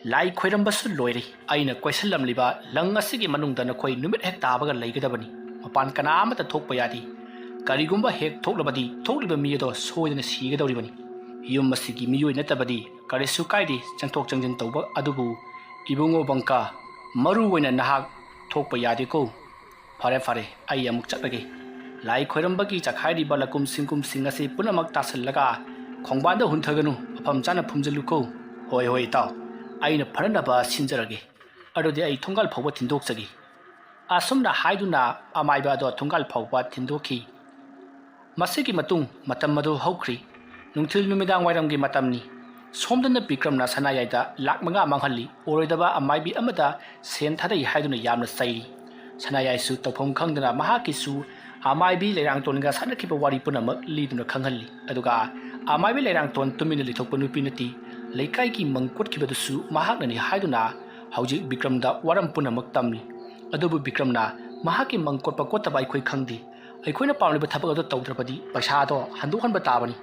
ꯂꯥꯏ ꯈꯣꯏꯔꯝꯕꯁꯨ ꯂꯣꯏꯔꯦ꯫ ꯑꯩꯅ ꯀꯣꯏꯁꯜꯂꯝꯂꯤꯕ ꯂꯪ ꯑꯁꯤꯒꯤ ꯃꯅꯨꯡꯗ ꯅꯈꯣꯏ ꯅꯨꯃꯤꯠ ꯍꯦꯛ ꯇꯥꯕꯒ ꯂꯩꯒꯗꯕꯅꯤ꯫ ꯃꯄꯥꯟ ꯀꯅꯥ ꯑꯃꯠꯇ ꯊꯣꯛꯄ ꯌꯥꯗꯦ꯫ ꯀꯔꯤꯒꯨꯝꯕ ꯍꯦꯛ ꯊꯣꯛꯂꯕꯗꯤ ꯊꯣꯛꯂꯤꯕ ꯃꯤ ꯑꯗꯣ ꯁꯣꯏꯗꯅ ꯁꯤꯒꯗꯧꯔꯤꯕꯅꯤ꯫ ꯌꯨꯝ ꯑꯁꯤꯒꯤ ꯃꯤꯑꯣꯏ ꯅꯠꯇꯕꯗꯤ ꯀꯔꯤꯁꯨ ꯀꯥꯏꯗꯦ ꯆꯪꯊꯣꯛ ꯆꯪꯁꯤꯟ ꯇꯧꯕ ꯑꯗꯨꯕꯨ, ꯏꯕꯨꯡꯉꯣ ꯕꯪꯀꯥ, ꯃꯔꯨ ꯑꯣꯏꯅ ꯅꯍꯥꯛ ꯊꯣꯛꯄ ꯌꯥꯗꯦꯀꯣ꯫ ꯐꯔꯦ, ꯐꯔꯦ, ꯑꯩ ꯑꯃꯨꯛ ꯆꯠꯂꯒꯦ꯫ ꯂꯥꯏ ꯈꯣꯏꯔꯝꯕꯒꯤ ꯆꯈꯥꯏꯔꯤꯕ ꯂꯀꯨꯝ ꯁꯤꯡꯀꯨꯝꯁꯤꯡ ꯑꯁꯤ ꯄꯨꯝꯅꯃꯛ ꯇꯥꯁꯤꯜꯂꯒ ꯈꯣꯡꯕꯥꯟꯗ ꯍꯨꯟꯊꯒꯅꯨ, ꯃꯐꯝ ꯆꯥꯅ ꯐꯨꯝꯖꯤꯜꯂꯨꯀꯣ꯫" "ꯍꯣꯏ, ꯍꯣꯏ, ꯏꯇꯥꯎ, ꯑꯩꯅ ꯐꯅꯅꯕ ꯁꯤꯟꯖꯔꯒꯦ꯫ ꯑꯗꯨꯗꯤ ꯑꯩ ꯊꯣꯡꯒꯥꯜ ꯐꯥꯎꯕ ꯊꯤꯟꯗꯣꯛꯆꯒꯦ꯫" ꯑꯁꯨꯝꯅ ꯍꯥꯏꯗꯨꯅ ꯑꯃꯥꯏꯕ ꯑꯗꯣ ꯊꯣꯡꯒꯥꯜ ꯐꯥꯎꯕ ꯊꯤꯟꯗꯣꯛꯈꯤ꯫ ꯃꯁꯤꯒꯤ ꯃꯇꯨꯡ ꯃꯇꯝ ꯑꯗꯨ ꯍꯧꯈ꯭ꯔꯤ꯫ ꯅꯨꯡꯊꯤꯜ ꯅꯨꯃꯤꯗꯥꯡ ꯋꯥꯏꯔꯝꯒꯤ ꯃꯇꯝꯅꯤ꯫ ꯁꯣꯝꯗꯅ ꯕꯤꯀ꯭ꯔꯝꯅ ꯁꯅꯥꯌꯥꯏꯗ ꯂꯥꯛ ꯃꯉꯥ ꯃꯥꯡꯍꯜꯂꯤ꯫ ꯑꯣꯏꯔꯣꯏꯗꯕ ꯑꯃꯥꯏꯕꯤ ꯑꯃꯗ ꯁꯦꯟ ꯊꯥꯗꯩ ꯍꯥꯏꯗꯨꯅ ꯌꯥꯝꯅ ꯆꯩꯔꯤ꯫ ꯁꯅꯥꯌꯥꯏꯁꯨ ꯇꯧꯐꯝ ꯈꯪꯗꯅ ꯃꯍꯥꯛꯀꯤꯁꯨ ꯑꯃꯥꯏꯕꯤ ꯂꯩꯔꯥꯡꯇꯣꯟꯒ ꯁꯥꯟꯅꯈꯤꯕ ꯋꯥꯔꯤ ꯄꯨꯝꯅꯃꯛ ꯂꯤꯗꯨꯅ ꯈꯪꯍꯜꯂꯤ꯫ ꯑꯗꯨꯒ ꯑꯃꯥꯏꯕꯤ ꯂꯩꯔꯥꯡꯇꯣꯟ ꯇꯨꯃꯤꯟꯅ ꯂꯩꯊꯣꯛꯄ ꯅꯨꯄꯤ ꯅꯠꯇꯦ, ꯂꯩꯀꯥꯏꯒꯤ ꯃꯪ ꯀꯣꯠꯈꯤꯕꯗꯨꯁꯨ ꯃꯍꯥꯛꯅꯅꯤ ꯍꯥꯏꯗꯨꯅ ꯍꯧꯖꯤꯛ ꯕꯤꯀ꯭ꯔꯝꯗ ꯋꯥꯔꯝ ꯄꯨꯝꯅꯃꯛ ꯇꯝꯃꯤ꯫ ꯑꯗꯨꯕꯨ ꯕꯤꯀ꯭ꯔꯝꯅ ꯃꯍꯥꯛꯀꯤ ꯃꯪ ꯀꯣꯠꯄ ꯀꯣꯠꯇꯕ ꯑꯩꯈꯣꯏ ꯈꯪꯗꯦ꯫ ꯑꯩꯈꯣꯏꯅ ꯄꯥꯝꯂꯤꯕ ꯊꯕꯛ ꯑꯗꯨ ꯇꯧꯗ꯭ꯔꯕꯗꯤ ꯄꯩꯁꯥ ꯑꯗꯣ ꯍꯟꯗꯣꯛꯍꯟꯕ ꯇꯥꯕꯅꯤ꯫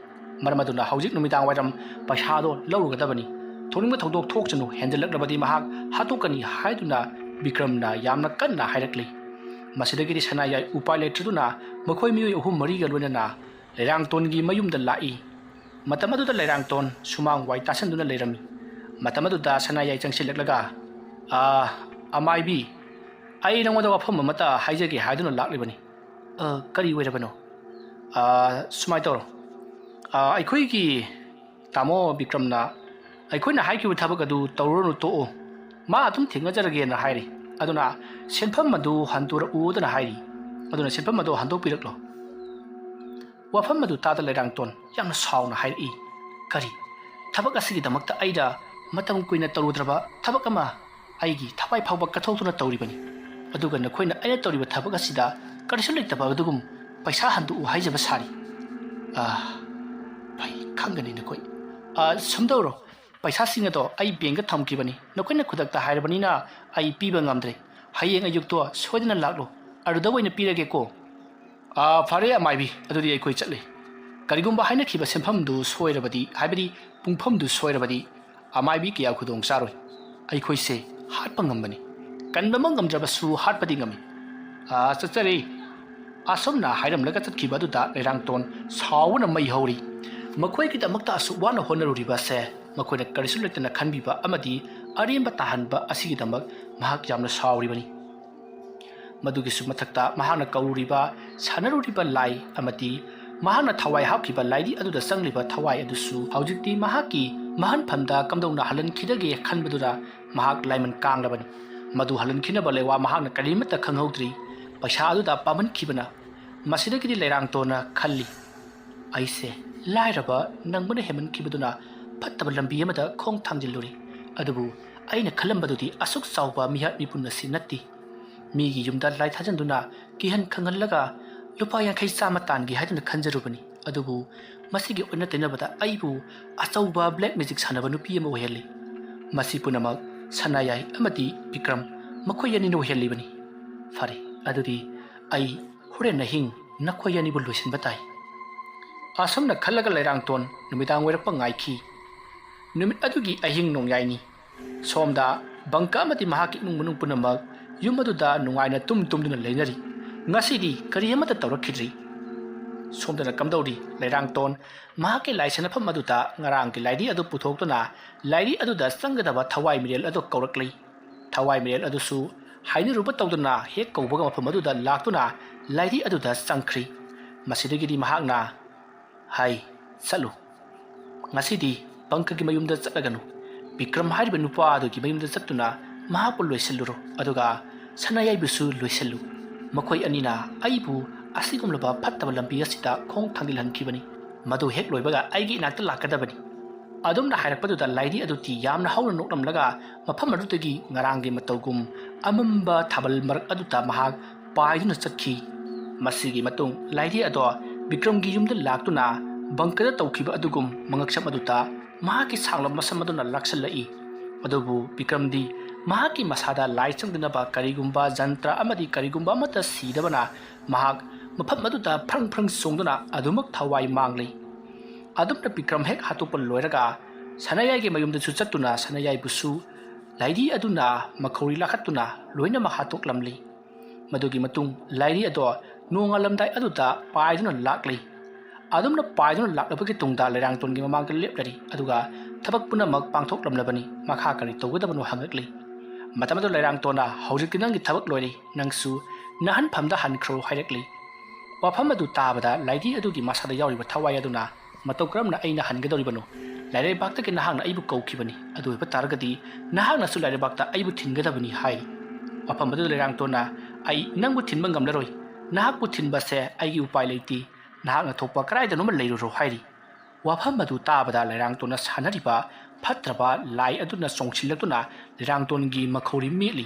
ꯃꯔꯝ ꯑꯗꯨꯅ ꯍꯧꯖꯤꯛ ꯅꯨꯃꯤꯗꯥꯡ ꯋꯥꯏꯔꯝ ꯄꯩꯁꯥꯗꯣ ꯂꯧꯔꯨꯒꯗꯕꯅꯤ꯫ ꯊꯣꯛꯅꯤꯡꯕ ꯊꯧꯗꯣꯛ ꯊꯣꯛꯁꯅꯨ, ꯍꯦꯟꯖꯜꯂꯛꯂꯕꯗꯤ ꯃꯍꯥꯛ ꯍꯥꯠꯇꯣꯛꯀꯅꯤ ꯍꯥꯏꯗꯨꯅ ꯕꯤꯀ꯭ꯔꯝꯅ ꯌꯥꯝꯅ ꯀꯟꯅ ꯍꯥꯏꯔꯛꯂꯤ꯫ ꯃꯁꯤꯗꯒꯤꯗꯤ ꯁꯅꯥꯌꯥꯏ ꯎꯄꯥꯏ ꯂꯩꯇ꯭ꯔꯗꯨꯅ ꯃꯈꯣꯏ ꯃꯤꯑꯣꯏ ꯑꯍꯨꯝ ꯃꯔꯤꯒ ꯂꯣꯏꯅꯅ ꯂꯩꯔꯥꯡꯇꯣꯟꯒꯤ ꯃꯌꯨꯝꯗ ꯂꯥꯛꯏ꯫ ꯃꯇꯝ ꯑꯗꯨꯗ ꯂꯩꯔꯥꯡꯇꯣꯟ ꯁꯨꯃꯥꯡ ꯋꯥꯏ ꯇꯥꯁꯟꯗꯨꯅ ꯂꯩꯔꯝꯃꯤ꯫ ꯃꯇꯝ ꯑꯗꯨꯗ ꯁꯅꯥꯌꯥꯏ ꯆꯪꯁꯤꯜꯂꯛꯂꯒ, "ꯑꯥ, ꯑꯃꯥꯏꯕꯤ, ꯑꯩ ꯅꯉꯣꯟꯗ ꯋꯥꯐꯝ ꯑꯃꯇ ꯍꯥꯏꯖꯒꯦ ꯍꯥꯏꯗꯨꯅ ꯂꯥꯛꯂꯤꯕꯅꯤ꯫" "ꯑ, ꯀꯔꯤ ꯑꯣꯏꯔꯕꯅꯣ?" "ꯑ, ꯁꯨꯃꯥꯏꯅ ꯇꯧꯔꯣ꯫ ꯑ, ꯑꯩꯈꯣꯏꯒꯤ ꯇꯥꯃꯣ ꯕꯤꯀ꯭ꯔꯝꯅ ꯑꯩꯈꯣꯏꯅ ꯍꯥꯏꯈꯤꯕ ꯊꯕꯛ ꯑꯗꯨ ꯇꯧꯔꯨꯔꯅꯨ, ꯇꯣꯛꯑꯣ꯫ ꯃꯥ ꯑꯗꯨꯝ ꯊꯦꯡꯅꯖꯔꯒꯦꯅ ꯍꯥꯏꯔꯤ꯫ ꯑꯗꯨꯅ ꯁꯦꯟꯐꯝ ꯑꯗꯨ ꯍꯟꯗꯣꯔꯛꯎꯗꯅ ꯍꯥꯏꯔꯤ꯫ ꯑꯗꯨꯅ ꯁꯦꯟꯐꯝ ꯑꯗꯨ ꯍꯟꯗꯣꯛꯄꯤꯔꯛꯂꯣ꯫" ꯋꯥꯐꯝ ꯑꯗꯨ ꯇꯥꯗ ꯂꯩꯔꯥꯡꯇꯣꯟ ꯌꯥꯝꯅ ꯁꯥꯎꯅ ꯍꯥꯏꯔꯛꯏ, "ꯀꯔꯤ? ꯊꯕꯛ ꯑꯁꯤꯒꯤꯗꯃꯛꯇ ꯑꯩꯅ ꯃꯇꯝ ꯀꯨꯏꯅ ꯇꯧꯔꯨꯗ꯭ꯔꯕ ꯊꯕꯛ ꯑꯃ ꯑꯩꯒꯤ ꯊꯋꯥꯏ ꯐꯥꯎꯕ ꯀꯠꯊꯣꯛꯇꯨꯅ ꯇꯧꯔꯤꯕꯅꯤ꯫ ꯑꯗꯨꯒ ꯅꯈꯣꯏꯅ ꯑꯩꯅ ꯇꯧꯔꯤꯕ ꯊꯕꯛ ꯑꯁꯤꯗ ꯀꯔꯤꯁꯨ ꯂꯩꯇꯕ ꯑꯗꯨꯒꯨꯝ ꯄꯩꯁꯥ ꯍꯟꯗꯣꯛꯎ ꯍꯥꯏꯖꯕ ꯁꯥꯔꯤ꯫ ꯑꯥ, ꯐꯩ, ꯈꯪꯒꯅꯤ ꯅꯈꯣꯏ꯫ ꯑꯥ, ꯁꯨꯝ ꯇꯧꯔꯣ, ꯄꯩꯁꯥꯁꯤꯡ ꯑꯗꯣ ꯑꯩ ꯕꯦꯡꯗ ꯊꯝꯈꯤꯕꯅꯤ꯫ ꯅꯈꯣꯏꯅ ꯈꯨꯗꯛꯇ ꯍꯥꯏꯔꯕꯅꯤꯅ ꯑꯩ ꯄꯤꯕ ꯉꯝꯗ꯭ꯔꯦ꯫ ꯍꯌꯦꯡ ꯑꯌꯨꯛꯇꯣ ꯁꯣꯏꯗꯅ ꯂꯥꯛꯂꯣ, ꯑꯗꯨꯗ ꯑꯣꯏꯅ ꯄꯤꯔꯒꯦꯀꯣ꯫" "ꯑꯥ, ꯐꯔꯦ ꯑꯃꯥꯏꯕꯤ, ꯑꯗꯨꯗꯤ ꯑꯩꯈꯣꯏ ꯆꯠꯂꯤ꯫" ꯀꯔꯤꯒꯨꯝꯕ ꯍꯥꯏꯅꯈꯤꯕ ꯁꯦꯟꯐꯝꯗꯨ ꯁꯣꯏꯔꯕꯗꯤ, ꯍꯥꯏꯕꯗꯤ ꯄꯨꯡꯐꯝꯗꯨ ꯁꯣꯏꯔꯕꯗꯤ, ꯑꯃꯥꯏꯕꯤ ꯀꯌꯥ ꯈꯨꯗꯣꯡ ꯆꯥꯔꯣꯏ꯫ ꯑꯩꯈꯣꯏꯁꯦ ꯍꯥꯠꯄ ꯉꯝꯕꯅꯤ꯫ ꯀꯟꯕꯃꯛ ꯉꯝꯗ꯭ꯔꯕꯁꯨ ꯍꯥꯠꯄꯗꯤ ꯉꯝꯃꯤ꯫ "ꯑꯥ, ꯆꯠꯆꯔꯦ꯫" ꯑꯁꯨꯝꯅ ꯍꯥꯏꯔꯝꯂꯒ ꯆꯠꯈꯤꯕ ꯑꯗꯨꯗ ꯂꯩꯔꯥꯡꯇꯣꯟ ꯁꯥꯎꯕꯅ ꯃꯩ ꯍꯧꯔꯤ꯫ ꯃꯈꯣꯏꯒꯤꯗꯃꯛꯇ ꯑꯁꯨꯛ ꯋꯥꯅ ꯍꯣꯠꯅꯔꯨꯔꯤꯕꯁꯦ ꯃꯈꯣꯏꯅ ꯀꯔꯤꯁꯨ ꯂꯩꯇꯅ ꯈꯟꯕꯤꯕ ꯑꯃꯗꯤ ꯑꯔꯦꯝꯕ ꯇꯥꯍꯟꯕ ꯑꯁꯤꯒꯤꯗꯃꯛ ꯃꯍꯥꯛ ꯌꯥꯝꯅ ꯁꯥꯎꯔꯤꯕꯅꯤ꯫ ꯃꯗꯨꯒꯤꯁꯨ ꯃꯊꯛꯇ ꯃꯍꯥꯛꯅ ꯀꯧꯔꯨꯔꯤꯕ, ꯁꯥꯟꯅꯔꯨꯔꯤꯕ ꯂꯥꯏ ꯑꯃꯗꯤ ꯃꯍꯥꯛꯅ ꯊꯋꯥꯏ ꯍꯥꯞꯈꯤꯕ ꯂꯥꯏꯔꯤ ꯑꯗꯨꯗ ꯆꯪꯂꯤꯕ ꯊꯋꯥꯏ ꯑꯗꯨꯁꯨ ꯍꯧꯖꯤꯛꯇꯤ ꯃꯍꯥꯛꯀꯤ ꯃꯍꯟꯐꯝꯗ ꯀꯝꯗꯧꯅ ꯍꯜꯍꯟꯈꯤꯗꯒꯦ ꯈꯟꯕꯗꯨꯗ ꯃꯍꯥꯛ ꯂꯥꯏꯃꯟ ꯀꯥꯡꯂꯕꯅꯤ꯫ ꯃꯗꯨ ꯍꯜꯍꯟꯈꯤꯅꯕ ꯂꯩꯋꯥ ꯃꯍꯥꯛꯅ ꯀꯔꯤꯃꯠꯇ ꯈꯪꯍꯧꯗ꯭ꯔꯤ꯫ ꯄꯩꯁꯥ ꯑꯗꯨꯗ ꯄꯥꯝꯍꯟꯈꯤꯕꯅ꯫ ꯃꯁꯤꯗꯒꯤꯗꯤ ꯂꯩꯔꯥꯡꯇꯣꯟꯅ ꯈꯜꯂꯤ, "ꯑꯩꯁꯦ ꯂꯥꯏꯔꯕ ꯅꯪꯕꯅ ꯍꯦꯟꯃꯟꯈꯤꯕꯗꯨꯅ ꯐꯠꯇꯕ ꯂꯝꯕꯤ ꯑꯃꯗ ꯈꯣꯡ ꯊꯥꯡꯖꯤꯜꯂꯨꯔꯦ꯫ ꯑꯗꯨꯕꯨ ꯑꯩꯅ ꯈꯜꯂꯝꯕꯗꯨꯗꯤ ꯑꯁꯨꯛ ꯆꯥꯎꯕ ꯃꯤꯍꯥꯠ ꯃꯤꯄꯨꯟ ꯑꯁꯤ ꯅꯠꯇꯦ꯫ ꯃꯤꯒꯤ ꯌꯨꯝꯗ ꯂꯥꯏ ꯊꯥꯖꯤꯟꯗꯨꯅ ꯀꯤꯍꯟ ꯈꯪꯍꯜꯂꯒ ꯂꯨꯄꯥ ꯌꯥꯡꯈꯩ ꯆꯥꯝꯃ ꯇꯥꯟꯒꯦ ꯍꯥꯏꯗꯨꯅ ꯈꯟꯖꯔꯨꯕꯅꯤ꯫ ꯑꯗꯨꯕꯨ ꯃꯁꯤꯒꯤ ꯑꯣꯟꯅ ꯇꯩꯅꯕꯗ ꯑꯩꯕꯨ ꯑꯆꯧꯕ black magic ꯁꯥꯟꯅꯕ ꯅꯨꯄꯤ ꯑꯃ ꯑꯣꯏꯍꯜꯂꯤ꯫ ꯃꯁꯤ ꯄꯨꯝꯅꯃꯛ ꯁꯅꯥꯌꯥꯏ ꯑꯃꯗꯤ ꯕꯤꯀ꯭ꯔꯝ ꯃꯈꯣꯏ ꯑꯅꯤꯅ ꯑꯣꯏꯍꯜꯂꯤꯕꯅꯤ꯫ ꯐꯔꯦ, ꯑꯗꯨꯗꯤ ꯑꯩ ꯍꯣꯔꯦꯟ ꯑꯍꯤꯡ ꯅꯈꯣꯏ ꯑꯅꯤꯕꯨ ꯂꯣꯏꯁꯤꯟꯕ ꯇꯥꯏ꯫" ꯑꯁꯨꯝꯅ ꯈꯜꯂꯒ ꯂꯩꯔꯥꯡꯇꯣꯟ ꯅꯨꯃꯤꯗꯥꯡ ꯑꯣꯏꯔꯛꯄ ꯉꯥꯏꯈꯤ꯫ ꯅꯨꯃꯤꯠ ꯑꯗꯨꯒꯤ ꯑꯍꯤꯡ ꯅꯣꯡꯌꯥꯏꯅꯤ꯫ ꯁꯣꯝꯗ ꯕꯪꯀ ꯑꯃꯗꯤ ꯃꯍꯥꯛꯀꯤ ꯏꯃꯨꯡ ꯃꯅꯨꯡ ꯄꯨꯝꯅꯃꯛ ꯌꯨꯝ ꯑꯗꯨꯗ ꯅꯨꯡꯉꯥꯏꯅ ꯇꯨꯝ ꯇꯨꯝꯗꯨꯅ ꯂꯩꯅꯔꯤ꯫ ꯉꯁꯤꯗꯤ ꯀꯔꯤ ꯑꯃꯠꯇ ꯇꯧꯔꯛꯈꯤꯗ꯭ꯔꯤ꯫ ꯁꯣꯝꯗꯅ ꯀꯝꯗꯧꯔꯤ? ꯂꯩꯔꯥꯡꯇꯣꯟ ꯃꯍꯥꯛꯀꯤ ꯂꯥꯏ ꯁꯥꯟꯅꯐꯝ ꯑꯗꯨꯗ ꯉꯔꯥꯡꯒꯤ ꯂꯥꯏꯔꯤ ꯑꯗꯨ ꯄꯨꯊꯣꯛꯇꯨꯅ ꯂꯥꯏꯔꯤ ꯑꯗꯨꯗ ꯆꯪꯒꯗꯕ ꯊꯋꯥꯏ ꯃꯤꯔꯦꯜ ꯑꯗꯨ ꯀꯧꯔꯛꯂꯤ꯫ ꯊꯋꯥꯏ ꯃꯤꯔꯦꯜ ꯑꯗꯨꯁꯨ ꯍꯥꯏꯅꯔꯨꯕ ꯇꯧꯗꯨꯅ ꯍꯦꯛ ꯀꯧꯕꯒ ꯃꯐꯝ ꯑꯗꯨꯗ ꯂꯥꯛꯇꯨꯅ ꯂꯥꯏꯔꯤ ꯑꯗꯨꯗ ꯆꯪꯈ꯭ꯔꯤ꯫ ꯃꯁꯤꯗꯒꯤꯗꯤ ꯃꯍꯥꯛꯅ ꯍꯥꯏ, "ꯆꯠꯂꯨ꯫ ꯉꯁꯤꯗꯤ ꯕꯪꯀꯒꯤ ꯃꯌꯨꯝꯗ ꯆꯠꯂꯒꯅꯨ꯫ ꯕꯤꯀ꯭ꯔꯝ ꯍꯥꯏꯔꯤꯕ ꯅꯨꯄꯥ ꯑꯗꯨꯒꯤ ꯃꯌꯨꯝꯗ ꯆꯠꯇꯨꯅ ꯃꯍꯥꯛꯄꯨ ꯂꯣꯏꯁꯤꯜꯂꯨꯔꯣ, ꯑꯗꯨꯒ ꯁꯅꯥꯌꯥꯏꯕꯨꯁꯨ ꯂꯣꯏꯁꯤꯜꯂꯨ꯫ ꯃꯈꯣꯏ ꯑꯅꯤꯅ ꯑꯩꯕꯨ ꯑꯁꯤꯒꯨꯝꯂꯕ ꯐꯠꯇꯕ ꯂꯝꯕꯤ ꯑꯁꯤꯗ ꯈꯣꯡ ꯊꯥꯡꯖꯤꯜꯍꯟꯈꯤꯕꯅꯤ꯫ ꯃꯗꯨ ꯍꯦꯛ ꯂꯣꯏꯕꯒ ꯑꯩꯒꯤ ꯏꯅꯥꯛꯇ ꯂꯥꯛꯀꯗꯕꯅꯤ꯫" ꯑꯗꯨꯝꯅ ꯍꯥꯏꯔꯛꯄꯗꯨꯗ ꯂꯥꯏꯔꯤ ꯑꯗꯨꯗꯤ ꯌꯥꯝꯅ ꯍꯧꯅ ꯅꯣꯛꯂꯝꯂꯒ ꯃꯐꯝ ꯑꯗꯨꯗꯒꯤ ꯉꯔꯥꯡꯒꯤ ꯃꯇꯧꯒꯨꯝ ꯑꯃꯝꯕ ꯊꯥꯕꯜ ꯃꯔꯛ ꯑꯗꯨꯗ ꯃꯍꯥꯛ ꯄꯥꯏꯗꯨꯅ ꯆꯠꯈꯤ꯫ ꯃꯁꯤꯒꯤ ꯃꯇꯨꯡ ꯂꯥꯏꯔꯤ ꯑꯗꯣ ꯕꯤꯀ꯭ꯔꯝꯒꯤ ꯌꯨꯝꯗ ꯂꯥꯛꯇꯨꯅ ꯕꯪꯀꯗ ꯇꯧꯈꯤꯕ ꯑꯗꯨꯒꯨꯝ ꯃꯉꯛꯁꯝ ꯑꯗꯨꯗ ꯃꯍꯥꯛꯀꯤ ꯁꯥꯡꯂꯕ ꯃꯁꯝ ꯑꯗꯨꯅ ꯂꯥꯛꯁꯤꯜꯂꯛꯏ꯫ ꯑꯗꯨꯕꯨ ꯕꯤꯀ꯭ꯔꯝꯗꯤ ꯃꯍꯥꯛꯀꯤ ꯃꯁꯥꯗ ꯂꯥꯏ ꯆꯪꯗꯅꯕ ꯀꯔꯤꯒꯨꯝꯕ ꯖꯟꯇ꯭ꯔ ꯑꯃꯗꯤ ꯀꯔꯤꯒꯨꯝꯕ ꯑꯃꯠꯇ ꯁꯤꯗꯕꯅ ꯃꯍꯥꯛ ꯃꯐꯝ ꯑꯗꯨꯗ ꯐ꯭ꯔꯪ ꯐ꯭ꯔꯪ ꯆꯣꯡꯗꯨꯅ ꯑꯗꯨꯃꯛ ꯊꯋꯥꯏ ꯃꯥꯡꯂꯤ꯫ ꯑꯗꯨꯝꯅ ꯕꯤꯀ꯭ꯔꯝ ꯍꯦꯛ ꯍꯥꯠꯇꯣꯛꯄ ꯂꯣꯏꯔꯒ ꯁꯅꯥꯌꯥꯏꯒꯤ ꯃꯌꯨꯝꯗꯁꯨ ꯆꯠꯇꯨꯅ ꯁꯅꯥꯌꯥꯏꯕꯨꯁꯨ ꯂꯥꯏꯙꯤ ꯑꯗꯨꯅ ꯃꯈꯧꯔꯤ ꯂꯥꯈꯠꯇꯨꯅ ꯂꯣꯏꯅꯃꯛ ꯍꯥꯠꯇꯣꯛꯂꯝꯂꯤ꯫ ꯃꯗꯨꯒꯤ ꯃꯇꯨꯡ ꯂꯥꯏꯙꯤ ꯑꯗꯣ ꯅꯣꯡꯉꯥꯜꯂꯝꯗꯥꯏ ꯑꯗꯨꯗ ꯄꯥꯏꯗꯨꯅ ꯂꯥꯛꯂꯤ꯫ ꯑꯗꯨꯝꯅ ꯄꯥꯏꯗꯨꯅ ꯂꯥꯛꯂꯕꯒꯤ ꯇꯨꯡꯗ ꯂꯩꯔꯥꯡꯇꯣꯟꯒꯤ ꯃꯃꯥꯡꯗ ꯂꯦꯞꯂꯔꯤ, ꯑꯗꯨꯒ ꯊꯕꯛ ꯄꯨꯝꯅꯃꯛ ꯄꯥꯡꯊꯣꯛꯂꯝꯂꯕꯅꯤ꯫ ꯃꯈꯥ ꯀꯔꯤ ꯇꯧꯒꯗꯕꯅꯣ ꯍꯪꯉꯛꯂꯤ꯫ ꯃꯇꯝ ꯑꯗꯨ ꯂꯩꯔꯥꯡꯇꯣꯟꯅ, "ꯍꯧꯖꯤꯛꯇꯤ ꯅꯪꯒꯤ ꯊꯕꯛ ꯂꯣꯏꯔꯦ, ꯅꯪꯁꯨ ꯅꯍꯟꯐꯝꯗ ꯍꯟꯈ꯭ꯔꯣ" ꯍꯥꯏꯔꯛꯂꯤ꯫ ꯋꯥꯐꯝ ꯑꯗꯨ ꯇꯥꯕꯗ ꯂꯥꯏꯙꯤ ꯑꯗꯨꯒꯤ ꯃꯁꯥꯗ ꯌꯥꯎꯔꯤꯕ ꯊꯋꯥꯏ ꯑꯗꯨꯅ, "ꯃꯇꯧ ꯀꯔꯝꯅ ꯑꯩꯅ ꯍꯟꯒꯗꯧꯔꯤꯕꯅꯣ? ꯂꯥꯏꯔꯩꯕꯥꯛꯇꯒꯤ ꯅꯍꯥꯛꯅ ꯑꯩꯕꯨ ꯀꯧꯈꯤꯕꯅꯤ꯫ ꯑꯗꯨ ꯑꯣꯏꯕ ꯇꯥꯔꯒꯗꯤ ꯅꯍꯥꯛꯅꯁꯨ ꯂꯥꯏꯔꯩꯕꯥꯛꯇ ꯑꯩꯕꯨ ꯊꯤꯟꯒꯗꯕꯅꯤ" ꯍꯥꯏ꯫ ꯋꯥꯐꯝ ꯑꯗꯨꯗ ꯂꯩꯔꯥꯡꯇꯣꯟꯅ, "ꯑꯩ ꯅꯪꯕꯨ ꯊꯤꯟꯕ ꯉꯝꯂꯔꯣꯏ꯫ ꯅꯍꯥꯛꯄꯨ ꯊꯤꯟꯕꯁꯦ ꯑꯩꯒꯤ ꯎꯄꯥꯏ ꯂꯩꯇꯦ꯫ ꯅꯍꯥꯛꯅ ꯊꯣꯛꯄ ꯀꯗꯥꯏꯗꯅꯣꯃ ꯂꯩꯔꯨꯔꯣ" ꯍꯥꯏꯔꯤ꯫ ꯋꯥꯐꯝ ꯑꯗꯨ ꯇꯥꯕꯗ ꯂꯩꯔꯥꯡꯇꯣꯟꯅ ꯁꯥꯟꯅꯔꯤꯕ ꯐꯠꯇ꯭ꯔꯕ ꯂꯥꯏ ꯑꯗꯨꯅ ꯆꯣꯡꯁꯤꯜꯂꯛꯇꯨꯅ ꯂꯩꯔꯥꯡꯇꯣꯟꯒꯤ ꯃꯈꯧꯔꯤ ꯃꯦꯠꯂꯤ꯫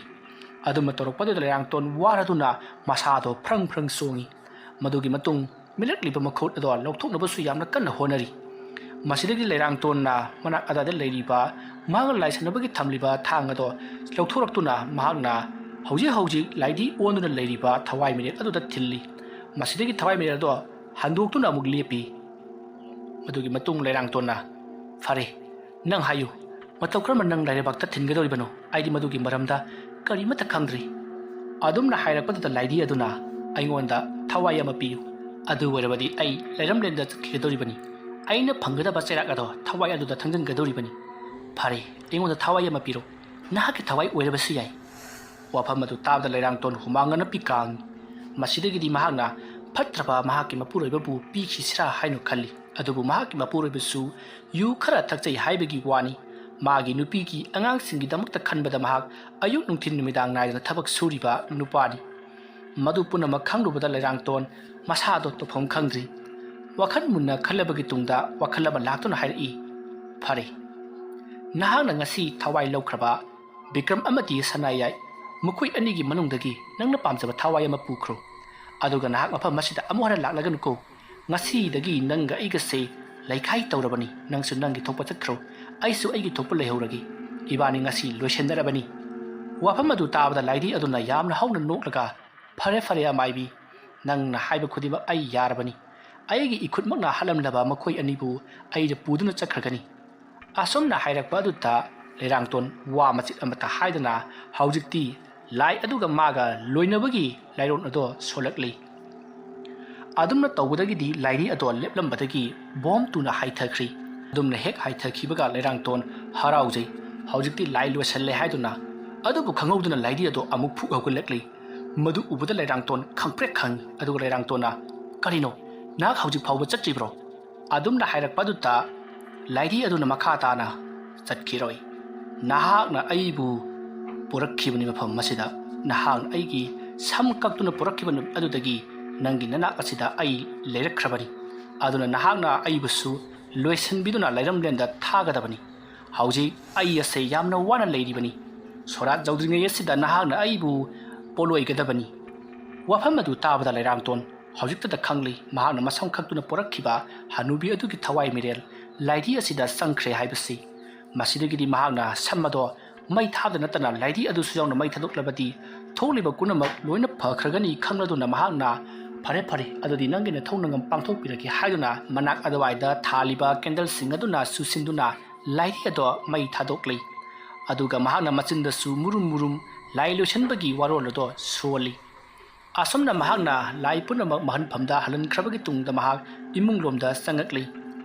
ꯑꯗꯨꯝꯅ ꯇꯧꯔꯛꯄꯗꯨꯗ ꯂꯩꯔꯥꯡꯇꯣꯟ ꯋꯥꯔꯗꯨꯅ ꯃꯁꯥꯗꯣ ꯐ꯭ꯔꯪ ꯐ꯭ꯔꯪ ꯆꯣꯡꯉꯤ꯫ ꯃꯗꯨꯒꯤ ꯃꯇꯨꯡ ꯃꯤꯠꯂꯛꯂꯤꯕ ꯃꯈꯨꯠ ꯑꯗꯣ ꯂꯧꯊꯣꯛꯅꯕꯁꯨ ꯌꯥꯝꯅ ꯀꯟꯅ ꯍꯣꯠꯅꯔꯤ꯫ ꯃꯁꯤꯗꯒꯤ ꯂꯩꯔꯥꯡꯇꯣꯟꯅ ꯃꯅꯥꯛ ꯑꯗꯥꯏꯗ ꯂꯩꯔꯤꯕ ꯃꯥꯒ ꯂꯥꯏꯁꯟꯅꯕꯒꯤ ꯊꯝꯂꯤꯕ ꯊꯥꯡ ꯑꯗꯣ ꯂꯧꯊꯣꯔꯛꯇꯨꯅ ꯃꯍꯥꯛꯅ ꯍꯧꯖꯤꯛ ꯍꯧꯖꯤꯛ ꯂꯥꯏꯙꯤ ꯑꯣꯟꯗꯨꯅ ꯂꯩꯔꯤꯕ ꯊꯋꯥꯏ ꯃꯤꯔꯦꯠ ꯑꯗꯨꯗ ꯊꯤꯜꯂꯤ꯫ ꯃꯁꯤꯗꯒꯤ ꯊꯋꯥꯏ ꯃꯤꯔꯦꯠ ꯑꯗꯣ ꯍꯟꯗꯣꯛꯇꯨꯅ ꯑꯃꯨꯛ ꯂꯦꯞꯄꯤ꯫ ꯃꯗꯨꯒꯤ ꯃꯇꯨꯡ ꯂꯩꯔꯥꯡꯇꯣꯟꯅ, "ꯐꯔꯦ, ꯅꯪ ꯍꯥꯏꯌꯨ, ꯃꯇꯧ ꯀꯔꯝꯅ ꯅꯪ ꯂꯥꯏꯔꯩꯕꯥꯛꯇ ꯊꯤꯟꯒꯗꯧꯔꯤꯕꯅꯣ? ꯑꯩꯗꯤ ꯃꯗꯨꯒꯤ ꯃꯔꯝꯗ ꯀꯔꯤꯃꯠꯇ ꯈꯪꯗ꯭ꯔꯤ"꯫ ꯑꯗꯨꯝꯅ ꯍꯥꯏꯔꯛꯄꯗꯨꯗ ꯂꯥꯏꯙꯤ ꯑꯗꯨꯅ ꯑꯩꯉꯣꯟꯗ ꯊꯋꯥꯏ ꯑꯃ ꯄꯤꯌꯨ, ꯑꯗꯨ ꯑꯣꯏꯔꯕꯗꯤ ꯑꯩ ꯂꯩꯔꯝꯂꯦꯟꯗ ꯆꯠꯈꯤꯒꯗꯧꯔꯤꯕꯅꯤ꯫ ꯑꯩꯅ ꯐꯪꯒꯗꯕ ꯆꯩꯔꯥꯛ ꯑꯗꯣ ꯊꯋꯥꯏ ꯑꯗꯨꯗ ꯊꯥꯡꯖꯤꯟꯒꯗꯧꯔꯤꯕꯅꯤ꯫ ꯐꯔꯦ, ꯑꯩꯉꯣꯟꯗ ꯊꯋꯥꯏ ꯑꯃ ꯄꯤꯔꯣ, ꯅꯍꯥꯛꯀꯤ ꯊꯋꯥꯏ ꯑꯣꯏꯔꯕꯁꯨ ꯌꯥꯏ꯫ ꯋꯥꯐꯝ ꯑꯗꯨ ꯇꯥꯕꯗ ꯂꯩꯔꯥꯡꯇꯣꯟ ꯍꯨꯃꯥꯡ ꯑꯅꯞꯄꯤ ꯀꯥꯡꯏ꯫ ꯃꯁꯤꯗꯒꯤꯗꯤ ꯃꯍꯥꯛꯅ ꯐꯠꯇ꯭ꯔꯕ ꯃꯍꯥꯛꯀꯤ ꯃꯄꯨꯔꯣꯏꯕꯕꯨ ꯄꯤꯈꯤꯁꯤꯔꯥ ꯍꯥꯏꯅ ꯈꯜꯂꯤ꯫ ꯑꯗꯨꯕꯨ ꯃꯍꯥꯛꯀꯤ ꯃꯄꯨꯔꯣꯏꯕꯁꯨ ꯌꯨ ꯈꯔ ꯊꯛꯆꯩ ꯍꯥꯏꯕꯒꯤ ꯋꯥꯅꯤ꯫ ꯃꯥꯒꯤ ꯅꯨꯄꯤꯒꯤ ꯑꯉꯥꯡꯁꯤꯡꯒꯤꯗꯃꯛꯇ ꯈꯟꯕꯗ ꯃꯍꯥꯛ ꯑꯌꯨꯛ ꯅꯨꯡꯊꯤꯜ ꯅꯨꯃꯤꯗꯥꯡ ꯅꯥꯏꯗꯅ ꯊꯕꯛ ꯁꯨꯔꯤꯕ ꯅꯨꯄꯥꯅꯤ꯫ ꯃꯗꯨ ꯄꯨꯝꯅꯃꯛ ꯈꯪꯂꯨꯕꯗ ꯂꯩꯔꯥꯡꯇꯣꯟ ꯃꯁꯥꯗꯣ ꯇꯧꯐꯝ ꯈꯪꯗ꯭ꯔꯤ꯫ ꯋꯥꯈꯜ ꯃꯨꯟꯅ ꯈꯜꯂꯕꯒꯤ ꯇꯨꯡꯗ ꯋꯥꯈꯜ ꯑꯃ ꯂꯥꯛꯇꯨꯅ ꯍꯥꯏꯔꯛꯏ, "ꯐꯔꯦ, ꯅꯍꯥꯛꯅ ꯉꯁꯤ ꯊꯋꯥꯏ ꯂꯧꯈ꯭ꯔꯕ ꯕꯤꯀ꯭ꯔꯝ ꯑꯃꯗꯤ ꯁꯅꯥꯌꯥꯏ, ꯃꯈꯣꯏ ꯑꯅꯤꯒꯤ ꯃꯅꯨꯡꯗꯒꯤ ꯅꯪꯅ ꯄꯥꯝꯖꯕ ꯊꯋꯥꯏ ꯑꯃ ꯄꯨꯈ꯭ꯔꯣ꯫ ꯑꯗꯨꯒ ꯅꯍꯥꯛ ꯃꯐꯝ ꯑꯁꯤꯗ ꯑꯃꯨꯛ ꯍꯟꯅ ꯂꯥꯛꯂꯒꯅꯨꯀꯣ꯫ ꯉꯁꯤꯗꯒꯤ ꯅꯪꯒ ꯑꯩꯒꯁꯦ ꯂꯩꯈꯥꯏ ꯇꯧꯔꯕꯅꯤ, ꯅꯪꯁꯨ ꯅꯪꯒꯤ ꯊꯣꯛꯄ ꯆꯠꯈ꯭ꯔꯣ, ꯑꯩꯁꯨ ꯑꯩꯒꯤ ꯊꯣꯛꯄ ꯂꯩꯍꯧꯔꯒꯦ꯫ ꯏꯕꯥꯅꯤ ꯉꯁꯤ ꯂꯣꯏꯁꯤꯟꯅꯔꯕꯅꯤ"꯫ ꯋꯥꯐꯝ ꯑꯗꯨ ꯇꯥꯕꯗ ꯂꯥꯏꯙꯤ ꯑꯗꯨꯅ ꯌꯥꯝꯅ ꯍꯧꯅ ꯅꯣꯛꯂꯒ, "ꯐꯔꯦ, ꯐꯔꯦ, ꯑꯃꯥꯏꯕꯤ, "ꯅꯪꯅ ꯍꯥꯏꯕ ꯈꯨꯗꯤꯡꯃꯛ ꯑꯩ ꯌꯥꯔꯕꯅꯤ꯫ ꯑꯩꯒꯤ ꯏꯈꯨꯠꯃꯛꯅ ꯍꯥꯠꯂꯝꯂꯕ ꯃꯈꯣꯏ ꯑꯅꯤꯕꯨ ꯑꯩꯅ ꯄꯨꯗꯨꯅ ꯆꯠꯈ꯭ꯔꯒꯅꯤ"꯫ ꯑꯁꯨꯝꯅ ꯍꯥꯏꯔꯛꯄ ꯑꯗꯨꯗ ꯂꯩꯔꯥꯡꯇꯣꯟ ꯋꯥ ꯃꯆꯤꯠ ꯑꯃꯠꯇ ꯍꯥꯏꯗꯅ ꯍꯧꯖꯤꯛꯇꯤ ꯂꯥꯏ ꯑꯗꯨꯒ ꯃꯥꯒ ꯂꯣꯏꯅꯕꯒꯤ ꯂꯥꯏꯔꯣꯟ ꯑꯗꯣ ꯁꯣꯜꯂꯛꯂꯤ꯫ ꯑꯗꯨꯝꯅ ꯇꯧꯕꯗꯒꯤꯗꯤ ꯂꯥꯏꯙꯤ ꯑꯗꯣ ꯂꯦꯞꯂꯝꯕꯗꯒꯤ ꯕꯣꯝ ꯇꯨꯅ ꯍꯥꯏꯊꯈ꯭ꯔꯤ꯫ ꯑꯗꯨꯝꯅ ꯍꯦꯛ ꯍꯥꯏꯊꯈꯤꯕꯒ ꯂꯩꯔꯥꯡꯇꯣꯟ ꯍꯔꯥꯎꯖꯩ꯫ ꯍꯧꯖꯤꯛꯇꯤ ꯂꯥꯏ ꯂꯣꯏꯁꯜꯂꯦ ꯍꯥꯏꯗꯨꯅ꯫ ꯑꯗꯨꯕꯨ ꯈꯪꯍꯧꯗꯅ ꯂꯥꯏꯙꯤ ꯑꯗꯣ ꯑꯃꯨꯛ ꯐꯨꯛ ꯍꯧꯒꯠꯂꯛꯂꯤ꯫ ꯃꯗꯨ ꯎꯕꯗ ꯂꯩꯔꯥꯡꯇꯣꯟ ꯈꯪꯄ꯭ꯔꯦꯛ ꯈꯪꯏ꯫ ꯑꯗꯨꯒ ꯂꯩꯔꯥꯡꯇꯣꯟꯅ, "ꯀꯔꯤꯅꯣ? ꯅꯍꯥꯛ ꯍꯧꯖꯤꯛ ꯐꯥꯎꯕ ꯆꯠꯇ꯭ꯔꯤꯕ꯭ꯔꯣ?" ꯑꯗꯨꯝꯅ ꯍꯥꯏꯔꯛꯄ ꯑꯗꯨꯗ ꯂꯥꯏꯙꯤ ꯑꯗꯨꯅ ꯃꯈꯥ ꯇꯥꯅ, "ꯆꯠꯈꯤꯔꯣꯏ꯫ ꯅꯍꯥꯛꯅ ꯑꯩꯕꯨ ꯄꯨꯔꯛꯈꯤꯕꯅꯤ ꯃꯐꯝ ꯑꯁꯤꯗ꯫ ꯅꯍꯥꯛꯅ ꯑꯩꯒꯤ ꯁꯝ ꯀꯛꯇꯨꯅ ꯄꯨꯔꯛꯈꯤꯕ ꯅꯨꯃꯤꯠ ꯑꯗꯨꯗꯒꯤ ꯅꯪꯒꯤ ꯅꯅꯥꯛ ꯑꯁꯤꯗ ꯑꯩ ꯂꯩꯔꯛꯈ꯭ꯔꯕꯅꯤ꯫ ꯑꯗꯨꯅ ꯅꯍꯥꯛꯅ ꯑꯩꯕꯨꯁꯨ ꯂꯣꯏꯁꯤꯟꯕꯤꯗꯨꯅ ꯂꯩꯔꯝꯂꯦꯟꯗ ꯊꯥꯒꯗꯕꯅꯤ꯫ ꯍꯧꯖꯤꯛ ꯑꯩ ꯑꯁꯦ ꯌꯥꯝꯅ ꯋꯥꯅ ꯂꯩꯔꯤꯕꯅꯤ꯫ ꯁꯣꯔꯥꯠ ꯌꯧꯗ꯭ꯔꯤꯉꯩ ꯑꯁꯤꯗ ꯅꯍꯥꯛꯅ ꯑꯩꯕꯨ ꯄꯣꯂꯣꯏꯒꯗꯕꯅꯤ"꯫ ꯋꯥꯐꯝ ꯑꯗꯨ ꯇꯥꯕꯗ ꯂꯩꯔꯥꯡꯇꯣꯟ ꯍꯧꯖꯤꯛꯇꯗ ꯈꯪꯂꯤ, ꯃꯍꯥꯛꯅ ꯃꯁꯝ ꯈꯛꯇꯨꯅ ꯄꯨꯔꯛꯈꯤꯕ ꯍꯅꯨꯕꯤ ꯑꯗꯨꯒꯤ ꯊꯋꯥꯏ ꯃꯤꯔꯦꯜ ꯂꯥꯏꯙꯤ ꯑꯁꯤꯗ ꯆꯪꯈ꯭ꯔꯦ ꯍꯥꯏꯕꯁꯤ꯫ ꯃꯁꯤꯗꯒꯤꯗꯤ ꯃꯍꯥꯛꯅ ꯁꯝ ꯑꯗꯣ ꯃꯩ ꯊꯥꯗ ꯅꯠꯇꯅ ꯂꯥꯏꯙꯤ ꯑꯗꯨꯁꯨ ꯌꯥꯎꯅ ꯃꯩ ꯊꯥꯗꯣꯛꯂꯕꯗꯤ ꯊꯣꯛꯂꯤꯕ ꯄꯨꯝꯅꯃꯛ ꯂꯣꯏꯅ ꯐꯈ꯭ꯔꯒꯅꯤ ꯈꯪꯂꯗꯨꯅ ꯃꯍꯥꯛꯅ, "ꯐꯔꯦ, ꯐꯔꯦ, ꯑꯗꯨꯗꯤ ꯅꯪꯒꯤ ꯅꯊꯧ ꯅꯉꯝ ꯄꯥꯡꯊꯣꯛꯄꯤꯔꯒꯦ" ꯍꯥꯏꯗꯨꯅ ꯃꯅꯥꯛ ꯑꯗꯨꯋꯥꯏꯗ ꯊꯥꯜꯂꯤꯕ ꯀꯦꯟꯗꯜꯁꯤꯡ ꯑꯗꯨꯅ ꯆꯨꯁꯤꯟꯗꯨꯅ ꯂꯥꯏꯙꯤ ꯑꯗꯣ ꯃꯩ ꯊꯥꯗꯣꯛꯂꯤ꯫ ꯑꯗꯨꯒ ꯃꯍꯥꯛꯅ ꯃꯆꯤꯟꯗꯁꯨ ꯃꯨꯔꯨꯝ ꯃꯨꯔꯨꯝ ꯂꯥꯏ ꯂꯣꯏꯁꯤꯟꯕꯒꯤ ꯋꯥꯔꯣꯜ ꯑꯗꯣ ꯁꯣꯜꯂꯤ꯫ ꯑꯁꯨꯝꯅ ꯃꯍꯥꯛꯅ ꯂꯥꯏ ꯄꯨꯝꯅꯃꯛ ꯃꯍꯟꯐꯝꯗ ꯍꯜꯍꯟꯈ꯭ꯔꯕꯒꯤ ꯇꯨꯡꯗ ꯃꯍꯥꯛ ꯏꯃꯨꯡꯂꯣꯝꯗ ꯆꯪꯉꯛꯂꯤ꯫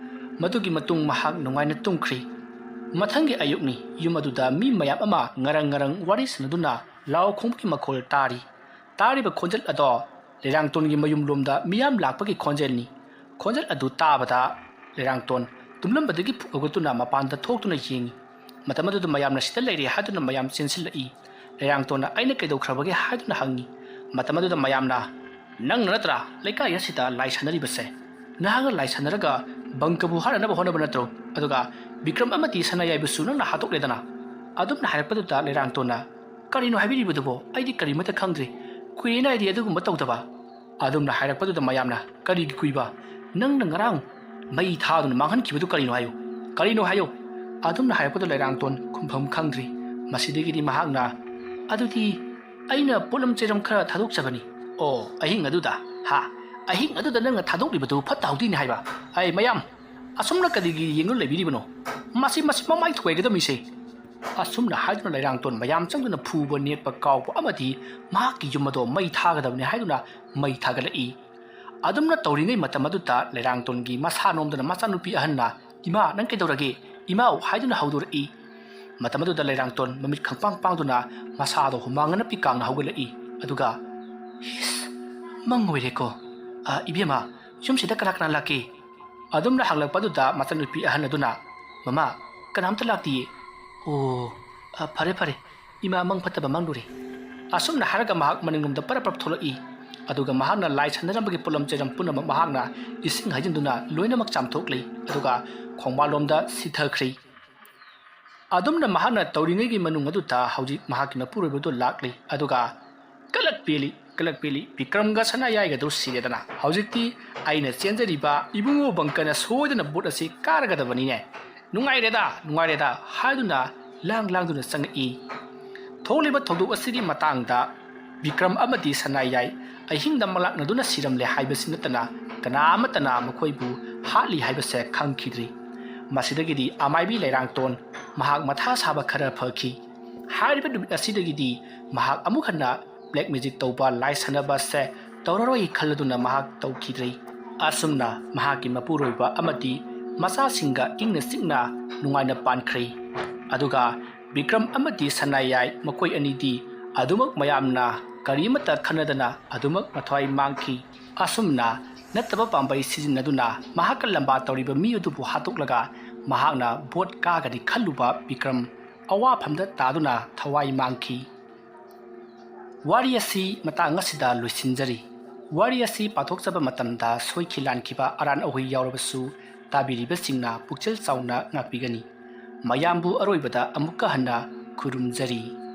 ꯃꯗꯨꯒꯤ ꯃꯇꯨꯡ ꯃꯍꯥꯛ ꯅꯨꯡꯉꯥꯏꯅ ꯇꯨꯝꯈ꯭ꯔꯤ꯫ ꯃꯊꯪꯒꯤ ꯑꯌꯨꯛꯅꯤ꯫ ꯌꯨꯝ ꯑꯗꯨꯗ ꯃꯤ ꯃꯌꯥꯝ ꯑꯃ ꯉꯔꯪ ꯉꯔꯪ ꯋꯥꯔꯤ ꯁꯥꯟꯅꯗꯨꯅ ꯂꯥꯎ ꯈꯣꯡꯕꯒꯤ ꯃꯈꯣꯜ ꯇꯥꯔꯤ꯫ ꯇꯥꯔꯤꯕ ꯈꯣꯟꯖꯦꯜ ꯑꯗꯣ ꯂꯩꯔꯥꯡꯇꯣꯟꯒꯤ ꯃꯌꯨꯝꯂꯣꯝꯗ ꯃꯤꯌꯥꯝ ꯂꯥꯛꯄꯒꯤ ꯈꯣꯟꯖꯦꯜꯅꯤ꯫ ꯈꯣꯟꯖꯦꯜ ꯑꯗꯨ ꯇꯥꯕꯗ ꯂꯩꯔꯥꯡꯇꯣꯟ ꯇꯨꯝꯂꯝꯕꯗꯒꯤ ꯐꯨꯛ ꯍꯧꯒꯠꯇꯨꯅ ꯃꯄꯥꯟꯗ ꯊꯣꯛꯇꯨꯅ ꯌꯦꯡꯉꯤ꯫ ꯃꯇꯝ ꯑꯗꯨꯗ ꯃꯌꯥꯝꯅ ꯁꯤꯗ ꯂꯩꯔꯦ ꯍꯥꯏꯗꯨꯅ ꯃꯌꯥꯝ ꯆꯦꯟꯁꯤꯜꯂꯛꯏ꯫ ꯂꯩꯔꯥꯡꯇꯣꯟꯅ "ꯑꯩꯅ ꯀꯩꯗꯧꯈ꯭ꯔꯕꯒꯦ?" ꯍꯥꯏꯗꯨꯅ ꯍꯪꯉꯤ꯫ ꯃꯇꯝ ꯑꯗꯨꯗ ꯃꯌꯥꯝꯅ, "ꯅꯪꯅ ꯅꯠꯇ꯭ꯔꯥ ꯂꯩꯀꯥꯏ ꯑꯁꯤꯗ ꯂꯥꯏ ꯁꯥꯟꯅꯔꯤꯕꯁꯦ? ꯅꯍꯥꯛꯅ ꯂꯥꯏ ꯁꯥꯟꯅꯔꯒ ꯕꯪꯀꯕꯨ ꯍꯥꯠꯅꯅꯕ ꯍꯣꯠꯅꯕ ꯅꯠꯇ꯭ꯔꯣ? ꯑꯗꯨꯒ ꯕꯤꯀ꯭ꯔꯝ ꯑꯃꯗꯤ ꯁꯅꯥꯌꯥꯏꯕꯁꯨ ꯅꯪꯅ ꯍꯥꯠꯇꯣꯛꯂꯦꯗꯅ?" ꯑꯗꯨꯝꯅ ꯍꯥꯏꯔꯛꯄꯗꯨꯗ ꯂꯩꯔꯥꯡꯇꯣꯟꯅ, "ꯀꯔꯤꯅꯣ ꯍꯥꯏꯕꯤꯔꯤꯕꯗꯨꯕꯣ? ꯑꯩꯗꯤ ꯀꯔꯤꯃꯠꯇ ꯈꯪꯗ꯭ꯔꯤ꯫ ꯀꯨꯏꯔꯦꯅ ꯑꯩꯗꯤ ꯑꯗꯨꯒꯨꯝꯕ ꯇꯧꯗꯕ"꯫ ꯑꯗꯨꯝꯅ ꯍꯥꯏꯔꯛꯄꯗꯨꯗ ꯃꯌꯥꯝꯅ, "ꯀꯔꯤꯒꯤ ꯀꯨꯏꯕ? ꯅꯪꯅ ꯉꯔꯥꯡ ꯃꯩ ꯊꯥꯗꯨꯅ ꯃꯥꯡꯍꯟꯈꯤꯕꯗꯨ ꯀꯔꯤꯅꯣ ꯍꯥꯏꯌꯨ? ꯀꯔꯤꯅꯣ ꯍꯥꯏꯌꯨ?" ꯑꯗꯨꯝꯅ ꯍꯥꯏꯔꯛꯄꯗ ꯂꯩꯔꯥꯡꯇꯣꯟ ꯈꯨꯝꯐꯝ ꯈꯪꯗ꯭ꯔꯤ꯫ ꯃꯁꯤꯗꯒꯤꯗꯤ ꯃꯍꯥꯛꯅ, "ꯑꯗꯨꯗꯤ ꯑꯩꯅ ꯄꯣꯠꯂꯝ ꯆꯩꯔꯝ ꯈꯔ ꯊꯥꯗꯣꯛꯆꯕꯅꯤ꯫ ꯑꯣ, ꯑꯍꯤꯡ ꯑꯗꯨꯗ? ꯍꯥ? ꯑꯍꯤꯡ ꯑꯗꯨꯗ ꯅꯪꯅ ꯊꯥꯗꯣꯛꯂꯤꯕꯗꯨ ꯐꯠꯇ ꯍꯥꯎꯗꯤꯅꯤ ꯍꯥꯏꯕ? ꯑꯩ ꯃꯌꯥꯝ, ꯑꯁꯨꯝꯅ ꯀꯔꯤꯒꯤ ꯌꯦꯡꯗꯨꯅ ꯂꯩꯕꯤꯔꯤꯕꯅꯣ? ꯃꯁꯤ, ꯃꯁꯤ ꯃꯃꯥꯏ ꯊꯨꯒꯥꯏꯒꯗꯕ ꯃꯤꯁꯦ꯫ ꯑꯁꯨꯝꯅ ꯍꯥꯏꯗꯨꯅ ꯂꯩꯔꯥꯡꯇꯣꯟ ꯃꯌꯥꯝ ꯆꯪꯗꯨꯅ ꯐꯨꯕ, ꯅꯦꯠꯄ, ꯀꯥꯎꯕ ꯑꯃꯗꯤ ꯃꯍꯥꯛꯀꯤ ꯌꯨꯝ ꯑꯗꯣ ꯃꯩ ꯊꯥꯒꯗꯕꯅꯤ ꯍꯥꯏꯗꯨꯅ ꯃꯩ ꯊꯥꯒꯠꯂꯛꯏ꯫ ꯑꯗꯨꯝꯅ ꯇꯧꯔꯤꯉꯩ ꯃꯇꯝ ꯑꯗꯨꯗ ꯂꯩꯔꯥꯡꯇꯣꯟꯒꯤ ꯃꯁꯥ ꯅꯣꯝꯗꯨꯅ ꯃꯆꯥꯅꯨꯄꯤ ꯑꯍꯟꯅ, "ꯏꯃꯥ, ꯅꯪ ꯀꯩꯗꯧꯔꯒꯦ? ꯏꯃꯥꯎ!" ꯍꯥꯏꯗꯨꯅ ꯍꯧꯗꯣꯔꯛꯏ꯫ ꯃꯇꯝ ꯑꯗꯨꯗ ꯂꯩꯔꯥꯡꯇꯣꯟ ꯃꯃꯤꯠ ꯈꯪꯄꯥꯡ ꯄꯥꯡꯗꯨꯅ ꯃꯁꯥꯗꯣ ꯍꯨꯃꯥꯡ ꯑꯅꯞꯄꯤ ꯀꯥꯡꯅ ꯍꯧꯒꯠꯂꯛꯏ꯫ ꯑꯗꯨꯒ, "ꯏꯁ, ꯃꯪ ꯑꯣꯏꯔꯦꯀꯣ꯫ ꯑ, ꯏꯕꯦꯝꯃ, ꯌꯨꯝꯁꯤꯗ ꯀꯅꯥ ꯀꯅꯥ ꯂꯥꯛꯀꯦ?" ꯑꯗꯨꯝꯅ ꯍꯪꯂꯛꯄꯗꯨꯗ ꯃꯆꯟꯅꯨꯄꯤ ꯑꯍꯟ ꯑꯗꯨꯅ, "ꯃꯃꯥ, ꯀꯅꯥꯝꯇ ꯂꯥꯛꯇꯤꯌꯦ꯫" "ꯑꯣ, ꯑ, ꯐꯔꯦ, ꯐꯔꯦ꯫ ꯏꯃꯥ ꯃꯪ ꯐꯠꯇꯕ ꯃꯪꯂꯨꯔꯦ꯫" ꯑꯁꯨꯝꯅ ꯍꯥꯏꯔꯒ ꯃꯍꯥꯛ ꯃꯅꯤꯡꯂꯣꯝꯗ ꯄꯔꯞ ꯄꯔꯞ ꯊꯣꯛꯂꯛꯏ꯫ ꯑꯗꯨꯒ ꯃꯍꯥꯛꯅ ꯂꯥꯏ ꯁꯥꯟꯅꯔꯝꯕꯒꯤ ꯄꯣꯠꯂꯝ ꯆꯩꯔꯝ ꯄꯨꯝꯅꯃꯛ ꯃꯍꯥꯛꯅ ꯏꯁꯤꯡ ꯍꯩꯖꯤꯟꯗꯨꯅ ꯂꯣꯏꯅꯃꯛ ꯆꯥꯝꯊꯣꯛꯂꯤ꯫ ꯑꯗꯨꯒ ꯈꯣꯡꯕꯥꯜꯂꯣꯝꯗ ꯁꯤꯊꯈ꯭ꯔꯤ꯫ ꯑꯗꯨꯝꯅ ꯃꯍꯥꯛꯅ ꯇꯧꯔꯤꯉꯩꯒꯤ ꯃꯅꯨꯡ ꯑꯗꯨꯗ ꯍꯧꯖꯤꯛ ꯃꯍꯥꯛꯀꯤ ꯃꯄꯨꯔꯣꯏꯕꯗꯨ ꯂꯥꯛꯂꯤ꯫ ꯑꯗꯨꯒ, "ꯀꯂꯛ ꯄꯦꯜꯂꯤ, ꯀꯂꯛ ꯄꯦꯜꯂꯤ, ꯕꯤꯀ꯭ꯔꯝꯒ ꯁꯅꯥꯌꯥꯏꯒꯗꯨ ꯁꯤꯔꯦꯗꯅ꯫ ꯍꯧꯖꯤꯛꯇꯤ ꯑꯩꯅ ꯆꯦꯟꯖꯔꯤꯕ ꯏꯕꯨꯡꯉꯣ ꯕꯪꯀꯅ ꯁꯣꯏꯗꯅ ꯚꯣꯠ ꯑꯁꯤ ꯀꯥꯔꯒꯗꯕꯅꯤꯅꯦ꯫ ꯅꯨꯡꯉꯥꯏꯔꯦꯗ, ꯅꯨꯡꯉꯥꯏꯔꯦꯗ" ꯍꯥꯏꯗꯨꯅ ꯂꯥꯡ ꯂꯥꯡꯗꯨꯅ ꯆꯪꯉꯛꯏ꯫ ꯊꯣꯛꯂꯤꯕ ꯊꯧꯗꯣꯛ ꯑꯁꯤꯒꯤ ꯃꯇꯥꯡꯗ ꯕꯤꯀ꯭ꯔꯝ ꯑꯃꯗꯤ ꯁꯅꯥꯌꯥꯏ ꯑꯍꯤꯡꯗ ꯃꯪꯂꯥꯛꯅꯗꯨꯅ ꯁꯤꯔꯝꯂꯦ ꯍꯥꯏꯕꯁꯤ ꯅꯠꯇꯅ ꯀꯅꯥ ꯑꯃꯠꯇꯅ ꯃꯈꯣꯏꯕꯨ ꯍꯥꯠꯂꯤ ꯍꯥꯏꯕꯁꯦ ꯈꯪꯈꯤꯗ꯭ꯔꯤ꯫ ꯃꯁꯤꯗꯒꯤꯗꯤ ꯑꯃꯥꯏꯕꯤ ꯂꯩꯔꯥꯡꯇꯣꯟ ꯃꯍꯥꯛ ꯃꯊꯥ ꯁꯥꯕ ꯈꯔ ꯐꯈꯤ꯫ ꯍꯥꯏꯔꯤꯕ ꯅꯨꯃꯤꯠ ꯑꯁꯤꯗꯒꯤꯗꯤ ꯃꯍꯥꯛ ꯑꯃꯨꯛ ꯍꯟꯅ ꯕ꯭ꯂꯦꯛ ꯃꯦꯖꯤꯛ ꯇꯧꯕ, ꯂꯥꯏ ꯁꯥꯟꯅꯕ ꯑꯁꯦ ꯇꯧꯔꯔꯣꯏ ꯈꯜꯂꯗꯨꯅ ꯃꯍꯥꯛ ꯇꯧꯈꯤꯗ꯭ꯔꯦ꯫ ꯑꯁꯨꯝꯅ ꯃꯍꯥꯛꯀꯤ ꯃꯄꯨꯔꯣꯏꯕ ꯑꯃꯗꯤ ꯃꯆꯥꯁꯤꯡꯒ ꯏꯪꯅ ꯆꯤꯛꯅ ꯅꯨꯡꯉꯥꯏꯅ ꯄꯥꯟꯈ꯭ꯔꯦ꯫ ꯑꯗꯨꯒ ꯕꯤꯀ꯭ꯔꯝ ꯑꯃꯗꯤ ꯁꯅꯥꯌꯥꯏ ꯃꯈꯣꯏ ꯑꯅꯤꯗꯤ ꯑꯗꯨꯃꯛ ꯃꯌꯥꯝꯅ ꯀꯔꯤꯃꯠꯇ ꯈꯟꯅꯗꯅ ꯑꯗꯨꯃꯛ ꯃꯊ꯭ꯋꯥꯏ ꯃꯥꯡꯈꯤ꯫ ꯑꯁꯨꯝꯅ ꯅꯠꯇꯕ ꯄꯥꯝꯕꯩ ꯁꯤꯖꯤꯟꯅꯗꯨꯅ ꯃꯍꯥꯛꯀ ꯂꯝꯕꯥ ꯇꯧꯔꯤꯕ ꯃꯤ ꯑꯗꯨꯕꯨ ꯍꯥꯠꯇꯣꯛꯂꯒ ꯃꯍꯥꯛꯅ ꯚꯣꯠ ꯀꯥꯒꯅꯤ ꯈꯜꯂꯨꯕ ꯕꯤꯀ꯭ꯔꯝ ꯑꯋꯥꯐꯝꯗ ꯇꯥꯗꯨꯅ ꯊꯋꯥꯏ ꯃꯥꯡꯈꯤ꯫ ꯋꯥꯔꯤ ꯑꯁꯤ ꯃꯇꯥꯡ ꯑꯁꯤꯗ ꯂꯣꯏꯁꯤꯟꯖꯔꯤ꯫ ꯋꯥꯔꯤ ꯑꯁꯤ ꯄꯥꯊꯣꯛꯆꯕ ꯃꯇꯝꯗ ꯁꯣꯏꯈꯤ ꯂꯥꯟꯈꯤꯕ ꯑꯔꯥꯟ ꯑꯍꯣꯏ ꯌꯥꯎꯔꯕꯁꯨ ꯇꯥꯕꯤꯔꯤꯕꯁꯤꯡꯅ ꯄꯨꯛꯆꯦꯜ ꯆꯥꯎꯅ ꯉꯥꯛꯄꯤꯒꯅꯤ꯫ ꯃꯌꯥꯝꯕꯨ ꯑꯔꯣꯏꯕꯗ ꯑꯃꯨꯛꯀ ꯍꯟꯅ ꯈꯨꯔꯨꯝꯖꯔꯤ꯫